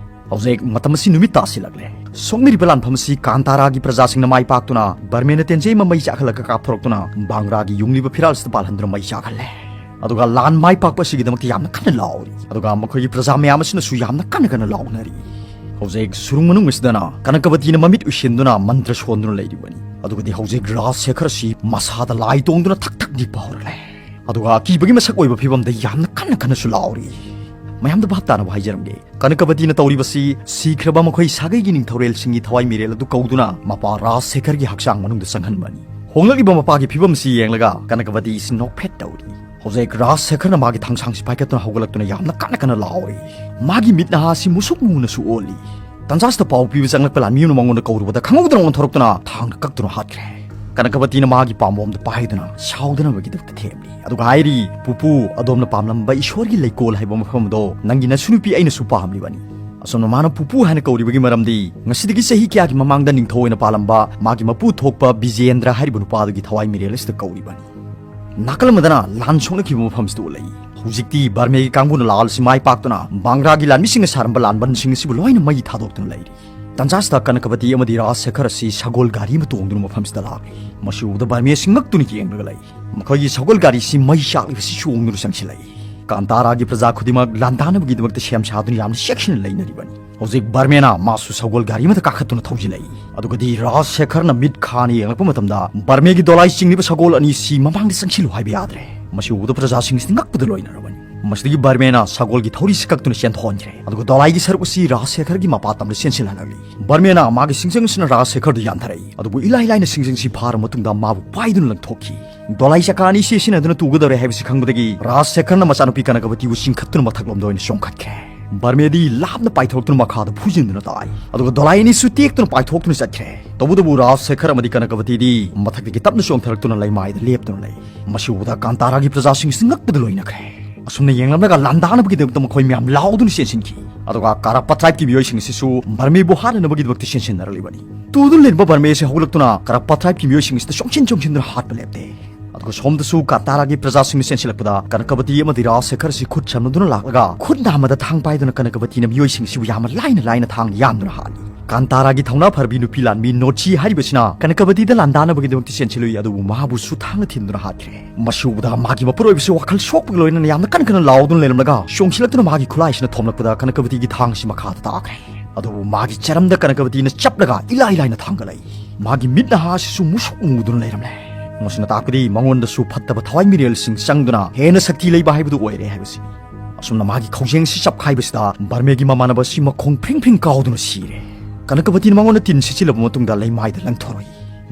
ꯍꯧꯖꯤꯛ ꯃꯇꯝ ꯑꯁꯤ ꯅꯨꯃꯤꯠ ꯇꯥꯁꯤꯜꯂꯛꯂꯦ꯫ ꯁꯣꯛꯅꯔꯤꯕ ꯂꯥꯟꯐꯝ ꯑꯁꯤ ꯀꯥꯟꯇꯥꯔꯥꯒꯤ ꯄ꯭ꯔꯖꯥꯁꯤꯡꯅ ꯃꯥꯏ ꯄꯥꯛꯇꯨꯅ ꯕꯔꯃꯦꯅ ꯇꯦꯟꯖꯩ ꯑꯃ ꯃꯩ ꯆꯥꯛꯍꯜꯂꯒ ꯀꯥꯞꯊꯣꯔꯛꯇꯨꯅ ꯕꯥꯡꯒ꯭ꯔꯥꯒꯤ ꯌꯨꯡꯂꯤꯕ ꯐꯤꯔꯥꯜ ꯑꯁꯤꯗ ꯄꯥꯜꯍꯟꯗꯨꯅ ꯃꯩ ꯆꯥꯛꯍꯜꯂꯦ꯫ ꯑꯗꯨꯒ ꯂꯥꯟ ꯃꯥꯏ ꯄꯥꯛꯄ ꯑꯁꯤꯒꯤꯗꯃꯛꯇ ꯌꯥꯝꯅ ꯀꯟꯅ ꯂꯥꯎꯔꯤ꯫ ꯑꯗꯨꯒ ꯃꯈꯣꯏꯒꯤ ꯄ꯭ꯔꯖꯥ ꯃꯌꯥꯝ ꯑꯁꯤꯅꯁꯨ ꯌꯥꯝꯅ ꯀꯟꯅ ꯀꯟꯅ ꯂꯥꯎꯅꯔꯤ꯫ ꯍꯧꯖꯤꯛ ꯁꯨꯔꯨꯡ ꯃꯅꯨꯡ ꯑꯁꯤꯗꯅ ꯀꯅꯀꯕꯇꯤꯅ ꯃꯃꯤꯠ ꯎꯏꯁꯤꯟꯗꯨꯅ ꯃꯟꯇ꯭ꯔ ꯁꯣꯟꯗꯨꯅ ꯂꯩꯔꯤꯕꯅꯤ꯫ ꯑꯗꯨꯒꯗꯤ ꯍꯧꯖꯤꯛ ꯔꯥꯖ ꯁꯦꯈꯔ ꯑꯁꯤ ꯃꯁꯥꯗ ꯂꯥꯏ ꯇꯣꯡꯗꯨꯅ ꯊꯛ ꯊꯛ ꯅꯤꯛꯄ ꯍꯧꯔꯛꯂꯦ꯫ ꯑꯗꯨꯒ ꯑꯀꯤꯕꯒꯤ ꯃꯁꯛ ꯑꯣꯏꯕ ꯐꯤꯕꯝꯗ ꯌꯥꯝꯅ ꯀꯟꯅ ꯀꯟꯅꯁꯨ ꯂꯥꯎꯔꯤ꯫ ꯃꯌꯥꯝꯗ ꯚꯥꯞ ꯇꯥꯅꯕ ꯍꯥꯏꯖꯔꯝꯒꯦ, ꯀꯅꯀꯕꯇꯤꯅ ꯇꯧꯔꯤꯕꯁꯤ ꯁꯤꯈ꯭ꯔꯕ ꯃꯈꯣꯏ ꯁꯥꯒꯩꯒꯤ ꯅꯤꯡꯊꯧꯔꯦꯜꯁꯤꯡꯒꯤ ꯊꯋꯥꯏ ꯃꯤꯔꯦꯜ ꯑꯗꯨ ꯀꯧꯗꯨꯅ ꯃꯄꯥ ꯔꯥꯖ ꯁꯦꯈꯔꯒꯤ ꯍꯛꯆꯥꯡ ꯃꯅꯨꯡꯗ ꯆꯪꯍꯟꯕꯅꯤ꯫ ꯍꯣꯡꯂꯛꯂꯤꯕ ꯃꯄꯥꯒꯤ ꯐꯤꯕꯝ ꯑꯁꯤ ꯌꯦꯡꯂꯒ ꯀꯅꯀꯕꯇꯤ ꯑꯁꯤ ꯅꯣꯛꯐꯦꯠ ꯇꯧꯔꯤ꯫ ꯍꯧꯖꯤꯛ ꯔꯥꯖ ꯁꯦꯈꯔꯅ ꯃꯥꯒꯤ ꯊꯥꯡꯁꯥꯡꯁꯤ ꯄꯥꯏꯈꯠꯇꯨꯅ ꯍꯧꯒꯠꯂꯛꯇꯨꯅ ꯌꯥꯝꯅ ꯀꯟꯅ ꯀꯟꯅ ꯂꯥꯎꯔꯤ꯫ ꯃꯥꯒꯤ ꯃꯤꯠ ꯅꯍꯥ ꯑꯁꯤ ꯃꯨꯁꯨꯛ ꯃꯨꯅꯁꯨ ꯑꯣꯜꯂꯤ꯫ ꯇꯟꯖꯥꯁꯤꯗ ꯄꯥꯎ ꯄꯤꯕ ꯆꯪꯂꯛꯄ ꯂꯥꯟꯃꯤ ꯑꯃꯅ ꯃꯉꯣꯟꯗ ꯀꯧꯔꯨꯕꯗ ꯈꯪꯍꯧꯗꯅ ꯑꯣꯟꯊꯣꯔꯛꯇꯨꯅ ꯊꯥꯡꯅ ꯀꯛꯇꯨꯅ ꯍꯥꯠꯈ꯭ꯔꯦ꯫ ꯀꯅꯀꯕꯇꯤꯅ ꯃꯥꯒꯤ ꯄꯥꯝꯕꯣꯝꯗ ꯄꯥꯏꯗꯨꯅ ꯁꯥꯎꯗꯅꯕꯒꯤꯗꯃꯛꯇ ꯊꯦꯝꯂꯤ꯫ ꯑꯗꯨꯒ ꯍꯥꯏꯔꯤ, "ꯄꯨꯄꯨ, ꯑꯗꯣꯝꯅ ꯄꯥꯝꯂꯝꯕ ꯏꯁꯣꯔꯒꯤ ꯂꯩꯀꯣꯜ ꯍꯥꯏꯕ ꯃꯐꯝ ꯑꯗꯣ ꯅꯪꯒꯤ ꯅꯁꯨ ꯅꯨꯄꯤ ꯑꯩꯅꯁꯨ ꯄꯥꯝꯂꯤꯕꯅꯤ꯫" ꯑꯁꯣꯝꯅ ꯃꯥꯅ ꯄꯨꯄꯨ ꯍꯥꯏꯅ ꯀꯧꯔꯤꯕꯒꯤ ꯃꯔꯝꯗꯤ ꯉꯁꯤꯗꯒꯤ ꯆꯍꯤ ꯀꯌꯥꯒꯤ ꯃꯃꯥꯡꯗ ꯅꯤꯡꯊꯧ ꯑꯣꯏꯅ ꯄꯥꯜꯂꯝꯕ ꯃꯥꯒꯤ ꯃꯄꯨ ꯊꯣꯛꯄ ꯕꯤꯖꯦꯟꯗ꯭ꯔ ꯍꯥꯏꯔꯤꯕ ꯅꯨꯄꯥꯗꯨꯒꯤ ꯊꯋꯥꯏ ꯃꯤꯔꯦꯜ ꯑꯁꯤꯗ ꯀꯧꯔꯤꯕꯅꯤ꯫ ꯅꯥꯀꯜ ꯑꯃꯗꯅ ꯂꯥꯟ ꯁꯣꯛꯅꯈꯤꯕ ꯃꯐꯝꯁꯤꯗ ꯎꯠꯂꯛꯏ꯫ ꯍꯧꯖꯤꯛꯇꯤ ꯕꯔꯃꯦꯒꯤ ꯀꯥꯡꯕꯨꯅ ꯂꯥꯜ ꯑꯁꯤ ꯃꯥꯏ ꯄꯥꯛꯇꯨꯅ ꯕꯥꯡꯒ꯭ꯔꯥꯒꯤ ꯂꯥꯟꯃꯤꯁꯤꯡꯅ ꯁꯥꯔꯝꯕ ꯂꯥꯟꯕꯟꯁꯤꯡ ꯑꯁꯤꯕꯨ ꯂꯣꯏꯅ ꯃꯩ ꯊꯥꯗꯣꯛꯇꯨꯅ ꯂꯩꯔꯤ꯫ ꯇꯟꯖꯥꯁꯤꯗ ꯀꯅꯀꯕꯇꯤ ꯑꯃꯗꯤ ꯔꯥꯖ ꯁꯦꯈꯔ ꯑꯁꯤ ꯁꯒꯣꯜ ꯒꯥꯔꯤ ꯑꯃ ꯇꯣꯡꯗꯨꯅ ꯃꯐꯝꯁꯤꯗ ꯂꯥꯛꯂꯤ꯫ ꯃꯁꯤ ꯎꯕꯗ ꯕꯔꯃꯦꯁꯤꯡ ꯉꯛꯇꯨꯅ ꯌꯦꯡꯂꯒ ꯂꯩ꯫ ꯃꯈꯣꯏꯒꯤ ꯁꯒꯣꯜ ꯒꯥꯔꯤꯁꯤ ꯃꯩ ꯆꯥꯛꯂꯤꯕꯁꯤ ꯆꯣꯡꯗꯨꯅ ꯆꯪꯁꯤꯜꯂꯛꯏ꯫ ꯀꯥꯟꯇꯥꯔꯥꯒꯤ ꯄ꯭ꯔꯖꯥ ꯈꯨꯗꯤꯡꯃꯛ ꯂꯥꯟꯗꯥꯅꯕꯒꯤꯗꯃꯛꯇ ꯁꯦꯝ ꯁꯥꯗꯨꯅ ꯌꯥꯝꯅ ꯆꯦꯛꯁꯤꯟꯅ ꯂꯩꯅꯔꯤꯕꯅꯤ꯫ ꯍꯧꯖꯤꯛ ꯕꯔꯃꯦꯅ ꯃꯥꯁꯨ ꯁꯒꯣꯜ ꯒꯥꯔꯤ ꯑꯃꯗ ꯀꯥꯈꯠꯇꯨꯅ ꯊꯧꯖꯤꯜꯂꯛꯏ꯫ ꯑꯗꯨꯒꯗꯤ ꯔꯥꯖ ꯁꯦꯈꯔꯅ ꯃꯤꯠ ꯈꯥꯅ ꯌꯦꯡꯂꯛꯄ ꯃꯇꯝꯗ ꯕꯔꯃꯦꯒꯤ ꯗꯣꯂꯥꯏ ꯆꯤꯡꯂꯤꯕ ꯁꯒꯣꯜ ꯑꯅꯤꯁꯤ ꯃꯃꯥꯡꯗ ꯆꯪꯁꯤꯜꯂꯨ ꯍꯥꯏꯕ ꯌꯥꯗ꯭ꯔꯦ꯫ ꯃꯁꯤ ꯎꯕꯗ ꯄ꯭ꯔꯖꯥꯁꯤꯡꯁꯤꯅ ꯉꯛꯄꯗ ꯂꯣꯏꯅꯔꯕꯅꯤ꯫ ꯃꯁꯤꯗꯒꯤ ꯕꯔꯃꯦꯅ ꯁꯒꯣꯜꯒꯤ ꯊꯧꯔꯤꯁꯤ ꯀꯛꯇꯨꯅ ꯆꯦꯟꯊꯣꯛꯍꯟꯈ꯭ꯔꯦ꯫ ꯑꯗꯨꯒ ꯗꯣꯂꯥꯏꯒꯤ ꯁꯔꯨꯛ ꯑꯁꯤ ꯔꯥꯖ ꯁꯦꯈꯔꯒꯤ ꯃꯄꯥ ꯇꯝꯗ ꯆꯦꯟꯁꯤꯜꯍꯜꯂꯛꯂꯤ꯫ ꯕꯔꯃꯦꯅ ꯃꯥꯒꯤ ꯁꯤꯡꯖꯪ ꯑꯁꯤꯅ ꯔꯥꯖ ꯁꯦꯈꯔꯗꯨ ꯌꯥꯟꯊꯔꯛꯏ꯫ ꯑꯗꯨꯕꯨ ꯏꯂꯥꯏ ꯂꯥꯏꯅ ꯁꯤꯡꯖꯪꯁꯤ ꯐꯥꯔ ꯃꯇꯨꯡꯗ ꯃꯥꯕꯨ ꯄꯥꯏꯗꯨꯅ ꯂꯪꯊꯣꯛꯈꯤ꯫ ꯗꯣꯂꯥꯏ ꯆꯀꯥ ꯑꯅꯤꯁꯤ ꯁꯤꯖꯤꯟꯅꯗꯨꯅ ꯇꯨꯒꯗꯧꯔꯦ ꯍꯥꯏꯕꯁꯤ ꯈꯪꯕꯗꯒꯤ ꯔꯥꯖ ꯁꯦꯈꯔꯅ ꯃꯆꯥꯅꯨꯄꯤ ꯀꯅꯀꯕꯇꯤꯕꯨ ꯆꯤꯡꯈꯠꯇꯨꯅ ꯃꯊꯛꯂꯣꯝꯗ ꯑꯣꯏꯅ ꯆꯣꯡꯈꯠꯈ꯭ꯔꯦ꯫ ꯕꯔꯃꯦꯗꯤ ꯂꯥꯞꯅ ꯄꯥꯏꯊꯣꯔꯛꯇꯨꯅ ꯃꯈꯥꯗ ꯐꯨꯖꯤꯟꯗꯨꯅ ꯇꯥꯏ꯫ ꯑꯗꯨꯒ ꯗꯣꯂꯥꯏ ꯑꯅꯤꯁꯨ ꯇꯦꯛꯇꯨꯅ ꯄꯥꯏꯊꯣꯛꯇꯨꯅ ꯆꯠꯈ꯭ꯔꯦ꯫ ꯇꯧꯕꯇꯕꯨ ꯔꯥꯖ ꯁꯦꯈꯔ ꯑꯃꯗꯤ ꯀꯅꯀꯕꯇꯤꯗꯤ ꯃꯊꯛꯇꯒꯤ ꯇꯞꯅ ꯆꯣꯡꯊꯔꯛꯇꯨꯅ ꯂꯩꯃꯥꯏꯗ ꯂꯦꯞꯇꯨꯅ ꯂꯩ꯫ ꯃꯁꯤ ꯎꯕꯗ ꯀꯥꯟꯇꯥꯔꯥꯒꯤ ꯄ꯭ꯔꯖꯥꯁꯤꯡꯁꯤ ꯉꯛꯄꯗ ꯂꯣꯏꯅꯈ꯭ꯔꯦ꯫ ꯑꯁꯨꯝꯅ ꯌꯦꯡꯂꯝꯂꯒ ꯂꯥꯟꯗꯥꯅꯕꯒꯤꯗꯃꯛꯇ ꯃꯈꯣꯏ ꯃꯌꯥꯝ ꯂꯥꯎꯗꯨꯅ ꯆꯦꯟꯁꯤꯟꯈꯤ꯫ ꯑꯗꯨꯒ ꯀꯥꯔꯞꯄꯥ ꯇ꯭ꯔꯥꯏꯕꯀꯤ ꯃꯤꯑꯣꯏꯁꯤꯡ ꯑꯁꯤꯁꯨ ꯕꯔꯃꯦꯕꯨ ꯍꯥꯠꯅꯅꯕꯒꯤꯗꯃꯛꯇ ꯆꯦꯟꯁꯤꯟꯅꯔꯛꯂꯤꯕꯅꯤ꯫ ꯇꯨꯗꯨꯅ ꯂꯩꯔꯝꯕ ꯕꯔꯃꯦ ꯑꯁꯤ ꯍꯧꯒꯠꯂꯛꯇꯨꯅ ꯀꯥꯔꯞꯄꯥ ꯇ꯭ꯔꯥꯏꯕꯀꯤ ꯃꯤꯑꯣꯏꯁꯤꯡ ꯑꯁꯤꯗ ꯆꯣꯡꯁꯤꯟ ꯆꯣꯡꯁꯤꯟꯗꯨꯅ ꯍꯥꯠꯄ ꯂꯦꯞꯇꯦ꯫ ꯑꯗꯨꯒ ꯁꯣꯝꯗꯁꯨ ꯀꯥꯟꯇꯥꯔꯥꯒꯤ ꯄ꯭ꯔꯖꯥꯁꯤꯡꯅ ꯆꯦꯟꯁꯤꯜꯂꯛꯄꯗ ꯀꯅꯀꯕꯇꯤ ꯑꯃꯗꯤ ꯔꯥꯖ ꯁꯦꯈꯔ ꯑꯁꯤ ꯈꯨꯠ ꯁꯝꯅꯗꯨꯅ ꯂꯥꯛꯂꯒ ꯈꯨꯠ ꯅꯥꯝꯃꯗ ꯊꯥꯡ ꯄꯥꯏꯗꯨꯅ ꯀꯅꯀꯕꯇꯤꯅ ꯃꯤꯑꯣꯏꯁꯤꯡ ꯑꯁꯤꯕꯨ ꯌꯥꯝꯅ ꯂꯥꯏꯅ ꯂꯥꯏꯅ ꯊꯥꯡꯅ ꯌꯥꯟꯗꯨꯅ ꯍꯥꯠꯂꯤ꯫ ꯀꯥꯟꯇꯥꯔꯥꯒꯤ ꯊꯧꯅꯥ ꯐꯔꯕꯤ ꯅꯨꯄꯤ ꯂꯥꯟꯃꯤ ꯅꯣꯆꯤ ꯍꯥꯏꯔꯤꯕꯁꯤꯅ ꯀꯅꯀꯕꯇꯤꯗ ꯂꯥꯟꯗꯥꯅꯕꯒꯤꯗꯃꯛꯇ ꯆꯦꯟꯁꯤꯜꯂꯨꯏ, ꯑꯗꯨꯕꯨ ꯃꯍꯥꯛꯄꯨꯁꯨ ꯊꯥꯡꯅ ꯊꯤꯟꯗꯨꯅ ꯍꯥꯠꯈ꯭ꯔꯦ꯫ ꯃꯁꯤ ꯎꯕꯗ ꯃꯥꯒꯤ ꯃꯄꯨꯔꯣꯏꯕꯁꯤ ꯋꯥꯈꯜ ꯁꯣꯛꯄꯒ ꯂꯣꯏꯅꯅ ꯌꯥꯝꯅ ꯀꯟꯅ ꯀꯟꯅ ꯂꯥꯎꯗꯨꯅ ꯂꯩꯔꯝꯂꯒ ꯆꯣꯡꯁꯤꯜꯂꯛꯇꯨꯅ ꯃꯥꯒꯤ ꯈꯨꯠꯂꯥꯏꯁꯤꯅ ꯊꯣꯝꯂꯛꯄꯗ ꯀꯅꯀꯕꯇꯤꯒꯤ ꯊꯥꯡꯁꯤ ꯃꯈꯥꯗ ꯇꯥꯈ꯭ꯔꯦ꯫ ꯑꯗꯨꯕꯨ ꯃꯥꯒꯤ ꯆꯔꯝꯗ ꯀꯅꯀꯕꯇꯤꯅ ꯆꯞꯂꯒ ꯏꯂꯥꯏ ꯂꯥꯏꯅ ꯊꯥꯡꯒꯠꯂꯛꯏ꯫ ꯃꯥꯒꯤ ꯃꯤꯠ ꯅꯍꯥ ꯑꯁꯤꯁꯨ ꯃꯨꯁꯨꯛ ꯃꯨꯗꯨꯅ ꯂꯩꯔꯝꯂꯦ꯫ ꯃꯁꯤꯅ ꯇꯥꯛꯄꯗꯤ ꯃꯉꯣꯟꯗꯁꯨ ꯐꯠꯇꯕ ꯊꯋꯥꯏ ꯃꯤꯔꯦꯜꯁꯤꯡ ꯆꯪꯗꯨꯅ ꯍꯦꯟꯅ ꯁꯛꯇꯤ ꯂꯩꯕ ꯍꯥꯏꯕꯗꯨ ꯑꯣꯏꯔꯦ ꯍꯥꯏꯕꯁꯤꯅꯤ꯫ ꯑꯁꯨꯝꯅ ꯃꯥꯒꯤ ꯈꯧꯖꯦꯡꯁꯤ ꯆꯞꯈꯥꯏꯕꯁꯤꯗ ꯕꯔꯃꯦꯒꯤ ꯃꯃꯥꯟꯅꯕ ꯑꯁꯤ ꯃꯈꯣꯡ ꯐ꯭ꯔꯤꯡ ꯐ꯭ꯔꯤꯡ ꯀꯥꯎꯗꯨꯅ ꯁꯤꯔꯦ꯫ ꯀꯅꯀꯕꯇꯤꯅ ꯃꯉꯣꯟꯗ ꯇꯤꯟ ꯁꯤꯠꯆꯤꯜꯂꯕ ꯃꯇꯨꯡꯗ ꯂꯩꯃꯥꯏꯗ ꯂꯪꯊꯣꯔꯛꯏ꯫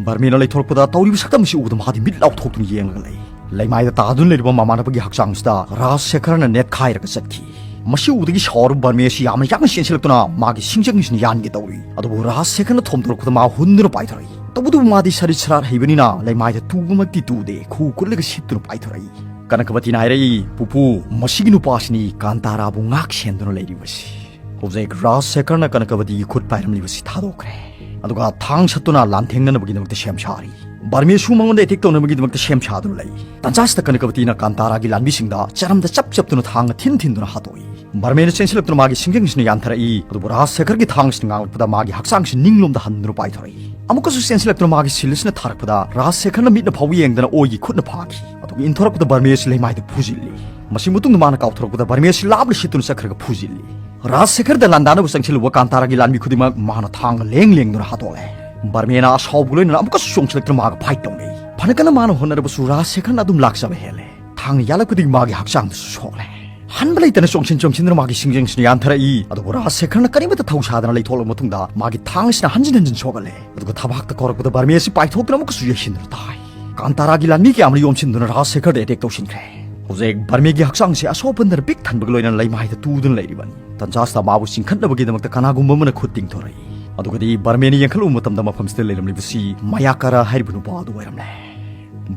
ꯕꯔꯃꯦꯅ ꯂꯩꯊꯣꯔꯛꯄꯗ ꯇꯧꯔꯤꯕ ꯁꯛꯇꯝ ꯑꯁꯤ ꯎꯕꯗ ꯃꯥꯗꯤ ꯃꯤꯠ ꯂꯥꯎꯊꯣꯛꯇꯨꯅ ꯌꯦꯡꯂꯒ ꯂꯩ꯫ ꯂꯩꯃꯥꯏꯗ ꯇꯥꯗꯨꯅ ꯂꯩꯔꯤꯕ ꯃꯃꯥꯟꯅꯕꯒꯤ ꯍꯛꯆꯥꯡꯁꯤꯗ ꯔꯥꯖ ꯁꯦꯈꯔꯅ ꯅꯦꯠꯈꯥꯏꯔꯒ ꯆꯠꯈꯤ꯫ ꯃꯁꯤ ꯎꯕꯗꯒꯤ ꯁꯥꯎꯔꯕ ꯕꯔꯃꯦ ꯑꯁꯤ ꯌꯥꯝꯅ ꯌꯥꯡꯅ ꯆꯦꯟꯁꯤꯜꯂꯛꯇꯨꯅ ꯃꯥꯒꯤ ꯁꯤꯡꯖꯪꯁꯤꯅ ꯌꯥꯟꯒꯦ ꯇꯧꯔꯤ꯫ ꯑꯗꯨꯕꯨ ꯔꯥꯖ ꯁꯦꯈꯔꯅ ꯊꯣꯝꯗꯣꯔꯛꯄꯗ ꯃꯥ ꯍꯨꯟꯗꯨꯅ ꯄꯥꯏꯊꯣꯔꯛꯏ꯫ ꯇꯧꯕꯇꯕꯨ ꯃꯥꯗꯤ ꯁꯔꯤꯠ ꯁꯔꯥꯠ ꯍꯩꯕꯅꯤꯅ ꯂꯩꯃꯥꯏꯗ ꯇꯨꯕꯃꯛꯇꯤ ꯇꯨꯗꯦ, ꯈꯨ ꯀꯨꯠꯂꯒ ꯁꯤꯠꯇꯨꯅ ꯄꯥꯏꯊꯣꯔꯛꯏ꯫ ꯀꯅꯀꯕꯇꯤꯅ ꯍꯥꯏꯔꯛꯏ, "ꯄꯨꯄꯨ, ꯃꯁꯤꯒꯤ ꯅꯨꯄꯥꯁꯤꯅꯤ ꯀꯥꯟꯇꯥꯔꯥꯕꯨ ꯉꯥꯛ ꯁꯦꯟꯗꯨꯅ ꯂꯩꯔꯤꯕꯁꯤ"꯫ ꯍꯧꯖꯤꯛ ꯔꯥꯖ ꯁꯦꯈꯔꯅ ꯀꯅꯀꯕꯇꯤꯒꯤ ꯈꯨꯠ ꯄꯥꯏꯔꯝꯂꯤꯕꯁꯤ ꯊꯥꯗꯣꯛꯈ꯭ꯔꯦ꯫ ꯑꯗꯨꯒ ꯊꯥꯡ ꯁꯠꯇꯨꯅ ꯂꯥꯟꯊꯦꯡꯅꯅꯕꯒꯤꯗꯃꯛꯇ ꯁꯦꯝ ꯁꯥꯔꯤ꯫ ꯕꯔꯃꯦꯁꯨ ꯃꯉꯣꯟꯗ ꯑꯦꯇꯦꯛ ꯇꯧꯅꯕꯒꯤꯗꯃꯛꯇ ꯁꯦꯝ ꯁꯥꯗꯨꯅ ꯂꯩ꯫ ꯇꯥꯟꯖꯥꯁꯤꯗ ꯀꯅꯀꯕꯇꯤꯅ ꯀꯥꯟꯇꯥꯔꯥꯒꯤ ꯂꯥꯟꯃꯤꯁꯤꯡꯗ ꯆꯔꯝꯗ ꯆꯞ ꯆꯞꯇꯨꯅ ꯊꯥꯡꯅ ꯊꯤꯟ ꯊꯤꯟꯗꯨꯅ ꯍꯥꯠꯇꯣꯛꯏ꯫ ꯕꯔꯃꯦꯅ ꯆꯦꯟꯁꯤꯜꯂꯛꯇꯨꯅ ꯃꯥꯒꯤ ꯁꯤꯡꯖꯪꯁꯤꯅ ꯌꯥꯟꯊꯔꯛꯏ꯫ ꯑꯗꯨꯕꯨ ꯔꯥꯖ ꯁꯦꯈꯔꯒꯤ ꯊꯥꯡꯁꯤꯅ ꯉꯥꯡꯂꯛꯄꯗ ꯃꯥꯒꯤ ꯍꯛꯆꯥꯡꯁꯤ ꯅꯤꯡꯂꯣꯝꯗ ꯍꯟꯗꯨꯅ ꯄꯥꯏꯊꯣꯔꯛꯏ꯫ ꯑꯃꯨꯛꯀꯁꯨ ꯆꯦꯟꯁꯤꯜꯂꯛꯇꯨꯅ ꯃꯥꯒꯤ ꯁꯤꯜ ꯑꯁꯤꯅ ꯊꯥꯔꯛꯄꯗ ꯔꯥꯖ ꯁꯦꯈꯔꯅ ꯃꯤꯠꯅ ꯐꯥꯎꯕ ꯌꯦꯡꯗꯅ ꯑꯣꯏꯒꯤ ꯈꯨꯠꯅ ꯐꯥꯈꯤ꯫ ꯑꯗꯨꯒ ꯏꯟꯊꯣꯔꯛꯄꯗ ꯕꯔꯃꯦꯁꯤ ꯂꯩꯃꯥꯏꯗ ꯐꯨꯖꯤꯜꯂꯤ꯫ ꯃꯁꯤ ꯃꯇꯨꯡꯗ ꯃꯥꯅ ꯀꯥꯎꯊꯣꯔꯛꯄꯗ ꯕꯔꯃꯦꯁꯤ ꯂꯥꯞꯅ ꯁꯤꯠꯇꯨꯅ ꯆꯠꯈ꯭ꯔꯒ ꯐꯨꯖꯤꯜꯂꯤ꯫ ꯔꯥꯖꯁꯦꯈꯔꯗ ꯂꯥꯟꯗꯥꯅꯕ ꯆꯪꯁꯤꯜꯂꯨꯕ ꯀꯥꯟꯇꯥꯔꯥꯒꯤ ꯂꯥꯟꯃꯤ ꯈꯨꯗꯤꯡꯃꯛ ꯃꯥꯅ ꯊꯥꯡꯒ ꯂꯦꯡ ꯂꯦꯡꯗꯨꯅ ꯍꯥꯠꯇꯣꯛꯂꯦ꯫ ꯕꯔꯃꯦꯅ ꯑꯁꯥꯎꯕꯒ ꯂꯣꯏꯅꯅ ꯑꯃꯨꯛꯀꯁꯨ ꯆꯣꯡꯁꯤꯜꯂꯛꯇꯨꯅ ꯃꯥꯒ ꯐꯥꯏꯠ ꯇꯧꯅꯩ꯫ ꯐꯅ ꯀꯟꯅ ꯃꯥꯅ ꯍꯣꯠꯅꯔꯕꯁꯨ ꯔꯥꯖꯁꯦꯈꯔꯅ ꯑꯗꯨꯝ ꯂꯥꯛꯆꯕ ꯍꯦꯜꯂꯦ꯫ ꯊꯥꯡꯅ ꯌꯥꯜꯂꯛꯄꯗꯒꯤ ꯃꯥꯒꯤ ꯍꯛꯆꯥꯡꯗꯁꯨ ꯁꯣꯛꯂꯦ꯫ ꯍꯟꯕ ꯂꯩꯇꯅ ꯆꯣꯡꯁꯤꯟ ꯆꯣꯡꯁꯤꯟꯗꯨꯅ ꯃꯥꯒꯤ ꯁꯤꯡꯖꯪꯁꯤꯅ ꯌꯥꯟꯊꯔꯛꯏ꯫ ꯑꯗꯨꯕꯨ ꯔꯥꯖꯁꯦꯈꯔꯅ ꯀꯔꯤꯃꯠꯇ ꯊꯧꯁꯥꯗꯅ ꯂꯩꯊꯣꯛꯂꯕ ꯃꯇꯨꯡꯗ ꯃꯥꯒꯤ ꯊꯥꯡ ꯑꯁꯤꯅ ꯍꯟꯖꯤꯟ ꯍꯟꯖꯤꯟ ꯁꯣꯛꯍꯜꯂꯦ꯫ ꯑꯗꯨꯒ ꯊꯕꯥꯛꯇ ꯀꯥꯎꯔꯛꯄꯗ ꯕꯔꯃꯦ ꯑꯁꯤ ꯄꯥꯏꯊꯣꯛꯇꯨꯅ ꯑꯃꯨꯛꯀꯁꯨ ꯌꯩꯁꯤꯟꯗꯨꯅ ꯇꯥꯏ꯫ ꯀꯥꯟꯇꯥꯔꯥꯒꯤ ꯂꯥꯟꯃꯤ ꯀꯌꯥ ꯑꯃꯅ ꯌꯣꯝꯁꯤꯟꯗꯨꯅ ꯔꯥꯖꯁꯦꯈꯔꯗ ꯑꯦꯇꯦꯛ ꯇꯧꯁꯤꯟꯈ꯭ꯔꯦ꯫ ꯍꯧꯖꯤꯛ ꯕꯔꯃꯦꯒꯤ ꯍꯛꯆꯥꯡꯁꯦ ꯑꯁꯣꯛ ꯑꯄꯟꯗꯅ ꯄꯤꯛ ꯊꯟꯕꯒ ꯂꯣꯏꯅꯅ ꯂꯩꯃꯥꯏꯗ ꯇꯨꯗꯨꯅ ꯂꯩꯔꯤꯕꯅꯤ꯫ ꯇꯟꯖꯥꯁꯤꯗ ꯃꯥꯕꯨ ꯆꯤꯡꯈꯠꯅꯕꯒꯤꯗꯃꯛꯇ ꯀꯅꯥꯒꯨꯝꯕ ꯑꯃꯅ ꯈꯨꯠ ꯇꯤꯡꯊꯣꯔꯛꯏ꯫ ꯑꯗꯨꯒꯗꯤ ꯕꯔꯃꯦꯅ ꯌꯦꯡꯈꯠꯂꯨꯕ ꯃꯇꯝꯗ ꯃꯐꯝꯁꯤꯗ ꯂꯩꯔꯝꯂꯤꯕꯁꯤ ꯃꯌꯥꯀꯥꯔꯥ ꯍꯥꯏꯔꯤꯕ ꯅꯨꯄꯥ ꯑꯗꯨ ꯑꯣꯏꯔꯝꯂꯦ꯫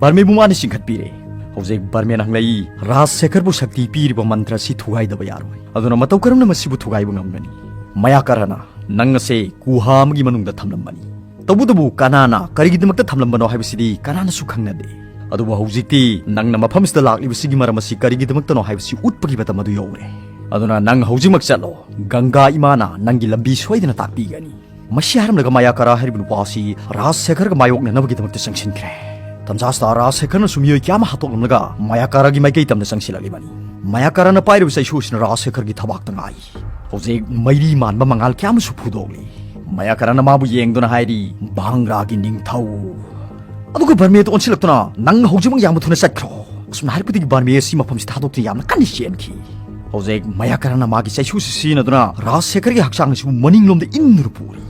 ꯕꯔꯃꯦꯕꯨ ꯃꯥꯅ ꯆꯤꯡꯈꯠꯄꯤꯔꯦ꯫ ꯍꯧꯖꯤꯛ ꯕꯔꯃꯦꯅ ꯍꯪꯂꯛꯏ, ꯔꯥꯖꯁꯦꯈꯔꯕꯨ ꯁꯛꯇꯤ ꯄꯤꯔꯤꯕ ꯃꯟꯇ꯭ꯔ ꯑꯁꯤ ꯊꯨꯒꯥꯏꯗꯕ ꯌꯥꯔꯣꯏ꯫ ꯑꯗꯨꯅ ꯃꯇꯧ ꯀꯔꯝꯅ ꯃꯁꯤꯕꯨ ꯊꯨꯒꯥꯏꯕ ꯉꯝꯒꯅꯤ? ꯃꯌꯥꯀꯥꯔꯥꯅ, ꯅꯪ ꯑꯁꯦ ꯒꯨꯍꯥ ꯑꯃꯒꯤ ꯃꯅꯨꯡꯗ ꯊꯝꯂꯝꯕꯅꯤ꯫ ꯇꯧꯕꯇꯕꯨ ꯀꯅꯥꯅ ꯀꯔꯤꯒꯤꯗꯃꯛꯇ ꯊꯝꯂꯝꯕꯅꯣ ꯍꯥꯏꯕꯁꯤꯗꯤ ꯀꯅꯥꯅꯁꯨ ꯈꯪꯅꯗꯦ꯫ ꯑꯗꯨꯕꯨ ꯍꯧꯖꯤꯛꯇꯤ ꯅꯪꯅ ꯃꯐꯝꯁꯤꯗ ꯂꯥꯛꯂꯤꯕꯁꯤꯒꯤ ꯃꯔꯝ ꯑꯁꯤ ꯀꯔꯤꯒꯤꯗꯃꯛꯇꯅꯣ ꯍꯥꯏꯕꯁꯤ ꯎꯠꯄꯒꯤ ꯃꯇꯝ ꯑꯗꯨ ꯌꯧꯔꯦ꯫ ꯑꯗꯨꯅ ꯅꯪ ꯍꯧꯖꯤꯛꯃꯛ ꯆꯠꯂꯣ꯫ ꯒꯪꯒꯥ ꯏꯃꯥꯅ ꯅꯪꯒꯤ ꯂꯝꯕꯤ ꯁꯣꯏꯗꯅ ꯇꯥꯛꯄꯤꯒꯅꯤ꯫ ꯃꯁꯤ ꯍꯥꯏꯔꯝꯂꯒ ꯃꯌꯥꯀꯥꯔꯥ ꯍꯥꯏꯔꯤꯕ ꯅꯨꯄꯥ ꯑꯁꯤ ꯔꯥꯖꯁꯦꯈꯔꯒ ꯃꯥꯌꯣꯛꯅꯅꯕꯒꯤꯗꯃꯛꯇ ꯆꯪꯁꯤꯟꯈ꯭ꯔꯦ꯫ ꯇꯟꯖꯥꯁꯤꯗ ꯔꯥꯖꯁꯦꯈꯔꯅꯁꯨ ꯃꯤꯑꯣꯏ ꯀꯌꯥ ꯑꯃ ꯍꯥꯠꯇꯣꯛꯂꯝꯂꯒ ꯃꯌꯥꯀꯥꯔꯥꯒꯤ ꯃꯥꯏꯀꯩ ꯇꯝꯅ ꯆꯪꯁꯤꯜꯂꯛꯂꯤꯕꯅꯤ꯫ ꯃꯌꯥꯀꯥꯔꯥꯅ ꯄꯥꯏꯔꯤꯕ ꯆꯩꯁꯨ ꯑꯁꯤꯅ ꯔꯥꯖꯁꯦꯈꯔꯒꯤ ꯊꯕꯥꯛꯇ ꯉꯥꯏ꯫ ꯍꯧꯖꯤꯛ ꯃꯩꯔꯤ ꯃꯥꯟꯕ ꯃꯉꯥꯜ ꯀꯌꯥ ꯑꯃꯁꯨ ꯐꯨꯗꯣꯛꯂꯤ꯫ ꯃꯌꯥꯀꯥꯔꯥꯅ ꯃꯥꯕꯨ ꯌꯦꯡꯗꯨꯅ ꯍꯥꯏꯔꯤ, "ꯚꯥꯡꯒ꯭ꯔꯥꯒꯤ ꯅꯤꯡꯊꯧ"꯫ ꯑꯗꯨꯒ ꯕꯔꯃꯦꯗ ꯑꯣꯟꯁꯤꯜꯂꯛꯇꯨꯅ, "ꯅꯪ ꯍꯧꯖꯤꯛꯃꯛ ꯌꯥꯝꯅ ꯊꯨꯅ ꯆꯠꯈ꯭ꯔꯣ"꯫ ꯑꯁꯨꯝꯅ ꯍꯥꯏꯔꯛꯄꯗꯒꯤ ꯕꯔꯃꯦ ꯑꯁꯤ ꯃꯐꯝꯁꯤ ꯊꯥꯗꯣꯛꯇꯨꯅ ꯌꯥꯝꯅ ꯀꯟꯅ ꯆꯦꯟꯈꯤ꯫ ꯍꯧꯖꯤꯛ ꯃꯌꯥꯀꯥꯔꯥꯅ ꯃꯥꯒꯤ ꯆꯩꯁꯨꯁꯤ ꯁꯤꯖꯤꯟꯅꯗꯨꯅ ꯔꯥꯖꯁꯦꯈꯔꯒꯤ ꯍꯛꯆꯥꯡ ꯑꯁꯤꯕꯨ ꯃꯅꯤꯡꯂꯣꯝꯗ ꯏꯟꯗꯨꯅ ꯄꯨꯔꯤ꯫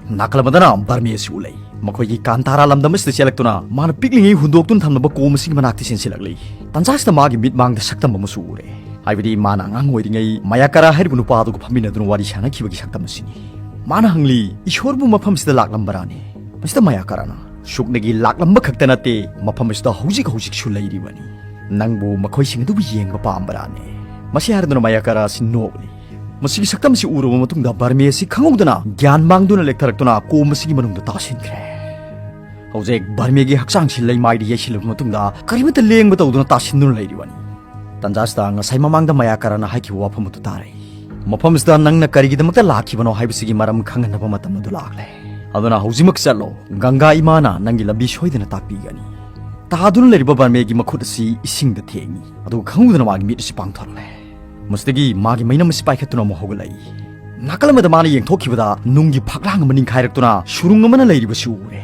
ꯅꯥꯀꯜ ꯑꯃꯗꯅ ꯕꯔꯃꯦ ꯑꯁꯤ ꯎꯠꯂꯛꯏ꯫ ꯃꯈꯣꯏꯒꯤ ꯀꯥꯟꯇꯥꯔꯥ ꯂꯝꯗꯝ ꯑꯁꯤꯗ ꯆꯦꯜꯂꯛꯇꯨꯅ ꯃꯥꯅ ꯄꯤꯛꯂꯤꯉꯩ ꯍꯨꯟꯗꯣꯛꯇꯨꯅ ꯊꯝꯂꯝꯕ ꯀꯣꯝ ꯑꯁꯤꯒꯤ ꯃꯅꯥꯛꯇ ꯆꯦꯟꯁꯤꯜꯂꯛꯂꯤ꯫ ꯇꯟꯖꯥꯁꯤꯗ ꯃꯥꯒꯤ ꯃꯤꯠꯃꯥꯡꯗ ꯁꯛꯇꯝ ꯑꯃꯁꯨ ꯎꯔꯦ꯫ ꯍꯥꯏꯕꯗꯤ ꯃꯥꯅ ꯑꯉꯥꯡ ꯑꯣꯏꯔꯤꯉꯩ ꯃꯌꯥꯀꯥꯔꯥ ꯍꯥꯏꯔꯤꯕ ꯅꯨꯄꯥ ꯑꯗꯨꯒ ꯐꯝꯃꯤꯟꯅꯗꯨꯅ ꯋꯥꯔꯤ ꯁꯥꯟꯅꯈꯤꯕꯒꯤ ꯁꯛꯇꯝ ꯑꯁꯤꯅꯤ꯫ ꯃꯥꯅ ꯍꯪꯂꯤ, "ꯏꯁꯣꯔꯕꯨ ꯃꯐꯝꯁꯤꯗ ꯂꯥꯛꯂꯝꯕ꯭ꯔꯥꯅꯦ?" ꯃꯁꯤꯗ ꯃꯌꯥꯀꯥꯔꯥꯅ, "ꯁꯨꯞꯅꯒꯤ ꯂꯥꯛꯂꯝꯕ ꯈꯛꯇ ꯅꯠꯇꯦ, ꯃꯐꯝ ꯑꯁꯤꯗ ꯍꯧꯖꯤꯛ ꯍꯧꯖꯤꯛꯁꯨ ꯂꯩꯔꯤꯕꯅꯤ꯫ ꯅꯪꯕꯨ ꯃꯈꯣꯏꯁꯤꯡ ꯑꯗꯨꯕꯨ ꯌꯦꯡꯕ ꯄꯥꯝꯕ꯭ꯔꯥꯅꯦ?" ꯃꯁꯤ ꯍꯥꯏꯔꯗꯨꯅ ꯃꯌꯥꯀꯥꯔꯥ ꯑꯁꯤ ꯅꯣꯛꯂꯤ꯫ ꯃꯁꯤꯒꯤ ꯁꯛꯇꯝ ꯑꯁꯤ ꯎꯔꯕ ꯃꯇꯨꯡꯗ ꯕꯔꯃꯦ ꯑꯁꯤ ꯈꯪꯍꯧꯗꯅ ꯒ꯭ꯌꯥꯟ ꯃꯥꯡꯗꯨꯅ ꯂꯦꯛꯊꯔꯛꯇꯨꯅ ꯀꯣꯝ ꯑꯁꯤꯒꯤ ꯃꯅꯨꯡꯗ ꯇꯥꯁꯤꯟꯈ꯭ꯔꯦ꯫ ꯍꯧꯖꯤꯛ ꯕꯔꯃꯦꯒꯤ ꯍꯛꯆꯥꯡꯁꯤ ꯂꯩꯃꯥꯏꯗ ꯌꯩꯁꯤꯜꯂꯕ ꯃꯇꯨꯡꯗ ꯀꯔꯤꯃꯠꯇ ꯂꯦꯡꯕ ꯇꯧꯗꯨꯅ ꯇꯥꯁꯤꯟꯗꯨꯅ ꯂꯩꯔꯤꯕꯅꯤ꯫ ꯇꯟꯖꯥꯁꯤꯗ ꯉꯁꯥꯏ ꯃꯃꯥꯡꯗ ꯃꯌꯥꯀꯥꯔꯥꯅ ꯍꯥꯏꯈꯤꯕ ꯋꯥꯐꯝ ꯑꯗꯨ ꯇꯥꯔꯦ꯫ ꯃꯐꯝꯁꯤꯗ ꯅꯪꯅ ꯀꯔꯤꯒꯤꯗꯃꯛꯇ ꯂꯥꯛꯈꯤꯕꯅꯣ ꯍꯥꯏꯕꯁꯤꯒꯤ ꯃꯔꯝ ꯈꯪꯍꯟꯅꯕ ꯃꯇꯝ ꯑꯗꯨ ꯂꯥꯛꯂꯦ꯫ ꯑꯗꯨꯅ ꯍꯧꯖꯤꯛꯃꯛ ꯆꯠꯂꯣ꯫ ꯒꯪꯒꯥ ꯏꯃꯥꯅ ꯅꯪꯒꯤ ꯂꯝꯕꯤ ꯁꯣꯏꯗꯅ ꯇꯥꯛꯄꯤꯒꯅꯤ꯫ ꯇꯥꯗꯨꯅ ꯂꯩꯔꯤꯕ ꯕꯔꯃꯦꯒꯤ ꯃꯈꯨꯠ ꯑꯁꯤ ꯏꯁꯤꯡꯗ ꯊꯦꯡꯏ꯫ ꯑꯗꯨꯒ ꯈꯪꯍꯧꯗꯅ ꯃꯥꯒꯤ ꯃꯤꯠ ꯑꯁꯤ ꯄꯥꯡꯊꯣꯔꯛꯂꯦ꯫ ꯃꯁꯤꯗꯒꯤ ꯃꯥꯒꯤ ꯃꯩꯅꯝ ꯑꯁꯤ ꯄꯥꯏꯈꯠꯇꯨꯅ ꯑꯃꯨꯛ ꯍꯧꯒꯠꯂꯛꯏ꯫ ꯅꯥꯀꯜ ꯑꯃꯗ ꯃꯥꯅ ꯌꯦꯡꯊꯣꯛꯈꯤꯕꯗ ꯅꯨꯡꯒꯤ ꯐꯛꯂꯥꯡ ꯑꯃ ꯅꯤꯡꯈꯥꯏꯔꯛꯇꯨꯅ ꯁꯨꯔꯨꯡ ꯑꯃꯅ ꯂꯩꯔꯤꯕꯁꯤ ꯎꯔꯦ꯫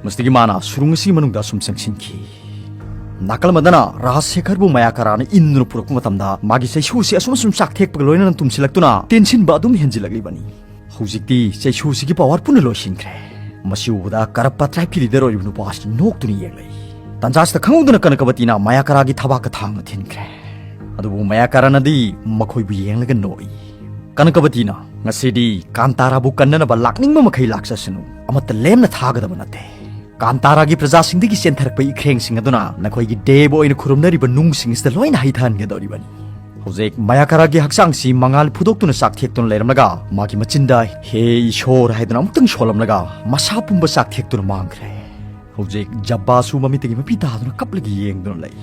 ꯃꯁꯤꯗꯒꯤ ꯃꯥꯅ ꯁꯨꯔꯨꯡ ꯑꯁꯤꯒꯤ ꯃꯅꯨꯡꯗ ꯑꯁꯨꯝ ꯆꯪꯁꯤꯟꯈꯤ꯫ ꯅꯥꯀꯜ ꯑꯃꯗꯅ ꯔꯥꯖꯁꯦꯈꯔꯕꯨ ꯃꯌꯥꯀꯔꯥꯅ ꯏꯟꯗꯨꯅ ꯄꯨꯔꯛꯄ ꯃꯇꯝꯗ ꯃꯥꯒꯤ ꯆꯩꯁꯨ ꯑꯁꯤ ꯑꯁꯨꯝ ꯑꯁꯨꯝ ꯆꯥꯛꯊꯦꯛꯄꯒ ꯂꯣꯏꯅꯅ ꯇꯨꯝꯁꯤꯜꯂꯛꯇꯨꯅ ꯇꯦꯟꯁꯤꯟꯕ ꯑꯗꯨꯝ ꯍꯦꯟꯖꯤꯜꯂꯛꯂꯤꯕꯅꯤ꯫ ꯍꯧꯖꯤꯛꯇꯤ ꯆꯩꯁꯨꯁꯤꯒꯤ ꯄꯋꯥꯔ ꯄꯨꯟꯅ ꯂꯣꯏꯁꯤꯟꯈ꯭ꯔꯦ꯫ ꯃꯁꯤ ꯎꯕꯗ ꯀꯔꯞꯄ ꯇ꯭ꯔꯥꯏꯕꯀꯤ ꯂꯤꯗꯔ ꯑꯣꯏꯔꯤꯕ ꯅꯨꯄꯥ ꯑꯁꯤ ꯅꯣꯛꯇꯨꯅ ꯌꯦꯡꯂꯛꯏ꯫ ꯇꯥꯟꯖꯥꯁꯤꯗ ꯈꯪꯍꯧꯗꯅ ꯀꯅꯀꯕꯇꯤꯅ ꯃꯌꯥꯀꯔꯥꯒꯤ ꯊꯕꯥꯛꯇ ꯊꯥꯡꯅ ꯊꯤꯟꯈ꯭ꯔꯦ꯫ ꯑꯗꯨꯕꯨ ꯃꯌꯥꯀꯔꯥꯅꯗꯤ ꯃꯈꯣꯏꯕꯨ ꯌꯦꯡꯂꯒ ꯅꯣꯛꯏ꯫ ꯀꯅꯀꯕꯇꯤꯅ, "ꯉꯁꯤꯗꯤ ꯀꯥꯟꯇꯥꯔꯥꯕꯨ ꯀꯟꯅꯅꯕ ꯂꯥꯛꯅꯤꯡꯕ ꯃꯈꯩ ꯂꯥꯛꯆꯁꯅꯨ, ꯑꯃꯠꯇ ꯂꯦꯝꯅ ꯊꯥꯒꯗꯕ ꯅꯠꯇꯦ꯫ ꯀꯥꯟꯇꯥꯔꯥꯒꯤ ꯄ꯭ꯔꯖꯥꯁꯤꯡꯗꯒꯤ ꯆꯦꯟꯊꯔꯛꯄ ꯏꯈ꯭ꯔꯦꯡꯁꯤꯡ ꯑꯗꯨꯅ ꯅꯈꯣꯏꯒꯤ ꯗꯦꯕ ꯑꯣꯏꯅ ꯈꯨꯔꯨꯝꯅꯔꯤꯕ ꯅꯨꯡꯁꯤꯡ ꯑꯁꯤꯗ ꯂꯣꯏꯅ ꯍꯩꯊꯍꯟꯒꯗꯧꯔꯤꯕꯅꯤ"꯫ ꯍꯧꯖꯤꯛ ꯃꯌꯥꯀꯔꯥꯒꯤ ꯍꯛꯆꯥꯡꯁꯤ ꯃꯉꯥꯜ ꯐꯨꯗꯣꯛꯇꯨꯅ ꯆꯥꯛꯊꯦꯛꯇꯨꯅ ꯂꯩꯔꯝꯂꯒ ꯃꯥꯒꯤ ꯃꯆꯤꯟꯗ "ꯍꯦ ꯏꯁꯣꯔ" ꯍꯥꯏꯗꯨꯅ ꯑꯃꯨꯛꯇꯪ ꯁꯣꯜꯂꯝꯂꯒ ꯃꯁꯥ ꯄꯨꯝꯕ ꯆꯥꯛꯊꯦꯛꯇꯨꯅ ꯃꯥꯡꯈ꯭ꯔꯦ꯫ ꯍꯧꯖꯤꯛ ꯖꯕ꯭ꯕꯥꯁꯨ ꯃꯃꯤꯠꯇꯒꯤ ꯃꯄꯤ ꯇꯥꯗꯨꯅ ꯀꯞꯂꯒ ꯌꯦꯡꯗꯨꯅ ꯂꯩ꯫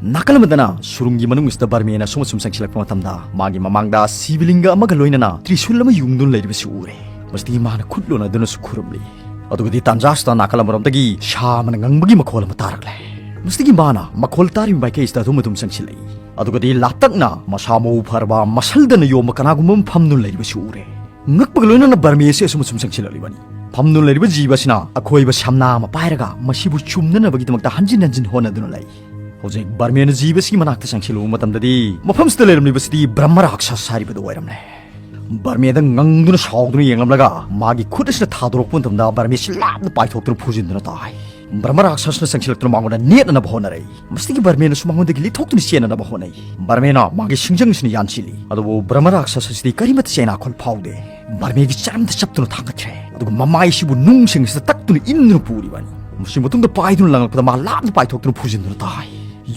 ꯅꯥꯀꯜ ꯑꯃꯗꯅ ꯁꯨꯔꯨꯡꯒꯤ ꯃꯅꯨꯡ ꯑꯁꯤꯗ ꯕꯔꯃꯦꯅ ꯑꯁꯨꯝ ꯑꯁꯨꯝ ꯆꯪꯁꯤꯜꯂꯛꯄ ꯃꯇꯝꯗ ꯃꯥꯒꯤ ꯃꯃꯥꯡꯗ ꯁꯤꯕꯂꯤꯡꯒ ꯑꯃꯒ ꯂꯣꯏꯅꯅ ꯇ꯭ꯔꯤꯁꯨꯜ ꯑꯃ ꯌꯨꯡꯗꯨꯅ ꯂꯩꯔꯤꯕꯁꯤ ꯎꯔꯦ꯫ ꯃꯁꯤꯗꯒꯤ ꯃꯥꯅ ꯈꯨꯠ ꯂꯣꯟꯅꯗꯨꯅꯁꯨ ꯈꯨꯔꯨꯝꯂꯤ꯫ ꯑꯗꯨꯒꯗꯤ ꯇꯥꯟꯖꯥꯁꯤꯗ ꯅꯥꯀꯜ ꯑꯃꯔꯣꯝꯗꯒꯤ ꯁꯥ ꯑꯃꯅ ꯉꯪꯕꯒꯤ ꯃꯈꯣꯜ ꯑꯃ ꯇꯥꯔꯛꯂꯦ꯫ ꯃꯁꯤꯗꯒꯤ ꯃꯥꯅ ꯃꯈꯣꯜ ꯇꯥꯔꯤꯕ ꯃꯥꯏꯀꯩꯁꯤꯗ ꯑꯗꯨꯝ ꯑꯗꯨꯝ ꯆꯪꯁꯤꯜꯂꯛꯏ꯫ ꯑꯗꯨꯒꯗꯤ ꯂꯥꯞꯇꯛꯅ ꯃꯁꯥ ꯃꯎ ꯐꯔꯕ ꯃꯁꯜꯗꯅ ꯌꯣꯝꯕ ꯀꯅꯥꯒꯨꯝꯕ ꯑꯃ ꯐꯝꯗꯨꯅ ꯂꯩꯔꯤꯕꯁꯤ ꯎꯔꯦ꯫ ꯉꯛꯄꯒ ꯂꯣꯏꯅꯅ ꯕꯔꯃꯦ ꯑꯁꯤ ꯑꯁꯨꯝ ꯑꯁꯨꯝ ꯆꯪꯁꯤꯜꯂꯛꯂꯤꯕꯅꯤ꯫ ꯐꯝꯗꯨꯅ ꯂꯩꯔꯤꯕ ꯖꯤꯕ ꯑꯁꯤꯅ ꯑꯀꯣꯏꯕ ꯁꯝꯅꯥ ꯑꯃ ꯄꯥꯏꯔꯒ ꯃꯁꯤꯕꯨ ꯆꯨꯝꯅꯅꯕꯒꯤꯗꯃꯛꯇ ꯍꯟꯖꯤꯟ ꯍꯟꯖꯤꯟ ꯍꯣꯠꯅꯗꯨꯅ ꯂꯩ꯫ ꯍꯧꯖꯤꯛ ꯕꯔꯃꯦꯅ ꯖꯤꯕ ꯑꯁꯤꯒꯤ ꯃꯅꯥꯛꯇ ꯆꯪꯁꯤꯜꯂꯨꯕ ꯃꯇꯝꯗꯗꯤ ꯃꯐꯝꯁꯤꯗ ꯂꯩꯔꯝꯂꯤꯕꯁꯤꯗꯤ ꯕ꯭ꯔꯍ꯭ꯃ ꯔꯥꯛꯁꯁ ꯍꯥꯏꯔꯤꯕꯗꯨ ꯑꯣꯏꯔꯝꯂꯦ꯫ ꯕꯔꯃꯦꯗ ꯉꯪꯗꯨꯅ ꯁꯥꯎꯗꯨꯅ ꯌꯦꯡꯂꯝꯂꯒ ꯃꯥꯒꯤ ꯈꯨꯠ ꯑꯁꯤꯅ ꯊꯥꯗꯣꯔꯛꯄ ꯃꯇꯝꯗ ꯕꯔꯃꯦꯁꯤ ꯂꯥꯞꯅ ꯄꯥꯏꯊꯣꯛꯇꯨꯅ ꯐꯨꯖꯤꯟꯗꯨꯅ ꯇꯥꯏ꯫ ꯕ꯭ꯔꯍ꯭ꯃ ꯔꯥꯛꯁꯁꯅ ꯆꯪꯁꯤꯜꯂꯛꯇꯨꯅ ꯃꯉꯣꯟꯗ ꯅꯦꯠꯅꯅꯕ ꯍꯣꯠꯅꯔꯛꯏ꯫ ꯃꯁꯤꯗꯒꯤ ꯕꯔꯃꯦꯅꯁꯨ ꯃꯉꯣꯟꯗꯒꯤ ꯂꯤꯊꯣꯛꯇꯨꯅ ꯆꯦꯟꯅꯅꯕ ꯍꯣꯠꯅꯩ꯫ ꯕꯔꯃꯦꯅ ꯃꯥꯒꯤ ꯁꯤꯡꯖꯪ ꯑꯁꯤꯅ ꯌꯥꯟꯁꯤꯜꯂꯤ꯫ ꯑꯗꯨꯕꯨ ꯕ꯭ꯔꯍ꯭ꯃ ꯔꯥꯛꯁꯁ ꯑꯁꯤꯗꯤ ꯀꯔꯤꯃꯠꯇ ꯆꯩꯅꯥꯈꯣꯜ ꯐꯥꯎꯗꯦ꯫ ꯕꯔꯃꯦꯒꯤ ꯆꯔꯝꯗ ꯆꯞꯇꯨꯅ ꯊꯥꯡꯒꯠꯈ꯭ꯔꯦ꯫ ꯑꯗꯨꯒ ꯃꯃꯥꯏ ꯑꯁꯤꯕꯨ ꯅꯨꯡꯁꯤꯡ ꯑꯁꯤꯗ ꯇꯛꯇꯨꯅ ꯏꯟꯗꯨꯅ ꯄꯨꯔꯤꯕꯅꯤ꯫ ꯃꯁꯤ ꯃꯇꯨꯡꯗ ꯄꯥꯏꯗꯨꯅ ꯂꯪꯂꯛꯄꯗ ꯃꯥ ꯂꯥꯞꯅ ꯄꯥꯏꯊꯣꯛꯇꯨꯅ ꯐꯨꯖꯤꯟꯗꯨꯅ ꯇꯥꯏ꯫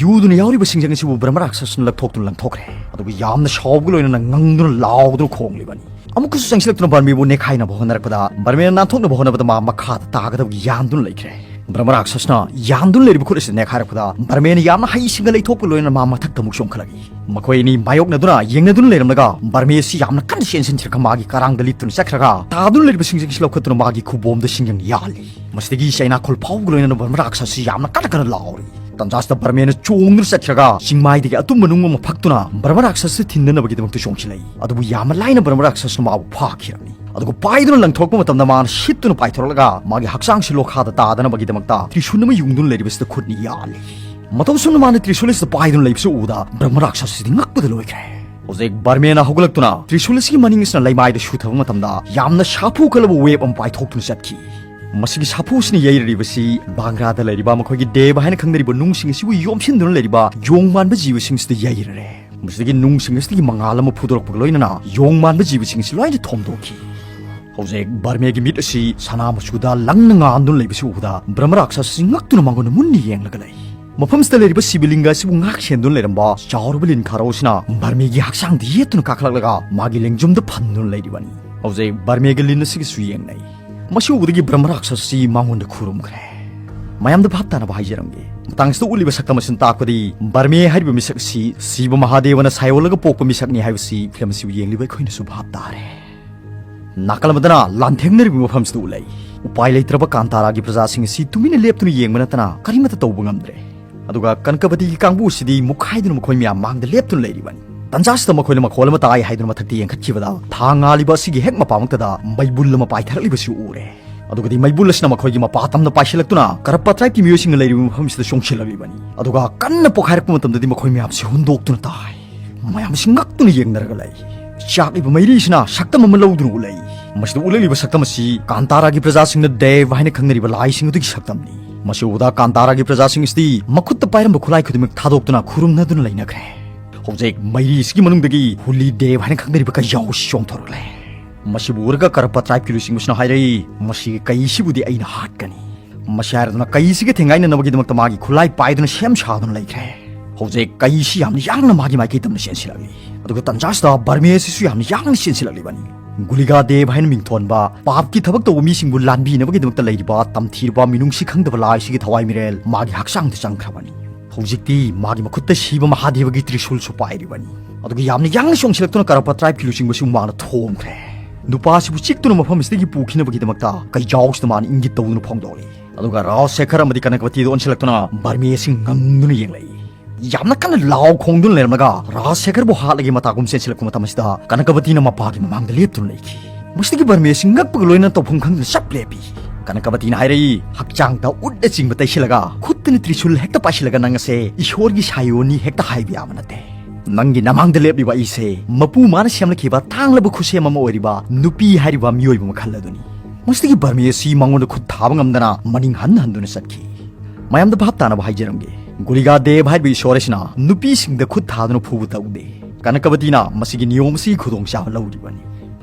ꯌꯨꯗꯨꯅ ꯌꯥꯎꯔꯤꯕ ꯁꯤꯡꯖꯪ ꯑꯁꯤꯕꯨ ꯕ꯭ꯔꯍ꯭ꯃ ꯔꯥꯛꯁꯁꯅ ꯂꯪꯊꯣꯛꯇꯨꯅ ꯂꯪꯊꯣꯛꯈ꯭ꯔꯦ꯫ ꯑꯗꯨꯒ ꯌꯥꯝꯅ ꯁꯥꯎꯕꯒ ꯂꯣꯏꯅꯅ ꯉꯪꯗꯨꯅ ꯂꯥꯎꯗꯨꯅ ꯈꯣꯡꯂꯤꯕꯅꯤ꯫ ꯑꯃꯨꯛꯀꯁꯨ ꯆꯪꯁꯤꯜꯂꯛꯇꯨꯅ ꯕꯔꯃꯦꯕꯨ ꯅꯦꯈꯥꯏꯅꯕ ꯍꯣꯠꯅꯔꯛꯄꯗ ꯕꯔꯃꯦꯅ ꯅꯥꯟꯊꯣꯛꯅꯕ ꯍꯣꯠꯅꯕꯗ ꯃꯥ ꯃꯈꯥꯗ ꯇꯥꯒꯗꯕꯒꯤ ꯌꯥꯟꯗꯨꯅ ꯂꯩꯈ꯭ꯔꯦ꯫ ꯕ꯭ꯔꯍ꯭ꯃ ꯔꯥꯛꯁꯁꯅ ꯌꯥꯟꯗꯨꯅ ꯂꯩꯔꯤꯕ ꯈꯨꯠ ꯑꯁꯤꯗ ꯅꯦꯈꯥꯏꯔꯛꯄꯗ ꯕꯔꯃꯦꯅ ꯌꯥꯝꯅ ꯍꯩꯁꯤꯡꯅ ꯂꯩꯊꯣꯛꯄ ꯂꯣꯏꯅꯅ ꯃꯥ ꯃꯊꯛꯇ ꯑꯃꯨꯛ ꯆꯣꯡꯈꯠꯂꯛꯏ꯫ ꯃꯈꯣꯏ ꯑꯅꯤ ꯃꯥꯌꯣꯛꯅꯗꯨꯅ ꯌꯦꯡꯅꯗꯨꯅ ꯂꯩꯔꯝꯂꯒ ꯕꯔꯃꯦ ꯑꯁꯤ ꯌꯥꯝꯅ ꯀꯟꯅ ꯆꯦꯟꯁꯤꯟꯈ꯭ꯔꯒ ꯃꯥꯒꯤ ꯀꯔꯥꯡꯗ ꯂꯤꯠꯇꯨꯅ ꯆꯠꯈ꯭ꯔꯒ ꯇꯥꯗꯨꯅ ꯂꯩꯔꯤꯕ ꯁꯤꯡꯖꯪ ꯑꯁꯤ ꯂꯧꯈꯠꯇꯨꯅ ꯃꯥꯒꯤ ꯈꯨꯕꯣꯝꯗ ꯁꯤꯡꯖꯪ ꯌꯥꯜꯂꯤ꯫ ꯃꯁꯤꯗꯒꯤ ꯆꯩꯅꯥꯈꯣꯜ ꯐꯥꯎꯕꯒ ꯂꯣꯏꯅꯅ ꯕ꯭ꯔꯍ꯭ꯃ ꯔꯥꯛꯁꯁꯤ ꯌꯥꯝꯅ ꯀꯟꯅ ꯀꯟꯅ ꯂꯥꯎꯔꯤ꯫ ꯇꯟꯖꯥꯁꯤꯗ ꯕꯔꯃꯦꯅ ꯆꯣꯡꯗꯨꯅ ꯆꯠꯈ꯭ꯔꯒ ꯆꯤꯡꯃꯥꯏꯗꯒꯤ ꯑꯇꯨꯝꯕ ꯅꯨꯡ ꯑꯃ ꯐꯛꯇꯨꯅ ꯕ꯭ꯔꯍ꯭ꯃ ꯔꯥꯛꯁꯁꯁꯤ ꯊꯤꯟꯅꯅꯕꯒꯤꯗꯃꯛꯇ ꯆꯣꯡꯁꯤꯜꯂꯛꯏ꯫ ꯑꯗꯨꯕꯨ ꯌꯥꯝꯅ ꯂꯥꯏꯅ ꯕ꯭ꯔꯍ꯭ꯃ ꯔꯥꯛꯁꯁꯅ ꯃꯥꯕꯨ ꯐꯥꯈꯤꯔꯝꯃꯤ꯫ ꯑꯗꯨꯒ ꯄꯥꯏꯗꯨꯅ ꯂꯪꯊꯣꯔꯛꯄ ꯃꯇꯝꯗ ꯃꯥꯅ ꯁꯤꯠꯇꯨꯅ ꯄꯥꯏꯊꯣꯔꯛꯂꯒ ꯃꯥꯒꯤ ꯍꯛꯆꯥꯡꯁꯤ ꯂꯣꯈꯥꯗ ꯇꯥꯗꯅꯕꯒꯤꯗꯃꯛꯇ ꯇ꯭ꯔꯤꯁꯨꯟ ꯑꯃ ꯌꯨꯡꯗꯨꯅ ꯂꯩꯔꯤꯕꯁꯤꯗ ꯈꯨꯠꯅ ꯌꯥꯜꯂꯤ꯫ ꯃꯇꯧ ꯑꯁꯨꯝꯅ ꯃꯥꯅ ꯇ꯭ꯔꯤꯁꯨꯟ ꯑꯁꯤꯗ ꯄꯥꯏꯗꯨꯅ ꯂꯩꯕꯁꯤ ꯎꯕꯗ ꯕ꯭ꯔꯍ꯭ꯃ ꯔꯥꯛꯁꯁꯤꯗꯤ ꯉꯛꯄꯗ ꯂꯣꯏꯈ꯭ꯔꯦ꯫ ꯍꯧꯖꯤꯛ ꯕꯔꯃꯦꯅ ꯍꯧꯒꯠꯂꯛꯇꯨꯅ ꯇ꯭ꯔꯤꯁꯨꯟ ꯑꯁꯤꯒꯤ ꯃꯅꯤꯡ ꯑꯁꯤꯅ ꯂꯩꯃꯥꯏꯗ ꯁꯨꯊꯕ ꯃꯇꯝꯗ ꯌꯥꯝꯅ ꯁꯥꯐꯨ ꯀꯜꯂꯕ ꯋꯦꯕ ꯑꯃ ꯄꯥꯏꯊꯣꯛꯇꯨꯅ ꯆꯠꯈꯤ꯫ ꯃꯁꯤꯒꯤ ꯁꯥꯐꯨꯁꯤꯅ ꯌꯩꯔꯤꯕꯁꯤ ꯕꯥꯡꯒ꯭ꯔꯥꯗ ꯂꯩꯔꯤꯕ ꯃꯈꯣꯏꯒꯤ ꯗꯦꯕ ꯍꯥꯏꯅ ꯈꯪꯅꯔꯤꯕ ꯅꯨꯡꯁꯤꯡ ꯑꯁꯤꯕꯨ ꯌꯣꯝꯁꯤꯟꯗꯨꯅ ꯂꯩꯔꯤꯕ ꯌꯣꯡ ꯃꯥꯟꯕ ꯖꯤꯕꯁꯤꯡꯁꯤꯗ ꯌꯩꯔꯔꯦ꯫ ꯃꯁꯤꯗꯒꯤ ꯅꯨꯡꯁꯤꯡ ꯑꯁꯤꯗꯒꯤ ꯃꯉꯥꯜ ꯑꯃ ꯐꯨꯗꯣꯔꯛꯄꯒ ꯂꯣꯏꯅꯅ ꯌꯣꯡ ꯃꯥꯟꯕ ꯖꯤꯕꯁꯤꯡ ꯑꯁꯤ ꯂꯣꯏꯅ ꯊꯣꯝꯗꯣꯛꯈꯤ꯫ ꯍꯧꯖꯤꯛ ꯕꯔꯃꯦꯒꯤ ꯃꯤꯠ ꯑꯁꯤ ꯁꯅꯥ ꯃꯆꯨꯗ ꯂꯪꯅ ꯉꯥꯟꯗꯨꯅ ꯂꯩꯕꯁꯤ ꯎꯕꯗ ꯕ꯭ꯔꯍ꯭ꯃ ꯔꯥꯛꯁꯁ ꯑꯁꯤ ꯉꯛꯇꯨꯅ ꯃꯉꯣꯟꯗ ꯃꯨꯟꯅ ꯌꯦꯡꯂꯒ ꯂꯩ꯫ ꯃꯐꯝꯁꯤꯗ ꯂꯩꯔꯤꯕ ꯁꯤꯕꯂꯤꯡꯒ ꯑꯁꯤꯕꯨ ꯉꯥꯛ ꯁꯦꯟꯗꯨꯅ ꯂꯩꯔꯝꯕ ꯆꯥꯎꯔꯕ ꯂꯤꯟ ꯈꯥꯔꯧ ꯑꯁꯤꯅ ꯕꯔꯃꯦꯒꯤ ꯍꯛꯆꯥꯡꯗ ꯌꯦꯠꯇꯨꯅ ꯀꯥꯈꯠꯂꯛꯂꯒ ꯃꯥꯒꯤ ꯂꯦꯡꯖꯨꯝꯗ ꯐꯝꯗꯨꯅ ꯂꯩꯔꯤꯕꯅꯤ꯫ ꯍꯧꯖꯤꯛ ꯕꯔꯃꯦꯒꯤ ꯂꯤꯟ ꯑꯁꯤꯒꯤꯁꯨ ꯌꯦꯡꯅꯩ꯫ ꯃꯁꯤ ꯎꯕꯗꯒꯤ ꯕ꯭ꯔꯍ꯭ꯃ ꯔꯥꯛꯁꯁ ꯑꯁꯤ ꯃꯉꯣꯟꯗ ꯈꯨꯔꯨꯝꯈ꯭ꯔꯦ꯫ ꯃꯌꯥꯝꯗ ꯚꯥꯞ ꯇꯥꯅꯕ ꯍꯥꯏꯖꯔꯝꯒꯦ꯫ ꯃꯇꯥꯡꯁꯤꯗ ꯎꯠꯂꯤꯕ ꯁꯛꯇꯝ ꯑꯁꯤꯅ ꯇꯥꯛꯄꯗꯤ ꯕꯔꯃꯦ ꯍꯥꯏꯔꯤꯕ ꯃꯤꯁꯛ ꯑꯁꯤ ꯁꯤꯕ ꯃꯍꯥꯗꯦꯕꯅ ꯁꯥꯏꯑꯣꯜꯂꯒ ꯄꯣꯛꯄ ꯃꯤꯁꯛꯅꯤ ꯍꯥꯏꯕꯁꯤ ꯐꯤꯂꯝ ꯑꯁꯤꯕꯨ ꯌꯦꯡꯂꯤꯕ ꯑꯩꯈꯣꯏꯅꯁꯨ ꯚꯥꯞ ꯇꯥꯔꯦ꯫ ꯅꯥꯀꯜ ꯑꯃꯗꯅ ꯂꯥꯟꯊꯦꯡꯅꯔꯤꯕ ꯃꯐꯝꯁꯤꯗ ꯎꯠꯂꯛꯏ꯫ ꯎꯄꯥꯏ ꯂꯩꯇ꯭ꯔꯕ ꯀꯥꯟꯇꯥꯔꯥꯒꯤ ꯄ꯭ꯔꯖꯥꯁꯤꯡ ꯑꯁꯤ ꯇꯨꯃꯤꯟꯅ ꯂꯦꯞꯇꯨꯅ ꯌꯦꯡꯕ ꯅꯠꯇꯅ ꯀꯔꯤꯃꯠꯇ ꯇꯧꯕ ꯉꯝꯗ꯭ꯔꯦ꯫ ꯑꯗꯨꯒ ꯀꯅꯀꯕꯇꯤꯒꯤ ꯀꯥꯡꯕꯨ ꯑꯁꯤꯗꯤ ꯃꯨꯛꯈꯥꯏꯗꯨꯅ ꯃꯈꯣꯏ ꯃꯌꯥꯝ ꯃꯥꯡꯗ ꯂꯦꯞꯇꯨꯅ ꯂꯩꯔꯤꯕꯅꯤ꯫ ꯇꯟꯖꯥꯁꯤꯗ ꯃꯈꯣꯏꯅ ꯃꯈꯣꯜ ꯑꯃ ꯇꯥꯏ ꯍꯥꯏꯗꯨꯅ ꯃꯊꯛꯇ ꯌꯦꯡꯈꯠꯈꯤꯕꯗ ꯊꯥ ꯉꯥꯜꯂꯤꯕ ꯑꯁꯤꯒꯤ ꯍꯦꯛ ꯃꯄꯥꯃꯛꯇꯗ ꯃꯩꯕꯨꯜ ꯑꯃ ꯄꯥꯏꯊꯔꯛꯂꯤꯕꯁꯤ ꯎꯔꯦ꯫ ꯑꯗꯨꯒꯗꯤ ꯃꯩꯕꯨꯜ ꯑꯁꯤꯅ ꯃꯈꯣꯏꯒꯤ ꯃꯄꯥ ꯇꯝꯅ ꯄꯥꯏꯁꯤꯜꯂꯛꯇꯨꯅ ꯀꯔꯞꯄ ꯇ꯭ꯔꯥꯏꯕꯀꯤ ꯃꯤꯑꯣꯏꯁꯤꯡꯅ ꯂꯩꯔꯤꯕ ꯃꯐꯝꯁꯤꯗ ꯆꯣꯡꯁꯤꯜꯂꯛꯂꯤꯕꯅꯤ꯫ ꯑꯗꯨꯒ ꯀꯟꯅ ꯄꯣꯈꯥꯏꯔꯛꯄ ꯃꯇꯝꯗꯗꯤ ꯃꯈꯣꯏ ꯃꯌꯥꯝꯁꯤ ꯍꯨꯟꯗꯣꯛꯇꯨꯅ ꯇꯥꯏ꯫ ꯃꯌꯥꯝ ꯑꯁꯤ ꯉꯛꯇꯨꯅ ꯌꯦꯡꯅꯔꯒ ꯂꯩ꯫ ꯆꯥꯛꯂꯤꯕ ꯃꯩꯔꯤꯁꯤꯅ ꯁꯛꯇꯝ ꯑꯃ ꯂꯧꯗꯨꯅ ꯎꯠꯂꯛꯏ꯫ ꯃꯁꯤꯗ ꯎꯠꯂꯛꯂꯤꯕ ꯁꯛꯇꯝ ꯑꯁꯤ ꯀꯥꯟꯇꯥꯔꯥꯒꯤ ꯄ꯭ꯔꯖꯥꯁꯤꯡꯅ ꯗꯦꯕ ꯍꯥꯏꯅ ꯈꯪꯅꯔꯤꯕ ꯂꯥꯏꯁꯤꯡ ꯑꯗꯨꯒꯤ ꯁꯛꯇꯝꯅꯤ꯫ ꯃꯁꯤ ꯎꯕꯗ ꯀꯥꯟꯇꯥꯔꯥꯒꯤ ꯄ꯭ꯔꯖꯥꯁꯤꯡ ꯑꯁꯤꯗꯤ ꯃꯈꯨꯠꯇ ꯄꯥꯏꯔꯝꯕ ꯈꯨꯠꯂꯥꯏ ꯈꯨꯗꯤꯡꯃꯛ ꯊꯥꯗꯣꯛꯇꯨꯅ ꯈꯨꯔꯨꯝꯅꯗꯨꯅ ꯂꯩꯅꯈ꯭ꯔꯦ꯫ ꯍꯧꯖꯤꯛ ꯃꯩꯔꯤꯁꯤꯒꯤ ꯃꯅꯨꯡꯗꯒꯤ ꯍꯨꯂꯤ ꯗꯦꯕ ꯍꯥꯏꯅ ꯈꯪꯅꯔꯤꯕ ꯀꯩꯖꯥꯎ ꯑꯁꯤ ꯆꯣꯡꯊꯣꯔꯛꯂꯦ꯫ ꯃꯁꯤꯕꯨ ꯎꯔꯒ ꯀꯔꯞꯄ ꯇ꯭ꯔꯥꯏꯕꯀꯤ ꯂꯨꯆꯤꯡꯕꯁꯤꯅ ꯍꯥꯏꯔꯛꯏ, "ꯃꯁꯤꯒꯤ ꯀꯩꯁꯤꯕꯨꯗꯤ ꯑꯩꯅ ꯍꯥꯠꯀꯅꯤ"꯫ ꯃꯁꯤ ꯍꯥꯏꯔꯗꯨꯅ ꯀꯩꯁꯤꯒ ꯊꯦꯡꯒꯥꯏꯅꯅꯕꯒꯤꯗꯃꯛꯇ ꯃꯥꯒꯤ ꯈꯨꯠꯂꯥꯏ ꯄꯥꯏꯗꯨꯅ ꯁꯦꯝ ꯁꯥꯗꯨꯅ ꯂꯩꯈ꯭ꯔꯦ꯫ ꯍꯧꯖꯤꯛ ꯀꯩꯁꯤ ꯌꯥꯝꯅ ꯌꯥꯡꯅ ꯃꯥꯒꯤ ꯃꯥꯏꯀꯩ ꯇꯝꯅ ꯆꯦꯟꯁꯤꯜꯂꯛꯂꯤ꯫ ꯑꯗꯨꯒ ꯇꯟꯖꯥꯁꯤꯗ ꯕꯔꯃꯦ ꯑꯁꯤꯁꯨ ꯌꯥꯝꯅ ꯌꯥꯡꯅ ꯆꯦꯟꯁꯤꯜꯂꯛꯂꯤꯕꯅꯤ꯫ ꯒꯨꯂꯤꯒꯥ ꯗꯦꯕ ꯍꯥꯏꯅ ꯃꯤꯡꯊꯣꯟꯕ ꯄꯥꯞꯀꯤ ꯊꯕꯛ ꯇꯧꯕ ꯃꯤꯁꯤꯡꯕꯨ ꯂꯥꯟꯕꯤꯅꯕꯒꯤꯗꯃꯛꯇ ꯂꯩꯔꯤꯕ ꯇꯝꯊꯤꯔꯕ ꯃꯤꯅꯨꯡꯁꯤ ꯈꯪꯗꯕ ꯂꯥꯏꯁꯤꯒꯤ ꯊꯋꯥꯏ ꯃꯤꯔꯦꯜ ꯃꯥꯒꯤ ꯍꯛꯆꯥꯡꯗ ꯆꯪꯈ꯭ꯔꯕꯅꯤ꯫ ꯍꯧꯖꯤꯛꯇꯤ ꯃꯥꯒꯤ ꯃꯈꯨꯠꯇ ꯁꯤꯕ ꯃꯍꯥꯗꯦꯕꯒꯤ ꯇ꯭ꯔꯤꯁꯨꯜꯁꯨ ꯄꯥꯏꯔꯤꯕꯅꯤ꯫ ꯑꯗꯨꯒ ꯌꯥꯝꯅ ꯌꯥꯡꯅ ꯆꯣꯡꯁꯤꯜꯂꯛꯇꯨꯅ ꯀꯔꯞꯄ ꯇ꯭ꯔꯥꯏꯕꯀꯤ ꯂꯨꯆꯤꯡꯕꯁꯤꯕꯨ ꯃꯥꯅ ꯊꯣꯝꯈ꯭ꯔꯦ꯫ ꯅꯨꯄꯥꯁꯤꯕꯨ ꯆꯤꯛꯇꯨꯅ ꯃꯐꯝ ꯑꯁꯤꯗꯒꯤ ꯄꯨꯈꯤꯅꯕꯒꯤꯗꯃꯛꯇ ꯀꯩꯖꯥꯎꯁꯤꯗ ꯃꯥꯅ ꯏꯪꯒꯤꯠ ꯇꯧꯗꯨꯅ ꯐꯣꯡꯗꯣꯛꯂꯤ꯫ ꯑꯗꯨꯒ ꯔꯥꯖ ꯁꯦꯈꯔ ꯑꯃꯗꯤ ꯀꯅꯀꯕꯇꯤꯗ ꯑꯣꯟꯁꯤꯜꯂꯛꯇꯨꯅ ꯕꯔꯃꯤ ꯑꯁꯤ ꯉꯪꯗꯨꯅ ꯌꯦꯡꯂꯛꯏ꯫ ꯌꯥꯝꯅ ꯀꯟꯅ ꯂꯥꯎ ꯈꯣꯡꯗꯨꯅ ꯂꯩꯔꯝꯂꯒ ꯔꯥꯖ ꯁꯦꯈꯔꯕꯨ ꯍꯥꯠꯂꯒꯦ ꯃꯇꯥꯒꯨꯝ ꯆꯦꯟꯁꯤꯜꯂꯛꯄ ꯃꯇꯝ ꯑꯁꯤꯗ ꯀꯅꯀꯕꯇꯤꯅ ꯃꯄꯥꯒꯤ ꯃꯃꯥꯡꯗ ꯂꯦꯞꯇꯨꯅ ꯂꯩꯈꯤ꯫ ꯃꯁꯤꯗꯒꯤ ꯕꯔꯃꯤ ꯑꯁꯤ ꯉꯛꯄꯒ ꯂꯣꯏꯅꯅ ꯇꯧꯐꯝ ꯈꯪꯗꯅ ꯆꯞ ꯂꯦꯞꯄꯤ꯫ ꯀꯅꯀꯕꯇꯤꯅ ꯍꯥꯏꯔꯛꯏ, "ꯍꯛꯆꯥꯡꯗ ꯎꯠꯅꯆꯤꯡꯕ ꯇꯩꯁꯤꯜꯂꯒ ꯈꯨꯠꯇꯅ ꯇ꯭ꯔꯤꯁꯨꯜ ꯍꯦꯛꯇ ꯄꯥꯏꯁꯤꯜꯂꯒ ꯅꯪ ꯑꯁꯦ ꯏꯁꯣꯔꯒꯤ ꯁꯥꯏꯑꯣꯅꯤ ꯍꯦꯛꯇ ꯍꯥꯏꯕ ꯌꯥꯕ ꯅꯠꯇꯦ꯫ ꯅꯪꯒꯤ ꯅꯃꯥꯡꯗ ꯂꯦꯞꯂꯤꯕ ꯑꯩꯁꯦ ꯃꯄꯨ ꯃꯥꯅ ꯁꯦꯝꯂꯛꯈꯤꯕ ꯇꯥꯡꯂꯕ ꯈꯨꯠꯁꯦꯝ ꯑꯃ ꯑꯣꯏꯔꯤꯕ ꯅꯨꯄꯤ ꯍꯥꯏꯔꯤꯕ ꯃꯤꯑꯣꯏꯕ ꯃꯈꯜ ꯑꯗꯨꯅꯤ"꯫ ꯃꯁꯤꯗꯒꯤ ꯕꯔꯃꯤ ꯑꯁꯤ ꯃꯉꯣꯟꯗ ꯈꯨꯠ ꯊꯥꯕ ꯉꯝꯗꯅ ꯃꯅꯤꯡ ꯍꯟ ꯍꯟꯗꯨꯅ ꯆꯠꯈꯤ꯫ ꯃꯌꯥꯝꯗ ꯚꯥꯞ ꯇꯥꯅꯕ ꯍꯥꯏꯖꯔꯝꯒꯦ, ꯒꯨꯂꯤꯒꯥ ꯗꯦꯕ ꯍꯥꯏꯔꯤꯕ ꯏꯁꯣꯔ ꯑꯁꯤꯅ ꯅꯨꯄꯤꯁꯤꯡꯗ ꯈꯨꯠ ꯊꯥꯗꯨꯅ ꯐꯨꯕ ꯇꯧꯗꯦ꯫ ꯀꯅꯀꯕꯇꯤꯅ ꯃꯁꯤꯒꯤ ꯅꯤꯌꯣꯝ ꯑꯁꯤꯒꯤ ꯈꯨꯗꯣꯡꯆꯥꯕ ꯂꯧꯔꯤꯕꯅꯤ꯫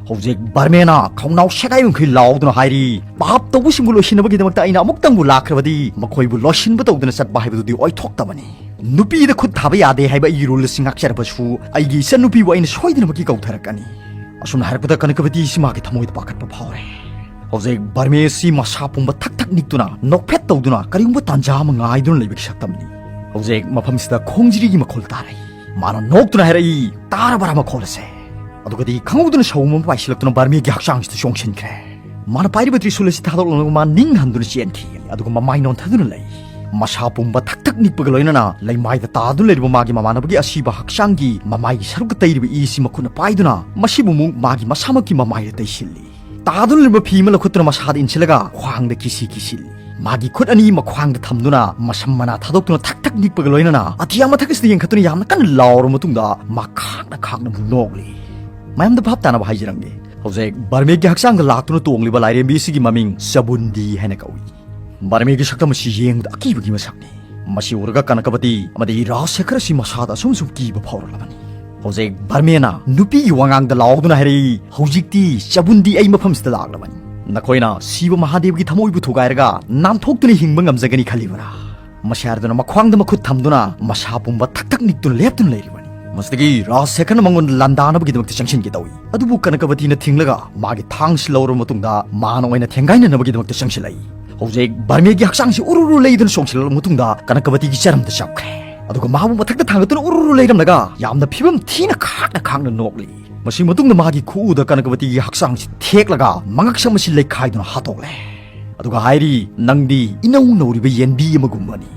ꯍꯧꯖꯤꯛ ꯕꯔꯃꯦꯅ ꯈꯧꯅꯥꯎ ꯁꯦꯒꯥꯏꯕ ꯃꯈꯩ ꯂꯥꯎꯗꯨꯅ ꯍꯥꯏꯔꯤ, "ꯄꯥꯞ ꯇꯧꯕꯁꯤꯡꯕꯨ ꯂꯣꯏꯁꯤꯟꯅꯕꯒꯤꯗꯃꯛꯇ ꯑꯩꯅ ꯑꯃꯨꯛꯇꯪꯕꯨ ꯂꯥꯛꯈ꯭ꯔꯕꯗꯤ ꯃꯈꯣꯏꯕꯨ ꯂꯣꯏꯁꯤꯟꯕ ꯇꯧꯗꯅ ꯆꯠꯄ ꯍꯥꯏꯕꯗꯨꯗꯤ ꯑꯣꯏꯊꯣꯛꯇꯕꯅꯤ꯫ ꯅꯨꯄꯤꯗ ꯈꯨꯠ ꯊꯥꯕ ꯌꯥꯗꯦ ꯍꯥꯏꯕ ꯑꯩꯒꯤ ꯔꯨꯜ ꯑꯁꯤ ꯉꯥꯛꯆꯔꯕꯁꯨ ꯑꯩꯒꯤ ꯏꯆꯟꯅꯨꯄꯤꯕꯨ ꯑꯩꯅ ꯁꯣꯏꯗꯅꯃꯛꯀꯤ ꯀꯧꯊꯔꯛꯀꯅꯤ"꯫ ꯑꯁꯨꯝꯅ ꯍꯥꯏꯔꯛꯄꯗ ꯀꯅꯀꯕꯇꯤ ꯑꯁꯤ ꯃꯥꯒꯤ ꯊꯃꯣꯏꯗ ꯄꯥꯈꯠꯄ ꯐꯥꯎꯔꯦ꯫ ꯍꯧꯖꯤꯛ ꯕꯔꯃꯦ ꯑꯁꯤ ꯃꯁꯥ ꯄꯨꯝꯕ ꯊꯛ ꯊꯛ ꯅꯤꯛꯇꯨꯅ ꯅꯣꯛꯐꯦꯠ ꯇꯧꯗꯨꯅ ꯀꯔꯤꯒꯨꯝꯕ ꯇꯥꯟꯖꯥ ꯑꯃ ꯉꯥꯏꯗꯨꯅ ꯂꯩꯕꯒꯤ ꯁꯛꯇꯝꯅꯤ꯫ ꯍꯧꯖꯤꯛ ꯃꯐꯝꯁꯤꯗ ꯈꯣꯡꯖꯤꯔꯤꯒꯤ ꯃꯈꯣꯜ ꯇꯥꯔꯛꯏ꯫ ꯃꯥꯅ ꯅꯣꯛꯇꯨꯅ ꯍꯥꯏꯔꯛꯏ, "ꯇꯥꯔꯕꯔꯥ ꯃꯈꯣꯜ ꯑꯁꯦ?" ꯑꯗꯨꯒꯗꯤ ꯈꯪꯍꯧꯗꯅ ꯁꯑꯣꯝ ꯑꯃ ꯄꯥꯏꯁꯤꯜꯂꯛꯇꯨꯅ ꯕꯔꯃꯦꯒꯤ ꯍꯛꯆꯥꯡꯁꯤꯗ ꯆꯣꯡꯁꯤꯟꯈ꯭ꯔꯦ꯫ ꯃꯥꯅ ꯄꯥꯏꯔꯤꯕ ꯇ꯭ꯔꯤꯁꯨꯜ ꯑꯁꯤ ꯊꯥꯗꯣꯛꯂꯝꯂꯒ ꯃꯥ ꯅꯤꯡ ꯍꯟꯗꯨꯅ ꯆꯦꯟꯈꯤ꯫ ꯑꯗꯨꯒ ꯃꯃꯥꯏ ꯅꯣꯟꯊꯗꯨꯅ ꯂꯩ꯫ ꯃꯁꯥ ꯄꯨꯝꯕ ꯊꯛ ꯊꯛ ꯅꯤꯛꯄꯒ ꯂꯣꯏꯅꯅ ꯂꯩꯃꯥꯏꯗ ꯇꯥꯗꯨꯅ ꯂꯩꯔꯤꯕ ꯃꯥꯒꯤ ꯃꯃꯥꯟꯅꯕꯒꯤ ꯑꯁꯤꯕ ꯍꯛꯆꯥꯡꯒꯤ ꯃꯃꯥꯏꯒꯤ ꯁꯔꯨꯛꯇ ꯇꯩꯔꯤꯕ ꯏ ꯑꯁꯤ ꯃꯈꯨꯠꯅ ꯄꯥꯏꯗꯨꯅ ꯃꯁꯤꯕꯨ ꯑꯃꯨꯛ ꯃꯥꯒꯤ ꯃꯁꯥꯃꯛꯀꯤ ꯃꯃꯥꯏꯗ ꯇꯩꯁꯤꯜꯂꯤ꯫ ꯇꯥꯗꯨꯅ ꯂꯩꯕ ꯐꯤ ꯑꯃ ꯂꯧꯈꯠꯇꯨꯅ ꯃꯁꯥꯗ ꯏꯟꯁꯤꯜꯂꯒ ꯈ꯭ꯋꯥꯡꯗ ꯀꯤꯁꯤ ꯀꯤꯁꯤꯜꯂꯤ꯫ ꯃꯥꯒꯤ ꯈꯨꯠ ꯑꯅꯤ ꯃꯈ꯭ꯋꯥꯡꯗ ꯊꯝꯗꯨꯅ ꯃꯁꯝ ꯃꯅꯥ ꯊꯥꯗꯣꯛꯇꯨꯅ ꯊꯛ ꯊꯛ ꯅꯤꯛꯄꯒ ꯂꯣꯏꯅꯅ ꯑꯇꯤꯌꯥ ꯃꯊꯛ ꯑꯁꯤꯗ ꯌꯦꯡꯈꯠꯇꯨꯅ ꯌꯥꯝꯅ ꯀꯟꯅ ꯂꯥꯎꯔꯕ ꯃꯇꯨꯡꯗ ꯃꯥ ꯈꯥꯛꯅ ꯈꯥꯛꯅ ꯑꯃꯨꯛ ꯅꯣꯛꯂꯤ꯫ ꯃꯌꯥꯝꯗ ꯚꯥꯞ ꯇꯥꯅꯕ ꯍꯥꯏꯖꯔꯝꯒꯦ, ꯍꯧꯖꯤꯛ ꯕꯔꯃꯦꯒꯤ ꯍꯛꯆꯥꯡꯗ ꯂꯥꯛꯇꯨꯅ ꯇꯣꯡꯂꯤꯕ ꯂꯥꯏꯔꯦꯝꯕꯤ ꯑꯁꯤꯒꯤ ꯃꯃꯤꯡ ꯆꯕꯨꯟꯗꯤ ꯍꯥꯏꯅ ꯀꯧꯏ꯫ ꯕꯔꯃꯦꯒꯤ ꯁꯛꯇꯝ ꯑꯁꯤ ꯌꯦꯡꯕꯗ ꯑꯀꯤꯕꯒꯤ ꯃꯁꯛꯅꯤ꯫ ꯃꯁꯤ ꯎꯔꯒ ꯀꯅꯀꯕꯇꯤ ꯑꯃꯗꯤ ꯔꯥꯖ ꯁꯦꯈꯔ ꯑꯁꯤ ꯃꯁꯥꯗ ꯑꯁꯨꯝ ꯑꯁꯨꯝ ꯀꯤꯕ ꯐꯥꯎꯔꯛꯂꯕꯅꯤ꯫ ꯍꯧꯖꯤꯛ ꯕꯔꯃꯦꯅ ꯅꯨꯄꯤꯒꯤ ꯋꯥꯉꯥꯡꯗ ꯂꯥꯎꯗꯨꯅ ꯍꯥꯏꯔꯛꯏ, "ꯍꯧꯖꯤꯛꯇꯤ ꯆꯕꯨꯟꯗꯤ ꯑꯩ ꯃꯐꯝꯁꯤꯗ ꯂꯥꯛꯂꯕꯅꯤ꯫ ꯅꯈꯣꯏꯅ ꯁꯤꯕ ꯃꯍꯥꯗꯦꯕꯒꯤ ꯊꯃꯣꯏꯕꯨ ꯊꯨꯒꯥꯏꯔꯒ ꯅꯥꯟꯊꯣꯛꯇꯨꯅ ꯍꯤꯡꯕ ꯉꯝꯖꯒꯅꯤ ꯈꯜꯂꯤꯕꯔꯥ?" ꯃꯁꯤ ꯍꯥꯏꯔꯗꯨꯅ ꯃꯈ꯭ꯋꯥꯡꯗ ꯃꯈꯨꯠ ꯊꯝꯗꯨꯅ ꯃꯁꯥ ꯄꯨꯝꯕ ꯊꯛ ꯊꯛ ꯅꯤꯛꯇꯨꯅ ꯂꯦꯞꯇꯨꯅ ꯂꯩꯔꯤꯕꯅꯤ꯫ ꯃꯁꯤꯗꯒꯤ ꯔꯥꯖ ꯁꯦꯈꯔꯅ ꯃꯉꯣꯟꯗ ꯂꯥꯟꯗꯥꯅꯕꯒꯤꯗꯃꯛꯇ ꯆꯪꯁꯤꯟꯒꯦ ꯇꯧꯏ꯫ ꯑꯗꯨꯕꯨ ꯀꯅꯀꯕꯇꯤꯅ ꯊꯤꯡꯂꯒ ꯃꯥꯒꯤ ꯊꯥꯡꯁꯤ ꯂꯧꯔꯕ ꯃꯇꯨꯡꯗ ꯃꯥꯅ ꯑꯣꯏꯅ ꯊꯦꯡꯒꯥꯏꯅꯅꯕꯒꯤꯗꯃꯛꯇ ꯆꯪꯁꯤꯜꯂꯛꯏ꯫ ꯍꯧꯖꯤꯛ ꯕꯔꯃꯦꯒꯤ ꯍꯛꯆꯥꯡꯁꯤ ꯎꯔꯨꯔꯨ ꯂꯩꯗꯨꯅ ꯆꯣꯡꯁꯤꯜꯂꯛꯂꯕ ꯃꯇꯨꯡꯗ ꯀꯅꯀꯕꯇꯤꯒꯤ ꯆꯔꯝꯗ ꯆꯞꯈ꯭ꯔꯦ꯫ ꯑꯗꯨꯒ ꯃꯥꯕꯨ ꯃꯊꯛꯇ ꯊꯥꯡꯒꯠꯇꯨꯅ ꯎꯔꯨꯔꯨ ꯂꯩꯔꯝꯂꯒ ꯌꯥꯝꯅ ꯐꯤꯕꯝ ꯊꯤꯅ ꯈꯥꯛꯅ ꯈꯥꯛꯅ ꯅꯣꯛꯂꯤ꯫ ꯃꯁꯤ ꯃꯇꯨꯡꯗ ꯃꯥꯒꯤ ꯈꯨꯎꯗ ꯀꯅꯀꯕꯇꯤꯒꯤ ꯍꯛꯆꯥꯡꯁꯤ ꯊꯦꯛꯂꯒ ꯃꯉꯛꯁꯝ ꯑꯁꯤ ꯂꯩꯈꯥꯏꯗꯨꯅ ꯍꯥꯠꯇꯣꯛꯂꯦ꯫ ꯑꯗꯨꯒ ꯍꯥꯏꯔꯤ, "ꯅꯪꯗꯤ ꯏꯅꯧ ꯅꯧꯔꯤꯕ ꯌꯦꯟꯕꯤ ꯑꯃꯒꯨꯝꯕꯅꯤ"꯫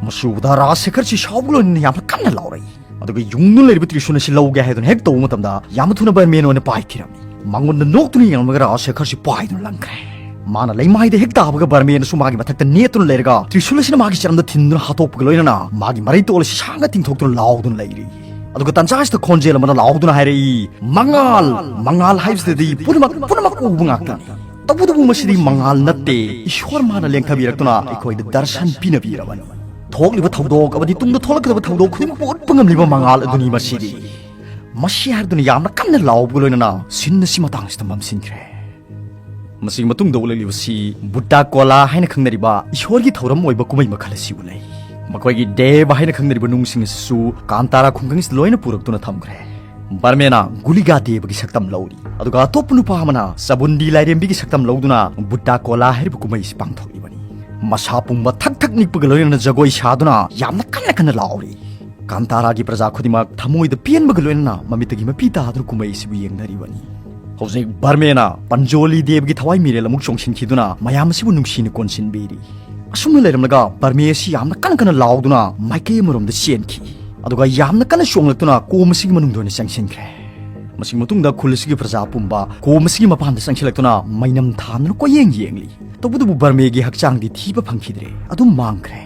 ꯃꯁꯤ ꯎꯕꯗ ꯔꯥꯖꯁꯦꯈꯔꯁꯤ ꯁꯥꯎꯕꯒ ꯂꯣꯏꯅꯅ ꯌꯥꯝꯅ ꯀꯟꯅ ꯂꯥꯎꯔꯛꯏ꯫ ꯑꯗꯨꯒ ꯌꯨꯡꯗꯨꯅ ꯂꯩꯔꯤꯕ ꯇ꯭ꯔꯤꯁꯨꯜ ꯑꯁꯤ ꯂꯧꯒꯦ ꯍꯥꯏꯗꯨꯅ ꯍꯦꯛ ꯇꯧꯕ ꯃꯇꯝꯗ ꯌꯥꯝꯅ ꯊꯨꯅ ꯕꯔꯃꯦꯟ ꯑꯣꯏꯅ ꯄꯥꯏꯈꯤꯔꯝꯃꯤ꯫ ꯃꯉꯣꯟꯗ ꯅꯣꯛꯇꯨꯅ ꯌꯦꯡꯂꯝꯂꯒ ꯔꯥꯖꯁꯦꯈꯔꯁꯤ ꯄꯥꯏꯗꯨꯅ ꯂꯪꯈ꯭ꯔꯦ꯫ ꯃꯥꯅ ꯂꯩꯃꯥꯏꯗ ꯍꯦꯛ ꯇꯥꯕꯒ ꯕꯔꯃꯦꯟꯅꯁꯨ ꯃꯥꯒꯤ ꯃꯊꯛꯇ ꯅꯦꯠꯇꯨꯅ ꯂꯩꯔꯒ ꯇ꯭ꯔꯤꯁꯨꯜ ꯑꯁꯤꯅ ꯃꯥꯒꯤ ꯆꯔꯝꯗ ꯊꯤꯟꯗꯨꯅ ꯍꯥꯠꯇꯣꯛꯄꯒ ꯂꯣꯏꯅꯅ ꯃꯥꯒꯤ ꯃꯔꯩꯇꯣꯜ ꯑꯁꯤ ꯁꯥꯡꯅ ꯇꯤꯡꯊꯣꯛꯇꯨꯅ ꯂꯥꯎꯗꯨꯅ ꯂꯩꯔꯤ꯫ ꯑꯗꯨꯒ ꯇꯟꯖꯥ ꯑꯁꯤꯗ ꯈꯣꯟꯖꯦꯜ ꯑꯃꯅ ꯂꯥꯎꯗꯨꯅ ꯍꯥꯏꯔꯛꯏ, "ꯃꯉꯥꯜ! ꯃꯉꯥꯜ ꯍꯥꯏꯕꯁꯤꯗꯗꯤ ꯄꯨꯝꯅꯃꯛ, ꯄꯨꯝꯅꯃꯛ ꯎꯕ ꯉꯥꯛꯇꯅꯤ꯫ ꯇꯧꯕꯇꯕꯨ ꯃꯁꯤꯗꯤ ꯃꯉꯥꯜ ꯅꯠꯇꯦ, ꯏꯁꯣꯔ ꯃꯥꯅ ꯂꯦꯡꯊꯕꯤꯔꯛꯇꯨꯅ ꯑꯩꯈꯣꯏꯗ ꯗꯔꯁꯟ ꯄꯤꯅꯕꯤꯔꯕꯅꯤ꯫ ꯊꯣꯛꯂꯤꯕ ꯊꯧꯗꯣꯛ ꯑꯃꯗꯤ ꯇꯨꯡꯗ ꯊꯣꯛꯂꯛꯀꯗꯕ ꯊꯧꯗꯣꯛ ꯈꯨꯗꯤꯡꯃꯛꯄꯨ ꯎꯠꯄ ꯉꯝꯂꯤꯕ ꯃꯉꯥꯜ ꯑꯗꯨꯅꯤ ꯃꯁꯤꯗꯤ"꯫ ꯃꯁꯤ ꯍꯥꯏꯔꯗꯨꯅ ꯌꯥꯝꯅ ꯀꯟꯅ ꯂꯥꯎꯕꯒ ꯂꯣꯏꯅꯅ ꯁꯤꯟ ꯑꯁꯤ ꯃꯇꯥꯡ ꯑꯁꯤꯗ ꯃꯝꯁꯤꯟꯈ꯭ꯔꯦ꯫ ꯃꯁꯤꯒꯤ ꯃꯇꯨꯡꯗ ꯎꯠꯂꯛꯂꯤꯕꯁꯤ ꯕꯨꯠꯇꯥ ꯀꯣꯂꯥ ꯍꯥꯏꯅ ꯈꯪꯅꯔꯤꯕ ꯏꯁꯣꯔꯒꯤ ꯊꯧꯔꯝ ꯑꯣꯏꯕ ꯀꯨꯝꯍꯩ ꯃꯈꯜ ꯑꯁꯤ ꯎꯠꯂꯛꯏ꯫ ꯃꯈꯣꯏꯒꯤ ꯗꯦꯕ ꯍꯥꯏꯅ ꯈꯪꯅꯔꯤꯕ ꯅꯨꯡꯁꯤꯡ ꯑꯁꯤꯁꯨ ꯀꯥꯟꯇꯥꯔꯥ ꯈꯨꯡꯒꯪꯁꯤꯗ ꯂꯣꯏꯅ ꯄꯨꯔꯛꯇꯨꯅ ꯊꯝꯈ꯭ꯔꯦ꯫ ꯕꯔꯃꯦꯅ ꯒꯨꯂꯤꯒꯥ ꯗꯦꯕꯒꯤ ꯁꯛꯇꯝ ꯂꯧꯔꯤ, ꯑꯗꯨꯒ ꯑꯇꯣꯞꯄ ꯅꯨꯄꯥ ꯑꯃꯅ ꯆꯕꯨꯟꯗꯤ ꯂꯥꯏꯔꯦꯝꯕꯤꯒꯤ ꯁꯛꯇꯝ ꯂꯧꯗꯨꯅ ꯕꯨꯠꯇꯥ ꯀꯣꯂꯥ ꯍꯥꯏꯔꯤꯕ ꯀꯨꯝꯍꯩ ꯑꯁꯤ ꯄꯥꯡꯊꯣꯛꯂꯤꯕꯅꯤ꯫ ꯃꯁꯥ ꯄꯨꯝꯕ ꯊꯛ ꯊꯛ ꯅꯤꯛꯄꯒ ꯂꯣꯏꯅꯅ ꯖꯒꯣꯏ ꯁꯥꯗꯨꯅ ꯌꯥꯝꯅ ꯀꯟꯅ ꯀꯟꯅ ꯂꯥꯎꯔꯤ꯫ ꯀꯥꯟꯇꯥꯔꯥꯒꯤ ꯄ꯭ꯔꯖꯥ ꯈꯨꯗꯤꯡꯃꯛ ꯊꯃꯣꯏꯗ ꯄꯦꯟꯕꯒ ꯂꯣꯏꯅꯅ ꯃꯃꯤꯠꯇꯒꯤ ꯃꯄꯤ ꯇꯥꯗꯨꯅ ꯀꯨꯝꯍꯩ ꯑꯁꯤꯕꯨ ꯌꯦꯡꯅꯔꯤꯕꯅꯤ꯫ ꯍꯧꯖꯤꯛ ꯕꯔꯃꯦꯅ ꯄꯟꯖꯣꯂꯤ ꯗꯦꯕꯒꯤ ꯊꯋꯥꯏ ꯃꯤꯔꯦꯜ ꯑꯃꯨꯛ ꯆꯣꯡꯁꯤꯟꯈꯤꯗꯨꯅ ꯃꯌꯥꯝ ꯑꯁꯤꯕꯨ ꯅꯨꯡꯁꯤꯅ ꯀꯣꯟꯁꯤꯟꯕꯤꯔꯤ꯫ ꯑꯁꯨꯝꯅ ꯂꯩꯔꯝꯂꯒ ꯕꯔꯃꯦ ꯑꯁꯤ ꯌꯥꯝꯅ ꯀꯟꯅ ꯀꯟꯅ ꯂꯥꯎꯗꯨꯅ ꯃꯥꯏꯀꯩ ꯑꯃꯔꯣꯝꯗ ꯆꯦꯟꯈꯤ, ꯑꯗꯨꯒ ꯌꯥꯝꯅ ꯀꯟꯅ ꯆꯣꯡꯂꯛꯇꯨꯅ ꯀꯣꯝ ꯑꯁꯤꯒꯤ ꯃꯅꯨꯡꯗ ꯑꯣꯏꯅ ꯆꯪꯁꯤꯟꯈ꯭ꯔꯦ꯫ ꯃꯁꯤꯒꯤ ꯃꯇꯨꯡꯗ ꯈꯨꯜ ꯑꯁꯤꯒꯤ ꯄ꯭ꯔꯖꯥ ꯄꯨꯝꯕ ꯀꯣꯝ ꯑꯁꯤꯒꯤ ꯃꯄꯥꯟꯗ ꯆꯪꯁꯤꯜꯂꯛꯇꯨꯅ ꯃꯩꯅꯝ ꯊꯥꯟꯗꯨꯅ ꯀꯣꯏꯌꯦꯡ ꯌꯦꯡꯂꯤ꯫ ꯇꯧꯕꯇꯕꯨ ꯕꯔꯃꯦꯒꯤ ꯍꯛꯆꯥꯡꯗꯤ ꯊꯤꯕ ꯐꯪꯈꯤꯗ꯭ꯔꯦ, ꯑꯗꯨꯝ ꯃꯥꯡꯈ꯭ꯔꯦ꯫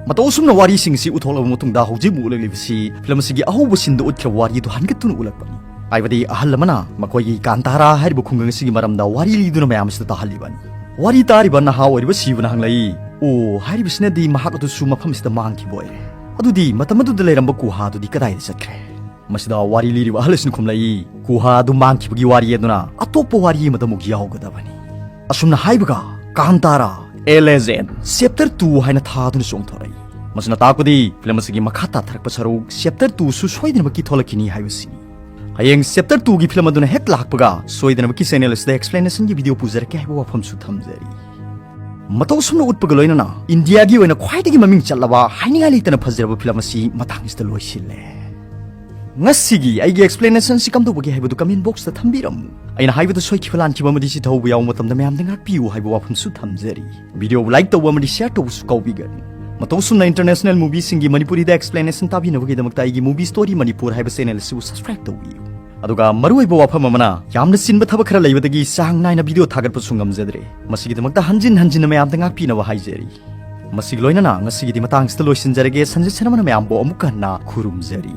ꯃꯇꯧ ꯑꯁꯨꯝꯅ ꯋꯥꯔꯤꯁꯤꯡ ꯑꯁꯤ ꯎꯠꯊꯣꯛꯂꯕ ꯃꯇꯨꯡꯗ ꯍꯧꯖꯤꯛ ꯑꯃꯨꯛ ꯎꯠꯂꯛꯂꯤꯕꯁꯤ ꯐꯤꯂꯝ ꯑꯁꯤꯒꯤ ꯑꯍꯧꯕ ꯁꯤꯟꯗ ꯎꯠꯈ꯭ꯔꯕ ꯋꯥꯔꯤꯗꯨ ꯍꯟꯒꯠꯇꯨꯅ ꯎꯠꯂꯛꯄꯅꯤ꯫ ꯍꯥꯏꯕꯗꯤ ꯑꯍꯜ ꯑꯃꯅ ꯃꯈꯣꯏꯒꯤ ꯀꯥꯟꯇꯥꯔꯥ ꯍꯥꯏꯔꯤꯕ ꯈꯨꯡꯒꯪ ꯑꯁꯤꯒꯤ ꯃꯔꯝꯗ ꯋꯥꯔꯤ ꯂꯤꯗꯨꯅ ꯃꯌꯥꯝ ꯑꯁꯤꯗ ꯇꯥꯍꯜꯂꯤꯕꯅꯤ꯫ ꯋꯥꯔꯤ ꯇꯥꯔꯤꯕ ꯅꯍꯥ ꯑꯣꯏꯔꯤꯕ ꯁꯤꯕꯅ ꯍꯪꯂꯛꯏ, "ꯑꯣ, ꯍꯥꯏꯔꯤꯕꯁꯤꯅꯗꯤ ꯃꯍꯥꯛ ꯑꯗꯨꯁꯨ ꯃꯐꯝ ꯑꯁꯤꯗ ꯃꯥꯡꯈꯤꯕ ꯑꯣꯏꯔꯦ꯫ ꯑꯗꯨꯗꯤ ꯃꯇꯝ ꯑꯗꯨꯗ ꯂꯩꯔꯝꯕ ꯀꯨꯍꯥꯗꯨꯗꯤ ꯀꯗꯥꯏꯗ ꯆꯠꯈ꯭ꯔꯦ?" ꯃꯁꯤꯗ ꯋꯥꯔꯤ ꯂꯤꯔꯤꯕ ꯑꯍꯜ ꯑꯁꯤꯅ ꯈꯨꯝꯂꯛꯏ, "ꯀꯨꯍꯥ ꯑꯗꯨ ꯃꯥꯡꯈꯤꯕꯒꯤ ꯋꯥꯔꯤ ꯑꯗꯨꯅ ꯑꯇꯣꯞꯄ ꯋꯥꯔꯤ ꯑꯃꯗ ꯑꯃꯨꯛ ꯌꯥꯎꯒꯗꯕꯅꯤ"꯫ ꯑꯁꯨꯝꯅ ꯍꯥꯏꯕꯒ ꯀꯥꯟꯇꯥꯔꯥ, A Legend, Chapter two ꯍꯥꯏꯅ ꯊꯥꯗꯨꯅ ꯆꯣꯡꯊꯣꯔꯛꯏ꯫ ꯃꯁꯤꯅ ꯇꯥꯛꯄꯗꯤ ꯐꯤꯂꯝ ꯑꯁꯤꯒꯤ ꯃꯈꯥ ꯇꯥꯊꯔꯛꯄ ꯁꯔꯨꯛ Chapter two ꯁꯨ ꯁꯣꯏꯗꯅꯃꯛꯀꯤ ꯊꯣꯛꯂꯛꯈꯤꯅꯤ ꯍꯥꯏꯕꯁꯤꯅꯤ꯫ ꯍꯌꯦꯡ Chapter two ꯒꯤ ꯐꯤꯂꯝ ꯑꯗꯨꯅ ꯍꯦꯛ ꯂꯥꯛꯄꯒ ꯁꯣꯏꯗꯅꯃꯛꯀꯤ channel ꯑꯁꯤꯗ explanation ꯒꯤ video ꯄꯨꯖꯔꯛꯀꯦ ꯍꯥꯏꯕ ꯋꯥꯐꯝꯁꯨ ꯊꯝꯖꯔꯤ꯫ ꯃꯇꯧ ꯑꯁꯨꯝꯅ ꯎꯠꯄꯒ ꯂꯣꯏꯅꯅ ꯏꯟꯗꯤꯌꯥꯒꯤ ꯑꯣꯏꯅ ꯈ꯭ꯋꯥꯏꯗꯒꯤ ꯃꯃꯤꯡ ꯆꯠꯂꯕ ꯍꯥꯏꯅꯤꯡꯉꯥꯏ ꯂꯩꯇꯅ ꯐꯖꯔꯕ ꯐꯤꯂꯝ ꯑꯁꯤ ꯃꯇꯥꯡ ꯑꯁꯤꯗ ꯂꯣꯏꯁꯤꯜꯂꯦ꯫ ꯉꯁꯤꯒꯤ ꯑꯩꯒꯤ explanation ꯁꯤ ꯀꯝꯗꯧꯕꯒꯦ ꯍꯥꯏꯕꯗꯨ comment box ꯇ ꯊꯝꯕꯤꯔꯝꯃꯨ꯫ ꯑꯩꯅ ꯍꯥꯏꯕꯗ ꯁꯣꯏꯈꯤꯕ ꯂꯥꯟꯈꯤꯕ ꯑꯃꯗꯤ ꯁꯤꯊꯧꯕ ꯌꯥꯎꯕ ꯃꯇꯝꯗ ꯃꯌꯥꯝꯗ ꯉꯥꯛꯄꯤꯌꯨ ꯍꯥꯏꯕ ꯋꯥꯐꯝꯁꯨ ꯊꯝꯖꯔꯤ꯫ Video ꯕꯨ like ꯇꯧꯕ ꯑꯃꯗꯤ share ꯇꯧꯕꯁꯨ ꯀꯥꯎꯕꯤꯒꯅꯨ꯫ ꯃꯇꯧ ꯑꯁꯨꯝꯅ international movie ꯁꯤꯡꯒꯤ ꯃꯅꯤꯄꯨꯔꯤꯗ explanation ꯇꯥꯕꯤꯅꯕꯒꯤꯗꯃꯛꯇ ꯑꯩꯒꯤ Movie Story ꯃꯅꯤꯄꯨꯔ ꯍꯥꯏꯕ channel ꯑꯁꯤꯕꯨ subscribe ꯇꯧꯕꯤꯌꯨ꯫ ꯑꯗꯨꯒ ꯃꯔꯨꯑꯣꯏꯕ ꯋꯥꯐꯝ ꯑꯃꯅ, ꯌꯥꯝꯅ ꯆꯤꯟꯕ ꯊꯕꯛ ꯈꯔ ꯂꯩꯕꯗꯒꯤ ꯆꯥꯡ ꯅꯥꯏꯅ video ꯊꯥꯒꯠꯄꯁꯨ ꯉꯝꯖꯗ꯭ꯔꯦ꯫ ꯃꯁꯤꯒꯤꯗꯃꯛꯇ ꯍꯟꯖꯤꯟ ꯍꯟꯖꯤꯟꯅ ꯃꯌꯥꯝꯗ ꯉꯥꯛꯄꯤꯅꯕ ꯍꯥꯏꯖꯔꯤ꯫ ꯃꯁꯤꯒꯤ ꯂꯣꯏꯅꯅ ꯉꯁꯤꯒꯤꯗꯤ ꯃꯇꯥꯡꯁꯤꯗ ꯂꯣꯏꯁꯤꯟꯖꯔꯒꯦ꯫ ꯁꯟꯖꯤꯠ ꯁꯅꯥꯃꯅ ꯃꯌꯥꯝꯕꯨ ꯑꯃꯨꯛ ꯍꯟꯅ ꯈꯨꯔꯨꯝꯖꯔꯤ꯫